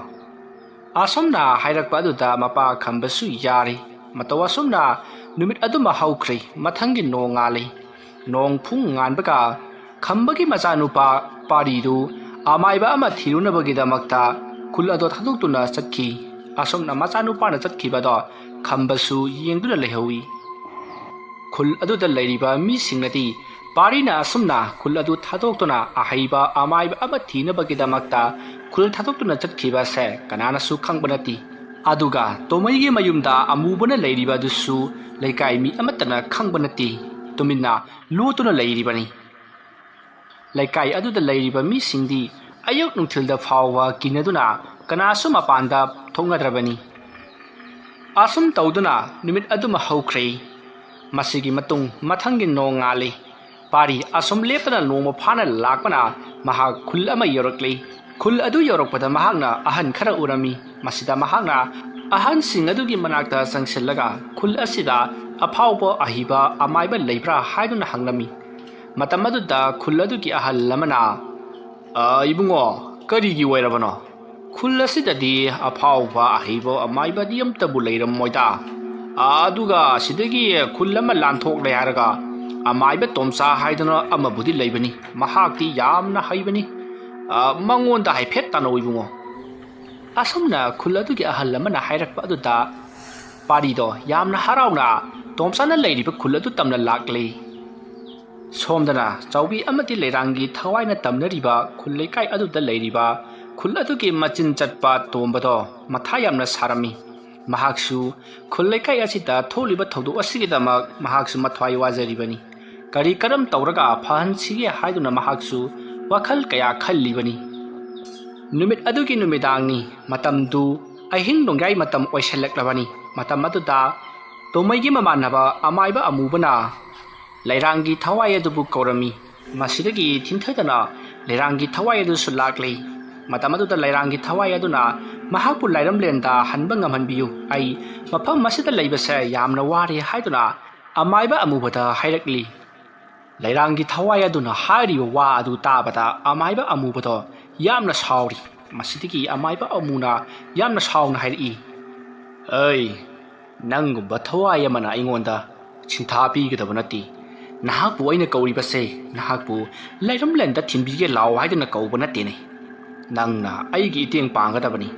ꯑꯁꯨꯝꯅ ꯍꯥꯏꯔꯛꯄ ꯑꯗꯨꯗ ꯃꯄꯥ ꯈꯝꯕꯁꯨ ꯌꯥꯔꯤ꯫ ꯃꯇꯧ ꯑꯁꯨꯝꯅ ꯅꯨꯃꯤꯠ ꯑꯗꯨꯃ ꯍꯧꯈ꯭ꯔꯦ꯫ ꯃꯊꯪꯒꯤ ꯅꯣꯡ ꯉꯥꯜꯂꯤ꯫ ꯅꯣꯡ ꯐꯨꯡ ꯉꯥꯟꯕꯒ ꯈꯝꯕꯒꯤ ꯃꯆꯥꯅꯨꯄꯥ ꯄꯥꯔꯤꯗꯨ ꯑꯃꯥꯏꯕ ꯑꯃ ꯊꯤꯔꯨꯅꯕꯒꯤꯗꯃꯛꯇ ꯈꯨꯜ ꯑꯗꯨ ꯊꯥꯗꯣꯛꯇꯨꯅ ꯆꯠꯈꯤ꯫ ꯑꯁꯨꯝꯅ ꯃꯆꯥꯅꯨꯄꯥꯅ ꯆꯠꯈꯤꯕꯗꯣ ꯈꯝꯕꯁꯨ ꯌꯦꯡꯗꯨꯅ ꯂꯩꯍꯧꯏ꯫ ꯈꯨꯜ ꯑꯗꯨꯗ ꯂꯩꯔꯤꯕ ꯃꯤꯁꯤꯡꯅꯗꯤ ꯄꯥꯔꯤꯅ ꯑꯁꯨꯝꯅ ꯈꯨꯜ ꯑꯗꯨ ꯊꯥꯗꯣꯛꯇꯨꯅ ꯑꯍꯩꯕ ꯑꯃꯥꯏꯕ ꯑꯃ ꯊꯤꯅꯕꯒꯤꯗꯃꯛꯇ ꯈꯨꯜ ꯊꯥꯗꯣꯛꯇꯨꯅ ꯆꯠꯈꯤꯕ ꯑꯁꯦ ꯀꯅꯥꯅꯁꯨ ꯈꯪꯕ ꯅꯠꯇꯦ꯫ ꯑꯗꯨꯒ ꯇꯣꯃꯩꯒꯤ ꯃꯌꯨꯝꯗ ꯑꯃꯨꯕꯅ ꯂꯩꯔꯤꯕ ꯑꯗꯨꯁꯨ ꯂꯩꯀꯥꯏ ꯃꯤ ꯑꯃꯠꯇꯅ ꯈꯪꯕ ꯅꯠꯇꯦ꯫ ꯇꯨꯃꯤꯟꯅ ꯂꯣꯠꯇꯨꯅ ꯂꯩꯔꯤꯕꯅꯤ꯫ ꯂꯩꯀꯥꯏ ꯑꯗꯨꯗ ꯂꯩꯔꯤꯕ ꯃꯤꯁꯤꯡꯗꯤ ꯑꯌꯨꯛ ꯅꯨꯡꯊꯤꯜꯗ ꯐꯥꯎꯕ ꯀꯤꯅꯗꯨꯅ ꯀꯅꯥꯁꯨ ꯃꯄꯥꯟꯗ ꯊꯣꯛꯅꯗ꯭ꯔꯕꯅꯤ꯫ ꯑꯁꯨꯝ ꯇꯧꯗꯨꯅ ꯅꯨꯃꯤꯠ ꯑꯗꯨꯃ ꯍꯧꯈ꯭ꯔꯦ꯫ ꯃꯁꯤꯒꯤ ꯃꯇꯨꯡ ꯃꯊꯪꯒꯤ ꯅꯣꯡ ꯉꯥꯜꯂꯤ꯫ ꯄꯥꯔꯤ ꯑꯁꯨꯝ ꯂꯦꯞꯇꯅ ꯅꯣꯡꯃ ꯐꯥꯅ ꯂꯥꯛꯄꯅ ꯃꯍꯥꯛ ꯈꯨꯜ ꯑꯃ ꯌꯧꯔꯛꯂꯤ꯫ ꯈꯨꯜ ꯑꯗꯨ ꯌꯧꯔꯛꯄꯗ ꯃꯍꯥꯛꯅ ꯑꯍꯟ ꯈꯔ ꯎꯔꯝꯃꯤ꯫ ꯃꯁꯤꯗ ꯃꯍꯥꯛꯅ ꯑꯍꯟꯁꯤꯡ ꯑꯗꯨꯒꯤ ꯃꯅꯥꯛꯇ ꯆꯪꯁꯤꯜꯂꯒ ꯈꯨꯜ ꯑꯁꯤꯗ ꯑꯐꯥꯎꯕ ꯑꯍꯩꯕ ꯑꯃꯥꯏꯕ ꯂꯩꯕ꯭ꯔꯥ ꯍꯥꯏꯗꯨꯅ ꯍꯪꯂꯝꯃꯤ꯫ ꯃꯇꯝ ꯑꯗꯨꯗ ꯈꯨꯜ ꯑꯗꯨꯒꯤ ꯑꯍꯜ ꯑꯃꯅ, "ꯑ, ꯏꯕꯨꯡꯉꯣ, ꯀꯔꯤꯒꯤ ꯑꯣꯏꯔꯕꯅꯣ? ꯈꯨꯜ ꯑꯁꯤꯗꯗꯤ ꯑꯐꯥꯎꯕ ꯑꯍꯩꯕ ꯑꯃꯥꯏꯕꯗꯤ ꯑꯝꯇꯕꯨ ꯂꯩꯔꯝꯃꯣꯏꯗ꯫ ꯑꯗꯨꯒ ꯁꯤꯗꯒꯤ ꯈꯨꯜ ꯑꯃ ꯂꯥꯟꯊꯣꯛꯂꯦ ꯍꯥꯏꯔꯒ ꯑꯃꯥꯏꯕ ꯇꯣꯝꯆꯥ ꯍꯥꯏꯗꯅ ꯑꯃꯕꯨꯗꯤ ꯂꯩꯕꯅꯤ꯫ ꯃꯍꯥꯛꯇꯤ ꯌꯥꯝꯅ ꯍꯩꯕꯅꯤ꯫ ꯑ, ꯃꯉꯣꯟꯗ ꯍꯥꯏꯐꯦꯠ ꯇꯥꯟꯅꯧ ꯏꯕꯨꯡꯉꯣ꯫ ꯑꯁꯨꯝꯅ ꯈꯨꯜ ꯑꯗꯨꯒꯤ ꯑꯍꯜ ꯑꯃꯅ ꯍꯥꯏꯔꯛꯄ ꯑꯗꯨꯗ ꯄꯥꯔꯤꯗꯣ ꯌꯥꯝꯅ ꯍꯔꯥꯎꯅ ꯇꯣꯝꯆꯥꯅ ꯂꯩꯔꯤꯕ ꯈꯨꯜ ꯑꯗꯨ ꯇꯝꯅ ꯂꯥꯛꯂꯤ꯫ ꯁꯣꯝꯗꯅ ꯆꯥꯎꯕꯤ ꯑꯃꯗꯤ ꯂꯩꯔꯥꯡꯒꯤ ꯊꯋꯥꯏꯅ ꯇꯝꯅꯔꯤꯕ ꯈꯨꯜ ꯂꯩꯀꯥꯏ ꯑꯗꯨꯗ ꯂꯩꯔꯤꯕ ꯈꯨꯜ ꯑꯗꯨꯒꯤ ꯃꯆꯤꯟ ꯆꯠꯄ ꯇꯣꯝꯕꯗꯣ ꯃꯊꯥ ꯌꯥꯝꯅ ꯁꯥꯔꯝꯃꯤ꯫ ꯃꯍꯥꯛꯁꯨ ꯈꯨꯜ ꯂꯩꯀꯥꯏ ꯑꯁꯤꯗ ꯊꯣꯛꯂꯤꯕ ꯊꯧꯗꯣꯛ ꯑꯁꯤꯒꯤꯗꯃꯛ ꯃꯍꯥꯛꯁꯨ ꯃꯊ꯭ꯋꯥꯏ ꯋꯥꯖꯔꯤꯕꯅꯤ꯫ ꯀꯔꯤ ꯀꯔꯝ ꯇꯧꯔꯒ ꯐꯍꯟꯁꯤꯒꯦ ꯍꯥꯏꯗꯨꯅ ꯃꯍꯥꯛꯁꯨ ꯋꯥꯈꯜ ꯀꯌꯥ ꯈꯜꯂꯤꯕꯅꯤ꯫ ꯅꯨꯃꯤꯠ ꯑꯗꯨꯒꯤ ꯅꯨꯃꯤꯗꯥꯡꯅꯤ꯫ ꯃꯇꯝꯗꯨ ꯑꯍꯤꯡ ꯅꯣꯡꯌꯥꯏ ꯃꯇꯝ ꯑꯣꯏꯁꯤꯜꯂꯛꯂꯕꯅꯤ꯫ ꯃꯇꯝ ꯑꯗꯨꯗ ꯇꯣꯃꯩꯒꯤ ꯃꯃꯥꯟꯅꯕ ꯑꯃꯥꯏꯕ ꯑꯃꯨꯕꯅ ꯂꯩꯔꯥꯡꯒꯤ ꯊꯋꯥꯏ ꯑꯗꯨꯕꯨ ꯀꯧꯔꯝꯃꯤ꯫ ꯃꯁꯤꯗꯒꯤ ꯊꯤꯟꯊꯗꯅ ꯂꯩꯔꯥꯡꯒꯤ ꯊꯋꯥꯏ ꯑꯗꯨꯁꯨ ꯂꯥꯛꯂꯤ꯫ ꯃꯇꯝ ꯑꯗꯨꯗ ꯂꯩꯔꯥꯡꯒꯤ ꯊꯋꯥꯏ ꯑꯗꯨꯅ ꯃꯍꯥꯛꯄꯨ ꯂꯥꯏꯔꯝꯂꯦꯟꯗ ꯍꯟꯕ ꯉꯝꯍꯟꯕꯤꯌꯨ, ꯑꯩ ꯃꯐꯝ ꯑꯁꯤꯗ ꯂꯩꯕꯁꯦ ꯌꯥꯝꯅ ꯋꯥꯔꯦ ꯍꯥꯏꯗꯨꯅ ꯑꯃꯥꯏꯕ ꯑꯃꯨꯕꯗ ꯍꯥꯏꯔꯛꯂꯤ꯫ ꯂꯩꯔꯥꯡꯒꯤ ꯊꯋꯥꯏ ꯑꯗꯨꯅ ꯍꯥꯏꯔꯤꯕ ꯋꯥ ꯑꯗꯨ ꯇꯥꯕꯗ ꯑꯃꯥꯏꯕ ꯑꯃꯨꯕꯗꯣ ꯌꯥꯝꯅ ꯁꯥꯎꯔꯤ꯫ ꯃꯁꯤꯗꯒꯤ ꯑꯃꯥꯏꯕ ꯑꯃꯨꯅ ꯌꯥꯝꯅ ꯁꯥꯎꯅ ꯍꯥꯏꯔꯛꯏ, "ꯑꯩ ꯅꯪꯒꯨꯝꯕ ꯊꯋꯥꯏ ꯑꯃꯅ ꯑꯩꯉꯣꯟꯗ ꯁꯤꯟꯊꯥ ꯄꯤꯒꯗꯕ ꯅꯠꯇꯦ꯫ ꯅꯍꯥꯛꯄꯨ ꯑꯩꯅ ꯀꯧꯔꯤꯕꯁꯦ ꯅꯍꯥꯛꯄꯨ ꯂꯩꯔꯝꯂꯦꯟꯗ ꯊꯤꯟꯕꯤꯒꯦ ꯂꯥꯛꯑꯣ ꯍꯥꯏꯗꯨꯅ ꯀꯧꯕ ꯅꯠꯇꯦꯅꯦ꯫ ꯅꯪꯅ ꯑꯩꯒꯤ ꯏꯇꯦꯡ ꯄꯥꯡꯒꯗꯕꯅꯤ꯫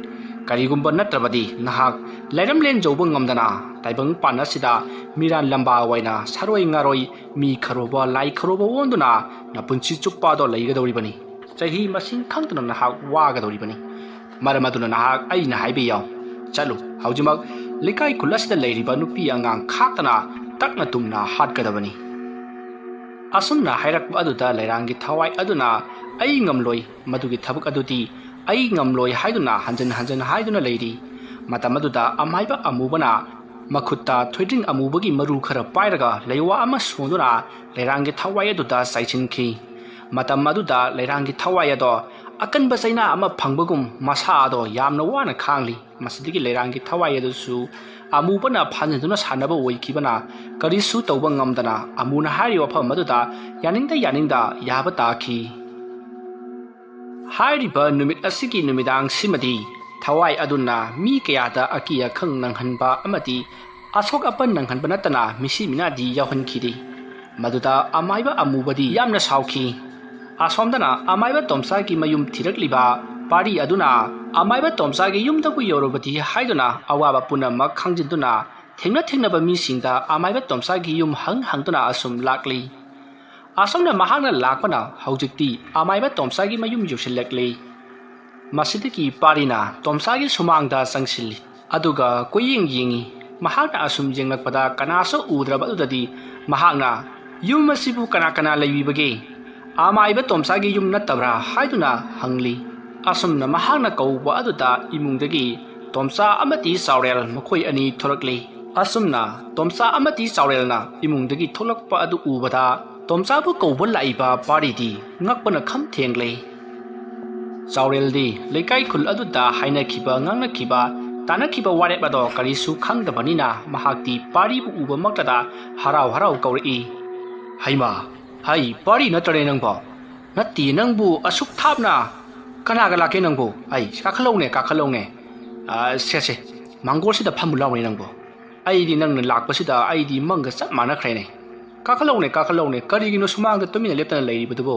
ꯀꯔꯤꯒꯨꯝꯕ ꯅꯠꯇ꯭ꯔꯕꯗꯤ ꯅꯍꯥꯛ ꯂꯩꯔꯝꯂꯦꯟ ꯌꯧꯕ ꯉꯝꯗꯅ ꯇꯥꯏꯕꯪ ꯄꯥꯟ ꯑꯁꯤꯗ ꯃꯤꯔꯥꯟ ꯂꯝꯕꯥ ꯑꯣꯏꯅ ꯁꯥꯔꯣꯏ ꯉꯥꯔꯣꯏ, ꯃꯤ ꯈꯔꯣꯕ ꯂꯥꯏ ꯈꯔꯣꯕ ꯑꯣꯟꯗꯨꯅ ꯅꯄꯨꯟꯁꯤ ꯆꯨꯞꯄ ꯑꯗꯣ ꯂꯩꯒꯗꯧꯔꯤꯕꯅꯤ꯫ ꯆꯍꯤ ꯃꯁꯤꯡ ꯈꯪꯗꯅ ꯅꯍꯥꯛ ꯋꯥꯒꯗꯧꯔꯤꯕꯅꯤ꯫ ꯃꯔꯝ ꯑꯗꯨꯅ ꯅꯍꯥꯛ ꯑꯩꯅ ꯍꯥꯏꯕ ꯌꯥꯎ꯫ ꯆꯠꯂꯨ, ꯍꯧꯖꯤꯛꯃꯛ ꯂꯩꯀꯥꯏ ꯈꯨꯜ ꯑꯁꯤꯗ ꯂꯩꯔꯤꯕ ꯅꯨꯄꯤ ꯑꯉꯥꯡ ꯈꯥꯛꯇꯅ ꯇꯛꯅ ꯇꯨꯝꯅ ꯍꯥꯠꯀꯗꯕꯅꯤ꯫" ꯑꯁꯨꯝꯅ ꯍꯥꯏꯔꯛꯄ ꯑꯗꯨꯗ ꯂꯩꯔꯥꯡꯒꯤ ꯊꯋꯥꯏ ꯑꯗꯨꯅ, "ꯑꯩ ꯉꯝꯂꯣꯏ, ꯃꯗꯨꯒꯤ ꯊꯕꯛ ꯑꯗꯨꯗꯤ ꯑꯩ ꯉꯝꯂꯣꯏ" ꯍꯥꯏꯗꯨꯅ ꯍꯟꯖꯤꯟ ꯍꯟꯖꯤꯟ ꯍꯥꯏꯗꯨꯅ ꯂꯩꯔꯤ꯫ ꯃꯇꯝ ꯑꯗꯨꯗ ꯑꯃꯥꯏꯕ ꯑꯃꯨꯕꯅ ꯃꯈꯨꯠꯇ ꯊꯣꯏꯗ꯭ꯔꯤꯡ ꯑꯃꯨꯕꯒꯤ ꯃꯔꯨ ꯈꯔ ꯄꯥꯏꯔꯒ ꯂꯩꯋꯥ ꯑꯃ ꯁꯣꯟꯗꯨꯅ ꯂꯩꯔꯥꯡꯒꯤ ꯊꯋꯥꯏ ꯑꯗꯨꯗ ꯆꯥꯏꯁꯤꯟꯈꯤ꯫ ꯃꯇꯝ ꯑꯗꯨꯗ ꯂꯩꯔꯥꯡꯒꯤ ꯊꯋꯥꯏ ꯑꯗꯣ ꯑꯀꯟꯕ ꯆꯩꯅꯥ ꯑꯃ ꯐꯪꯕꯒꯨꯝ ꯃꯁꯥ ꯑꯗꯣ ꯌꯥꯝꯅ ꯋꯥꯅ ꯈꯥꯡꯂꯤ꯫ ꯃꯁꯤꯗꯒꯤ ꯂꯩꯔꯥꯡꯒꯤ ꯊꯋꯥꯏ ꯑꯗꯨꯁꯨ ꯑꯃꯨꯕꯅ ꯐꯥꯖꯤꯟꯗꯨꯅ ꯁꯥꯟꯅꯕ ꯑꯣꯏꯈꯤꯕꯅ ꯀꯔꯤꯁꯨ ꯇꯧꯕ ꯉꯝꯗꯅ ꯑꯃꯨꯅ ꯍꯥꯏꯔꯤꯕ ꯋꯥꯐꯝ ꯑꯗꯨꯗ ꯌꯥꯅꯤꯡꯗ ꯌꯥꯅꯤꯡꯗ ꯌꯥꯕ ꯇꯥꯈꯤ꯫ ꯍꯥꯏꯔꯤꯕ ꯅꯨꯃꯤꯠ ꯑꯁꯤꯒꯤ ꯅꯨꯃꯤꯗꯥꯡꯁꯤꯃꯗꯤ ꯊꯋꯥꯏ ꯑꯗꯨꯅ ꯃꯤ ꯀꯌꯥꯗ ꯑꯀꯤ ꯑꯈꯪ ꯅꯪꯍꯟꯕ ꯑꯃꯗꯤ ꯑꯁꯣꯛ ꯑꯄꯟ ꯅꯪꯍꯟꯕ ꯅꯠꯇꯅ ꯃꯤꯁꯤ ꯃꯤꯅꯥꯗꯤ ꯌꯥꯎꯍꯟꯈꯤꯗꯦ꯫ ꯃꯗꯨꯗ ꯑꯃꯥꯏꯕ ꯑꯃꯨꯕꯗꯤ ꯌꯥꯝꯅ ꯁꯥꯎꯈꯤ꯫ ꯑꯁꯣꯝꯗꯅ ꯑꯃꯥꯏꯕ ꯇꯣꯝꯆꯥꯒꯤ ꯃꯌꯨꯝ ꯊꯤꯔꯛꯂꯤꯕ ꯄꯥꯔꯤ ꯑꯗꯨꯅ ꯑꯃꯥꯏꯕ ꯇꯣꯝꯆꯥꯒꯤ ꯌꯨꯝꯗꯕꯨ ꯌꯧꯔꯕꯗꯤ ꯍꯥꯏꯗꯨꯅ ꯑꯋꯥꯕ ꯄꯨꯝꯅꯃꯛ ꯈꯪꯖꯤꯟꯗꯨꯅ ꯊꯦꯡꯅ ꯊꯦꯡꯅꯕ ꯃꯤꯁꯤꯡꯗ ꯑꯃꯥꯏꯕ ꯇꯣꯝꯆꯥꯒꯤ ꯌꯨꯝ ꯍꯪ ꯍꯪꯗꯨꯅ ꯑꯁꯨꯝ ꯂꯥꯛꯂꯤ꯫ ꯑꯁꯨꯝꯅ ꯃꯍꯥꯛꯅ ꯂꯥꯛꯄꯅ ꯍꯧꯖꯤꯛꯇꯤ ꯑꯃꯥꯏꯕ ꯇꯣꯝꯆꯥꯒꯤ ꯃꯌꯨꯝ ꯌꯧꯁꯤꯜꯂꯛꯂꯤ꯫ ꯃꯁꯤꯗꯒꯤ ꯄꯥꯔꯤꯅ ꯇꯣꯝꯆꯥꯒꯤ ꯁꯨꯃꯥꯡꯗ ꯆꯪꯁꯤꯜꯂꯤ꯫ ꯑꯗꯨꯒ ꯀꯣꯏꯌꯦꯡ ꯌꯦꯡꯉꯤ꯫ ꯃꯍꯥꯛꯅ ꯑꯁꯨꯝ ꯌꯦꯡꯂꯛꯄꯗ ꯀꯅꯥꯁꯨ ꯎꯗ꯭ꯔꯕ ꯑꯗꯨꯗꯗꯤ ꯃꯍꯥꯛꯅ, "ꯌꯨꯝ ꯑꯁꯤꯕꯨ ꯀꯅꯥ ꯀꯅꯥ ꯂꯩꯕꯤꯕꯒꯦ? ꯑꯃꯥꯏꯕ ꯇꯣꯝꯆꯥꯒꯤ ꯌꯨꯝ ꯅꯠꯇꯕ꯭ꯔꯥ?" ꯍꯥꯏꯗꯨꯅ ꯍꯪꯂꯤ꯫ ꯑꯁꯨꯝꯅ ꯃꯍꯥꯛꯅ ꯀꯧꯕ ꯑꯗꯨꯗ ꯏꯃꯨꯡꯗꯒꯤ ꯇꯣꯝꯆꯥ ꯑꯃꯗꯤ ꯆꯥꯎꯔꯦꯜ ꯃꯈꯣꯏ ꯑꯅꯤ ꯊꯣꯔꯛꯂꯤ꯫ ꯑꯁꯨꯝꯅ ꯇꯣꯝꯆꯥ ꯑꯃꯗꯤ ꯆꯥꯎꯔꯦꯜꯅ ꯏꯃꯨꯡꯗꯒꯤ ꯊꯣꯛꯂꯛꯄ ꯑꯗꯨ ꯎꯕꯗ ꯇꯣꯝꯆꯥꯕꯨ ꯀꯧꯕ ꯂꯥꯛꯏꯕ ꯄꯥꯔꯤꯗꯤ ꯉꯛꯄꯅ ꯈꯝ ꯊꯦꯡꯂꯦ꯫ ꯆꯥꯎꯔꯦꯜꯗꯤ ꯂꯩꯀꯥꯏ ꯈꯨꯜ ꯑꯗꯨꯗ ꯍꯥꯏꯅꯈꯤꯕ, ꯉꯥꯡꯅꯈꯤꯕ, ꯇꯥꯅꯈꯤꯕ ꯋꯥꯔꯦꯞ ꯑꯗꯣ ꯀꯔꯤꯁꯨ ꯈꯪꯗꯕꯅꯤꯅ ꯃꯍꯥꯛꯇꯤ ꯄꯥꯔꯤꯕꯨ ꯎꯕꯃꯛꯇꯗ ꯍꯔꯥꯎ ꯍꯔꯥꯎ ꯀꯧꯔꯛꯏ꯫ "ꯍꯩꯃꯥ, ꯍꯩ, ꯄꯥꯔꯤ ꯅꯠꯇ꯭ꯔꯅꯦ ꯅꯪꯕꯣ? ꯅꯠꯇꯦ, ꯅꯪꯕꯨ ꯑꯁꯨꯛ ꯊꯥꯞꯅ ꯀꯅꯥꯒ ꯂꯥꯛꯀꯦ ꯅꯪꯕꯨ? ꯑꯩ, ꯀꯥꯈꯠꯂꯧꯅꯦ, ꯀꯥꯈꯠꯂꯧꯅꯦ꯫ ꯑ, ꯁꯦ, ꯁꯦ, ꯃꯥꯡꯒꯣꯜꯁꯤꯗ ꯐꯝꯃꯨ ꯂꯥꯎꯅꯦ ꯅꯪꯕꯨ꯫ ꯑꯩꯗꯤ ꯅꯪꯅ ꯂꯥꯛꯄꯁꯤꯗ ꯑꯩꯗꯤ ꯃꯪꯒ ꯆꯞ ꯃꯥꯟꯅꯈ꯭ꯔꯦꯅꯦ꯫ ꯀꯥꯈꯠꯂꯧꯅꯦ, ꯀꯥꯈꯠꯂꯧꯅꯦ, ꯀꯔꯤꯒꯤꯅꯣ ꯁꯨꯃꯥꯡꯗ ꯇꯨꯃꯤꯟꯅ ꯂꯦꯞꯇꯅ ꯂꯩꯔꯤꯕꯗꯨꯕꯨ?"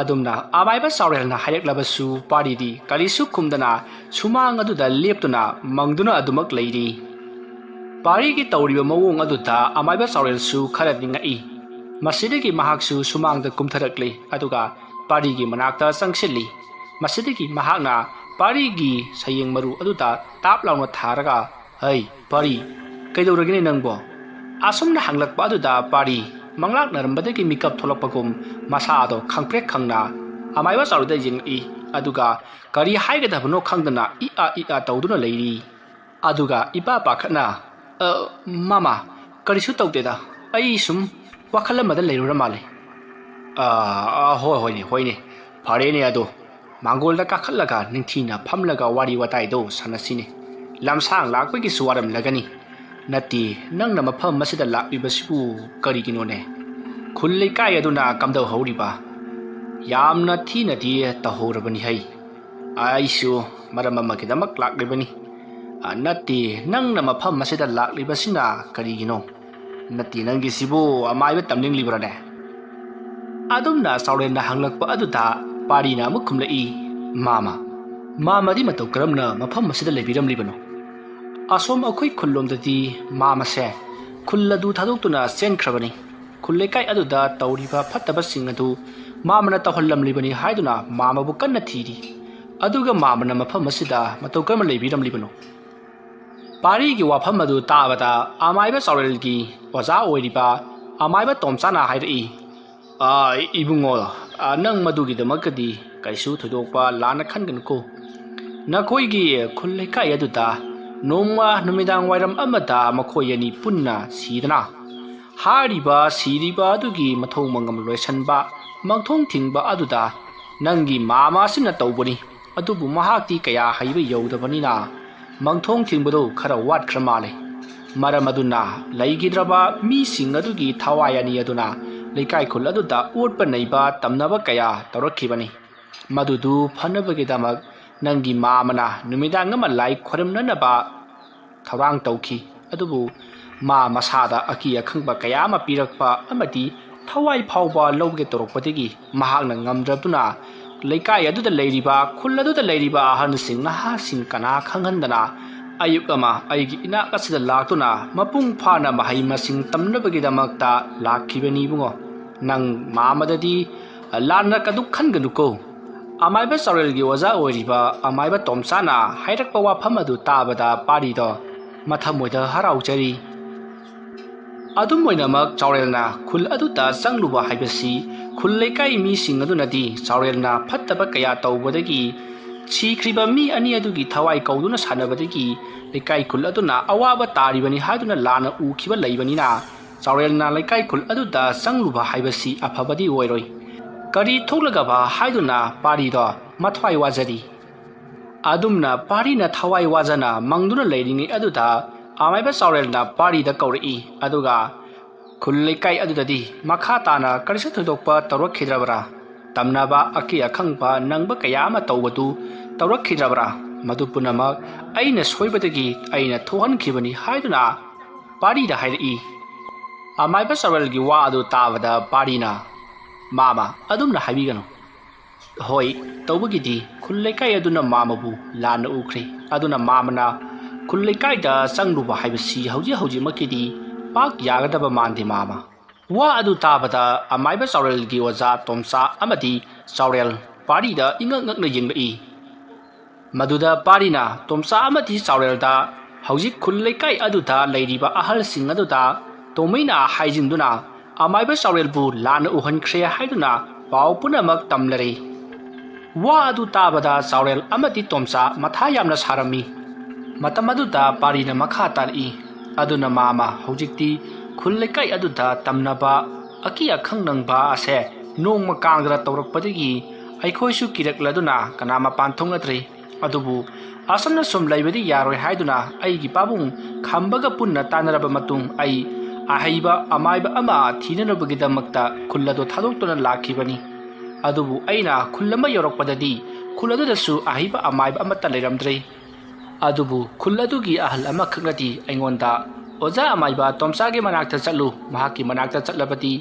ꯑꯗꯨꯝꯅ ꯑꯃꯥꯏꯕ ꯆꯥꯎꯔꯦꯜꯅ ꯍꯥꯏꯔꯛꯂꯕꯁꯨ ꯄꯥꯔꯤꯗꯤ ꯀꯔꯤꯁꯨ ꯈꯨꯝꯗꯅ ꯁꯨꯃꯥꯡ ꯑꯗꯨꯗ ꯂꯦꯞꯇꯨꯅ ꯃꯪꯗꯨꯅ ꯑꯗꯨꯃꯛ ꯂꯩꯔꯤ꯫ ꯄꯥꯔꯤꯒꯤ ꯇꯧꯔꯤꯕ ꯃꯑꯣꯡ ꯑꯗꯨꯗ ꯑꯃꯥꯏꯕ ꯆꯥꯎꯔꯦꯜꯁꯨ ꯈꯔꯗꯤ ꯉꯛꯏ꯫ ꯃꯁꯤꯗꯒꯤ ꯃꯍꯥꯛꯁꯨ ꯁꯨꯃꯥꯡꯗ ꯀꯨꯝꯊꯔꯛꯂꯤ, ꯑꯗꯨꯒ ꯄꯥꯔꯤꯒꯤ ꯃꯅꯥꯛꯇ ꯆꯪꯁꯤꯜꯂꯤ꯫ ꯃꯁꯤꯗꯒꯤ ꯃꯍꯥꯛꯅ ꯄꯥꯔꯤꯒꯤ ꯁꯌꯦꯡ ꯃꯔꯨ ꯑꯗꯨꯗ ꯇꯥꯞ ꯂꯥꯎꯅ ꯊꯥꯔꯒ, "ꯍꯩ, ꯄꯥꯔꯤ, ꯀꯩꯗꯧꯔꯒꯦꯅꯦ ꯅꯪꯕꯣ?" ꯑꯁꯨꯝꯅ ꯍꯪꯂꯛꯄ ꯑꯗꯨꯗ ꯄꯥꯔꯤ ꯃꯪꯂꯥꯛꯅꯔꯝꯕꯗꯒꯤ ꯃꯤꯀꯞ ꯊꯣꯛꯂꯛꯄꯒꯨꯝ ꯃꯁꯥꯗꯣ ꯈꯪꯄ꯭ꯔꯦꯛ ꯈꯪꯅ ꯑꯃꯥꯏꯕ ꯆꯥꯎꯔꯦꯜꯗ ꯌꯦꯡꯂꯛꯏ꯫ ꯑꯗꯨꯒ ꯀꯔꯤ ꯍꯥꯏꯒꯗꯕꯅꯣ ꯈꯪꯗꯅ ꯏ ꯑ ꯏ ꯑ ꯇꯧꯗꯨꯅ ꯂꯩꯔꯤ꯫ ꯑꯗꯨꯒ ꯏꯄꯥ ꯄꯥꯈꯠꯅ, "ꯑ, ꯃꯃꯥ, ꯀꯔꯤꯁꯨ ꯇꯧꯗꯦꯗ, ꯑꯩ ꯁꯨꯝ ꯋꯥꯈꯜ ꯑꯃꯗ ꯂꯩꯔꯨꯔ ꯃꯥꯜꯂꯦ꯫" "ꯑ, ꯑ, ꯍꯣꯏ, ꯍꯣꯏꯅꯦ, ꯍꯣꯏꯅꯦ, ꯐꯔꯦꯅꯦ ꯑꯗꯣ, ꯃꯥꯡꯒꯣꯜꯗ ꯀꯥꯈꯠꯂꯒ ꯅꯤꯡꯊꯤꯅ ꯐꯝꯂꯒ ꯋꯥꯔꯤ ꯋꯥꯇꯥꯏꯗꯣ ꯁꯥꯟꯅꯁꯤꯅꯦ꯫ ꯂꯝꯁꯥꯡ ꯂꯥꯛꯄꯒꯤꯁꯨ ꯋꯥꯔꯝꯂꯒꯅꯤ꯫ ꯅꯠꯇꯦ, ꯅꯪꯅ ꯃꯐꯝ ꯑꯁꯤꯗ ꯂꯥꯛꯂꯤꯕꯁꯤꯕꯨ ꯀꯔꯤꯒꯤꯅꯣꯅꯦ? ꯈꯨꯜ ꯂꯩꯀꯥꯏ ꯑꯗꯨꯅ ꯀꯝꯗꯧꯍꯧꯔꯤꯕ?" "ꯌꯥꯝꯅ ꯊꯤꯅꯗꯤ ꯇꯧꯍꯧꯔꯕꯅꯤ ꯍꯩ꯫ ꯑꯩꯁꯨ ꯃꯔꯝ ꯑꯃꯒꯤꯗꯃꯛ ꯂꯥꯛꯂꯤꯕꯅꯤ꯫ ꯑ, ꯅꯠꯇꯦ, ꯅꯪꯅ ꯃꯐꯝ ꯑꯁꯤꯗ ꯂꯥꯛꯂꯤꯕꯁꯤꯅ ꯀꯔꯤꯒꯤꯅꯣ? ꯅꯠꯇꯦ, ꯅꯪꯒꯤꯁꯤꯕꯨ ꯑꯃꯥꯏꯕ ꯇꯝꯅꯤꯡꯂꯤꯕ꯭ꯔꯥꯅꯦ?" ꯑꯗꯨꯝꯅ ꯆꯥꯎꯔꯦꯜꯅ ꯍꯪꯂꯛꯄ ꯑꯗꯨꯗ ꯄꯥꯔꯤꯅ ꯑꯃꯨꯛ ꯈꯨꯝꯂꯛꯏ, "ꯃꯥꯃ, ꯃꯥꯃꯗꯤ ꯃꯇꯧ ꯀꯔꯝꯅ ꯃꯐꯝ ꯑꯁꯤꯗ ꯂꯩꯕꯤꯔꯝꯂꯤꯕꯅꯣ? ꯑꯁꯣꯝ ꯑꯩꯈꯣꯏ ꯈꯨꯜꯂꯣꯝꯗꯗꯤ ꯃꯥꯃꯁꯦ ꯈꯨꯜ ꯑꯗꯨ ꯊꯥꯗꯣꯛꯇꯨꯅ ꯆꯦꯟꯈ꯭ꯔꯕꯅꯤ꯫ ꯈꯨꯜ ꯂꯩꯀꯥꯏ ꯑꯗꯨꯗ ꯇꯧꯔꯤꯕ ꯐꯠꯇꯕꯁꯤꯡ ꯑꯗꯨ ꯃꯥꯃꯅ ꯇꯧꯍꯜꯂꯝꯂꯤꯕꯅꯤ ꯍꯥꯏꯗꯨꯅ ꯃꯥꯃꯕꯨ ꯀꯟꯅ ꯊꯤꯔꯤ꯫ ꯑꯗꯨꯒ ꯃꯥꯃꯅ ꯃꯐꯝ ꯑꯁꯤꯗ ꯃꯇꯧ ꯀꯔꯝꯅ ꯂꯩꯕꯤꯔꯝꯂꯤꯕꯅꯣ?" ꯄꯥꯔꯤꯒꯤ ꯋꯥꯐꯝ ꯑꯗꯨ ꯇꯥꯕꯗ ꯑꯃꯥꯏꯕ ꯆꯥꯎꯔꯦꯜꯒꯤ ꯑꯣꯖꯥ ꯑꯣꯏꯔꯤꯕ ꯑꯃꯥꯏꯕ ꯇꯣꯝꯆꯥꯅ ꯍꯥꯏꯔꯛꯏ, "ꯑꯥ, ꯏꯕꯨꯡꯉꯣ, ꯑꯥ, ꯅꯪ ꯃꯗꯨꯒꯤꯗꯃꯛꯇꯗꯤ ꯀꯩꯁꯨ ꯊꯣꯏꯗꯣꯛꯄ ꯂꯥꯟꯅ ꯈꯟꯒꯅꯨꯀꯣ꯫ ꯅꯈꯣꯏꯒꯤ ꯈꯨꯜ ꯂꯩꯀꯥꯏ ꯑꯗꯨꯗ ꯅꯣꯡꯃ ꯅꯨꯃꯤꯗꯥꯡ ꯋꯥꯏꯔꯝ ꯑꯃꯗ ꯃꯈꯣꯏ ꯑꯅꯤ ꯄꯨꯟꯅ ꯁꯤꯗꯅ ꯍꯥꯏꯔꯤꯕ ꯁꯤꯔꯤꯕ ꯑꯗꯨꯒꯤ ꯃꯊꯧ ꯃꯉꯝ ꯂꯣꯏꯁꯤꯟꯕ, ꯃꯥꯡꯊꯣꯡ ꯊꯤꯡꯕ ꯑꯗꯨꯗ ꯅꯪꯒꯤ ꯃꯥꯃ ꯑꯁꯤꯅ ꯇꯧꯕꯅꯤ꯫ ꯑꯗꯨꯕꯨ ꯃꯍꯥꯛꯇꯤ ꯀꯌꯥ ꯍꯩꯕ ꯌꯧꯗꯕꯅꯤꯅ ꯃꯥꯡꯊꯣꯡ ꯊꯤꯡꯕꯗꯨ ꯈꯔ ꯋꯥꯠꯈ꯭ꯔ ꯃꯥꯜꯂꯦ꯫ ꯃꯔꯝ ꯑꯗꯨꯅ ꯂꯩꯈꯤꯗ꯭ꯔꯕ ꯃꯤꯁꯤꯡ ꯑꯗꯨꯒꯤ ꯊꯋꯥꯏ ꯑꯅꯤ ꯑꯗꯨꯅ ꯂꯩꯀꯥꯏ ꯈꯨꯜ ꯑꯗꯨꯗ ꯑꯣꯠꯄ ꯅꯩꯕ ꯇꯝꯅꯕ ꯀꯌꯥ ꯇꯧꯔꯛꯈꯤꯕꯅꯤ꯫ ꯃꯗꯨꯗꯨ ꯐꯅꯕꯒꯤꯗꯃꯛ ꯅꯪꯒꯤ ꯃꯥꯃꯅ ꯅꯨꯃꯤꯗꯥꯡ ꯑꯃ ꯂꯥꯏ ꯈꯣꯏꯔꯝꯅꯅꯕ ꯊꯧꯔꯥꯡ ꯇꯧꯈꯤ꯫ ꯑꯗꯨꯕꯨ ꯃꯥ ꯃꯁꯥꯗ ꯑꯀꯤ ꯑꯈꯪꯕ ꯀꯌꯥ ꯑꯃ ꯄꯤꯔꯛꯄ ꯑꯃꯗꯤ ꯊꯋꯥꯏ ꯐꯥꯎꯕ ꯂꯧꯒꯦ ꯇꯧꯔꯛꯄꯗꯒꯤ ꯃꯍꯥꯛꯅ ꯉꯝꯗ꯭ꯔꯗꯨꯅ ꯂꯩꯀꯥꯏ ꯑꯗꯨꯗ ꯂꯩꯔꯤꯕ, ꯈꯨꯜ ꯑꯗꯨꯗ ꯂꯩꯔꯤꯕ ꯑꯍꯟꯁꯤꯡ, ꯅꯍꯥꯁꯤꯡ ꯀꯅꯥ ꯈꯪꯍꯟꯗꯅ ꯑꯌꯨꯛ ꯑꯃ ꯑꯩꯒꯤ ꯏꯅꯥꯛ ꯑꯁꯤꯗ ꯂꯥꯛꯇꯨꯅ ꯃꯄꯨꯡ ꯐꯥꯅ ꯃꯍꯩ ꯃꯁꯤꯡ ꯇꯝꯅꯕꯒꯤꯗꯃꯛꯇ ꯂꯥꯛꯈꯤꯕꯅꯤ ꯏꯕꯨꯡꯉꯣ꯫ ꯅꯪ ꯃꯥꯃꯗꯗꯤ ꯂꯥꯟꯅ ꯀꯗꯨ ꯈꯟꯒꯅꯨꯀꯣ꯫ ꯑꯃꯥꯏꯕ ꯆꯥꯎꯔꯦꯜꯒꯤ ꯑꯣꯖꯥ ꯑꯣꯏꯔꯤꯕ ꯑꯃꯥꯏꯕ ꯇꯣꯝꯆꯥꯅ ꯍꯥꯏꯔꯛꯄ ꯋꯥꯐꯝ ꯑꯗꯨ ꯇꯥꯕꯗ ꯄꯥꯔꯤꯗꯣ ꯃꯊꯃꯣꯏꯗ ꯍꯔꯥꯎꯖꯔꯤ꯫ ꯑꯗꯨꯝ ꯑꯣꯏꯅꯃꯛ ꯆꯥꯎꯔꯦꯜꯅ ꯈꯨꯜ ꯑꯗꯨꯗ ꯆꯪꯂꯨꯕ ꯍꯥꯏꯕꯁꯤ ꯈꯨꯜ ꯂꯩꯀꯥꯏ ꯃꯤꯁꯤꯡ ꯑꯗꯨꯅꯗꯤ ꯆꯥꯎꯔꯦꯜꯅ ꯐꯠꯇꯕ ꯀꯌꯥ ꯇꯧꯕꯗꯒꯤ ꯁꯤꯈ꯭ꯔꯤꯕ ꯃꯤ ꯑꯅꯤ ꯑꯗꯨꯒꯤ ꯊꯋꯥꯏ ꯀꯧꯗꯨꯅ ꯁꯥꯟꯅꯕꯗꯒꯤ ꯂꯩꯀꯥꯏ ꯈꯨꯜ ꯑꯗꯨꯅ ꯑꯋꯥꯕ ꯇꯥꯔꯤꯕꯅꯤ ꯍꯥꯏꯗꯨꯅ ꯂꯥꯟꯅ ꯎꯈꯤꯕ ꯂꯩꯕꯅꯤꯅ ꯆꯥꯎꯔꯦꯜꯅ ꯂꯩꯀꯥꯏ ꯈꯨꯜ ꯑꯗꯨꯗ ꯆꯪꯂꯨꯕ ꯍꯥꯏꯕꯁꯤ ꯑꯐꯕꯗꯤ ꯑꯣꯏꯔꯣꯏ꯫ ꯀꯔꯤ ꯊꯣꯛꯂꯒꯕ ꯍꯥꯏꯗꯨꯅ ꯄꯥꯔꯤꯗꯣ ꯃꯊ꯭ꯋꯥꯏ ꯋꯥꯖꯔꯤ꯫ ꯑꯗꯨꯝꯅ ꯄꯥꯔꯤꯅ ꯊꯋꯥꯏ ꯋꯥꯖꯅ ꯃꯪꯗꯨꯅ ꯂꯩꯔꯤꯉꯩ ꯑꯗꯨꯗ ꯑꯃꯥꯏꯕ ꯆꯥꯎꯔꯦꯜꯅ ꯄꯥꯔꯤꯗ ꯀꯧꯔꯛꯏ꯫ ꯑꯗꯨꯒ ꯈꯨꯜ ꯂꯩꯀꯥꯏ ꯑꯗꯨꯗꯗꯤ ꯃꯈꯥ ꯇꯥꯅ ꯀꯔꯤꯁꯨ ꯊꯣꯏꯗꯣꯛꯄ ꯇꯧꯔꯛꯈꯤꯗ꯭ꯔꯕ꯭ꯔꯥ? ꯇꯝꯅꯕ, ꯑꯀꯤ ꯑꯈꯪꯕ ꯅꯪꯕ ꯀꯌꯥ ꯑꯃ ꯇꯧꯕꯗꯨ ꯇꯧꯔꯛꯈꯤꯗ꯭ꯔꯕ꯭ꯔꯥ? ꯃꯗꯨ ꯄꯨꯝꯅꯃꯛ ꯑꯩꯅ ꯁꯣꯏꯕꯗꯒꯤ ꯑꯩꯅ ꯊꯣꯛꯍꯟꯈꯤꯕꯅꯤ" ꯍꯥꯏꯗꯨꯅ ꯄꯥꯔꯤꯗ ꯍꯥꯏꯔꯛꯏ꯫ ꯑꯃꯥꯏꯕ ꯆꯥꯎꯔꯦꯜꯒꯤ ꯋꯥ ꯑꯗꯨ ꯇꯥꯕꯗ ꯄꯥꯔꯤꯅ, "ꯃꯥꯃ, ꯑꯗꯨꯝꯅ ꯍꯥꯏꯕꯤꯒꯅꯨ꯫ ꯍꯣꯏ, ꯇꯧꯕꯒꯤꯗꯤ ꯈꯨꯜ ꯂꯩꯀꯥꯏ ꯑꯗꯨꯅ ꯃꯥꯃꯕꯨ ꯂꯥꯟꯅ ꯎꯈ꯭ꯔꯦ꯫ ꯑꯗꯨꯅ ꯃꯥꯃꯅ ꯈꯨꯜ ꯂꯩꯀꯥꯏꯗ ꯆꯪꯂꯨꯕ ꯍꯥꯏꯕꯁꯤ ꯍꯧꯖꯤꯛ ꯍꯧꯖꯤꯛꯃꯛꯀꯤꯗꯤ ꯄꯥꯛ ꯌꯥꯒꯗꯕ ꯃꯥꯟꯗꯦ, ꯃꯥꯃ"꯫ ꯋꯥ ꯑꯗꯨ ꯇꯥꯕꯗ ꯑꯃꯥꯏꯕ ꯆꯥꯎꯔꯦꯜꯒꯤ ꯑꯣꯖꯥ ꯇꯣꯝꯆꯥ ꯑꯃꯗꯤ ꯆꯥꯎꯔꯦꯜ ꯄꯥꯔꯤꯗ ꯏꯉꯛ ꯉꯛꯅ ꯌꯦꯡꯂꯛꯏ꯫ ꯃꯗꯨꯗ ꯄꯥꯔꯤꯅ ꯇꯣꯝꯆꯥ ꯑꯃꯗꯤ ꯆꯥꯎꯔꯦꯜꯗ, "ꯍꯧꯖꯤꯛ ꯈꯨꯜ ꯂꯩꯀꯥꯏ ꯑꯗꯨꯗ ꯂꯩꯔꯤꯕ ꯑꯍꯜꯁꯤꯡ ꯑꯗꯨꯗ ꯇꯣꯃꯩꯅ ꯍꯥꯏꯖꯤꯟꯗꯨꯅ ꯑꯃꯥꯏꯕ ꯆꯥꯎꯔꯦꯜꯕꯨ ꯂꯥꯟꯅ ꯎꯍꯟꯈ꯭ꯔꯦ" ꯍꯥꯏꯗꯨꯅ ꯄꯥꯎ ꯄꯨꯝꯅꯃꯛ ꯇꯝꯂꯔꯦ꯫ ꯋꯥ ꯑꯗꯨ ꯇꯥꯕꯗ ꯆꯥꯎꯔꯦꯜ ꯑꯃꯗꯤ ꯇꯣꯝꯆꯥ ꯃꯊꯥ ꯌꯥꯝꯅ ꯁꯥꯔꯝꯃꯤ꯫ ꯃꯇꯝ ꯑꯗꯨꯗ ꯄꯥꯔꯤꯅ ꯃꯈꯥ ꯇꯥꯔꯛꯏ, "ꯑꯗꯨꯅ ꯃꯥꯃ, ꯍꯧꯖꯤꯛꯇꯤ ꯈꯨꯜ ꯂꯩꯀꯥꯏ ꯑꯗꯨꯗ ꯇꯝꯅꯕ, ꯑꯀꯤ ꯑꯈꯪ ꯅꯪꯕ ꯑꯁꯦ ꯅꯣꯡꯃ ꯀꯥꯡꯗꯅ ꯇꯧꯔꯛꯄꯗꯒꯤ ꯑꯩꯈꯣꯏꯁꯨ ꯀꯤꯔꯛꯂꯗꯨꯅ ꯀꯅꯥ ꯃꯄꯥꯟ ꯊꯣꯛꯅꯗ꯭ꯔꯦ꯫ ꯑꯗꯨꯕꯨ ꯑꯁꯨꯝꯅ ꯁꯨꯝ ꯂꯩꯕꯗꯤ ꯌꯥꯔꯣꯏ ꯍꯥꯏꯗꯨꯅ ꯑꯩꯒꯤ ꯄꯥꯕꯨꯡ ꯈꯝꯕꯒ ꯄꯨꯟꯅ ꯇꯥꯟꯅꯔꯕ ꯃꯇꯨꯡ ꯑꯩ ꯑꯍꯩꯕ ꯑꯃꯥꯏꯕ ꯑꯃ ꯊꯤꯅꯅꯕꯒꯤꯗꯃꯛꯇ ꯈꯨꯜ ꯑꯗꯨ ꯊꯥꯗꯣꯛꯇꯨꯅ ꯂꯥꯛꯈꯤꯕꯅꯤ꯫ ꯑꯗꯨꯕꯨ ꯑꯩꯅ ꯈꯨꯜ ꯑꯃ ꯌꯧꯔꯛꯄꯗꯗꯤ ꯈꯨꯜ ꯑꯗꯨꯗꯁꯨ ꯑꯍꯩꯕ ꯑꯃꯥꯏꯕ ꯑꯃꯠꯇ ꯂꯩꯔꯝꯗ꯭ꯔꯦ꯫ ꯑꯗꯨꯕꯨ ꯈꯨꯜ ꯑꯗꯨꯒꯤ ꯑꯍꯜ ꯑꯃꯈꯛꯅꯗꯤ ꯑꯩꯉꯣꯟꯗ, 'ꯑꯣꯖꯥ ꯑꯃꯥꯏꯕ ꯇꯣꯝꯆꯥꯒꯤ ꯃꯅꯥꯛꯇ ꯆꯠꯂꯨ, ꯃꯍꯥꯛꯀꯤ ꯃꯅꯥꯛꯇ ꯆꯠꯂꯕꯗꯤ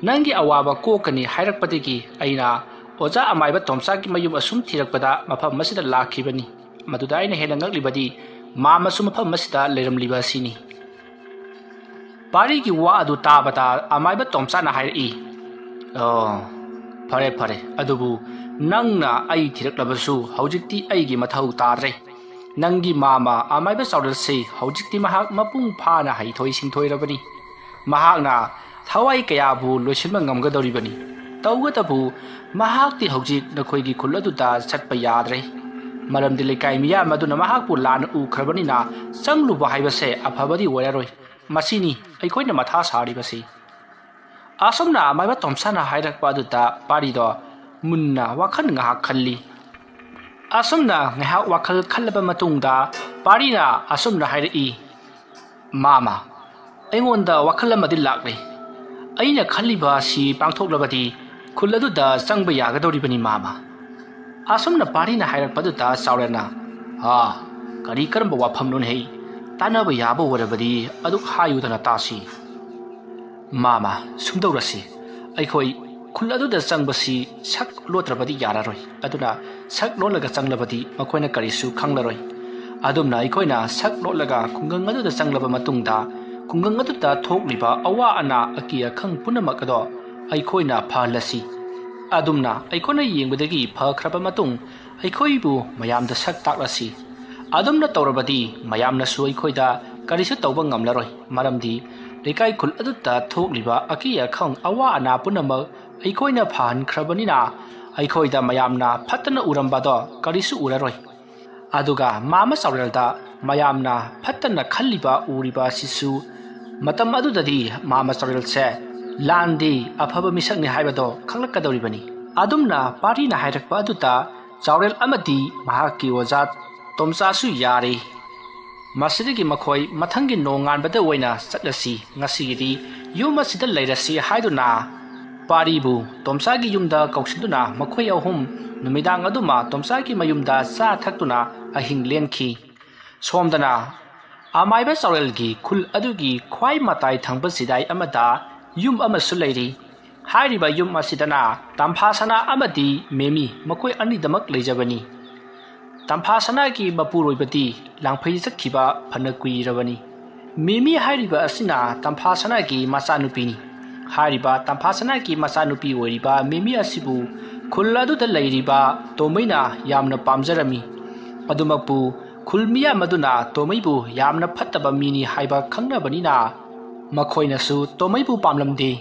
ꯅꯪꯒꯤ ꯑꯋꯥꯕ ꯀꯣꯛꯀꯅꯤ' ꯍꯥꯏꯔꯛꯄꯗꯒꯤ ꯑꯩꯅ ꯑꯣꯖꯥ ꯑꯃꯥꯏꯕ ꯇꯣꯝꯆꯥꯒꯤ ꯃꯌꯨꯝ ꯑꯁꯨꯝ ꯊꯤꯔꯛꯄꯗ ꯃꯐꯝ ꯑꯁꯤꯗ ꯂꯥꯛꯈꯤꯕꯅꯤ꯫ ꯃꯗꯨꯗ ꯑꯩꯅ ꯍꯦꯟꯅ ꯉꯛꯂꯤꯕꯗꯤ ꯃꯥꯃꯁꯨ ꯃꯐꯝ ꯑꯁꯤꯗ ꯂꯩꯔꯝꯂꯤꯕ ꯑꯁꯤꯅꯤ꯫ ꯄꯥꯔꯤꯒꯤ ꯋꯥ ꯑꯗꯨ ꯇꯥꯕꯗ ꯑꯃꯥꯏꯕ ꯇꯣꯝꯆꯥꯅ ꯍꯥꯏꯔꯛꯏ, "ꯑꯣ, ꯐꯔꯦ, ꯐꯔꯦ꯫ ꯑꯗꯨꯕꯨ ꯅꯪꯅ ꯑꯩ ꯊꯤꯔꯛꯂꯕꯁꯨ ꯍꯧꯖꯤꯛꯇꯤ ꯑꯩꯒꯤ ꯃꯊꯧ ꯇꯥꯗ꯭ꯔꯦ꯫ ꯅꯪꯒꯤ ꯃꯥꯃ ꯑꯃꯥꯏꯕ ꯆꯥꯎꯔꯦꯜꯁꯤ ꯍꯧꯖꯤꯛꯇꯤ ꯃꯍꯥꯛ ꯃꯄꯨꯡ ꯐꯥꯅ ꯍꯩꯊꯣꯏ ꯁꯤꯡꯊꯣꯏꯔꯕꯅꯤ꯫ ꯃꯍꯥꯛꯅ ꯊꯋꯥꯏ ꯀꯌꯥꯕꯨ ꯂꯣꯏꯁꯤꯟꯕ ꯉꯝꯒꯗꯧꯔꯤꯕꯅꯤ꯫ ꯇꯧꯕꯇꯕꯨ ꯃꯍꯥꯛꯇꯤ ꯍꯧꯖꯤꯛ ꯅꯈꯣꯏꯒꯤ ꯈꯨꯜ ꯑꯗꯨꯗ ꯆꯠꯄ ꯌꯥꯗ꯭ꯔꯦ꯫ ꯃꯔꯝꯗꯤ ꯂꯩꯀꯥꯏ ꯃꯤꯌꯥꯝ ꯑꯗꯨꯅ ꯃꯍꯥꯛꯄꯨ ꯂꯥꯟꯅ ꯎꯈ꯭ꯔꯕꯅꯤꯅ ꯆꯪꯂꯨꯕ ꯍꯥꯏꯕꯁꯦ ꯑꯐꯕꯗꯤ ꯑꯣꯏꯔꯔꯣꯏ꯫ ꯃꯁꯤꯅꯤ ꯑꯩꯈꯣꯏꯅ ꯃꯊꯥ ꯁꯥꯔꯤꯕꯁꯤ"꯫ ꯑꯁꯨꯝꯅ ꯑꯃꯥꯏꯕ ꯇꯣꯝꯆꯥꯅ ꯍꯥꯏꯔꯛꯄ ꯑꯗꯨꯗ ꯄꯥꯔꯤꯗꯣ ꯃꯨꯟꯅ ꯋꯥꯈꯜ ꯉꯥꯏꯍꯥꯛ ꯈꯜꯂꯤ꯫ ꯑꯁꯨꯝꯅ ꯉꯥꯏꯍꯥꯛ ꯋꯥꯈꯜ ꯈꯜꯂꯕ ꯃꯇꯨꯡꯗ ꯄꯥꯔꯤꯅ ꯑꯁꯨꯝꯅ ꯍꯥꯏꯔꯛꯏ, "ꯃꯥꯃ, ꯑꯩꯉꯣꯟꯗ ꯋꯥꯈꯜ ꯑꯃꯗꯤ ꯂꯥꯛꯂꯦ꯫ ꯑꯩꯅ ꯈꯜꯂꯤꯕ ꯑꯁꯤ ꯄꯥꯡꯊꯣꯛꯂꯕꯗꯤ ꯈꯨꯜ ꯑꯗꯨꯗ ꯆꯪꯕ ꯌꯥꯒꯗꯧꯔꯤꯕꯅꯤ, ꯃꯥꯃ꯫ ꯑꯁꯨꯝꯅ ꯄꯥꯔꯤꯅ ꯍꯥꯏꯔꯛꯄ ꯑꯗꯨꯗ ꯆꯥꯎꯔꯦꯜꯅ, "ꯑꯥ, ꯀꯔꯤ ꯀꯔꯝꯕ ꯋꯥꯐꯝꯅꯣꯅꯦ ꯍꯩ? ꯇꯥꯟꯅꯕ ꯌꯥꯕ ꯑꯣꯏꯔꯕꯗꯤ ꯑꯗꯨꯛ ꯍꯥꯏꯌꯨꯗꯅ ꯇꯥꯁꯤ꯫" "ꯃꯥꯃ, ꯁꯨꯝꯗꯧꯔꯁꯤ, ꯑꯩꯈꯣꯏ ꯈꯨꯜ ꯑꯗꯨꯗ ꯆꯪꯕꯁꯤ ꯁꯛ ꯂꯣꯠꯇ꯭ꯔꯕꯗꯤ ꯌꯥꯔꯔꯣꯏ꯫ ꯑꯗꯨꯅ ꯁꯛ ꯂꯣꯜꯂꯒ ꯆꯪꯂꯕꯗꯤ ꯃꯈꯣꯏꯅ ꯀꯔꯤꯁꯨ ꯈꯪꯂꯔꯣꯏ꯫ ꯑꯗꯨꯝꯅ ꯑꯩꯈꯣꯏꯅ ꯁꯛ ꯂꯣꯠꯂꯒ ꯈꯨꯡꯒꯪ ꯑꯗꯨꯗ ꯆꯪꯂꯕ ꯃꯇꯨꯡꯗ ꯈꯨꯡꯒꯪ ꯑꯗꯨꯗ ꯊꯣꯛꯂꯤꯕ ꯑꯋꯥ ꯑꯅꯥ, ꯑꯀꯤ ꯑꯈꯪ ꯄꯨꯝꯅꯃꯛ ꯑꯗꯣ ꯑꯩꯈꯣꯏꯅ ꯐꯍꯜꯂꯁꯤ꯫ ꯑꯗꯨꯝꯅ ꯑꯩꯈꯣꯏꯅ ꯌꯦꯡꯕꯗꯒꯤ ꯐꯈ꯭ꯔꯕ ꯃꯇꯨꯡ ꯑꯩꯈꯣꯏꯕꯨ ꯃꯌꯥꯝꯗ ꯁꯛ ꯇꯥꯛꯂꯁꯤ꯫ ꯑꯗꯨꯝꯅ ꯇꯧꯔꯕꯗꯤ ꯃꯌꯥꯝꯅꯁꯨ ꯑꯩꯈꯣꯏꯗ ꯀꯔꯤꯁꯨ ꯇꯧꯕ ꯉꯝꯂꯔꯣꯏ, ꯃꯔꯝꯗꯤ ꯂꯩꯀꯥꯏ ꯈꯨꯜ ꯑꯗꯨꯗ ꯊꯣꯛꯂꯤꯕ ꯑꯀꯤ ꯑꯈꯪ ꯑꯋꯥ ꯑꯅꯥ ꯄꯨꯝꯅꯃꯛ ꯑꯩꯈꯣꯏꯅ ꯐꯍꯟꯈ꯭ꯔꯕꯅꯤꯅ ꯑꯩꯈꯣꯏꯗ ꯃꯌꯥꯝꯅ ꯐꯠꯇꯅ ꯎꯔꯝꯕꯗꯣ ꯀꯔꯤꯁꯨ ꯎꯔꯔꯣꯏ꯫ ꯑꯗꯨꯒ ꯃꯥꯃ ꯆꯥꯎꯔꯦꯜꯗ ꯃꯌꯥꯝꯅ ꯐꯠꯇꯅ ꯈꯜꯂꯤꯕ ꯎꯔꯤꯕ ꯑꯁꯤꯁꯨ ꯃꯇꯝ ꯑꯗꯨꯗꯗꯤ ꯃꯥꯃ ꯆꯥꯎꯔꯦꯜꯁꯦ ꯂꯥꯟꯗꯤ ꯑꯐꯕ ꯃꯤꯁꯛꯅꯤ ꯍꯥꯏꯕꯗꯣ ꯈꯪꯂꯛꯀꯗꯧꯔꯤꯕꯅꯤ꯫" ꯑꯗꯨꯝꯅ ꯄꯥꯔꯤꯅ ꯍꯥꯏꯔꯛꯄ ꯑꯗꯨꯗ ꯆꯥꯎꯔꯦꯜ ꯑꯃꯗꯤ ꯃꯍꯥꯛꯀꯤ ꯑꯣꯖꯥ ꯇꯣꯝꯆꯥꯁꯨ ꯌꯥꯔꯤ꯫ ꯃꯁꯤꯗꯒꯤ ꯃꯈꯣꯏ ꯃꯊꯪꯒꯤ ꯅꯣꯡꯉꯥꯟꯕꯗ ꯑꯣꯏꯅ ꯆꯠꯂꯁꯤ, ꯉꯁꯤꯒꯤꯗꯤ ꯌꯨꯝ ꯑꯁꯤꯗ ꯂꯩꯔꯁꯤ ꯍꯥꯏꯗꯨꯅ ꯄꯥꯔꯤꯕꯨ ꯇꯣꯝꯆꯥꯒꯤ ꯌꯨꯝꯗ ꯀꯧꯁꯤꯟꯗꯨꯅ ꯃꯈꯣꯏ ꯑꯍꯨꯝ ꯅꯨꯃꯤꯗꯥꯡ ꯑꯗꯨꯃ ꯇꯣꯝꯆꯥꯒꯤ ꯃꯌꯨꯝꯗ ꯆꯥ ꯊꯛꯇꯨꯅ ꯑꯍꯤꯡ ꯂꯦꯟꯈꯤ꯫ ꯁꯣꯝꯗꯅ ꯑꯃꯥꯏꯕ ꯆꯥꯎꯔꯦꯜꯒꯤ ꯈꯨꯜ ꯑꯗꯨꯒꯤ ꯈ꯭ꯋꯥꯏ ꯃꯇꯥꯏ ꯊꯪꯕ ꯆꯤꯗꯥꯏ ꯑꯃꯗ ꯌꯨꯝ ꯑꯃꯁꯨ ꯂꯩꯔꯤ꯫ ꯍꯥꯏꯔꯤꯕ ꯌꯨꯝ ꯑꯁꯤꯗꯅ ꯇꯝꯐꯥ ꯁꯅꯥ ꯑꯃꯗꯤ ꯃꯦꯃꯤ ꯃꯈꯣꯏ ꯑꯅꯤꯗꯃꯛ ꯂꯩꯖꯕꯅꯤ꯫ ꯇꯝꯐꯥ ꯁꯅꯥꯒꯤ ꯃꯄꯨꯔꯣꯏꯕꯗꯤ ꯂꯥꯡꯐꯩ ꯆꯠꯈꯤꯕ ꯐꯅ ꯀꯨꯏꯔꯕꯅꯤ꯫ ꯃꯦꯃꯤ ꯍꯥꯏꯔꯤꯕ ꯑꯁꯤꯅ ꯇꯝꯐꯥ ꯁꯅꯥꯒꯤ ꯃꯆꯥꯅꯨꯄꯤꯅꯤ꯫ ꯍꯥꯏꯔꯤꯕ ꯇꯝꯐꯥ ꯁꯅꯥꯒꯤ ꯃꯆꯥꯅꯨꯄꯤ ꯑꯣꯏꯔꯤꯕ ꯃꯦꯃꯤ ꯑꯁꯤꯕꯨ ꯈꯨꯜ ꯑꯗꯨꯗ ꯂꯩꯔꯤꯕ ꯇꯣꯃꯩꯅ ꯌꯥꯝꯅ ꯄꯥꯝꯖꯔꯝꯃꯤ꯫ ꯑꯗꯨꯃꯛꯄꯨ ꯈꯨꯜ ꯃꯤꯌꯥꯝ ꯑꯗꯨꯅ ꯇꯣꯃꯩꯕꯨ ꯌꯥꯝꯅ ꯐꯠꯇꯕ ꯃꯤꯅꯤ ꯍꯥꯏꯕ ꯈꯪꯅꯕꯅꯤꯅ ꯃꯈꯣꯏꯅꯁꯨ ꯇꯣꯃꯩꯕꯨ ꯄꯥꯝꯂꯝꯗꯦ꯫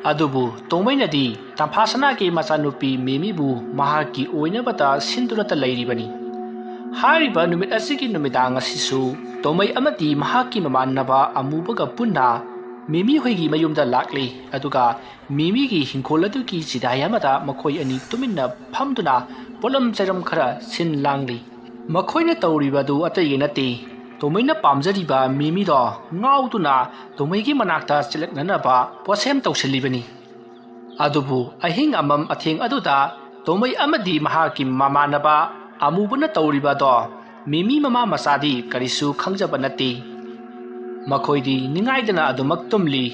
ꯑꯗꯨꯕꯨ ꯇꯣꯃꯩꯅꯗꯤ ꯇꯝꯐꯥ ꯁꯅꯥꯒꯤ ꯃꯆꯥꯅꯨꯄꯤ ꯃꯦꯃꯤꯕꯨ ꯃꯍꯥꯛꯀꯤ ꯑꯣꯏꯅꯕꯇ ꯁꯤꯟꯗꯨꯅꯇ ꯂꯩꯔꯤꯕꯅꯤ꯫ ꯍꯥꯏꯔꯤꯕ ꯅꯨꯃꯤꯠ ꯑꯁꯤꯒꯤ ꯅꯨꯃꯤꯗꯥꯡ ꯑꯁꯤꯁꯨ ꯇꯣꯃꯩ ꯑꯃꯗꯤ ꯃꯍꯥꯛꯀꯤ ꯃꯃꯥꯟꯅꯕ ꯑꯃꯨꯕꯒ ꯄꯨꯟꯅ ꯃꯦꯃꯤ ꯍꯣꯏꯒꯤ ꯃꯌꯨꯝꯗ ꯂꯥꯛꯂꯤ꯫ ꯑꯗꯨꯒ ꯃꯦꯃꯤꯒꯤ ꯍꯤꯡꯈꯣꯜ ꯑꯗꯨꯒꯤ ꯆꯤꯗꯥꯏ ꯑꯃꯗ ꯃꯈꯣꯏ ꯑꯅꯤ ꯇꯨꯃꯤꯟꯅ ꯐꯝꯗꯨꯅ ꯄꯣꯠꯂꯝ ꯆꯩꯔꯝ ꯈꯔ ꯁꯤꯟ ꯂꯥꯡꯂꯤ꯫ ꯃꯈꯣꯏꯅ ꯇꯧꯔꯤꯕꯗꯨ ꯑꯇꯩꯒꯤ ꯅꯠꯇꯦ, ꯇꯣꯃꯩꯅ ꯄꯥꯝꯖꯔꯤꯕ ꯃꯦꯃꯤꯗꯣ ꯉꯥꯎꯗꯨꯅ ꯇꯣꯃꯩꯒꯤ ꯃꯅꯥꯛꯇ ꯆꯤꯜꯂꯛꯅꯅꯕ ꯄꯣꯠꯁꯦꯝ ꯇꯧꯁꯤꯜꯂꯤꯕꯅꯤ꯫ ꯑꯗꯨꯕꯨ ꯑꯍꯤꯡ ꯑꯃꯝ ꯑꯊꯦꯡ ꯑꯗꯨꯗ ꯇꯣꯃꯩ ꯑꯃꯗꯤ ꯃꯍꯥꯛꯀꯤ ꯃꯃꯥꯟꯅꯕ ꯑꯃꯨꯕꯅ ꯇꯧꯔꯤꯕ ꯑꯗꯣ ꯃꯤꯃꯤ ꯃꯃꯥ ꯃꯆꯥꯗꯤ ꯀꯔꯤꯁꯨ ꯈꯪꯖꯕ ꯅꯠꯇꯦ꯫ ꯃꯈꯣꯏꯗꯤ ꯅꯤꯡꯉꯥꯏꯗꯅ ꯑꯗꯨꯃꯛ ꯇꯨꯝꯂꯤ꯫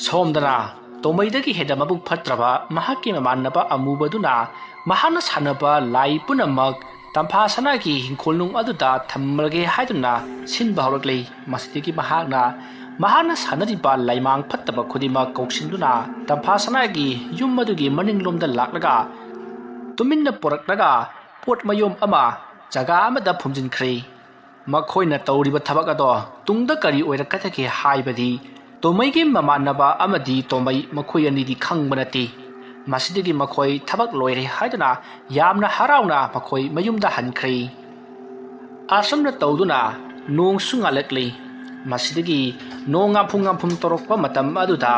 ꯁꯣꯝꯗꯅ ꯇꯣꯃꯩꯗꯒꯤ ꯍꯦꯟꯅ ꯃꯕꯨꯛ ꯐꯠꯇ꯭ꯔꯕ ꯃꯍꯥꯛꯀꯤ ꯃꯃꯥꯟꯅꯕ ꯑꯃꯨꯕꯗꯨꯅ ꯃꯍꯥꯛꯅ ꯁꯥꯟꯅꯕ ꯂꯥꯏ ꯄꯨꯝꯅꯃꯛ ꯇꯝꯐꯥ ꯁꯅꯥꯒꯤ ꯍꯤꯡꯈꯣꯜꯅꯨꯡ ꯑꯗꯨꯗ ꯊꯝꯂꯒꯦ ꯍꯥꯏꯗꯨꯅ ꯁꯤꯟꯕ ꯍꯧꯔꯛꯂꯤ꯫ ꯃꯁꯤꯗꯒꯤ ꯃꯍꯥꯛꯅ ꯃꯍꯥꯛꯅ ꯁꯥꯟꯅꯔꯤꯕ ꯂꯥꯏꯃꯥꯡ ꯐꯠꯇꯕ ꯈꯨꯗꯤꯡꯃꯛ ꯀꯧꯁꯤꯟꯗꯨꯅ ꯇꯝꯐꯥ ꯁꯅꯥꯒꯤ ꯌꯨꯝ ꯑꯗꯨꯒꯤ ꯃꯅꯤꯡꯂꯣꯝꯗ ꯂꯥꯛꯂꯒ ꯇꯨꯃꯤꯟꯅ ꯄꯨꯔꯛꯂꯒ ꯄꯣꯠ ꯃꯌꯣꯝ ꯑꯃ ꯖꯒꯥ ꯑꯃꯗ ꯐꯨꯝꯖꯤꯟꯈ꯭ꯔꯦ꯫ ꯃꯈꯣꯏꯅ ꯇꯧꯔꯤꯕ ꯊꯕꯛ ꯑꯗꯣ ꯇꯨꯡꯗ ꯀꯔꯤ ꯑꯣꯏꯔꯛꯀꯗꯒꯦ ꯍꯥꯏꯕꯗꯤ ꯇꯣꯃꯩꯒꯤ ꯃꯃꯥꯟꯅꯕ ꯑꯃꯗꯤ ꯇꯣꯃꯩ ꯃꯈꯣꯏ ꯑꯅꯤꯗꯤ ꯈꯪꯕ ꯅꯠꯇꯦ꯫ ꯃꯁꯤꯗꯒꯤ ꯃꯈꯣꯏ ꯊꯕꯛ ꯂꯣꯏꯔꯦ ꯍꯥꯏꯗꯨꯅ ꯌꯥꯝꯅ ꯍꯔꯥꯎꯅ ꯃꯈꯣꯏ ꯃꯌꯨꯝꯗ ꯍꯟꯈ꯭ꯔꯦ꯫ ꯑꯁꯨꯝꯅ ꯇꯧꯗꯨꯅ ꯅꯣꯡꯁꯨ ꯉꯥꯜꯂꯛꯂꯤ꯫ ꯃꯁꯤꯗꯒꯤ ꯅꯣꯡ ꯉꯥꯝꯐꯨꯝ ꯉꯥꯝꯐꯨꯝ ꯇꯧꯔꯛꯄ ꯃꯇꯝ ꯑꯗꯨꯗ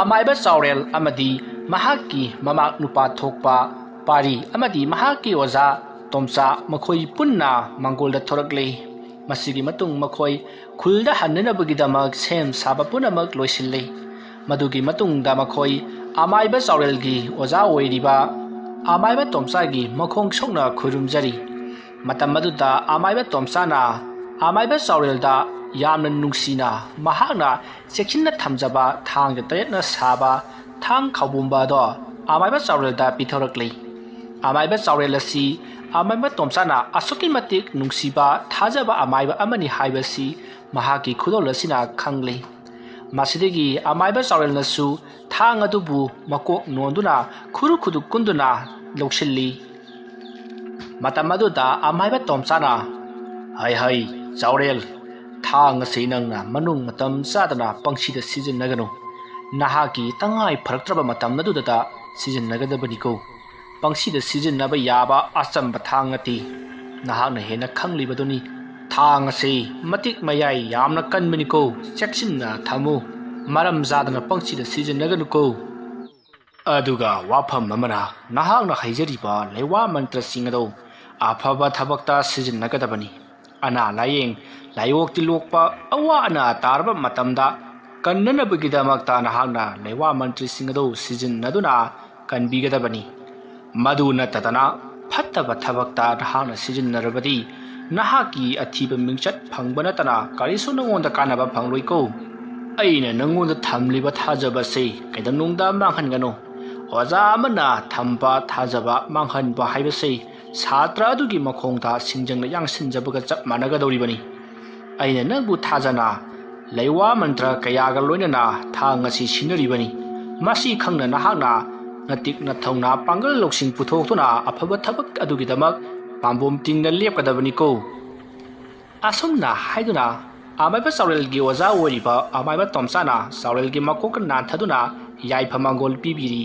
ꯑꯃꯥꯏꯕ ꯆꯥꯎꯔꯦꯜ ꯑꯃꯗꯤ ꯃꯍꯥꯛꯀꯤ ꯃꯃꯥꯛ ꯅꯨꯄꯥ ꯊꯣꯛꯄ ꯄꯥꯔꯤ ꯑꯃꯗꯤ ꯃꯍꯥꯛꯀꯤ ꯑꯣꯖꯥ ꯇꯣꯝꯆꯥ ꯃꯈꯣꯏ ꯄꯨꯟꯅ ꯃꯪꯒꯣꯜꯗ ꯊꯣꯔꯛꯂꯤ꯫ ꯃꯁꯤꯒꯤ ꯃꯇꯨꯡ ꯃꯈꯣꯏ ꯈꯨꯜꯗ ꯍꯟꯅꯅꯕꯒꯤꯗꯃꯛ ꯁꯦꯝ ꯁꯥꯕ ꯄꯨꯝꯅꯃꯛ ꯂꯣꯏꯁꯤꯜꯂꯤ꯫ ꯃꯗꯨꯒꯤ ꯃꯇꯨꯡꯗ ꯃꯈꯣꯏ ꯑꯃꯥꯏꯕ ꯆꯥꯎꯔꯦꯜꯒꯤ ꯑꯣꯖꯥ ꯑꯣꯏꯔꯤꯕ ꯑꯃꯥꯏꯕ ꯇꯣꯝꯆꯥꯒꯤ ꯃꯈꯣꯡ ꯁꯣꯛꯅ ꯈꯨꯔꯨꯝꯖꯔꯤ꯫ ꯃꯇꯝ ꯑꯗꯨꯗ ꯑꯃꯥꯏꯕ ꯇꯣꯝꯆꯥꯅ ꯑꯃꯥꯏꯕ ꯆꯥꯎꯔꯦꯜꯗ ꯌꯥꯝꯅ ꯅꯨꯡꯁꯤꯅ ꯃꯍꯥꯛꯅ ꯆꯦꯛꯁꯤꯟꯅ ꯊꯝꯖꯕ ꯊꯥꯡꯒ ꯇꯔꯦꯠꯅ ꯁꯥꯕ ꯊꯥꯡ ꯈꯥꯎꯕꯨꯝꯕ ꯑꯗꯣ ꯑꯃꯥꯏꯕ ꯆꯥꯎꯔꯦꯜꯗ ꯄꯤꯊꯣꯔꯛꯂꯤ꯫ ꯑꯃꯥꯏꯕ ꯆꯥꯎꯔꯦꯜ ꯑꯁꯤ ꯑꯃꯥꯏꯕ ꯇꯣꯝꯆꯥꯅ ꯑꯁꯨꯛꯀꯤ ꯃꯇꯤꯛ ꯅꯨꯡꯁꯤꯕ ꯊꯥꯖꯕ ꯑꯃꯥꯏꯕ ꯑꯃꯅꯤ ꯍꯥꯏꯕꯁꯤ ꯃꯍꯥꯛꯀꯤ ꯈꯨꯗꯣꯜ ꯑꯁꯤꯅ ꯈꯪꯂꯤ꯫ ꯃꯁꯤꯗꯒꯤ ꯑꯃꯥꯏꯕ ꯆꯥꯎꯔꯦꯜꯅꯁꯨ ꯊꯥꯡ ꯑꯗꯨꯕꯨ ꯃꯀꯣꯛ ꯅꯣꯟꯗꯨꯅ ꯈꯨꯔꯨ ꯈꯨꯗꯨ ꯀꯨꯟꯗꯨꯅ ꯂꯧꯁꯤꯜꯂꯤ꯫ ꯃꯇꯝ ꯑꯗꯨꯗ ꯑꯃꯥꯏꯕ ꯇꯣꯝꯆꯥꯅ, "ꯍꯩ ꯍꯩ, ꯆꯥꯎꯔꯦꯜ, ꯊꯥꯡ ꯑꯁꯤ ꯅꯪꯅ ꯃꯅꯨꯡ ꯃꯇꯝ ꯆꯥꯗꯅ ꯄꯪꯁꯤꯗ ꯁꯤꯖꯤꯟꯅꯒꯅꯨ꯫ ꯅꯍꯥꯛꯀꯤ ꯇꯉꯥꯏ ꯐꯔꯛꯇ꯭ꯔꯕ ꯃꯇꯝ ꯑꯗꯨꯗꯇ ꯁꯤꯖꯤꯟꯅꯒꯗꯕꯅꯤꯀꯣ꯫ ꯄꯪꯁꯤꯗ ꯁꯤꯖꯤꯟꯅꯕ ꯌꯥꯕ ꯑꯆꯝꯕ ꯊꯥꯡ ꯅꯠꯇꯦ꯫ ꯅꯍꯥꯛꯅ ꯍꯦꯟꯅ ꯈꯪꯂꯤꯕꯗꯨꯅꯤ꯫ ꯊꯥꯡ ꯑꯁꯤ ꯃꯇꯤꯛ ꯃꯌꯥꯏ ꯌꯥꯝꯅ ꯀꯟꯕꯅꯤꯀꯣ꯫ ꯆꯦꯛꯁꯤꯟꯅ ꯊꯝꯃꯨ꯫ ꯃꯔꯝ ꯆꯥꯗꯅ ꯄꯪꯁꯤꯗ ꯁꯤꯖꯤꯟꯅꯒꯅꯨꯀꯣ꯫ ꯑꯗꯨꯒ ꯋꯥꯐꯝ ꯑꯃꯅ, ꯅꯍꯥꯛꯅ ꯍꯩꯖꯔꯤꯕ ꯂꯩꯋꯥ ꯃꯟꯇ꯭ꯔꯁꯤꯡ ꯑꯗꯨ ꯑꯐꯕ ꯊꯕꯛꯇ ꯁꯤꯖꯤꯟꯅꯒꯗꯕꯅꯤ꯫ ꯑꯅꯥ ꯂꯥꯌꯦꯡ, ꯂꯥꯏꯑꯣꯛ ꯇꯤꯜꯂꯣꯛꯄ, ꯑꯋꯥ ꯑꯅꯥ ꯇꯥꯔꯕ ꯃꯇꯝꯗ ꯀꯟꯅꯅꯕꯒꯤꯗꯃꯛꯇ ꯅꯍꯥꯛꯅ ꯂꯩꯋꯥ ꯃꯟꯇ꯭ꯔꯤꯁꯤꯡ ꯑꯗꯨ ꯁꯤꯖꯤꯟꯅꯗꯨꯅ ꯀꯟꯕꯤꯒꯗꯕꯅꯤ꯫ ꯃꯗꯨ ꯅꯠꯇꯗꯅ ꯐꯠꯇꯕ ꯊꯕꯛꯇ ꯅꯍꯥꯛꯅ ꯁꯤꯖꯤꯟꯅꯔꯕꯗꯤ ꯅꯍꯥꯛꯀꯤ ꯑꯊꯤꯕ ꯃꯤꯡꯆꯠ ꯐꯪꯕ ꯅꯠꯇꯅ ꯀꯔꯤꯁꯨ ꯅꯉꯣꯟꯗ ꯀꯥꯟꯅꯕ ꯐꯪꯂꯣꯏꯀꯣ꯫ ꯑꯩꯅ ꯅꯉꯣꯟꯗ ꯊꯝꯂꯤꯕ ꯊꯥꯖꯕꯁꯤ ꯀꯩꯗꯧꯅꯨꯡꯗ ꯃꯥꯡꯍꯟꯒꯅꯨ꯫ ꯑꯣꯖꯥ ꯑꯃꯅ ꯊꯝꯕ ꯊꯥꯖꯕ ꯃꯥꯡꯍꯟꯕ ꯍꯥꯏꯕꯁꯤ ꯁꯥꯇ꯭ꯔ ꯑꯗꯨꯒꯤ ꯃꯈꯣꯡꯗ ꯁꯤꯡꯖꯪꯅ ꯌꯥꯡꯁꯤꯟꯖꯕꯒ ꯆꯞ ꯃꯥꯟꯅꯒꯗꯧꯔꯤꯕꯅꯤ꯫ ꯑꯩꯅ ꯅꯪꯕꯨ ꯊꯥꯖꯅ ꯂꯩꯋꯥ ꯃꯟꯇ꯭ꯔ ꯀꯌꯥꯒ ꯂꯣꯏꯅꯅ ꯊꯥꯡ ꯑꯁꯤ ꯁꯤꯟꯅꯔꯤꯕꯅꯤ꯫ ꯃꯁꯤ ꯈꯪꯅ ꯅꯍꯥꯛꯅ ꯅꯇꯤꯛ ꯅꯊꯧꯅ ꯄꯥꯡꯒꯜ ꯂꯧꯁꯤꯡ ꯄꯨꯊꯣꯛꯇꯨꯅ ꯑꯐꯕ ꯊꯕꯛ ꯑꯗꯨꯒꯤꯗꯃꯛ ꯄꯥꯝꯕꯣꯝ ꯇꯤꯡꯅ ꯂꯦꯞꯀꯗꯕꯅꯤꯀꯣ꯫ ꯑꯁꯨꯝꯅ ꯍꯥꯏꯗꯨꯅ ꯑꯃꯥꯏꯕ ꯆꯥꯎꯔꯦꯜꯒꯤ ꯑꯣꯖꯥ ꯑꯣꯏꯔꯤꯕ ꯑꯃꯥꯏꯕ ꯇꯣꯝꯆꯥꯅ ꯆꯥꯎꯔꯦꯜꯒꯤ ꯃꯀꯣꯛꯇ ꯅꯥꯟꯊꯗꯨꯅ ꯌꯥꯏꯐ ꯃꯪꯒꯣꯜ ꯄꯤꯕꯤꯔꯤ꯫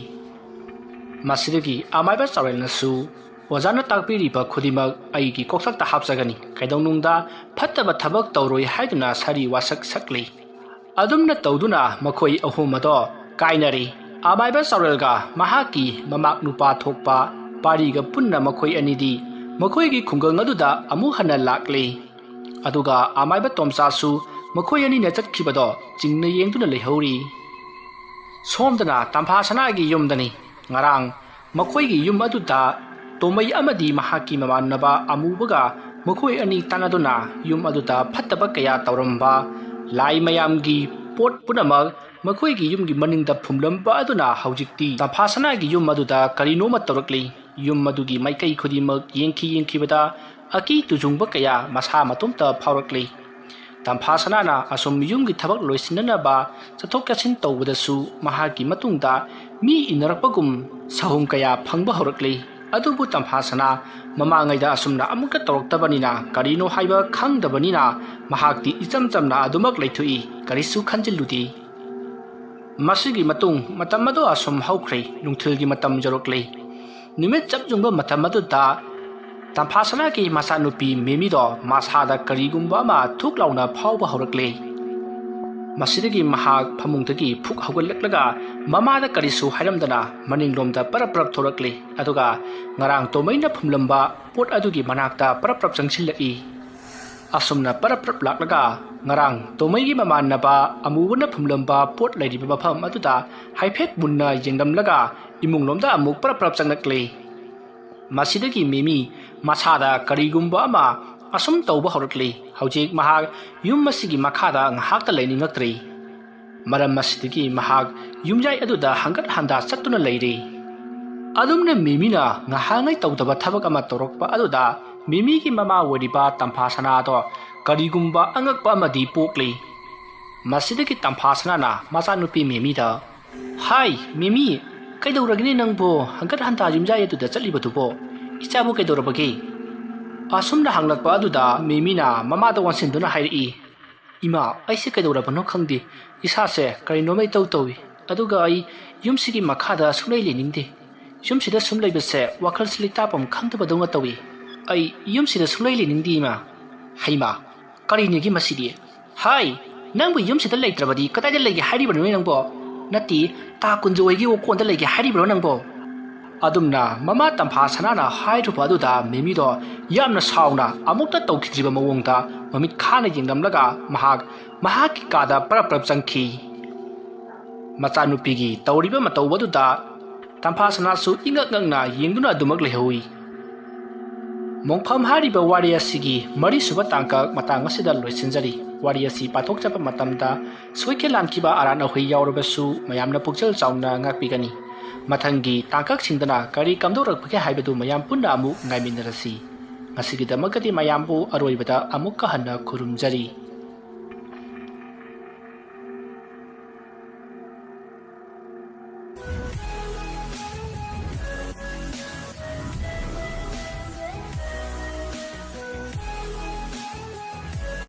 ꯃꯁꯤꯗꯒꯤ ꯑꯃꯥꯏꯕ ꯆꯥꯎꯔꯦꯜꯅꯁꯨ ꯑꯣꯖꯥꯅ ꯇꯥꯛꯄꯤꯔꯤꯕ ꯈꯨꯗꯤꯡꯃꯛ ꯑꯩꯒꯤ ꯀꯣꯛꯊꯛꯇ ꯍꯥꯞꯆꯒꯅꯤ꯫ ꯀꯩꯗꯧꯅꯨꯡꯗ ꯐꯠꯇꯕ ꯊꯕꯛ ꯇꯧꯔꯣꯏ ꯍꯥꯏꯗꯨꯅ ꯁꯥꯔꯤ ꯋꯥꯁꯛ ꯁꯛꯂꯤ꯫ ꯑꯗꯨꯝꯅ ꯇꯧꯗꯨꯅ ꯃꯈꯣꯏ ꯑꯍꯨꯝ ꯑꯗꯣ ꯀꯥꯏꯅꯔꯦ꯫ ꯑꯃꯥꯏꯕ ꯆꯥꯎꯔꯦꯜꯒ ꯃꯍꯥꯛꯀꯤ ꯃꯃꯥꯛ ꯅꯨꯄꯥ ꯊꯣꯛꯄ ꯄꯥꯔꯤꯒ ꯄꯨꯟꯅ ꯃꯈꯣꯏ ꯑꯅꯤꯗꯤ ꯃꯈꯣꯏꯒꯤ ꯈꯨꯡꯒꯪ ꯑꯗꯨꯗ ꯑꯃꯨꯛ ꯍꯟꯅ ꯂꯥꯛꯂꯦ꯫ ꯑꯗꯨꯒ ꯑꯃꯥꯏꯕ ꯇꯣꯝꯆꯥꯁꯨ ꯃꯈꯣꯏ ꯑꯅꯤꯅ ꯆꯠꯈꯤꯕꯗꯣ ꯆꯤꯡꯅ ꯌꯦꯡꯗꯨꯅ ꯂꯩꯍꯧꯔꯤ꯫ ꯁꯣꯝꯗꯅ ꯇꯝꯐꯥ ꯁꯅꯥꯒꯤ ꯌꯨꯝꯗꯅꯤ꯫ ꯉꯔꯥꯡ ꯃꯈꯣꯏꯒꯤ ꯌꯨꯝ ꯑꯗꯨꯗ ꯇꯣꯃꯩ ꯑꯃꯗꯤ ꯃꯍꯥꯛꯀꯤ ꯃꯃꯥꯟꯅꯕ ꯑꯃꯨꯕꯒ ꯃꯈꯣꯏ ꯑꯅꯤ ꯇꯥꯟꯅꯗꯨꯅ ꯌꯨꯝ ꯑꯗꯨꯗ ꯐꯠꯇꯕ ꯀꯌꯥ ꯇꯧꯔꯝꯕ ꯂꯥꯏ ꯃꯌꯥꯝꯒꯤ ꯄꯣꯠ ꯄꯨꯝꯅꯃꯛ ꯃꯈꯣꯏꯒꯤ ꯌꯨꯝꯒꯤ ꯃꯅꯤꯡꯗ ꯐꯨꯝꯂꯝꯕ ꯑꯗꯨꯅ ꯍꯧꯖꯤꯛꯇꯤ ꯇꯝꯐꯥ ꯁꯅꯥꯒꯤ ꯌꯨꯝ ꯑꯗꯨꯗ ꯀꯔꯤꯅꯣꯃ ꯇꯧꯔꯛꯂꯤ꯫ ꯌꯨꯝ ꯑꯗꯨꯒꯤ ꯃꯥꯏꯀꯩ ꯈꯨꯗꯤꯡꯃꯛ ꯌꯦꯡꯈꯤ ꯌꯦꯡꯈꯤꯕꯗ ꯑꯀꯤ ꯇꯨꯖꯨꯡꯕ ꯀꯌꯥ ꯃꯁꯥ ꯃꯇꯣꯝꯇ ꯐꯥꯎꯔꯛꯂꯤ꯫ ꯇꯝꯐꯥ ꯁꯅꯥꯅ ꯑꯁꯨꯝ ꯌꯨꯝꯒꯤ ꯊꯕꯛ ꯂꯣꯏꯁꯤꯟꯅꯅꯕ ꯆꯠꯊꯣꯛ ꯆꯠꯁꯤꯟ ꯇꯧꯕꯗꯁꯨ ꯃꯍꯥꯛꯀꯤ ꯃꯇꯨꯡꯗ ꯃꯤ ꯏꯟꯅꯔꯛꯄꯒꯨꯝ ꯁꯍꯨꯝ ꯀꯌꯥ ꯐꯪꯕ ꯍꯧꯔꯛꯂꯤ꯫ ꯑꯗꯨꯕꯨ ꯇꯝꯐꯥ ꯁꯅꯥ ꯃꯃꯥꯡꯉꯩꯗ ꯑꯁꯨꯝꯅ ꯑꯃꯨꯛꯇ ꯇꯧꯔꯛꯇꯕꯅꯤꯅ ꯀꯔꯤꯅꯣ ꯍꯥꯏꯕ ꯈꯪꯗꯕꯅꯤꯅ ꯃꯍꯥꯛꯇꯤ ꯏꯆꯝ ꯆꯝꯅ ꯑꯗꯨꯃꯛ ꯂꯩꯊꯣꯛꯏ, ꯀꯔꯤꯁꯨ ꯈꯟꯖꯤꯜꯂꯨꯗꯦ꯫ ꯃꯁꯤꯒꯤ ꯃꯇꯨꯡ ꯃꯇꯝ ꯑꯗꯨ ꯑꯁꯨꯝ ꯍꯧꯈ꯭ꯔꯦ꯫ ꯅꯨꯡꯊꯤꯜꯒꯤ ꯃꯇꯝ ꯌꯧꯔꯛꯂꯦ꯫ ꯅꯨꯃꯤꯠ ꯆꯞ ꯌꯨꯡꯕ ꯃꯇꯝ ꯑꯗꯨꯗ ꯇꯝꯐꯥ ꯁꯅꯥꯒꯤ ꯃꯆꯥꯅꯨꯄꯤ ꯃꯦꯃꯤꯗꯣ ꯃꯁꯥꯗ ꯀꯔꯤꯒꯨꯝꯕ ꯑꯃ ꯊꯨꯛ ꯂꯥꯎꯅ ꯐꯥꯎꯕ ꯍꯧꯔꯛꯂꯦ꯫ ꯃꯁꯤꯗꯒꯤ ꯃꯍꯥꯛ ꯐꯃꯨꯡꯗꯒꯤ ꯐꯨꯛ ꯍꯧꯒꯠꯂꯛꯂꯒ ꯃꯃꯥꯗ ꯀꯔꯤꯁꯨ ꯍꯥꯏꯔꯝꯗꯅ ꯃꯅꯤꯡꯂꯣꯝꯗ ꯄꯔꯞ ꯄꯔꯞ ꯊꯣꯔꯛꯂꯦ꯫ ꯑꯗꯨꯒ ꯉꯔꯥꯡ ꯇꯣꯃꯩꯅ ꯐꯨꯝꯂꯝꯕ ꯄꯣꯠ ꯑꯗꯨꯒꯤ ꯃꯅꯥꯛꯇ ꯄꯔꯞ ꯄꯔꯞ ꯆꯪꯁꯤꯜꯂꯛꯏ꯫ ꯑꯁꯨꯝꯅ ꯄꯔꯞ ꯄꯔꯞ ꯂꯥꯛꯂꯒ ꯉꯔꯥꯡ ꯇꯣꯃꯩꯒꯤ ꯃꯃꯥꯟꯅꯕ ꯑꯃꯨꯕꯅ ꯐꯨꯝꯂꯝꯕ ꯄꯣꯠ ꯂꯩꯔꯤꯕ ꯃꯐꯝ ꯑꯗꯨꯗ ꯍꯥꯏꯐꯦꯠ ꯃꯨꯟꯅ ꯌꯦꯡꯂꯝꯂꯒ ꯏꯃꯨꯡꯂꯣꯝꯗ ꯑꯃꯨꯛ ꯄꯔꯞ ꯄꯔꯞ ꯆꯪꯂꯛꯂꯦ꯫ ꯃꯁꯤꯗꯒꯤ ꯃꯤꯃꯤ ꯃꯁꯥꯗ ꯀꯔꯤꯒꯨꯝꯕ ꯑꯃ ꯑꯁꯨꯝ ꯇꯧꯕ ꯍꯧꯔꯛꯂꯦ꯫ ꯍꯧꯖꯤꯛ ꯃꯍꯥꯛ ꯌꯨꯝ ꯑꯁꯤꯒꯤ ꯃꯈꯥꯗ ꯉꯥꯏꯍꯥꯛꯇ ꯂꯩꯅꯤꯡꯉꯛꯇ꯭ꯔꯦ꯫ ꯃꯔꯝ ꯑꯁꯤꯗꯒꯤ ꯃꯍꯥꯛ ꯌꯨꯝꯌꯥꯏ ꯑꯗꯨꯗ ꯍꯪꯒꯠ ꯍꯟꯗꯥ ꯆꯠꯇꯨꯅ ꯂꯩꯔꯦ꯫ ꯑꯗꯨꯝꯅ ꯃꯤꯃꯤꯅ ꯉꯍꯥꯉꯩ ꯇꯧꯗꯕ ꯊꯕꯛ ꯑꯃ ꯇꯧꯔꯛꯄ ꯑꯗꯨꯗ ꯃꯤꯃꯤꯒꯤ ꯃꯃꯥ ꯑꯣꯏꯔꯤꯕ ꯇꯝꯐꯥ ꯁꯅꯥꯗꯣ ꯀꯔꯤꯒꯨꯝꯕ ꯑꯉꯛꯄ ꯑꯃꯗꯤ ꯄꯣꯛꯂꯤ꯫ ꯃꯁꯤꯗꯒꯤ ꯇꯝꯐꯥ ꯁꯅꯥꯅ ꯃꯆꯥꯅꯨꯄꯤ ꯃꯤꯃꯤꯗ, "ꯍꯥꯏ, ꯃꯤꯃꯤ, ꯀꯩꯗꯧꯔꯒꯦꯅꯦ ꯅꯪꯕꯨ ꯍꯪꯒꯠ ꯍꯟꯗꯥ ꯌꯨꯝꯌꯥꯏ ꯑꯗꯨꯗ ꯆꯠꯂꯤꯕꯗꯨꯕꯣ? ꯏꯆꯥꯕꯨ ꯀꯩꯗꯧꯔꯕꯒꯦ?" ꯑꯁꯨꯝꯅ ꯍꯪꯂꯛꯄ ꯑꯗꯨꯗ ꯃꯤꯃꯤꯅ ꯃꯃꯥꯗ ꯑꯣꯟꯁꯤꯟꯗꯨꯅ ꯍꯥꯏꯔꯛꯏ, "ꯏꯃꯥ, ꯑꯩꯁꯦ ꯀꯩꯗꯧꯔꯕꯅꯣ ꯈꯪꯗꯦ꯫ ꯏꯁꯥꯁꯦ ꯀꯔꯤꯅꯣꯃ ꯏꯇꯧ ꯇꯧꯏ꯫ ꯑꯗꯨꯒ ꯑꯩ ꯌꯨꯝꯁꯤꯒꯤ ꯃꯈꯥꯗ ꯁꯨꯡꯂꯩ ꯂꯩꯅꯤꯡꯗꯦ꯫ ꯌꯨꯝꯁꯤꯗ ꯁꯨꯝ ꯂꯩꯕꯁꯦ ꯋꯥꯈꯜꯁꯤ ꯂꯩꯇꯥꯐꯝ ꯈꯪꯗꯕꯗꯧꯅ ꯇꯧꯏ꯫ ꯑꯩ ꯌꯨꯝꯁꯤꯗ ꯁꯨꯡꯂꯩ ꯂꯩꯅꯤꯡꯗꯦ, ꯏꯃꯥ꯫" "ꯍꯩꯃꯥ, ꯀꯔꯤꯅꯦꯒꯦ ꯃꯁꯤꯗꯤ? ꯍꯥꯏ, ꯅꯪꯕꯨ ꯌꯨꯝꯁꯤꯗ ꯂꯩꯇ꯭ꯔꯕꯗꯤ ꯀꯗꯥꯏꯗ ꯂꯩꯒꯦ ꯍꯥꯏꯔꯤꯕꯅꯣꯅꯦ ꯅꯪꯕꯣ? ꯅꯠꯇꯦ, ꯇꯥ ꯀꯨꯟꯖꯣꯏꯒꯤ ꯑꯣꯀꯣꯟꯗ ꯂꯩꯒꯦ ꯍꯥꯏꯔꯤꯕ꯭ꯔꯣ ꯅꯪꯕꯣ?" ꯑꯗꯨꯝꯅ ꯃꯃꯥ ꯇꯝꯐꯥ ꯁꯅꯥꯅ ꯍꯥꯏꯔꯨꯕ ꯑꯗꯨꯗ ꯃꯤꯃꯤꯗꯣ ꯌꯥꯝꯅ ꯁꯥꯎꯅ ꯑꯃꯨꯛꯇ ꯇꯧꯈꯤꯗ꯭ꯔꯤꯕ ꯃꯑꯣꯡꯗ ꯃꯃꯤꯠ ꯈꯥꯅ ꯌꯦꯡꯂꯝꯂꯒ ꯃꯍꯥꯛ ꯃꯍꯥꯛꯀꯤ ꯀꯥꯗ ꯄꯔꯞ ꯄꯔꯞ ꯆꯪꯈꯤ꯫ ꯃꯆꯥꯅꯨꯄꯤꯒꯤ ꯇꯧꯔꯤꯕ ꯃꯇꯧ ꯑꯗꯨꯗ ꯇꯝꯐꯥ ꯁꯅꯥꯁꯨ ꯏꯉꯛ ꯉꯛꯅ ꯌꯦꯡꯗꯨꯅ ꯑꯗꯨꯃꯛ ꯂꯩꯍꯧꯏ꯫ ꯃꯣꯡꯐꯝ ꯍꯥꯏꯔꯤꯕ ꯋꯥꯔꯤ ꯑꯁꯤꯒꯤ ꯃꯔꯤꯁꯨꯕ ꯇꯥꯡꯀꯛ ꯃꯇꯥꯡ ꯑꯁꯤꯗ ꯂꯣꯏꯁꯤꯟꯖꯔꯤ꯫ ꯋꯥꯔꯤ ꯑꯁꯤ ꯄꯥꯊꯣꯛꯆꯕ ꯃꯇꯝꯗ ꯁꯣꯏꯈꯤ ꯂꯥꯟꯈꯤꯕ ꯑꯔꯥꯟ ꯑꯍꯣꯏ ꯌꯥꯎꯔꯕꯁꯨ ꯃꯌꯥꯝꯅ ꯄꯨꯛꯆꯦꯜ ꯆꯥꯎꯅ ꯉꯥꯛꯄꯤꯒꯅꯤ꯫ ꯃꯊꯪꯒꯤ ꯇꯥꯡꯀꯛꯁꯤꯡꯗꯅ ꯀꯔꯤ ꯀꯝꯗꯧꯔꯛꯄꯒꯦ ꯍꯥꯏꯕꯗꯨ ꯃꯌꯥꯝ ꯄꯨꯟꯅ ꯑꯃꯨꯛ ꯉꯥꯏꯃꯤꯟꯅꯔꯁꯤ꯫ ꯉꯁꯤꯒꯤꯗꯃꯛꯇꯗꯤ ꯃꯌꯥꯝꯕꯨ ꯑꯔꯣꯏꯕꯗ ꯑꯃꯨꯛꯀ ꯍꯟꯅ ꯈꯨꯔꯨꯝꯖꯔꯤ꯫